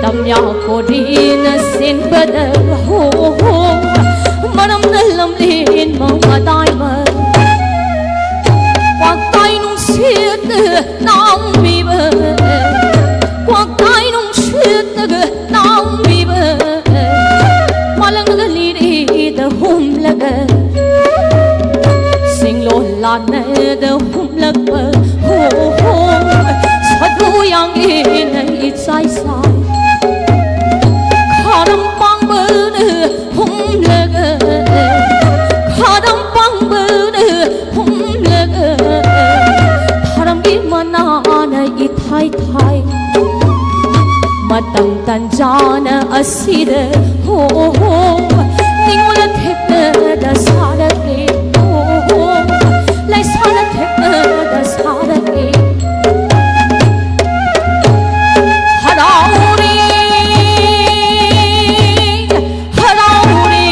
ꯇꯝꯌꯥ ꯀꯣꯔꯤꯅ ꯁꯤꯟꯕꯗ ꯍꯣ ꯍꯣ ꯃꯔꯝꯅ ꯂꯝꯂꯦꯟ ꯃꯃꯗꯥꯏꯃ ꯀ꯭ꯋꯥꯛꯇꯥꯏ ꯅꯨꯡꯁꯤꯠꯅ ꯅꯥꯎꯃꯤꯕ ꯀ꯭ꯋꯥꯛꯇꯥꯏ ꯅꯨꯡꯁꯤꯠꯅꯒ ꯅꯥꯎꯃꯤꯕ ꯃꯥꯂꯪꯒ ꯂꯤꯔꯤꯗ ꯍꯨꯝꯂꯒ ꯁꯤꯡꯂꯣ ꯂꯥꯟꯅꯗ ꯍꯨꯝꯂꯛꯄ ꯍꯣ ꯍꯣ ꯁꯥꯗꯨ ꯌꯥꯡꯉꯦꯅ ꯏꯆꯥꯏ ꯆꯥꯏ ꯈꯥꯔꯝ ꯄꯥꯡꯕꯅ ꯍꯨꯝꯂꯒ ꯈꯥꯔꯝ ꯄꯥꯡꯕꯅ ꯍꯨꯝꯂꯒ ꯈꯥꯔꯝꯒꯤ ꯃꯅꯥꯅ ꯏꯊꯥꯏ ꯊꯥꯏ ꯃꯇꯝ ꯇꯟꯖꯥꯅ ꯑꯁꯤꯗ ꯍꯣ ꯍꯣ ꯅꯤꯡꯉꯣꯜ ꯊꯦꯛꯅꯗ ꯁꯥꯔꯛꯂꯦ ꯍꯣ ꯍꯣ ꯂꯩꯁꯥꯅ ꯊꯦꯛꯅꯗ ꯁꯥꯔꯛꯂꯦ ꯍꯔꯥꯎꯔꯦ ꯍꯔꯥꯎꯔꯦ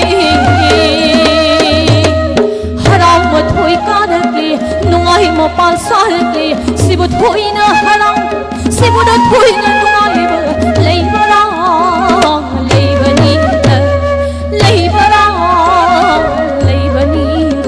ꯍꯔꯥꯎ ꯃꯊꯣꯏ ꯀꯥꯔꯛꯂꯦ ꯅꯨꯡꯉꯥꯏ ꯃꯄꯥꯜ ꯁꯥꯔꯛꯂꯦ ꯁꯤꯕꯨ ꯊꯣꯏꯅ ꯍꯔꯥꯎ ꯁꯤꯕꯨꯗ ꯊꯣꯏꯅ ꯅꯨꯡꯉꯥꯏꯕ ꯂꯩꯕꯔꯥ ꯂꯩꯕꯅꯤꯗ ꯂꯩꯕꯔꯥ ꯂꯩꯕꯅꯤꯗ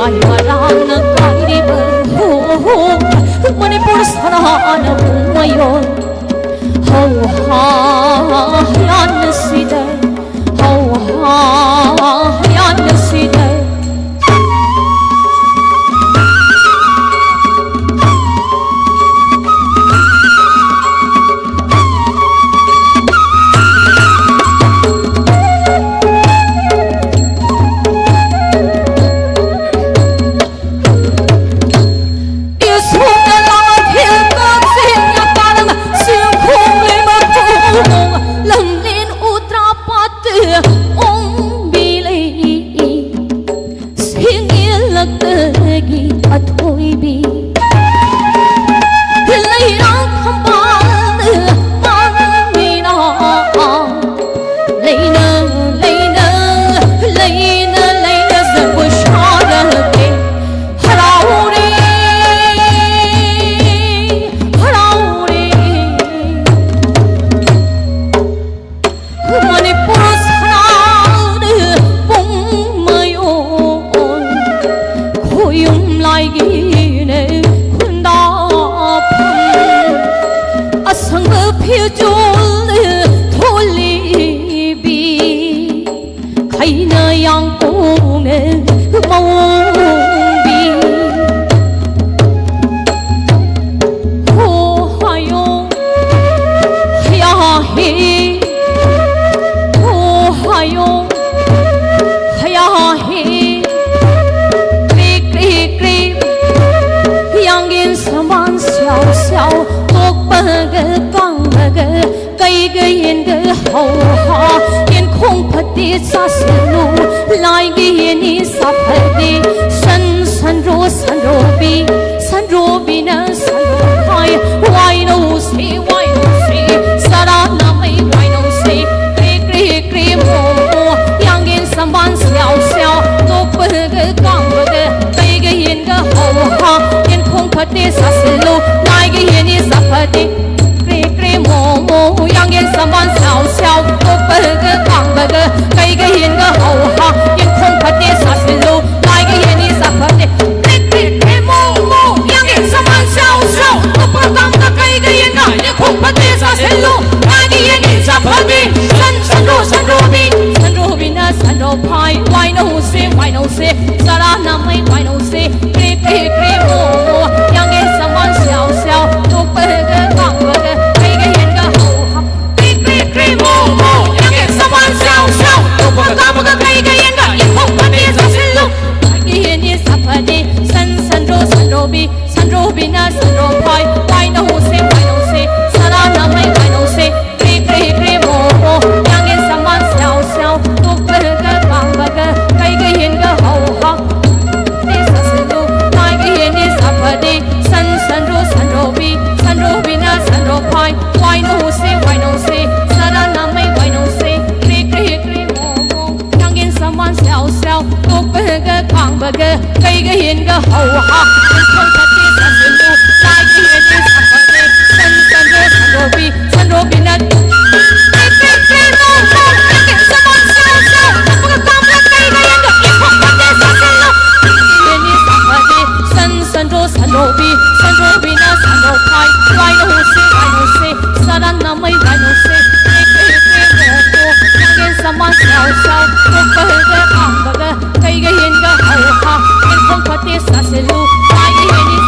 ꯑꯩ ꯃꯔꯥꯡꯅ ꯀꯥꯏꯔꯤꯕ ꯍꯣ ꯍꯣ ꯃꯅꯤꯄꯨꯔ ꯁꯅꯥꯅ ꯄꯨꯝꯃꯌꯣꯟ ꯍꯧ ꯍꯥ ꯌꯥꯟꯅ ꯁꯤꯗ ꯍꯧ ꯍꯥ ꯌꯥꯟꯅ ꯁꯤꯗ ꯁꯤꯡꯒꯤꯜꯂꯛꯇꯒꯤ ꯑꯊꯣꯏꯕꯤ ꯂꯩꯔꯥꯡ ꯊꯝꯕꯥꯜ ꯄꯥꯝꯃꯤꯅ ꯂꯩꯅ ꯂꯩꯅ ꯂꯩꯅ ꯂꯩꯅ ꯖꯒꯣꯏ ꯁꯥꯔꯒꯦ ꯍꯔꯥꯎꯔꯦ ꯍꯔꯥꯎꯔꯦ ꯃꯅꯤꯄꯨꯔ ꯁꯅꯥꯗ ꯄꯨꯡ ꯃꯌꯣꯟ ꯈꯣꯌꯨꯝ ꯂꯥꯏꯒꯤꯅꯦ ꯈꯨꯟꯗꯥꯐꯝ ꯑꯁꯪꯕ ꯐꯤꯖꯣꯜ ꯊꯣꯜꯂꯤꯕꯤ ꯈꯩꯅ ꯌꯥꯡꯀꯣꯡꯅꯦ ꯃꯑꯣꯡꯕꯤ ꯍꯣ ꯍꯥꯏꯌꯣ ꯍꯌꯥ ꯍꯦ ꯍꯣ ꯍꯥꯏꯌꯣ ꯍꯌꯥ ꯍꯦ ꯀ꯭ꯔꯤ ꯀ꯭ꯔꯤ ꯀ꯭ꯔꯤ ꯌꯥꯡꯒꯤꯟ ꯁꯝꯕꯥꯟ ꯁ꯭ꯌꯥꯎ ꯁ꯭ꯌꯥꯎ ꯇꯣꯛꯄꯒ ꯀꯥꯡꯕꯒ ꯀꯩꯒ ꯌꯦꯟꯒ ꯍꯧꯍꯥ ꯌꯦꯟꯈꯣꯡ ꯐꯠꯇꯦ ꯆꯥꯁꯤꯜꯂꯨ ꯂꯥꯏꯒꯤ ꯌꯦꯟꯅꯤ ꯁꯥꯐꯗꯦ ꯁꯟ ꯁꯟꯔꯣ ꯁꯟꯔꯣꯕꯤ ꯁꯟꯔꯣꯕꯤꯅ ꯁꯟꯔꯣ ꯍꯥꯏ ꯋꯥꯏꯅꯧꯁꯦ ꯋꯥꯏꯅꯧꯁꯦ ꯆꯔꯥ ꯅꯥꯃꯩ ꯋꯥꯏꯅꯧꯁꯦ ꯀ꯭ꯔꯤ ꯀ꯭ꯔꯤ ꯀ꯭ꯔꯤ ꯃꯣ ꯃꯣ ꯌꯥꯡꯒꯦꯟ ꯁꯝꯕꯥꯟ ꯁ꯭ꯌꯥꯎ ꯁ꯭ꯌꯥꯎ ꯅꯣꯛꯄꯒ ꯀꯥꯡꯕꯒ ꯀꯩꯒ ꯌꯦꯟꯒ ꯍꯧ ꯍꯥ ꯌꯦꯟꯈꯣꯡ ꯐꯠꯇꯦ ꯆꯥꯁꯤꯜꯂꯨ ꯂꯥꯏꯒ ꯌꯦꯟꯅꯤ ꯆꯥꯐꯗꯦ ꯀ꯭ꯔꯤ ꯀ꯭ꯔꯤ ꯃꯣ ꯃꯣ ꯌꯥꯡꯒꯦꯟ ꯁꯝꯕꯥꯟ ꯁ꯭ꯌꯥꯎ ꯁ꯭ꯌꯥꯎ ꯅꯣꯛꯄꯒ ꯀꯥꯡꯕꯒ ꯀꯩꯒ ꯌꯦꯟꯒ ꯍꯧ ꯍꯥ ꯌꯦꯟꯈꯣꯡ ꯐꯠꯇꯦ ꯆꯥꯁꯤꯜꯂꯨ ꯁꯦ, ꯆꯔꯥ ꯅꯥꯃꯩ ꯋꯥꯏꯅꯧꯁꯦ, ꯀ꯭ꯔꯤ ꯀ꯭ꯔꯤ ꯀ꯭ꯔꯤ ꯃꯣ ꯃꯣ, ꯌꯥꯡꯒꯦ ꯁꯃꯥꯟ ꯁ꯭ꯌꯥꯎ ꯁ꯭ꯌꯥꯎ, ꯇꯣꯛꯄꯒ ꯀꯥꯡꯕꯒ, ꯀꯩꯒ ꯌꯦꯟꯒ ꯍꯧ ꯍꯥ, ꯀ꯭ꯔꯤ ꯀ꯭ꯔꯤ ꯀ꯭ꯔꯤ ꯃꯣ ꯃꯣ, ꯌꯥꯡꯒꯦ ꯁꯃꯥꯟ ꯁ꯭ꯌꯥꯎ ꯁ꯭ꯌꯥꯎ, ꯇꯣꯛꯄꯒ ꯀꯥꯡꯕꯒ, ꯀꯩꯒ ꯌꯦꯟꯒ, ꯏꯐꯧ ꯐꯠꯇꯦ ꯆꯥꯁꯤꯜꯂꯨ꯫ ꯂꯥꯏꯒꯤ ꯌꯦꯟꯅꯤ ꯁꯥꯐꯗꯦ, ꯁꯟ ꯁꯟꯗ꯭ꯔꯣ ꯁꯟꯗ꯭ꯔꯣꯕꯤ, ꯁꯟꯗ꯭ꯔꯣꯕꯤꯅ ꯁꯟꯗ꯭ꯔꯣ ꯐꯥꯏ, ꯋꯥꯏꯅꯧꯁꯦ ꯋꯥꯏꯅꯧꯁꯦ, ꯁꯔꯥ ꯅꯥꯃꯩ ꯋꯥꯏꯅꯧꯁꯦ, ꯀ꯭ꯔꯤ ꯀ꯭ꯔꯤ ꯀ꯭ꯔꯤ ꯃꯣ ꯃꯣ, ꯌꯥꯡꯒꯦ ꯁꯃꯥꯟ ꯁ꯭ꯌꯥꯎ ꯁ꯭ꯌꯥꯎ, ꯇꯣꯛꯄꯒ ꯀꯥꯡꯕꯒ, ꯀꯩꯒ ꯌꯦꯟꯒ ꯍꯧ ꯍꯥ꯫ ꯇꯦ ꯆꯥꯁꯤꯜꯂꯨ, ꯂꯥꯏꯒ ꯌꯦꯟꯅꯤ ꯁꯥꯐꯗꯦ, ꯁꯟ ꯁꯟꯗ꯭ꯔꯣ ꯁꯟꯗ꯭ꯔꯣꯕꯤ, ꯁꯟꯗ꯭ꯔꯣꯕꯤꯅ ꯁꯟꯗ꯭ꯔꯣ ꯐꯥꯏ, ꯋꯥꯏꯅꯧꯁꯦ ꯋꯥꯏꯅꯧꯁꯦ, ꯁꯔꯥ ꯅꯥꯃꯩ ꯋꯥꯏꯅꯧꯁꯦ, ꯀ꯭ꯔꯤ ꯀ꯭ꯔꯤ ꯀ꯭ꯔꯤ ꯃꯣ ꯃꯣ, ꯌꯥꯡꯒꯦ ꯁꯃꯥꯟ ꯁ꯭ꯌꯥꯎ ꯁ꯭ꯌꯥꯎ, ꯇꯣꯛꯄꯒ ꯀꯥꯡꯕꯒ, ꯀꯩꯒ ꯌꯦꯟꯒ ꯍꯧ ꯍꯥ, ꯏꯟꯈꯣꯡ ꯐꯠꯇꯦ ꯆꯥꯁꯤꯜꯂꯨ, ꯂꯥꯏꯒꯤ ꯌꯦꯟꯅꯤ ꯁꯥꯐꯗꯦ, ꯁꯟ ꯁꯟꯗ꯭ꯔꯣ ꯁꯟꯗ꯭ꯔꯣꯕꯤ, ꯁꯟꯗ꯭ꯔꯣꯕꯤꯅ ꯀꯩ ꯀꯩ ꯀꯩ ꯃꯣ ꯃꯣ, ꯌꯥꯡꯒꯦ ꯁꯃꯥꯟ ꯁ꯭ꯌꯥꯎ ꯁ꯭ꯌꯥꯎ, ꯇꯣꯛꯄꯒ ꯀꯥꯡꯕꯒ, ꯀꯩꯒ ꯌꯦꯟꯒ, ꯏꯟꯈꯣꯡ ꯐꯠꯇꯦ ꯆꯥꯁꯤꯜꯂꯨ, ꯂꯥꯏꯒꯤ ꯌꯦꯟꯅꯤ ꯁꯥꯐꯗꯦ, ꯁꯟ ꯁꯟꯗ꯭ꯔꯣ ꯁꯟꯗ꯭ꯔꯣꯕꯤ, ꯁꯟꯗ꯭ꯔꯣꯕꯤꯅ ꯁꯟꯗ꯭ꯔꯣ ꯐꯥꯏ, ꯋꯥꯏꯅꯧꯁꯦ ꯋꯥꯏꯅꯧꯁꯦ, ꯁꯔꯥ ꯅꯥꯃꯩ ꯋꯥꯏꯅꯧꯁꯦ, ꯀ꯭ꯔꯤ ꯀ꯭ꯔꯤ ꯀ꯭ꯔꯤ ꯃꯣ ꯃꯣ, ꯌꯥꯡꯒꯦ ꯁꯃꯥꯟ ꯁ꯭ꯌꯥꯎ ꯁ꯭ꯌꯥꯎ, ꯇꯣꯛꯄꯒ ꯀꯥꯡꯕꯒ, ꯀꯩꯒ ꯌꯦꯟꯒ ꯍꯧ ꯍꯥ, ꯏꯟꯈꯣꯡ ꯐꯠꯇꯦ ꯆꯥꯁꯤꯜꯂꯨ, ꯂꯥꯏꯒꯤ ꯌꯦꯟꯅꯤ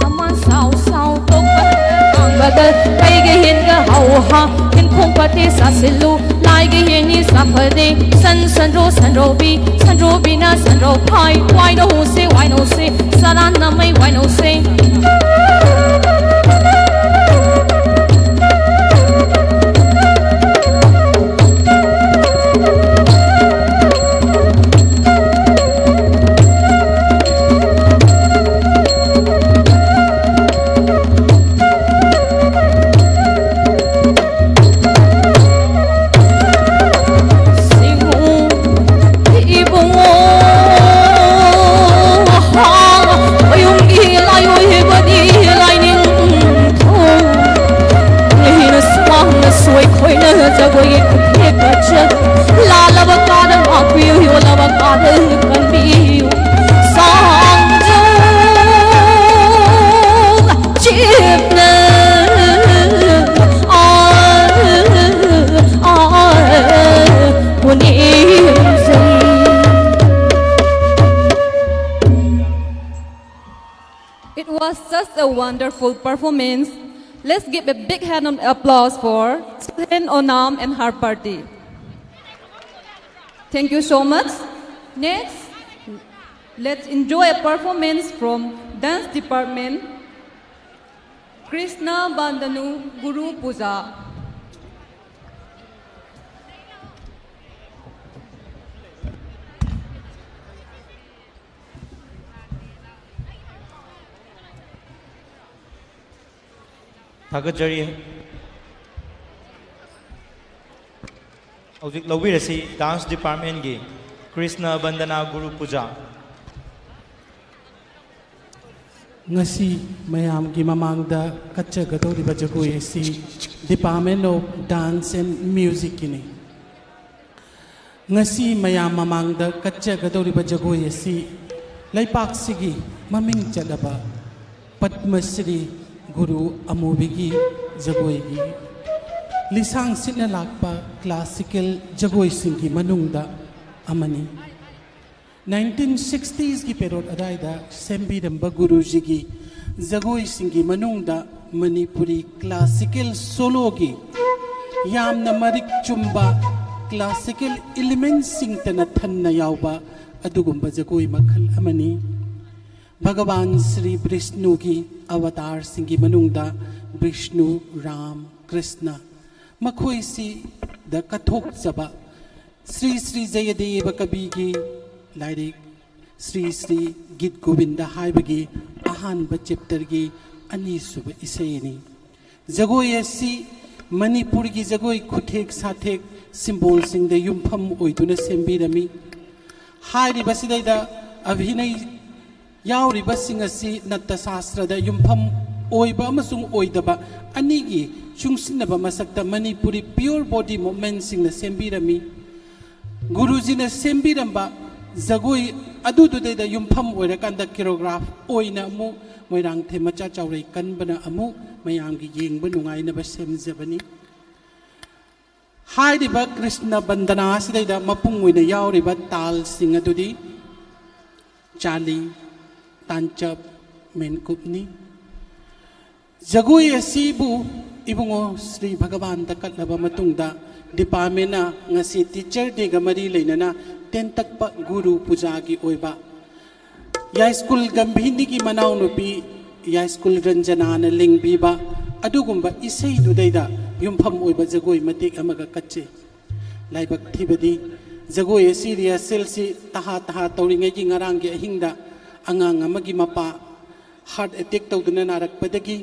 ꯁꯃꯥꯟ ꯁꯥꯎ ꯁꯥꯎ, ꯇꯣꯛꯄꯒ ꯀꯥꯡꯕꯒ, ꯀꯩꯒ ꯌꯦꯟꯒ ꯍꯧ ꯍꯥ, ꯏꯟꯈꯣꯡ ꯐꯠꯇꯦ ꯆꯥꯁꯤꯜꯂꯨ, ꯂꯥꯏꯒ ꯌꯦꯟꯅꯤ ꯁꯥꯐꯗꯦ, ꯁꯟ ꯁꯟꯗ꯭ꯔꯣ ꯁꯟꯗ꯭ꯔꯣꯕꯤ, ꯁꯟꯗ꯭ꯔꯣꯕꯤꯅ ꯁꯟꯗ꯭ꯔꯣ ꯐꯥꯏ, ꯋꯥꯏꯅꯧꯁꯦ ꯋꯥꯏꯅꯧꯁꯦ, ꯁꯔꯥ ꯅꯥꯃꯩ ꯋꯥꯏꯅꯧꯁꯦ꯫ ꯏꯕꯨꯡꯉꯣ, ꯃꯌꯨꯝꯒꯤ ꯂꯥꯏꯑꯣꯏꯕꯅꯤ, A wonderful performance. Let's give a big hand of applause for Suhen Onam and her party. Thank you so much. Next, let's enjoy a performance from dance department, Krishna Bandhanu Guru Puja. ꯊꯥꯒꯠꯆꯔꯤ꯫ ꯍꯧꯖꯤꯛ ꯂꯧꯕꯤꯔꯁꯤ dance departmentꯀꯤ Krishna Bandhana Guru Puja꯫ ꯉꯁꯤ ꯃꯌꯥꯝꯒꯤ ꯃꯃꯥꯡꯗ ꯀꯠꯆꯒꯗꯧꯔꯤꯕ ꯖꯒꯣꯏ ꯑꯁꯤ Department of Dance and Musicꯀꯤꯅꯤ꯫ ꯉꯁꯤ ꯃꯌꯥꯝ ꯃꯃꯥꯡꯗ ꯀꯠꯆꯒꯗꯧꯔꯤꯕ ꯖꯒꯣꯏ ꯑꯁꯤ ꯂꯩꯄꯥꯛꯁꯤꯒꯤ ꯃꯃꯤꯡ ꯆꯠꯂꯕ ꯄꯗꯃ ꯁ꯭ꯔꯤ ꯒꯨꯔꯨ ꯑꯃꯨꯕꯤꯒꯤ ꯖꯒꯣꯏꯒꯤ ꯂꯤꯁꯥꯡ ꯁꯤꯠꯅ ꯂꯥꯛꯄ classical ꯖꯒꯣꯏꯁꯤꯡꯒꯤ ꯃꯅꯨꯡꯗ ꯑꯃꯅꯤ꯫ Nineteen sixtiesꯀꯤ ꯄꯦꯔꯣꯠ ꯑꯗꯥꯏꯗ ꯁꯦꯝꯕꯤꯔꯝꯕ ꯒꯨꯔꯨꯖꯤꯒꯤ ꯖꯒꯣꯏꯁꯤꯡꯒꯤ ꯃꯅꯨꯡꯗ ꯃꯅꯤꯄꯨꯔꯤ classical soloꯒꯤ ꯌꯥꯝꯅ ꯃꯔꯤꯛ ꯆꯨꯝꯕ classical elementsꯁꯤꯡꯇꯅ ꯊꯟꯅ ꯌꯥꯎꯕ ꯑꯗꯨꯒꯨꯝꯕ ꯖꯒꯣꯏ ꯃꯈꯜ ꯑꯃꯅꯤ꯫ ꯚꯒꯋꯥꯟ ꯁ꯭ꯔꯤ ꯕꯤꯁꯅꯨꯒꯤ ꯑꯕꯇꯥꯔꯁꯤꯡꯒꯤ ꯃꯅꯨꯡꯗ ꯕꯤꯁꯅꯨ, ꯔꯥꯝ, ꯀ꯭ꯔꯤꯁꯅ ꯃꯈꯣꯏꯁꯤꯗ ꯀꯠꯊꯣꯛꯆꯕ ꯁ꯭ꯔꯤ ꯁ꯭ꯔꯤ ꯖꯌꯗꯦꯕ ꯀꯕꯤꯒꯤ ꯂꯥꯏꯔꯤꯛ ꯁ꯭ꯔꯤ ꯁ꯭ꯔꯤ ꯒꯤꯠ ꯒꯣꯕꯤꯟꯗ ꯍꯥꯏꯕꯒꯤ ꯑꯍꯥꯟꯕ chapterꯒꯤ ꯑꯅꯤꯁꯨꯕ ꯏꯁꯩꯅꯤ꯫ ꯖꯒꯣꯏ ꯑꯁꯤ ꯃꯅꯤꯄꯨꯔꯒꯤ ꯖꯒꯣꯏ ꯈꯨꯊꯦꯛ ꯁꯥꯊꯦꯛ symbolꯁꯤꯡꯗ ꯌꯨꯝꯐꯝ ꯑꯣꯏꯗꯨꯅ ꯁꯦꯝꯕꯤꯔꯝꯃꯤ꯫ ꯍꯥꯏꯔꯤꯕꯁꯤꯗꯩꯗ ꯑꯚꯤꯅꯩ ꯌꯥꯎꯔꯤꯕꯁꯤꯡ ꯑꯁꯤ ꯅꯠꯇ ꯁꯥꯁ꯭ꯇ꯭ꯔꯗ ꯌꯨꯝꯐꯝ ꯑꯣꯏꯕ ꯑꯃꯁꯨꯡ ꯑꯣꯏꯗꯕ ꯑꯅꯤꯒꯤ ꯆꯨꯡꯁꯤꯟꯅꯕ ꯃꯁꯛꯇ ꯃꯅꯤꯄꯨꯔꯤ pure body movementꯁꯤꯡꯅ ꯁꯦꯝꯕꯤꯔꯝꯃꯤ꯫ ꯒꯨꯔꯨꯖꯤꯅ ꯁꯦꯝꯕꯤꯔꯝꯕ ꯖꯒꯣꯏ ꯑꯗꯨꯗꯨꯗꯩꯗ ꯌꯨꯝꯐꯝ ꯑꯣꯏꯔꯀꯥꯟꯗ choreograph ꯑꯣꯏꯅ ꯑꯃꯨꯛ ꯃꯣꯏꯔꯥꯡꯊꯦꯝ ꯃꯆꯥ ꯆꯥꯎꯔꯩ ꯀꯟꯕꯅ ꯑꯃꯨꯛ ꯃꯌꯥꯝꯒꯤ ꯌꯦꯡꯕ ꯅꯨꯡꯉꯥꯏꯅꯕ ꯁꯦꯝꯖꯕꯅꯤ꯫ ꯍꯥꯏꯔꯤꯕ ꯀ꯭ꯔꯤꯁꯅ ꯕꯟꯗꯅꯥ ꯑꯁꯤꯗꯩꯗ ꯃꯄꯨꯡ ꯑꯣꯏꯅ ꯌꯥꯎꯔꯤꯕ ꯇꯥꯜꯁꯤꯡ ꯑꯗꯨꯗꯤ ꯆꯥꯂꯤ, ꯇꯥꯟꯆꯞ, ꯃꯦꯟꯀꯨꯞꯅꯤ꯫ ꯖꯒꯣꯏ ꯑꯁꯤꯕꯨ ꯏꯕꯨꯡꯉꯣ ꯁ꯭ꯔꯤ ꯚꯒꯕꯥꯟꯗ ꯀꯠꯂꯕ ꯃꯇꯨꯡꯗ, ꯗꯤꯄꯥꯔꯠꯃꯦꯟꯅ ꯉꯁꯤ ꯇꯤꯆꯔ ꯗꯦꯒ ꯃꯔꯤ ꯂꯩꯅꯅ ꯇꯦꯟꯇꯛꯄ ꯒꯨꯔꯨ ꯄꯨꯖꯥꯒꯤ ꯑꯣꯏꯕ ꯌꯥꯏꯁ꯭ꯀꯨꯜ ꯒꯝꯚꯤꯅꯤꯒꯤ ꯃꯅꯥꯎꯅꯨꯄꯤ ꯌꯥꯏꯁ꯭ꯀꯨꯜ ꯔꯟꯖꯅꯥꯅ ꯂꯤꯡꯕꯤꯕ ꯑꯗꯨꯒꯨꯝꯕ ꯏꯁꯩꯗꯨꯗꯩꯗ ꯌꯨꯝꯐꯝ ꯑꯣꯏꯕ ꯖꯒꯣꯏ ꯃꯇꯦꯛ ꯑꯃꯒ ꯀꯠꯆꯩ꯫ ꯂꯥꯏꯕꯛ ꯊꯤꯕꯗꯤ, ꯖꯒꯣꯏ ꯑꯁꯤ ꯔꯤꯍꯔꯁꯦꯜꯁꯤ ꯇꯍꯥ ꯇꯍꯥ ꯇꯧꯔꯤꯉꯩꯒꯤ ꯉꯔꯥꯡꯒꯤ ꯑꯍꯤꯡꯗ ꯑꯉꯥꯡ ꯑꯃꯒꯤ ꯃꯄꯥ ꯍꯥꯔꯠ ꯑꯦꯇꯦꯛ ꯇꯧꯗꯨꯅ ꯅꯥꯔꯛꯄꯗꯒꯤ,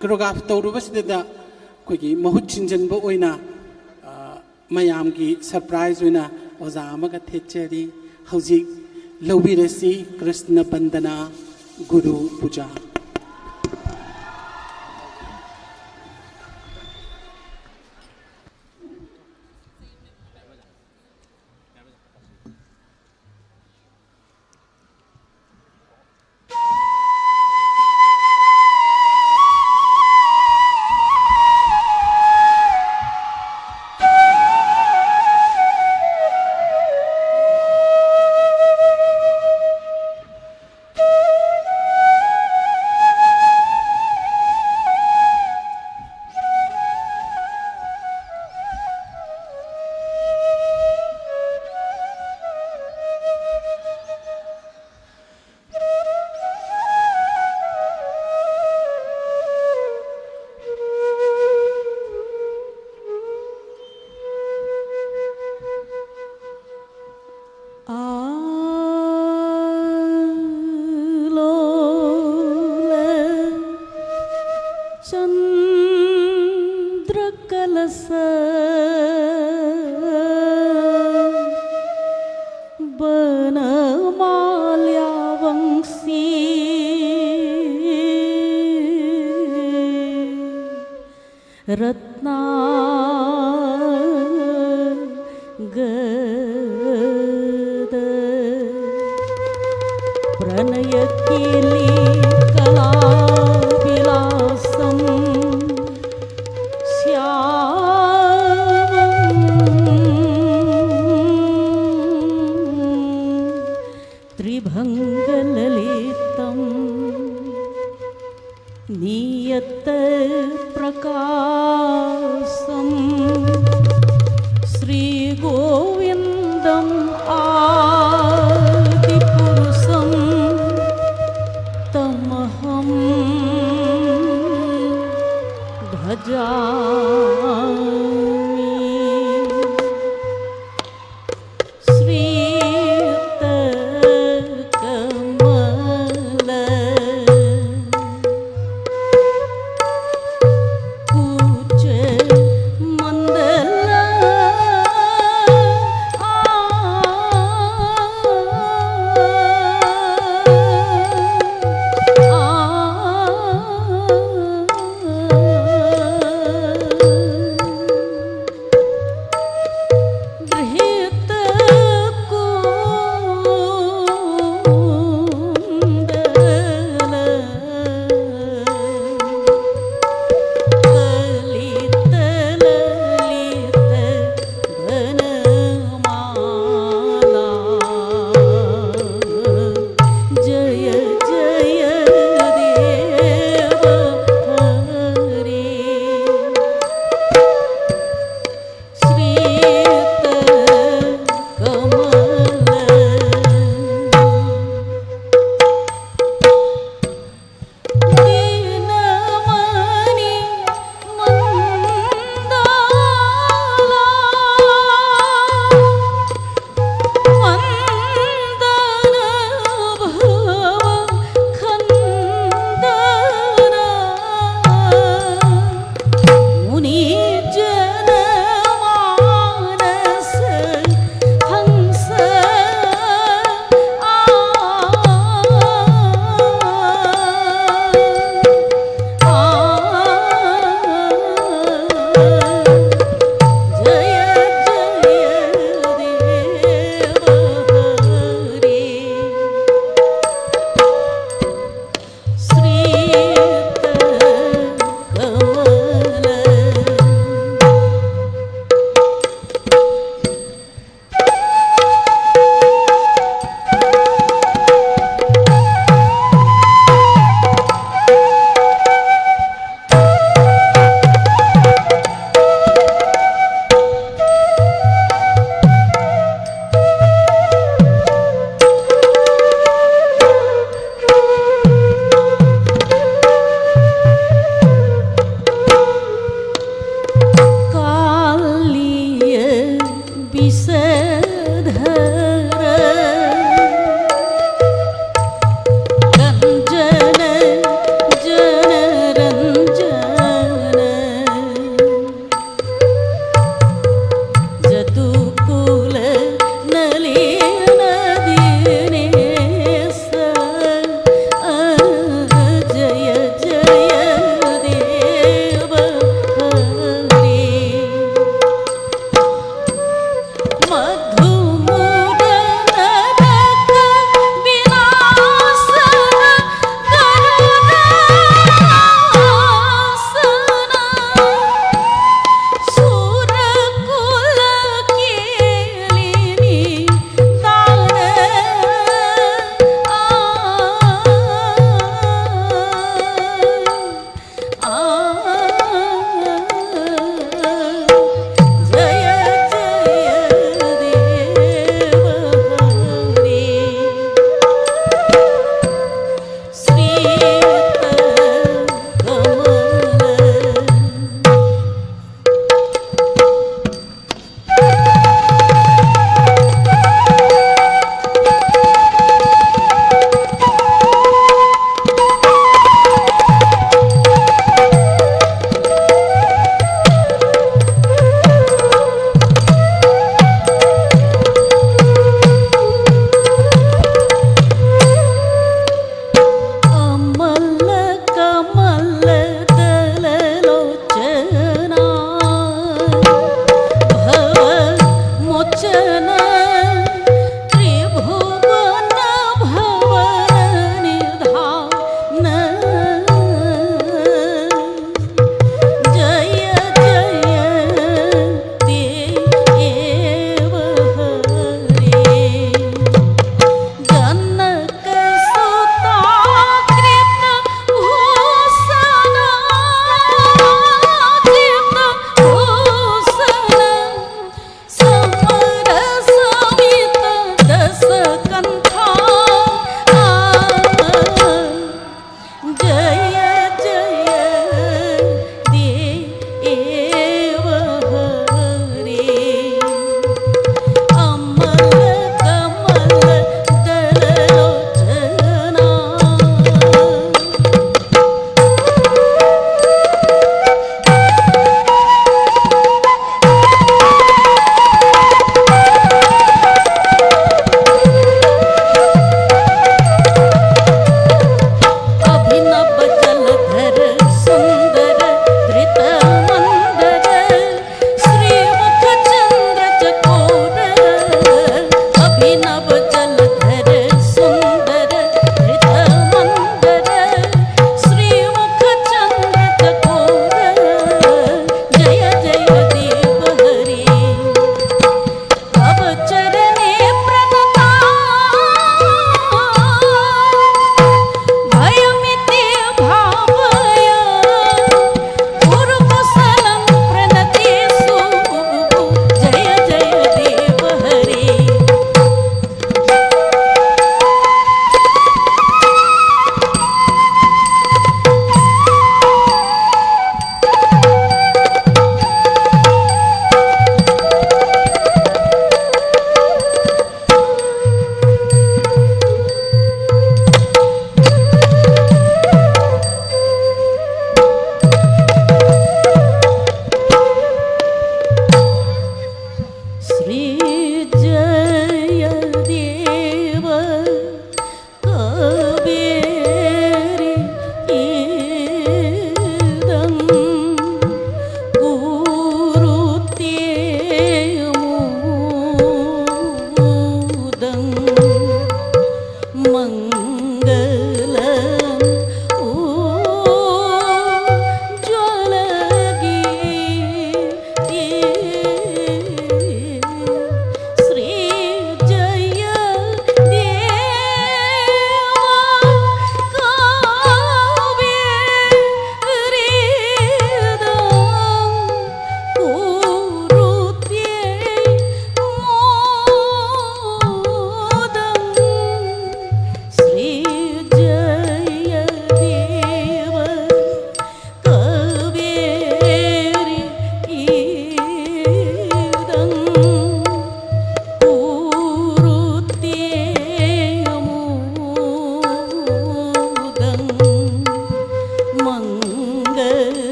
ꯀꯣꯔꯤꯌꯣꯒ꯭ꯔꯥꯐ ꯇꯧꯔꯨꯕꯁꯤꯗ ꯑꯩꯈꯣꯏꯒꯤ ꯃꯍꯨꯠ ꯁꯤꯟꯖꯟꯕ ꯑꯣꯏꯅ, ꯑ, ꯃꯌꯥꯝꯒꯤ ꯁꯔꯄ꯭ꯔꯥꯏꯖ ꯑꯣꯏꯅ ꯑꯣꯖꯥ ꯑꯃꯒ ꯊꯦꯠꯆꯔꯤ꯫ ꯍꯧꯖꯤꯛ ꯂꯧꯕꯤꯔꯁꯤ ꯀ꯭ꯔꯤꯁꯅ ꯕꯟꯗꯅꯥ ꯒꯨꯔꯨ ꯄꯨꯖꯥ꯫ आलोल चन्द्रकलश बनमाल्यावंशी रत्ना गद प्रणयकिली कलाविलासं श्यामं त्रिभङ्गललितं नीय यत्प्रकाशं श्रीगोविन्दम् आदिपुरुषं तमहं भजामि। श्रीयुतकमल कुच मंदल आ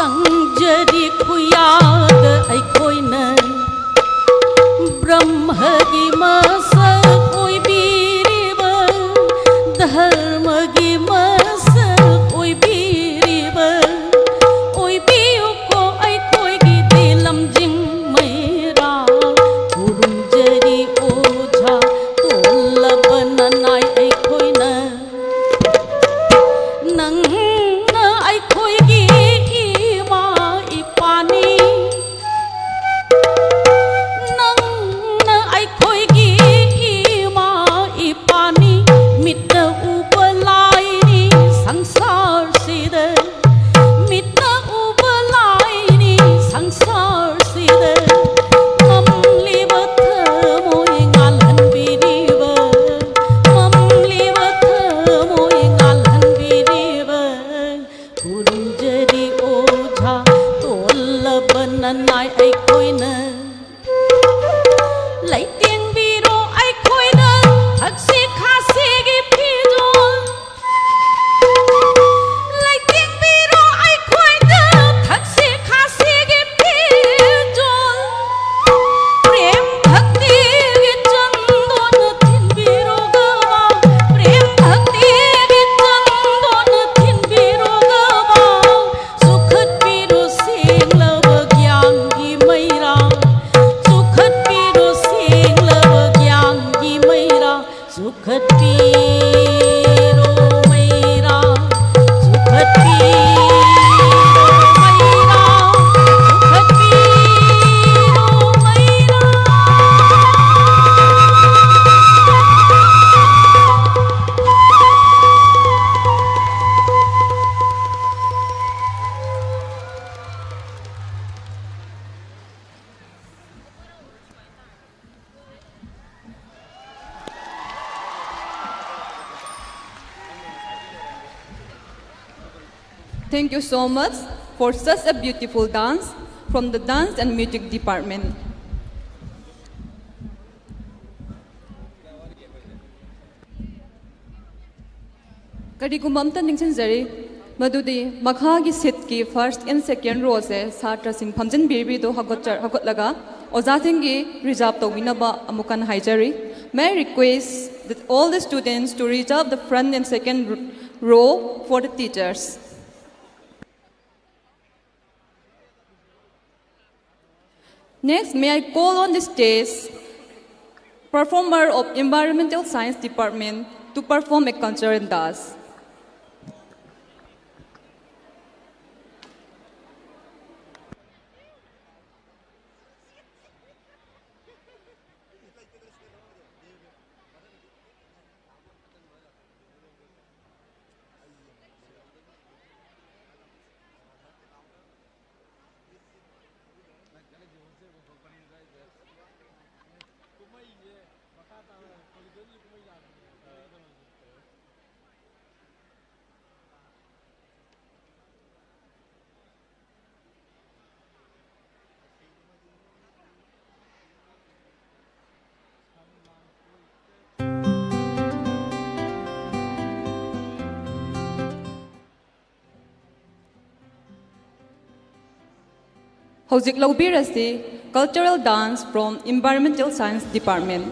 ꯈꯪꯖꯔꯤ ꯈꯨꯌꯥꯗ ꯑꯩꯈꯣꯏꯅ ꯕ꯭ꯔꯍ꯭ꯃꯒꯤ ꯃꯁꯛ ꯑꯣꯏꯕꯤꯔꯤꯕ, ꯙꯔꯃꯒꯤ ꯃꯁꯛ ꯑꯣꯏꯕꯤꯔꯤꯕ, ꯑꯣꯏꯕꯤꯌꯨꯀꯣ ꯑꯩꯈꯣꯏꯒꯤꯗꯤ ꯂꯝꯖꯤꯡ ꯃꯩꯔꯥ, ꯈꯨꯔꯨꯝꯖꯔꯤ ꯑꯣꯖꯥ ꯇꯣꯜꯂꯕ ꯅꯅꯥꯏ ꯑꯩꯈꯣꯏꯅ꯫ ꯅꯪꯅ ꯑꯩꯈꯣꯏꯒꯤ ꯏꯃꯥ ꯏꯄꯥꯅꯤ, ꯅꯪꯅ ꯑꯩꯈꯣꯏꯒꯤ ꯏꯃꯥ ꯏꯄꯥꯅꯤ, ꯃꯤꯠꯅ ꯎꯕ ꯂꯥꯏꯅꯤ ꯁꯪꯁꯥꯔꯁꯤꯗ, ꯃꯤꯠꯅ ꯎꯕ ꯂꯥꯏꯅꯤ ꯁꯪꯁꯥꯔꯁꯤꯗ, ꯃꯝꯂꯤꯕ ꯊꯃꯣꯏ ꯉꯥꯜꯍꯟꯕꯤꯔꯤꯕ, ꯃꯝꯂꯤꯕ ꯊꯃꯣꯏ ꯉꯥꯜꯍꯟꯕꯤꯔꯤꯕ, ꯈꯨꯔꯨꯝꯖꯔꯤ ꯑꯣꯖꯥ ꯇꯣꯜꯂꯕ ꯅꯅꯥꯏ ꯑꯩꯈꯣꯏꯅ꯫ ꯂꯩꯇꯦꯡꯕꯤꯔꯣ ꯑꯩꯈꯣꯏꯗ ꯊꯛꯁꯤ ꯈꯥꯁꯤꯒꯤ ꯐꯤꯖꯣꯜ, ꯂꯩꯇꯦꯡꯕꯤꯔꯣ ꯑꯩꯈꯣꯏꯗ ꯊꯛꯁꯤ ꯈꯥꯁꯤꯒꯤ ꯐꯤꯖꯣꯜ꯫ ꯄ꯭ꯔꯦꯝ ꯚꯛꯇꯤꯒꯤ ꯆꯟꯗꯣꯟ ꯊꯤꯟꯕꯤꯔꯣꯒꯕ, ꯄ꯭ꯔꯦꯝ ꯚꯛꯇꯤꯒꯤ ꯆꯟꯗꯣꯟ ꯊꯤꯟꯕꯤꯔꯣꯒꯕ꯫ ꯆꯨꯈꯠꯄꯤꯔꯣ ꯁꯦꯡꯂꯕ ꯒ꯭ꯌꯥꯟꯒꯤ ꯃꯩꯔꯥ, ꯆꯨꯈꯠꯄꯤꯔꯣ ꯁꯦꯡꯂꯕ ꯒ꯭ꯌꯥꯟꯒꯤ ꯃꯩꯔꯥ, ꯆꯨꯈꯠꯄꯤꯔꯣ ꯃꯩꯔꯥ, ꯆꯨꯈꯠꯄꯤꯔꯣ ꯃꯩꯔꯥ, ꯆꯨꯈꯠꯄꯤꯔꯣ ꯃꯩꯔꯥ꯫ Thank you so much for such a beautiful dance from the Dance and Music Department. ꯀꯔꯤꯒꯨꯝꯕ ꯑꯝꯇ ꯅꯤꯡꯁꯤꯡꯖꯔꯤ꯫ ꯃꯗꯨꯗꯤ ꯃꯈꯥꯒꯤ seatꯀꯤ first and second rowꯁꯦ ꯁꯥꯇ꯭ꯔꯁꯤꯡ ꯐꯝꯖꯤꯟꯕꯤꯔꯤꯕꯗꯨ ꯍꯧꯒꯠꯆ-, ꯍꯧꯒꯠꯂꯒ ꯑꯣꯖꯥꯁꯤꯡꯒꯤ reserve ꯇꯧꯕꯤꯅꯕ ꯑꯃꯨꯛ ꯍꯟꯅ ꯍꯥꯏꯖꯔꯤ꯫ May I request that all the students to reserve the front and second r-, row for the teachers. Next, may I call on the stage performer of Environmental Science Department to perform a cultural dance. ꯍꯧꯖꯤꯛ ꯂꯧꯕꯤꯔꯁꯤ cultural dance from Environmental Science Department.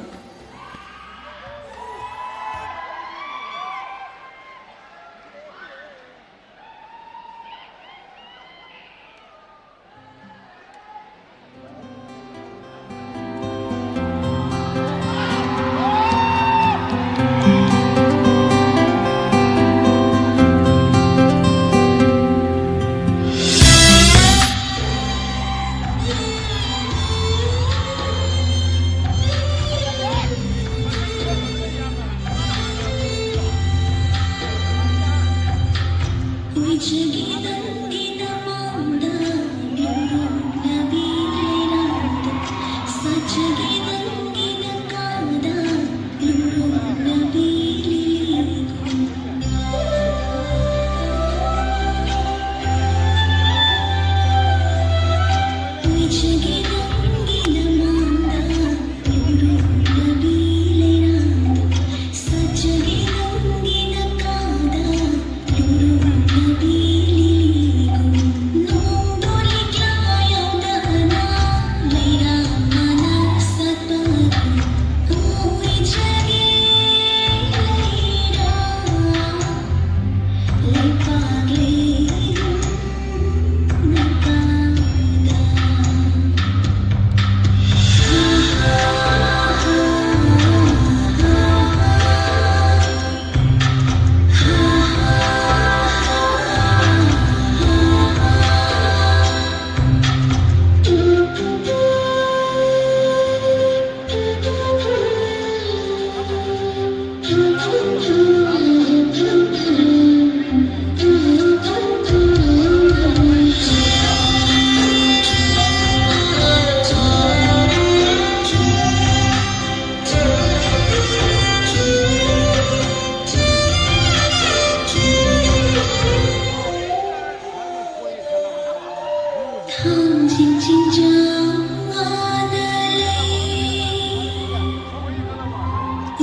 ꯊꯥꯡꯖꯤꯡ ꯆꯤꯡꯖꯥꯎ ꯉꯥꯅ ꯂꯩ,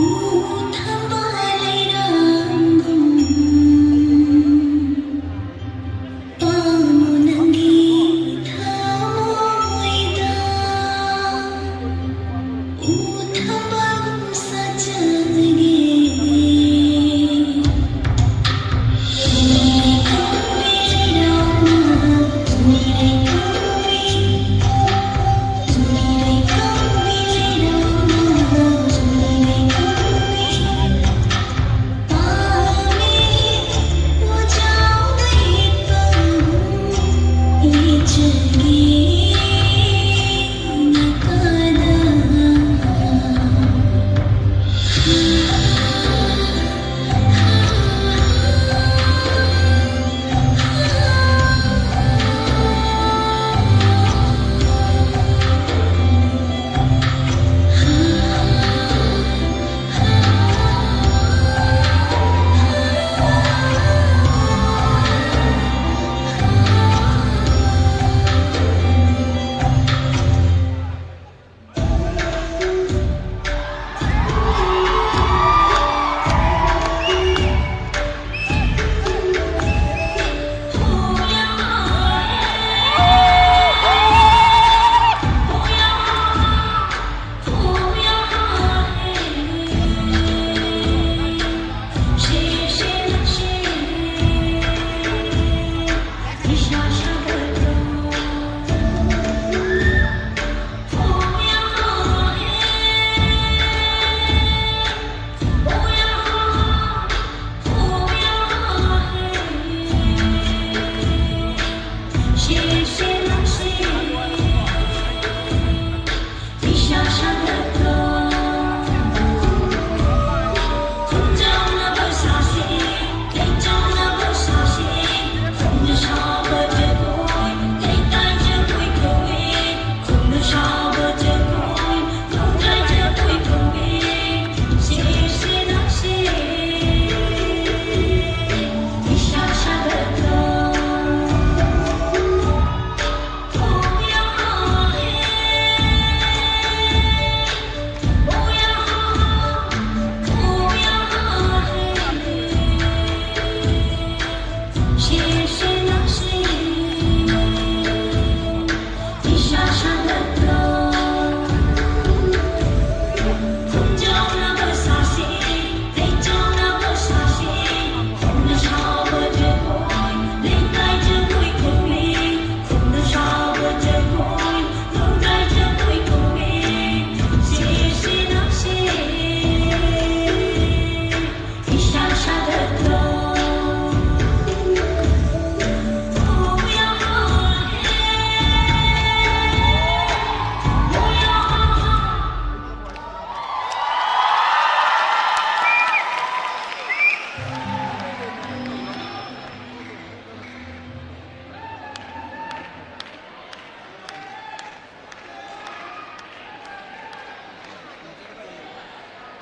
ꯎ ꯊꯝꯕꯥꯜ ꯂꯩꯔꯥꯡꯒꯨꯝ, ꯄꯥꯝꯃꯨ ꯅꯪꯒꯤ ꯊꯃꯣꯏꯗ, ꯎ ꯊꯝꯕꯥꯜꯒꯨꯝ ꯁꯥꯠꯆꯒꯦ꯫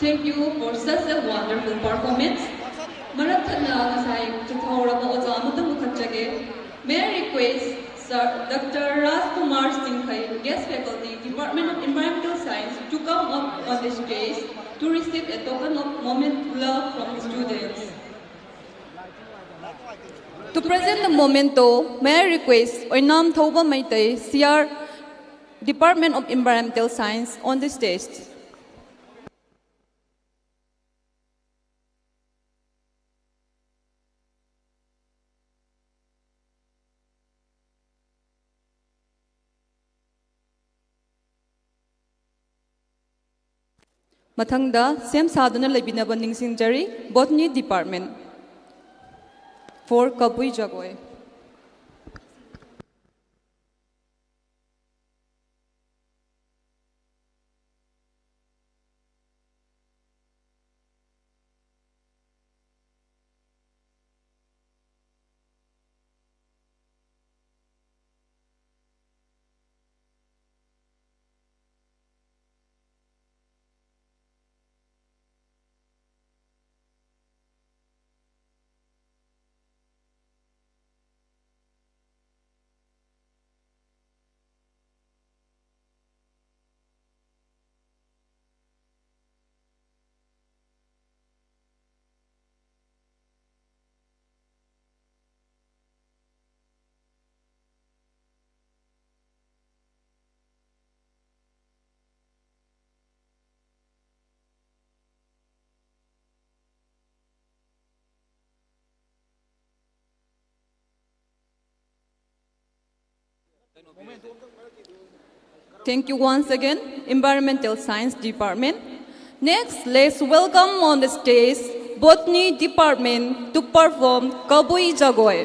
Thank you for such a wonderful performance. ꯃꯔꯛ ꯊꯠꯅ ꯉꯁꯥꯏ ꯆꯠꯊꯍꯧꯔꯕ ꯑꯣꯖꯥ ꯑꯃꯇꯪ ꯀꯈꯠꯆꯒꯦ꯫ May I request Sir Doctor Rajkumar Singhai, Guest Faculty, Department of Environmental Science, to come up on the stage to receive a token of moment love from the students. To present the memento, may I request Oinam Thoba Meitei, C R, Department of Environmental Science, on the stage. ꯃꯊꯪꯗ ꯁꯦꯝ ꯁꯥꯗꯨꯅ ꯂꯩꯕꯤꯅꯕ ꯅꯤꯡꯁꯤꯡꯖꯔꯤ, Botany Department, for Kabui Jagoi. Thank you once again, Environmental Science Department. Next, let's welcome on the stage Botany Department to perform Kabui Jagoi.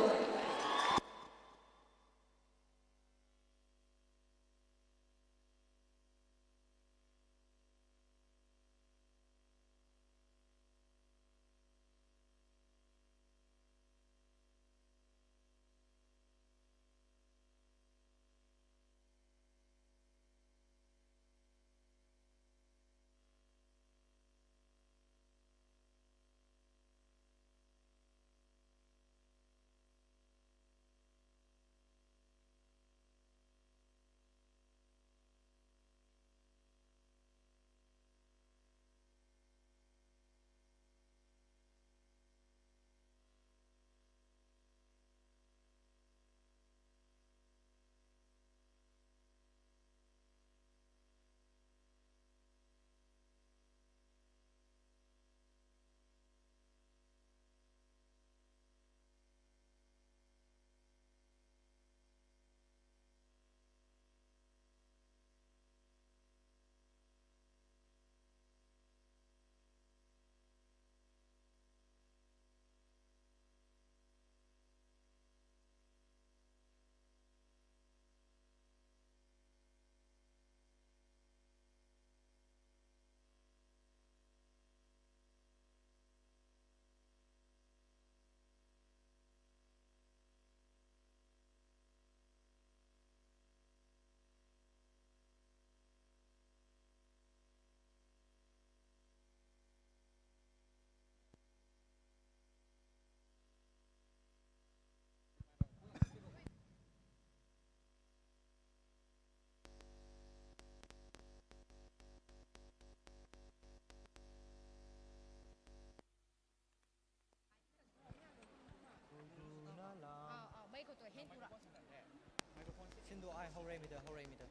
ꯁꯤꯟꯗꯣ ꯑꯥꯏ ꯍꯧꯔꯛꯏꯃꯤꯗ, ꯍꯧꯔꯛꯏꯃꯤꯗ꯫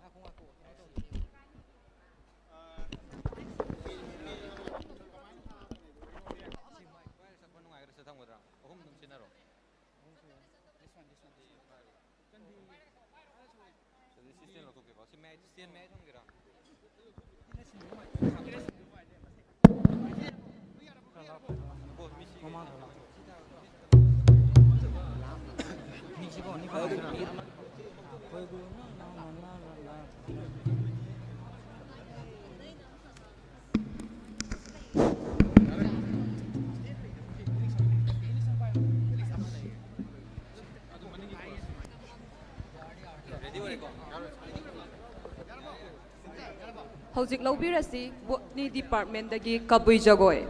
ꯉꯥꯏꯈꯣ, ꯉꯥꯏꯈꯣ, ꯀꯩꯅꯣ ꯇꯧꯗꯣꯏꯅꯦ꯫ ꯁꯤ mike wire ꯁꯛꯄ ꯅꯨꯡꯉꯥꯏꯒꯗ꯭ꯔꯥ ꯁꯤꯗ ꯊꯝꯒꯗ꯭ꯔꯥ? ꯑꯍꯨꯝ ꯑꯗꯨꯝ ꯁꯤꯖꯤꯟꯅꯔꯣ꯫ ꯑꯗꯨꯗꯤ ꯁꯤ ꯁ꯭ꯇꯦꯟ ꯂꯧꯊꯣꯛꯀꯦꯀꯣ꯫ ꯁꯤ ꯃꯌꯥꯏ, ꯁ꯭ꯇꯦꯟ ꯃꯌꯥꯏ ꯊꯝꯒꯦꯔꯥ? ꯍꯧꯖꯤꯛ ꯂꯧꯕꯤꯔꯁꯤ ꯕꯣꯠꯅꯤ ꯗꯤꯄꯥꯔꯠꯃꯦꯟꯗꯒꯤ ꯀꯕꯨꯏ ꯖꯒꯣꯏ꯫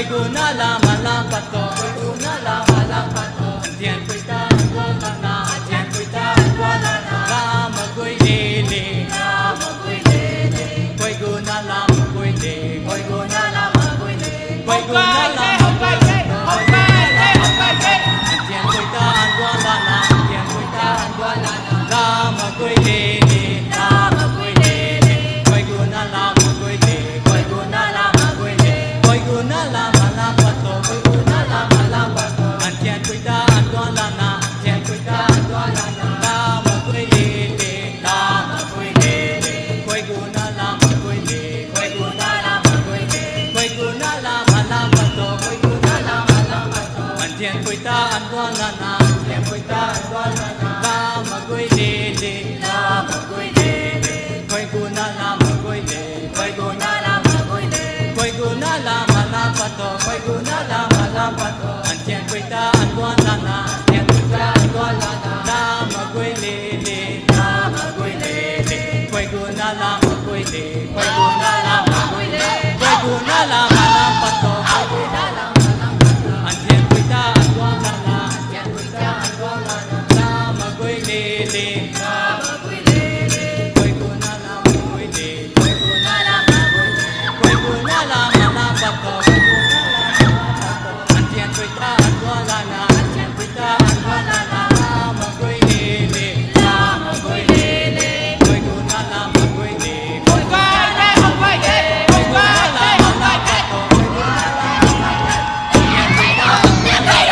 Guna lama lam pato, guna lama lam pato. Antian kuita anduan lana, antian kuita anduan lana. Lama gui lili, lama gui lili. Koi guna lama gui li, koi guna lama gui li. Koi guna lama gui li, koi guna lama gui li. Antian kuita anduan lana, antian kuita anduan lana. Lama gui lili, lama gui lili. Koi guna lama gui li, koi guna lama gui li. Koi guna lama lam pato, koi guna lama lam pato. Antian kuita anduan lana, antian kuita anduan lana. Lama gui lili, lama gui lili. Koi guna lama gui li, koi guna lama gui li. Koi guna lama lam pato, koi guna lama lam pato. Antian kuita anduan lana, antian kuita anduan lana. Lama gui lili, lama gui lili. Koi guna lama gui li, koi guna lama gui li. Koi guna lama lam pato, koi guna lama lam pato. Antian kuita anduan lana, antian kuita anduan lana. Lama gui lili, lama gui lili. Koi guna lama gui li, koi guna lama gui li. Koi guna lama lam pato, koi guna lama lam pato. Antian kuita anduan lana, antian kuita anduan lana. Lama gui lili, lama gui lili. Koi guna lama gui li, koi guna lama gui li. Koi guna lama lam pato, koi guna lama lam pato. Antian kuita anduan lana, antian kuita anduan lana. Lama gui lili, lama gui lili. Koi guna lama gui li, koi guna lama gui li. Koi guna lama lam pato, koi guna lama lam pato. Antian kuita anduan lana.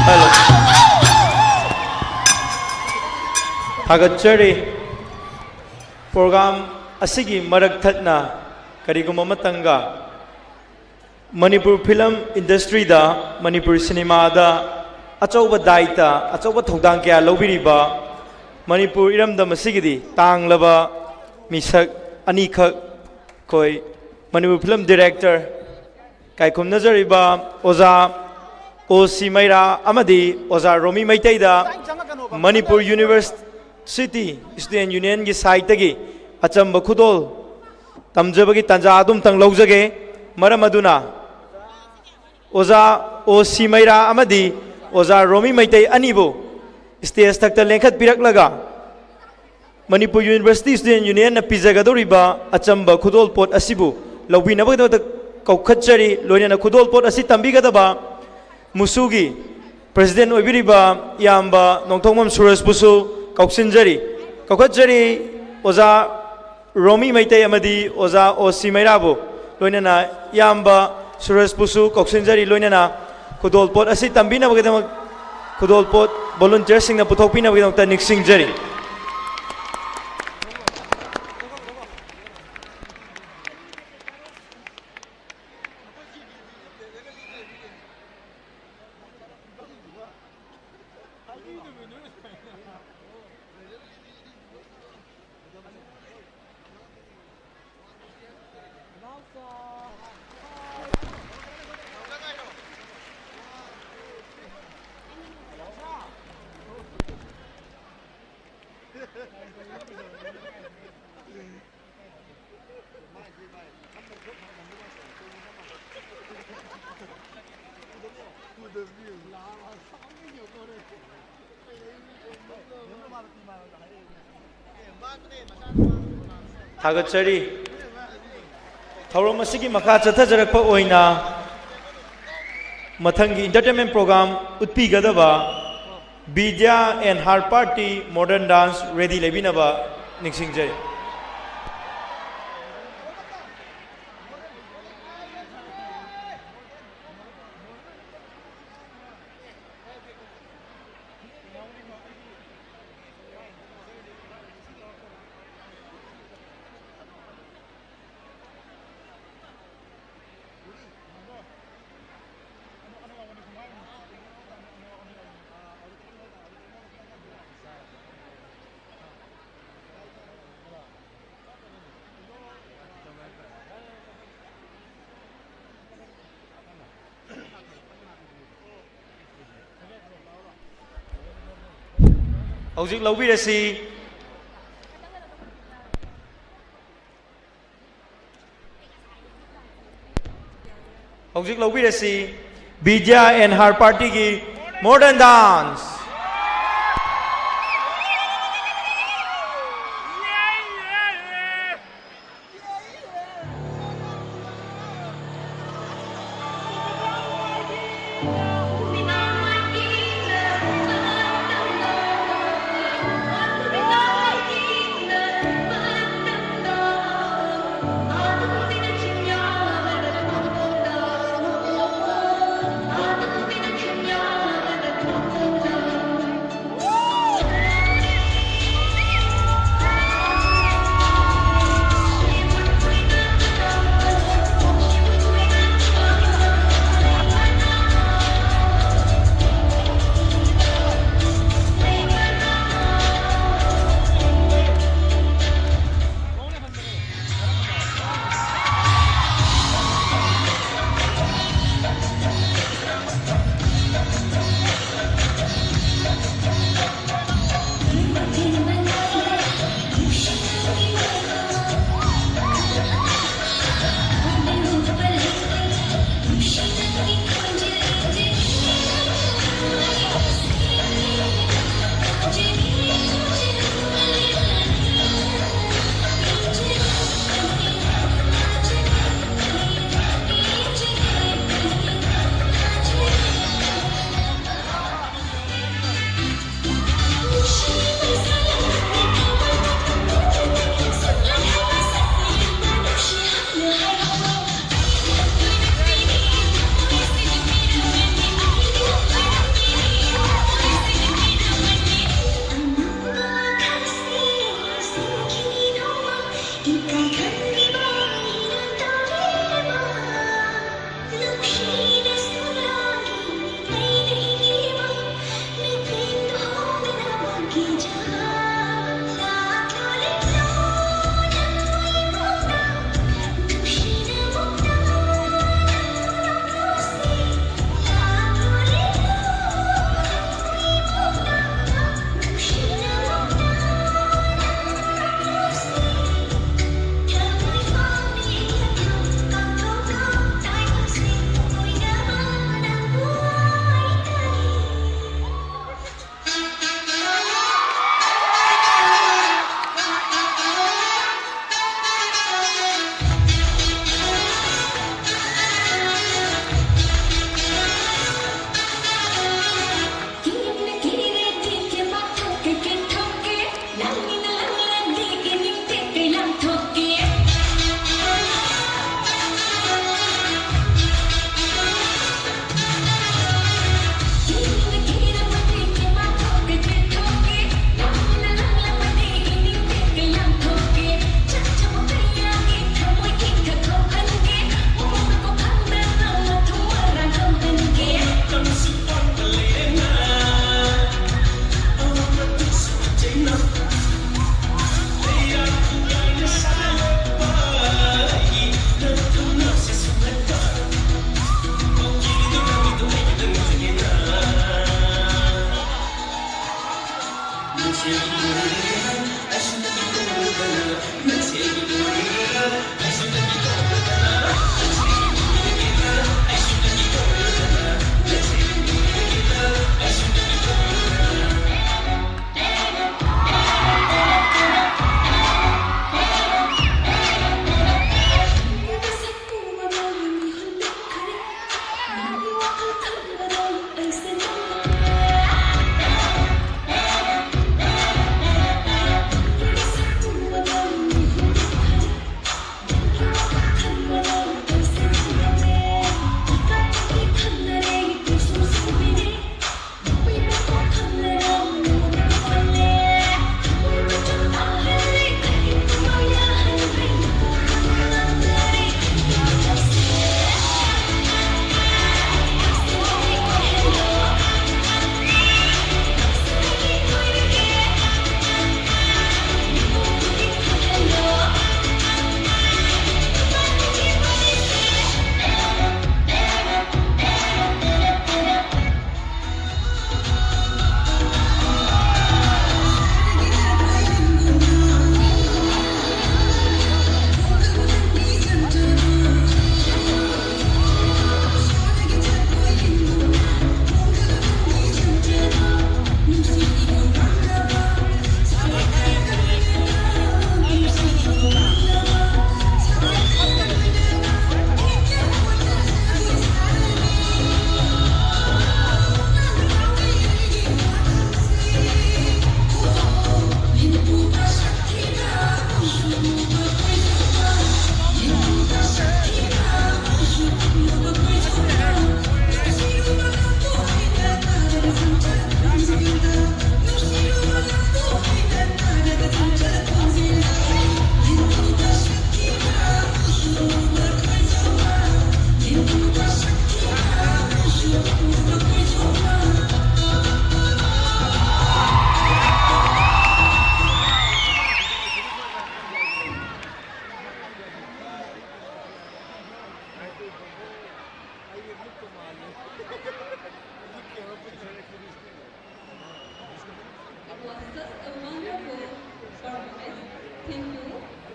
Hello. ꯊꯥꯒꯠꯆꯔꯤ꯫ Programme ꯑꯁꯤꯒꯤ ꯃꯔꯛ ꯊꯠꯅ ꯀꯔꯤꯒꯨꯝꯕ ꯑꯃꯇꯪꯒ Manipur film ꯏꯟꯗꯁꯇ꯭ꯔꯤꯗ, ꯃꯅꯤꯄꯨꯔ ꯁꯤꯅꯦꯃꯥꯗ ꯑꯆꯧꯕ ꯗꯥꯏꯇ, ꯑꯆꯧꯕ ꯊꯧꯗꯥꯡ ꯀꯌꯥ ꯂꯧꯕꯤꯔꯤꯕ ꯃꯅꯤꯄꯨꯔ ꯏꯔꯝꯗꯝ ꯑꯁꯤꯒꯤꯗꯤ ꯇꯥꯡꯂꯕ ꯃꯤꯁꯛ ꯑꯅꯤꯈꯛ, ꯑꯩꯈꯣꯏ ꯃꯅꯤꯄꯨꯔ ꯐꯤꯂꯝ ꯗꯤꯔꯦꯛꯇꯔ ꯀꯥꯏꯈꯨꯝꯅꯖꯔꯤꯕ ꯑꯣꯖꯥ ꯑꯣ ꯁꯤ ꯃꯩꯔꯥ ꯑꯃꯗꯤ ꯑꯣꯖꯥ ꯔꯣꯃꯤ ꯃꯩꯇꯩꯗ ꯃꯅꯤꯄꯨꯔ ꯌꯨꯅꯤꯚꯔꯁꯤꯇꯤ ꯁ꯭ꯇꯨꯗꯦꯟ ꯌꯨꯅꯤꯌꯟꯒꯤ ꯁꯥꯏꯠꯇꯒꯤ ꯑꯆꯝꯕ ꯈꯨꯗꯣꯜ ꯇꯝꯖꯕꯒꯤ ꯇꯥꯟꯖꯥ ꯑꯗꯨꯝꯇꯪ ꯂꯧꯖꯒꯦ꯫ ꯃꯔꯝ ꯑꯗꯨꯅ ꯑꯣꯖꯥ ꯑꯣ ꯁꯤ ꯃꯩꯔꯥ ꯑꯃꯗꯤ ꯑꯣꯖꯥ ꯔꯣꯃꯤ ꯃꯩꯇꯩ ꯑꯅꯤꯕꯨ ꯁ꯭ꯇꯦꯖ ꯊꯛꯇ ꯂꯦꯡꯈꯠꯄꯤꯔꯛꯂꯒ ꯃꯅꯤꯄꯨꯔ ꯌꯨꯅꯤꯚꯔꯁꯤꯇꯤ ꯁ꯭ꯇꯨꯗꯦꯟ ꯌꯨꯅꯤꯌꯟꯅ ꯄꯤꯖꯒꯗꯧꯔꯤꯕ ꯑꯆꯝꯕ ꯈꯨꯗꯣꯜꯄꯣꯠ ꯑꯁꯤꯕꯨ ꯂꯧꯕꯤꯅꯕꯒꯤꯗꯃꯛꯇ ꯀꯧꯈꯠꯆꯔꯤ꯫ ꯂꯣꯏꯅꯅ ꯈꯨꯗꯣꯜꯄꯣꯠ ꯑꯁꯤ ꯇꯝꯕꯤꯒꯗꯕ ꯃꯨꯁꯨꯒꯤ ꯄ꯭ꯔꯦꯁꯤꯗꯦꯟ ꯑꯣꯏꯕꯤꯔꯤꯕ ꯏꯌꯥꯝꯕ ꯅꯣꯡꯊꯣꯡꯕꯝ ꯁꯨꯔꯖꯄꯨꯁꯨ ꯀꯧꯁꯤꯟꯖꯔꯤ꯫ ꯀꯧꯈꯠꯆꯔꯤ ꯑꯣꯖꯥ ꯔꯣꯃꯤ ꯃꯩꯇꯩ ꯑꯃꯗꯤ ꯑꯣꯖꯥ ꯑꯣ ꯁꯤ ꯃꯩꯔꯥꯕꯨ, ꯂꯣꯏꯅꯅ ꯏꯌꯥꯝꯕ ꯁꯨꯔꯖꯄꯨꯁꯨ ꯀꯧꯁꯤꯟꯖꯔꯤ꯫ ꯂꯣꯏꯅꯅ ꯈꯨꯗꯣꯜꯄꯣꯠ ꯑꯁꯤ ꯇꯝꯕꯤꯅꯕꯒꯤꯗꯃꯛ, ꯈꯨꯗꯣꯜꯄꯣꯠ ꯚꯣꯂꯨꯟꯇꯤꯌꯔꯁꯤꯡꯅ ꯄꯨꯊꯣꯛꯄꯤꯅꯕꯒꯤꯗꯃꯛꯇ ꯅꯤꯡꯁꯤꯡꯖꯔꯤ꯫ ꯊꯥꯒꯠꯆꯔꯤ꯫ ꯊꯧꯔꯝ ꯑꯁꯤꯒꯤ ꯃꯈꯥ ꯆꯠꯊꯖꯔꯛꯄ ꯑꯣꯏꯅ ꯃꯊꯪꯒꯤ entertainment program ꯎꯠꯄꯤꯒꯗꯕ Vidya and her party modern dance ready ꯂꯩꯕꯤꯅꯕ ꯅꯤꯡꯁꯤꯡꯖꯔꯤ꯫ ꯍꯧꯖꯤꯛ ꯂꯧꯕꯤꯔꯁꯤ꯫ ꯍꯧꯖꯤꯛ ꯂꯧꯕꯤꯔꯁꯤ꯫ Vidya and her party ꯒꯤ Modern Dance꯫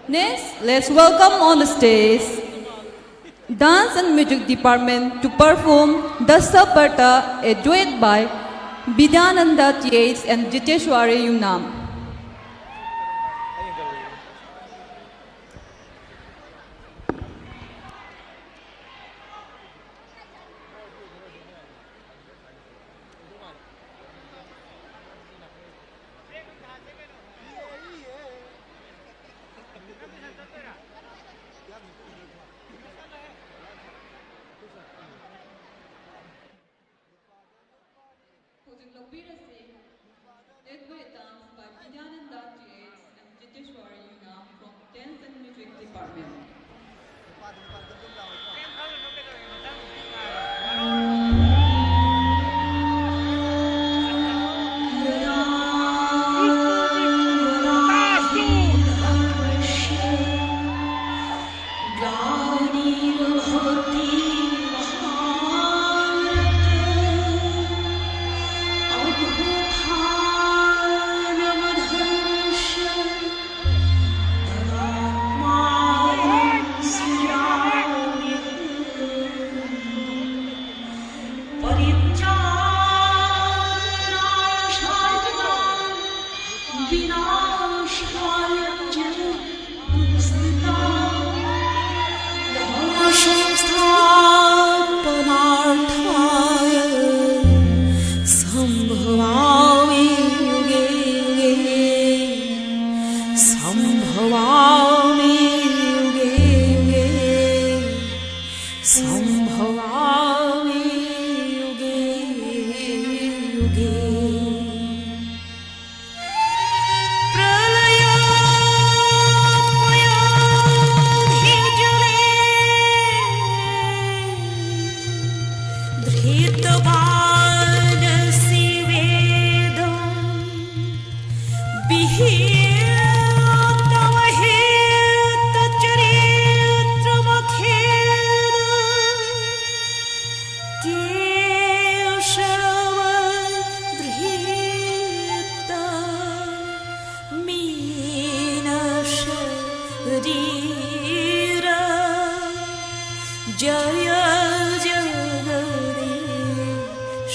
Next, let's welcome on the stage Dance and Music Department to perform Dasa Parta, a duet by Vidyananda T H and Jiteshwari Yunam. ꯍꯧꯖꯤꯛ ꯂꯧꯕꯤꯔꯁꯤ, Edward Dance by Vidyananda T H and Jiteshwari Yunam from Dance and Music Department.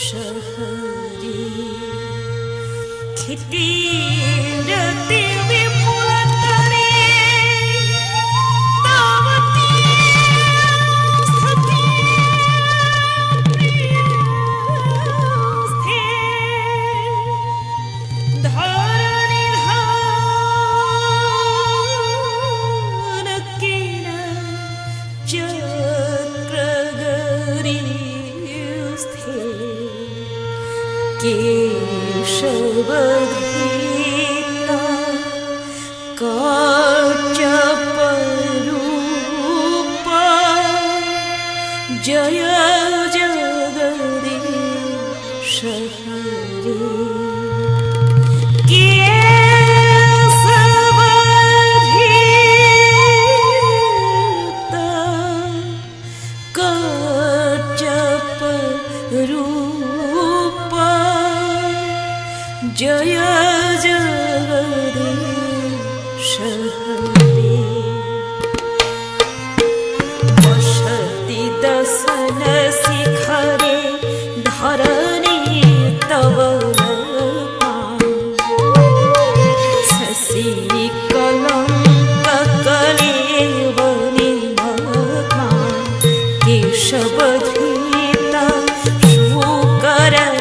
शहरी। क्षितिरति विपुलतरे तव तेजस्थिते धरणिधानकेन चक्रगरीस्थे केशवधीता काचपरूपा जय जगदीश हरे। केशवधीता काचपरूपा जय जगदीश हरे। वसति दसनशिखरे धरणी तव नमः। शशिकलङ्ककलेवनिमग्ना केशवधीता शूकररूपा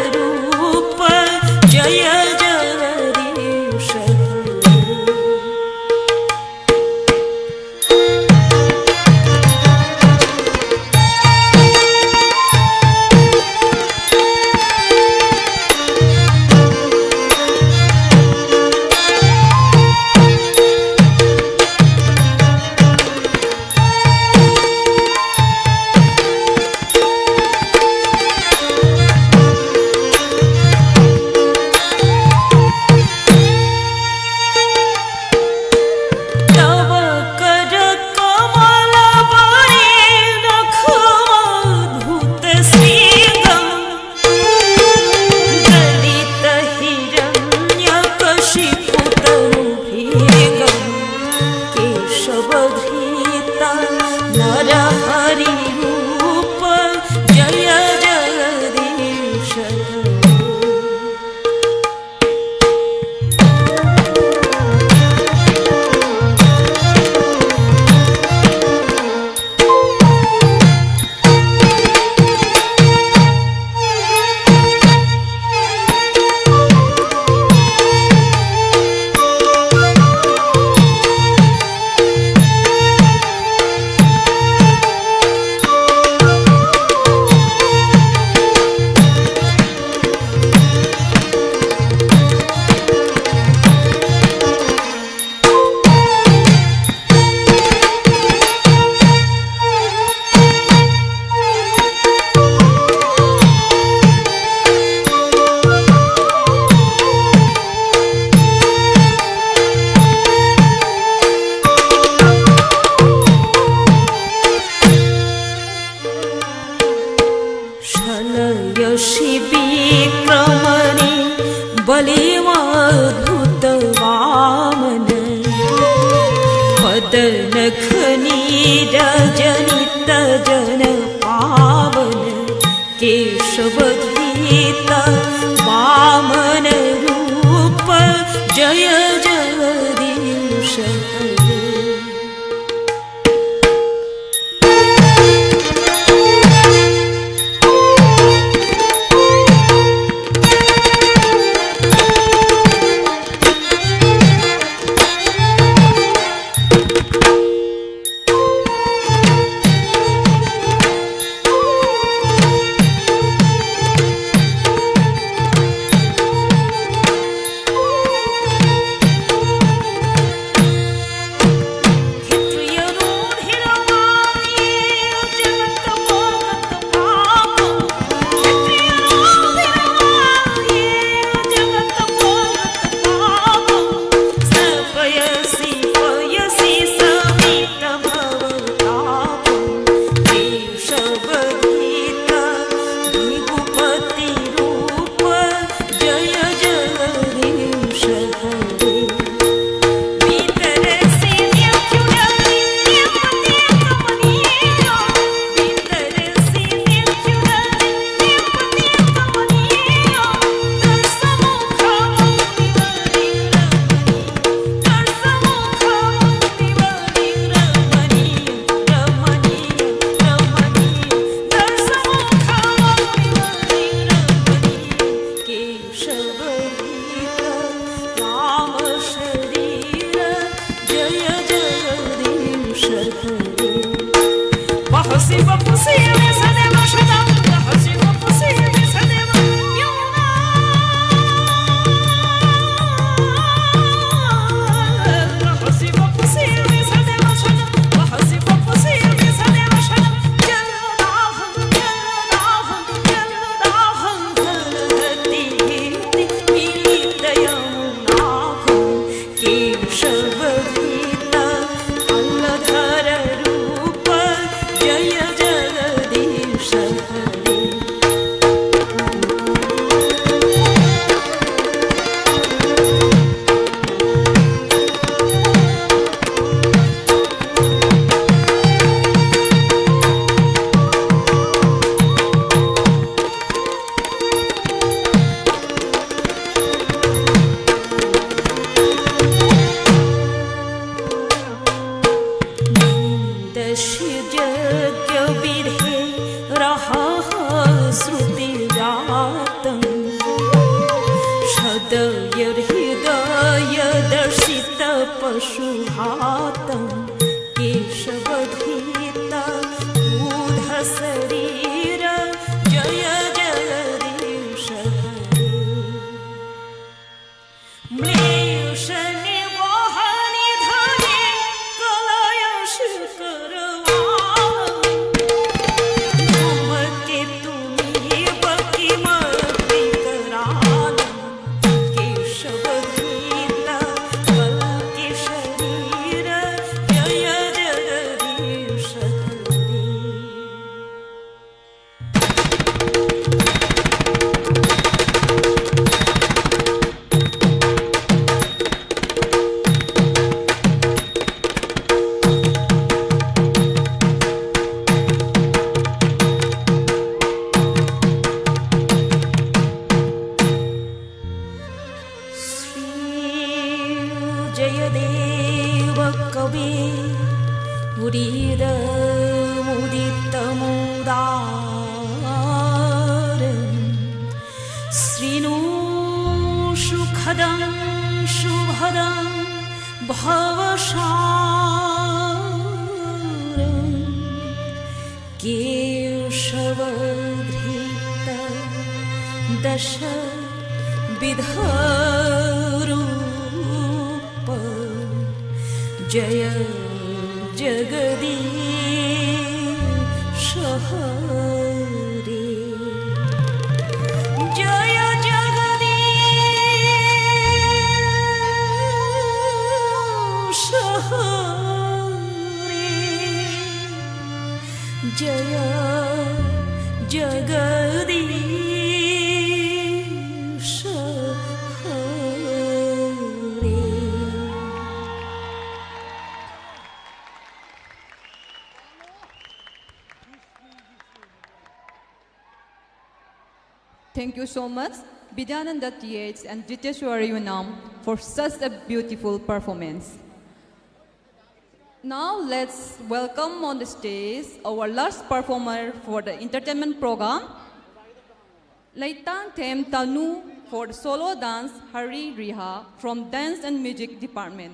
जय जगदीश हरे। शनयशि विक्रमणे बलिवाद्भुतवामन। पदनखनीड जनित जन पावन। केशवधीत वामन रूप जय जगदीश हरे। दश विधा रूप जय जगदीश हरे। जय जगदीश हरे। जय जगदीश हरे। Thank you so much, Vidyananda T H and Jiteshwari Unam, for such a beautiful performance. Now let's welcome on the stage our last performer for the entertainment program, Leitanthem Tanu for the solo dance Hari Riha from Dance and Music Department.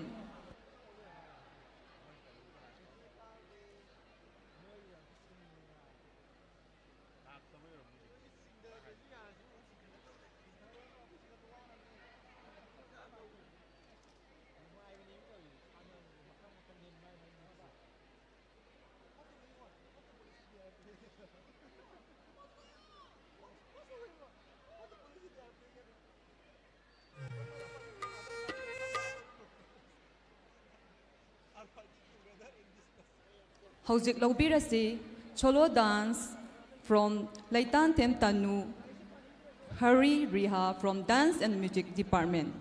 ꯍꯧꯖꯤꯛ ꯂꯧꯕꯤꯔꯁꯤ solo dance from Leitanthem Tanu, Hari Riha from Dance and Music Department.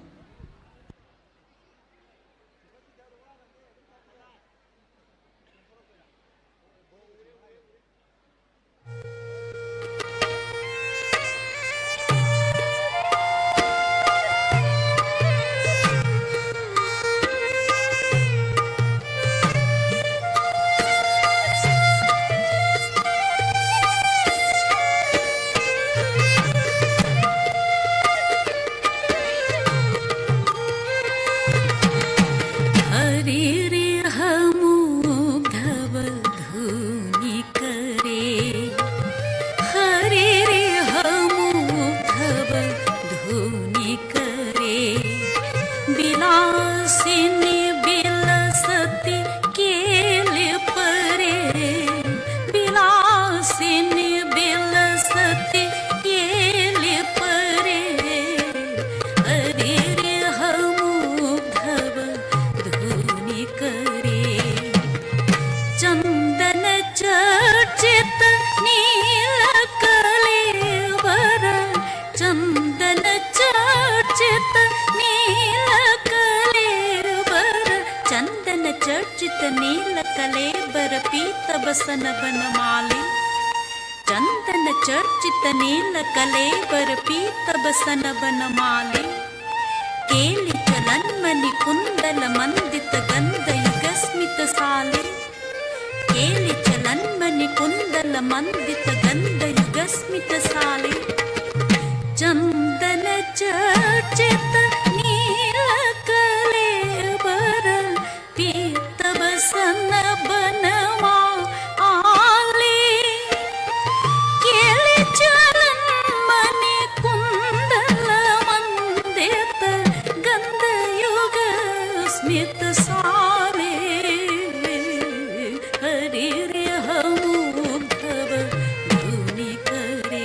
चर्चित नील कलेबर पीत बसन बनमाली। चंदन चर्चित नील कलेबर पीत बसन बनमाली। केलि चलन मणि कुंडल मंडित गंध युग स्मित साली। केलि चलन मणि कुंडल मंडित गंध युग स्मित साली। चंदन चर्चित नील कलेबर पीत बसन बनमाली। केलि चलन मणि कुंडल मंडित गंध युग स्मित साली। हरि रे हम उद्धव धुनि करे।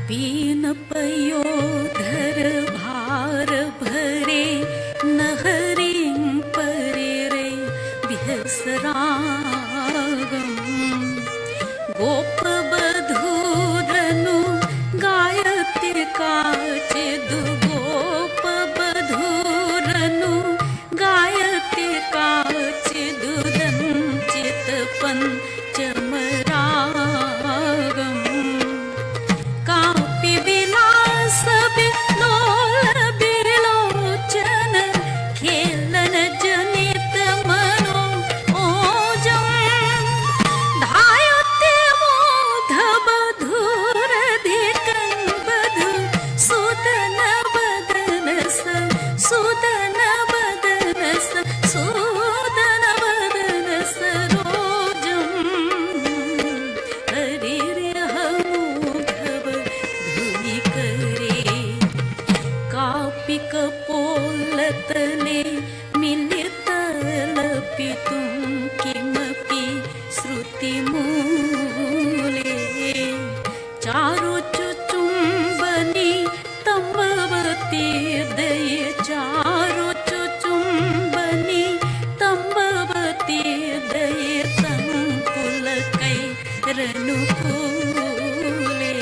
पीन पयो धर भार भरे, नहरिं परिरे बिहसरागम। गोप बधूरनु गायति काचिदु, गोप बधूरनु गायति काचिदु दंचित पंचम रागम। कापि विलास बिलोल बिलोचन खेलन जनित मनोजम। धायते मोध बधूर कल्पितुं किमपि श्रुतिमूले। चारुचुचुम्बनी तम्बवती दये, चारुचुचुम्बनी तम्बवती दये, तम्बुलकैरनुकूले।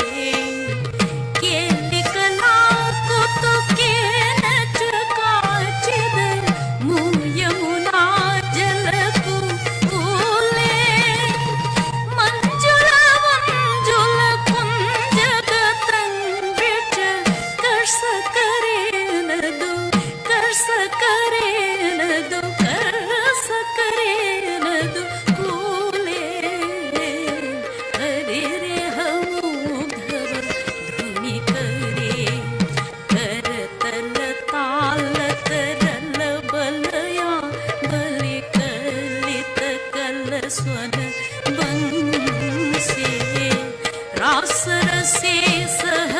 केलिकलाकुतुकेन च काचिद मू यमुना जलकूले। मञ्जुलमञ्जुलकुञ्जगतण्डे च कर्सकरेण दु, कर्सकरेण दु, कर्सकरेण दुकूले। हरिरिह मूधव ध्वनिकरे। करतलतालतरलबलया बलिकलितकलस्वनबंसे। रासरसे सह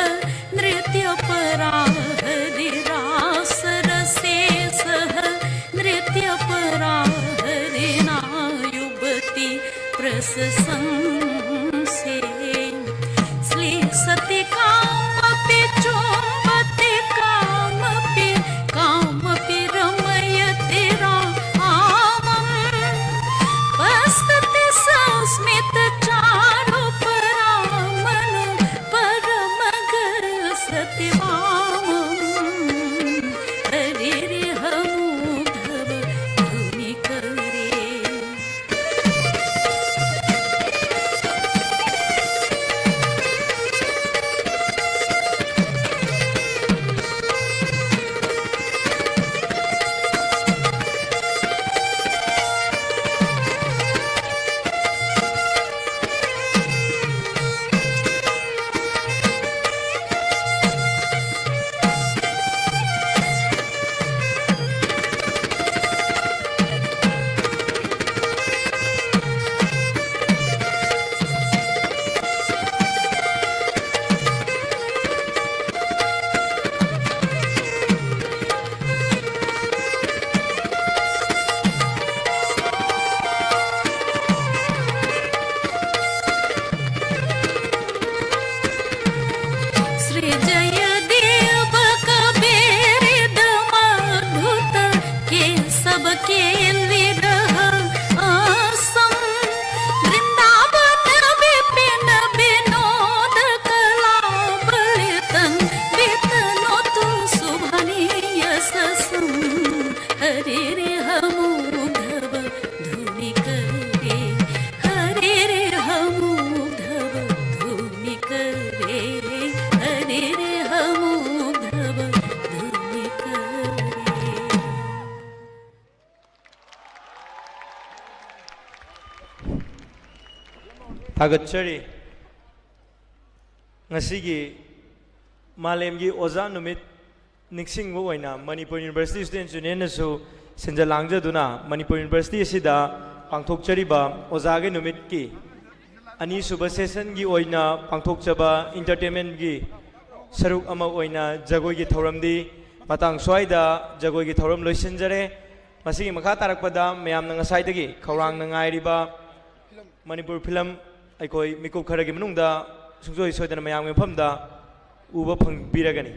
नृत्यपरा हरि, रासरसे सह नृत्यपरा हरिना युवती प्रशंसे। श्लिष्यति कामपि चुम्बति कामपि, कामपि रमयति रामम्। पश्यति सस्मितचारुपरामनुपरमघर्षति वामम्। हरिरिह मूधव ध्वनिकरे। केलि रह आसं वृन्दावन विपिन विनोद कला बलितं वितनोतु सुभनि यशसं। हरिर्हमूढव धुनि करे, हरिर्हमूढव धुनि करे, हरिर्हमूढव धुनि करे। ꯊꯥꯒꯠꯆꯔꯤ꯫ ꯉꯁꯤꯒꯤ ꯃꯥꯂꯦꯝꯒꯤ ꯑꯣꯖꯥ ꯅꯨꯃꯤꯠ ꯅꯤꯡꯁꯤꯡꯕ ꯑꯣꯏꯅ ꯃꯅꯤꯄꯨꯔ ꯌꯨꯅꯤꯚꯔꯁꯤꯇꯤ ꯁ꯭ꯇꯨꯗꯦꯟꯠ ꯌꯨꯅꯤꯌꯟꯅꯁꯨ ꯁꯤꯟꯖ ꯂꯥꯡꯖꯗꯨꯅ ꯃꯅꯤꯄꯨꯔ ꯌꯨꯅꯤꯚꯔꯁꯤꯇꯤ ꯑꯁꯤꯗ ꯄꯥꯡꯊꯣꯛꯆꯔꯤꯕ ꯑꯣꯖꯥꯒꯤ ꯅꯨꯃꯤꯠꯀꯤ ꯑꯅꯤꯁꯨꯕ ꯁꯦꯁꯟꯒꯤ ꯑꯣꯏꯅ ꯄꯥꯡꯊꯣꯛꯆꯕ ꯏꯟꯇꯔꯇꯦꯟꯃꯦꯟꯒꯤ ꯁꯔꯨꯛ ꯑꯃ ꯑꯣꯏꯅ ꯖꯒꯣꯏꯒꯤ ꯊꯧꯔꯝꯗꯤ ꯃꯇꯥꯡ ꯁ꯭ꯋꯥꯏꯗ ꯖꯒꯣꯏꯒꯤ ꯊꯧꯔꯝ ꯂꯣꯏꯁꯤꯟꯖꯔꯦ꯫ ꯃꯁꯤꯒꯤ ꯃꯈꯥ ꯇꯥꯔꯛꯄꯗ ꯃꯌꯥꯝꯅ ꯉꯁꯥꯏꯗꯒꯤ ꯈꯧꯔꯥꯡꯅ ꯉꯥꯏꯔꯤꯕ ꯃꯅꯤꯄꯨꯔ ꯐꯤꯂꯝ ꯑꯩꯈꯣꯏ ꯃꯤꯀꯨꯞ ꯈꯔꯒꯤ ꯃꯅꯨꯡꯗ ꯁꯨꯡꯁꯣꯏ ꯁꯣꯏꯗꯅ ꯃꯌꯥꯝꯒꯤ ꯃꯐꯝꯗ ꯎꯕ ꯐꯪꯕꯤꯔꯒꯅꯤ꯫